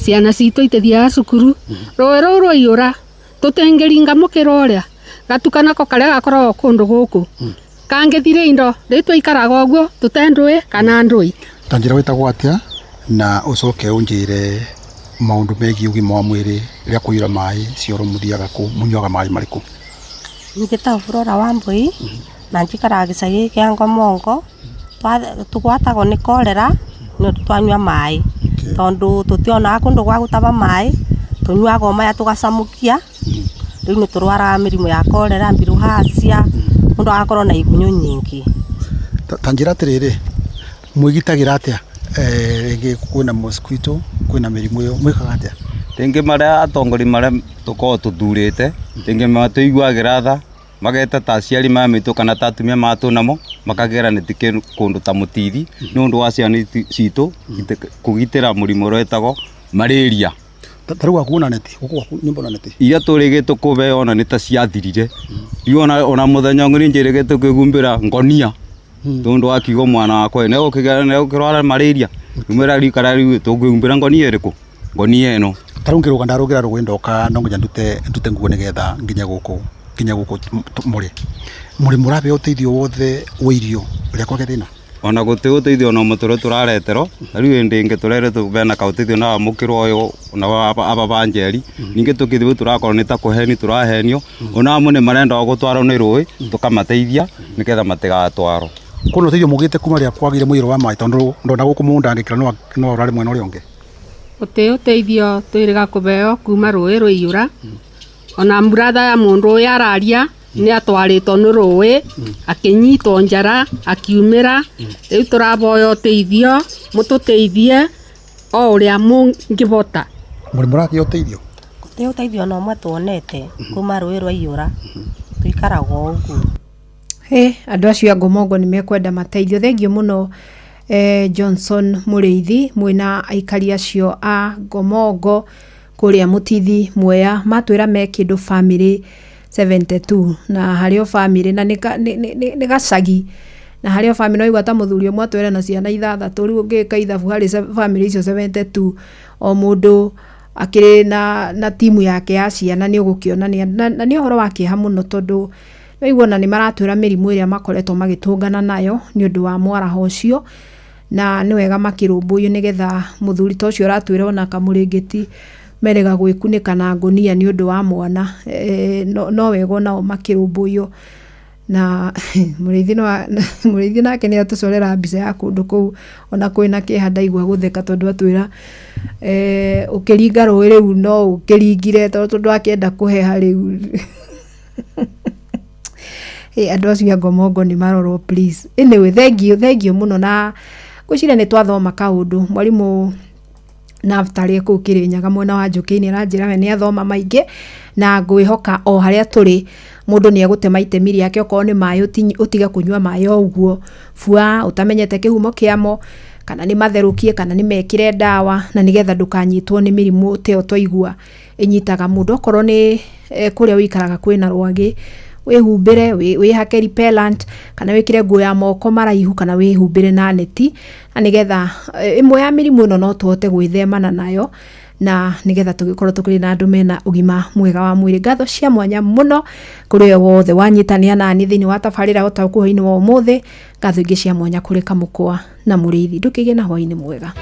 ciana citũ itithiaga cukuru, rũĩ rũu rwaiyũra, tũtingĩringa mũkĩra ũrĩa, gatuka nako karĩa gakoragwo kũndũ gũkũ kangĩthire indo, rĩu tũikaraga ũguo tũte ndũĩ kana ndũĩ. Ta njĩra wĩtagwo atĩa na ũcoke ũnjĩre maũndũ megiĩ ũgima wa mwĩrĩ rĩrĩa kũiyũra maĩ cioro mũthiaga kũ, mũnyuaga maĩ marĩkũ? Njĩtagwo Flora Wambui na njikaraga gĩcagi kĩa Ngomongo. Tũgwatagwo nĩ korera nĩ ũndũ twanyua maĩ, tondũ tũtionaga kũndũ gwa gũtaba maĩ, tũnyuaga o maya tũgacamũkia. Rĩu nĩ tũrwaraga mĩrimũ ya korera, bilharzia, mũndũ agakorwo na igunyũ nyingĩ. Ta njĩra atĩrĩrĩ, mwĩgitagĩra atĩa rĩngĩ kwĩna mosquito, kwĩna mĩrimũ ĩyo, mwĩkaga atĩa? Rĩngĩ marĩa atongoria marĩa tũkoragwo tũthurĩte, rĩngĩ matũiguagĩra tha, mageta ta aciari maya maitũ kana ta atumia maya twĩnamo, makagera nĩtĩ kũndũ ta Mũtithi nĩ ũndũ wa ciana citũ kũgitĩra mũrimũ ũrĩa wĩtagwo malaria. Ta rĩu gwaku na neti, gũkũ gwaku nyũmba na neti. Iria tũrĩgĩtwo kũheo ona nĩ ta ciathirire. Rĩu ona mũthenya ũngĩ nĩ njĩrĩgĩte kwĩhumbĩra ngonia tondũ akiuga mwana wakwa nĩegũkĩrwara malaria. Ngĩmwĩra rikara rĩu tũngĩhumbĩra ngonia ĩrĩkũ? Ngonia ĩno. Ta rĩu ngĩrũga ndarũgĩra rũĩ ndoka no nginya ndute nguo nĩgetha nginye gũkũ mũrĩ. Mũrĩ mũraheo ũteithio wothe wa irio rĩrĩa kwagĩa thĩna? Ona gũtirĩ ũteithio ona ũmwe tũrĩa tũrareterwo. Ta rĩu hĩndĩ ĩngĩ tũreretwo bena kaũteithio na wamũkĩrwo ũyũ na aba ba Njeri. Ningĩ tũkĩthiĩ tũrakorwo nĩ ta kũheni tũrahenio. Ona amwe nĩ marenda gũtwarwo nĩ rũĩ tũkamateithia nĩgetha matigatwarwo. Kwĩna ũteithio mũgĩte kuma rĩrĩa kwagĩire mũiyũro wa maĩ tondũ ndona gũkũ mũgũnda ngĩkĩra no ũrarĩ mwena ũrĩa ũngĩ? Gũtirĩ ũteithio twĩrĩga kũheo kuma rũĩ rwaiyũra. Ona mburatha ya mũndũ ũyũ araria nĩ atwarĩtwo nĩ rũĩ, akĩnyitwo njara, akiumĩra. Rĩu tũravoya ũteithio, mũtũteithie o ũrĩa mũngĩhota. Mũrĩ mũragĩa ũteithio? Gũtirĩ ũteithio ona ũmwe tuonete kuma rũĩ rwaiyũra, tũikaraga o ũguo. Andũ acio a Ngomongo nĩ mekwenda mateithio. Thengiũ mũno Johnson Mũrĩithi mwĩna aikari acio a Ngomongo kũrĩa Mũtithi Mwea matwĩra me kĩndũ family 72 na harĩ o family na nĩ gacagi na harĩ o family no igua ta mũthuri ũmwe atwĩra na ciana 6 rĩu ũngĩka ithabu harĩ family icio 72 o mũndũ akĩrĩ na timu yake ya ciana nĩ ũgũkĩona na nĩ ũhoro wa kĩeha mũno tondũ waigua ona nĩ maratwĩra mĩrimũ ĩrĩa makoretwo magĩtũngana nayo nĩ ũndũ wa mwaraho ũcio na nĩ wega makĩrũmbũiyo nĩgetha mũthuri ta ũcio ũratwĩra ona kamũrĩngĩti merega gwĩkunĩka na ngũnia nĩ ũndũ wa mwana no wega onao makĩrũmbũiyo na Mũrĩithi nake nĩ atũcorera mbica ya kũndũ kũu ona kwĩna kĩeha ndaigua gũtheka tondũ atwĩra ũkĩringa rũĩ rĩu no ũkĩringire tondũ akĩenda kũheha rĩu. Andũ acio a Ngomongo nĩ marorwo please. Anyway, thank you mũno na ngwĩciria nĩ twathoma kaũndũ. Mwarimũ Naftali kũu Kĩrĩnyaga mwena wa Njũkĩ-inĩ aranjĩra we nĩ athoma maingĩ na ngwĩhoka o harĩa tũrĩ mũndũ nĩ egũtema itemi rĩake okorwo nĩ maĩ ũtige kũnyua maĩ o ũguo bua ũtamenyete kĩhumo kĩamo kana nĩ matherũkie kana nĩ mekĩre ndawa na nĩgetha ndũkanyitwo nĩ mĩrimũ ta ĩyo twaigua ĩnyitaga mũndũ. Okorwo nĩ kũrĩa ũikaraga kwĩna rwagĩ wĩhumbĩre, wĩhake repellent kana wĩkĩre nguo ya moko maraihu kana wĩhumbĩre na neti na nĩgetha ĩmwe ya mĩrimũ ĩno no tũhote gwĩthemana nayo Na nigetha tũgĩkorwo tũkĩrĩ na andũ mena ũgima mwega wa mwĩrĩ. Ngatho cia mwanya mũno kũrĩ we wothe wanyitania nani thĩinĩ wa tabarĩra ũtaũku hwaĩ-inĩ wa ũmũthĩ. Ngatho ingĩ cia mwanya kũrĩ Kamũkwa na Mũrĩithi. Ndũkĩgĩe na hwaĩ-inĩ mwega.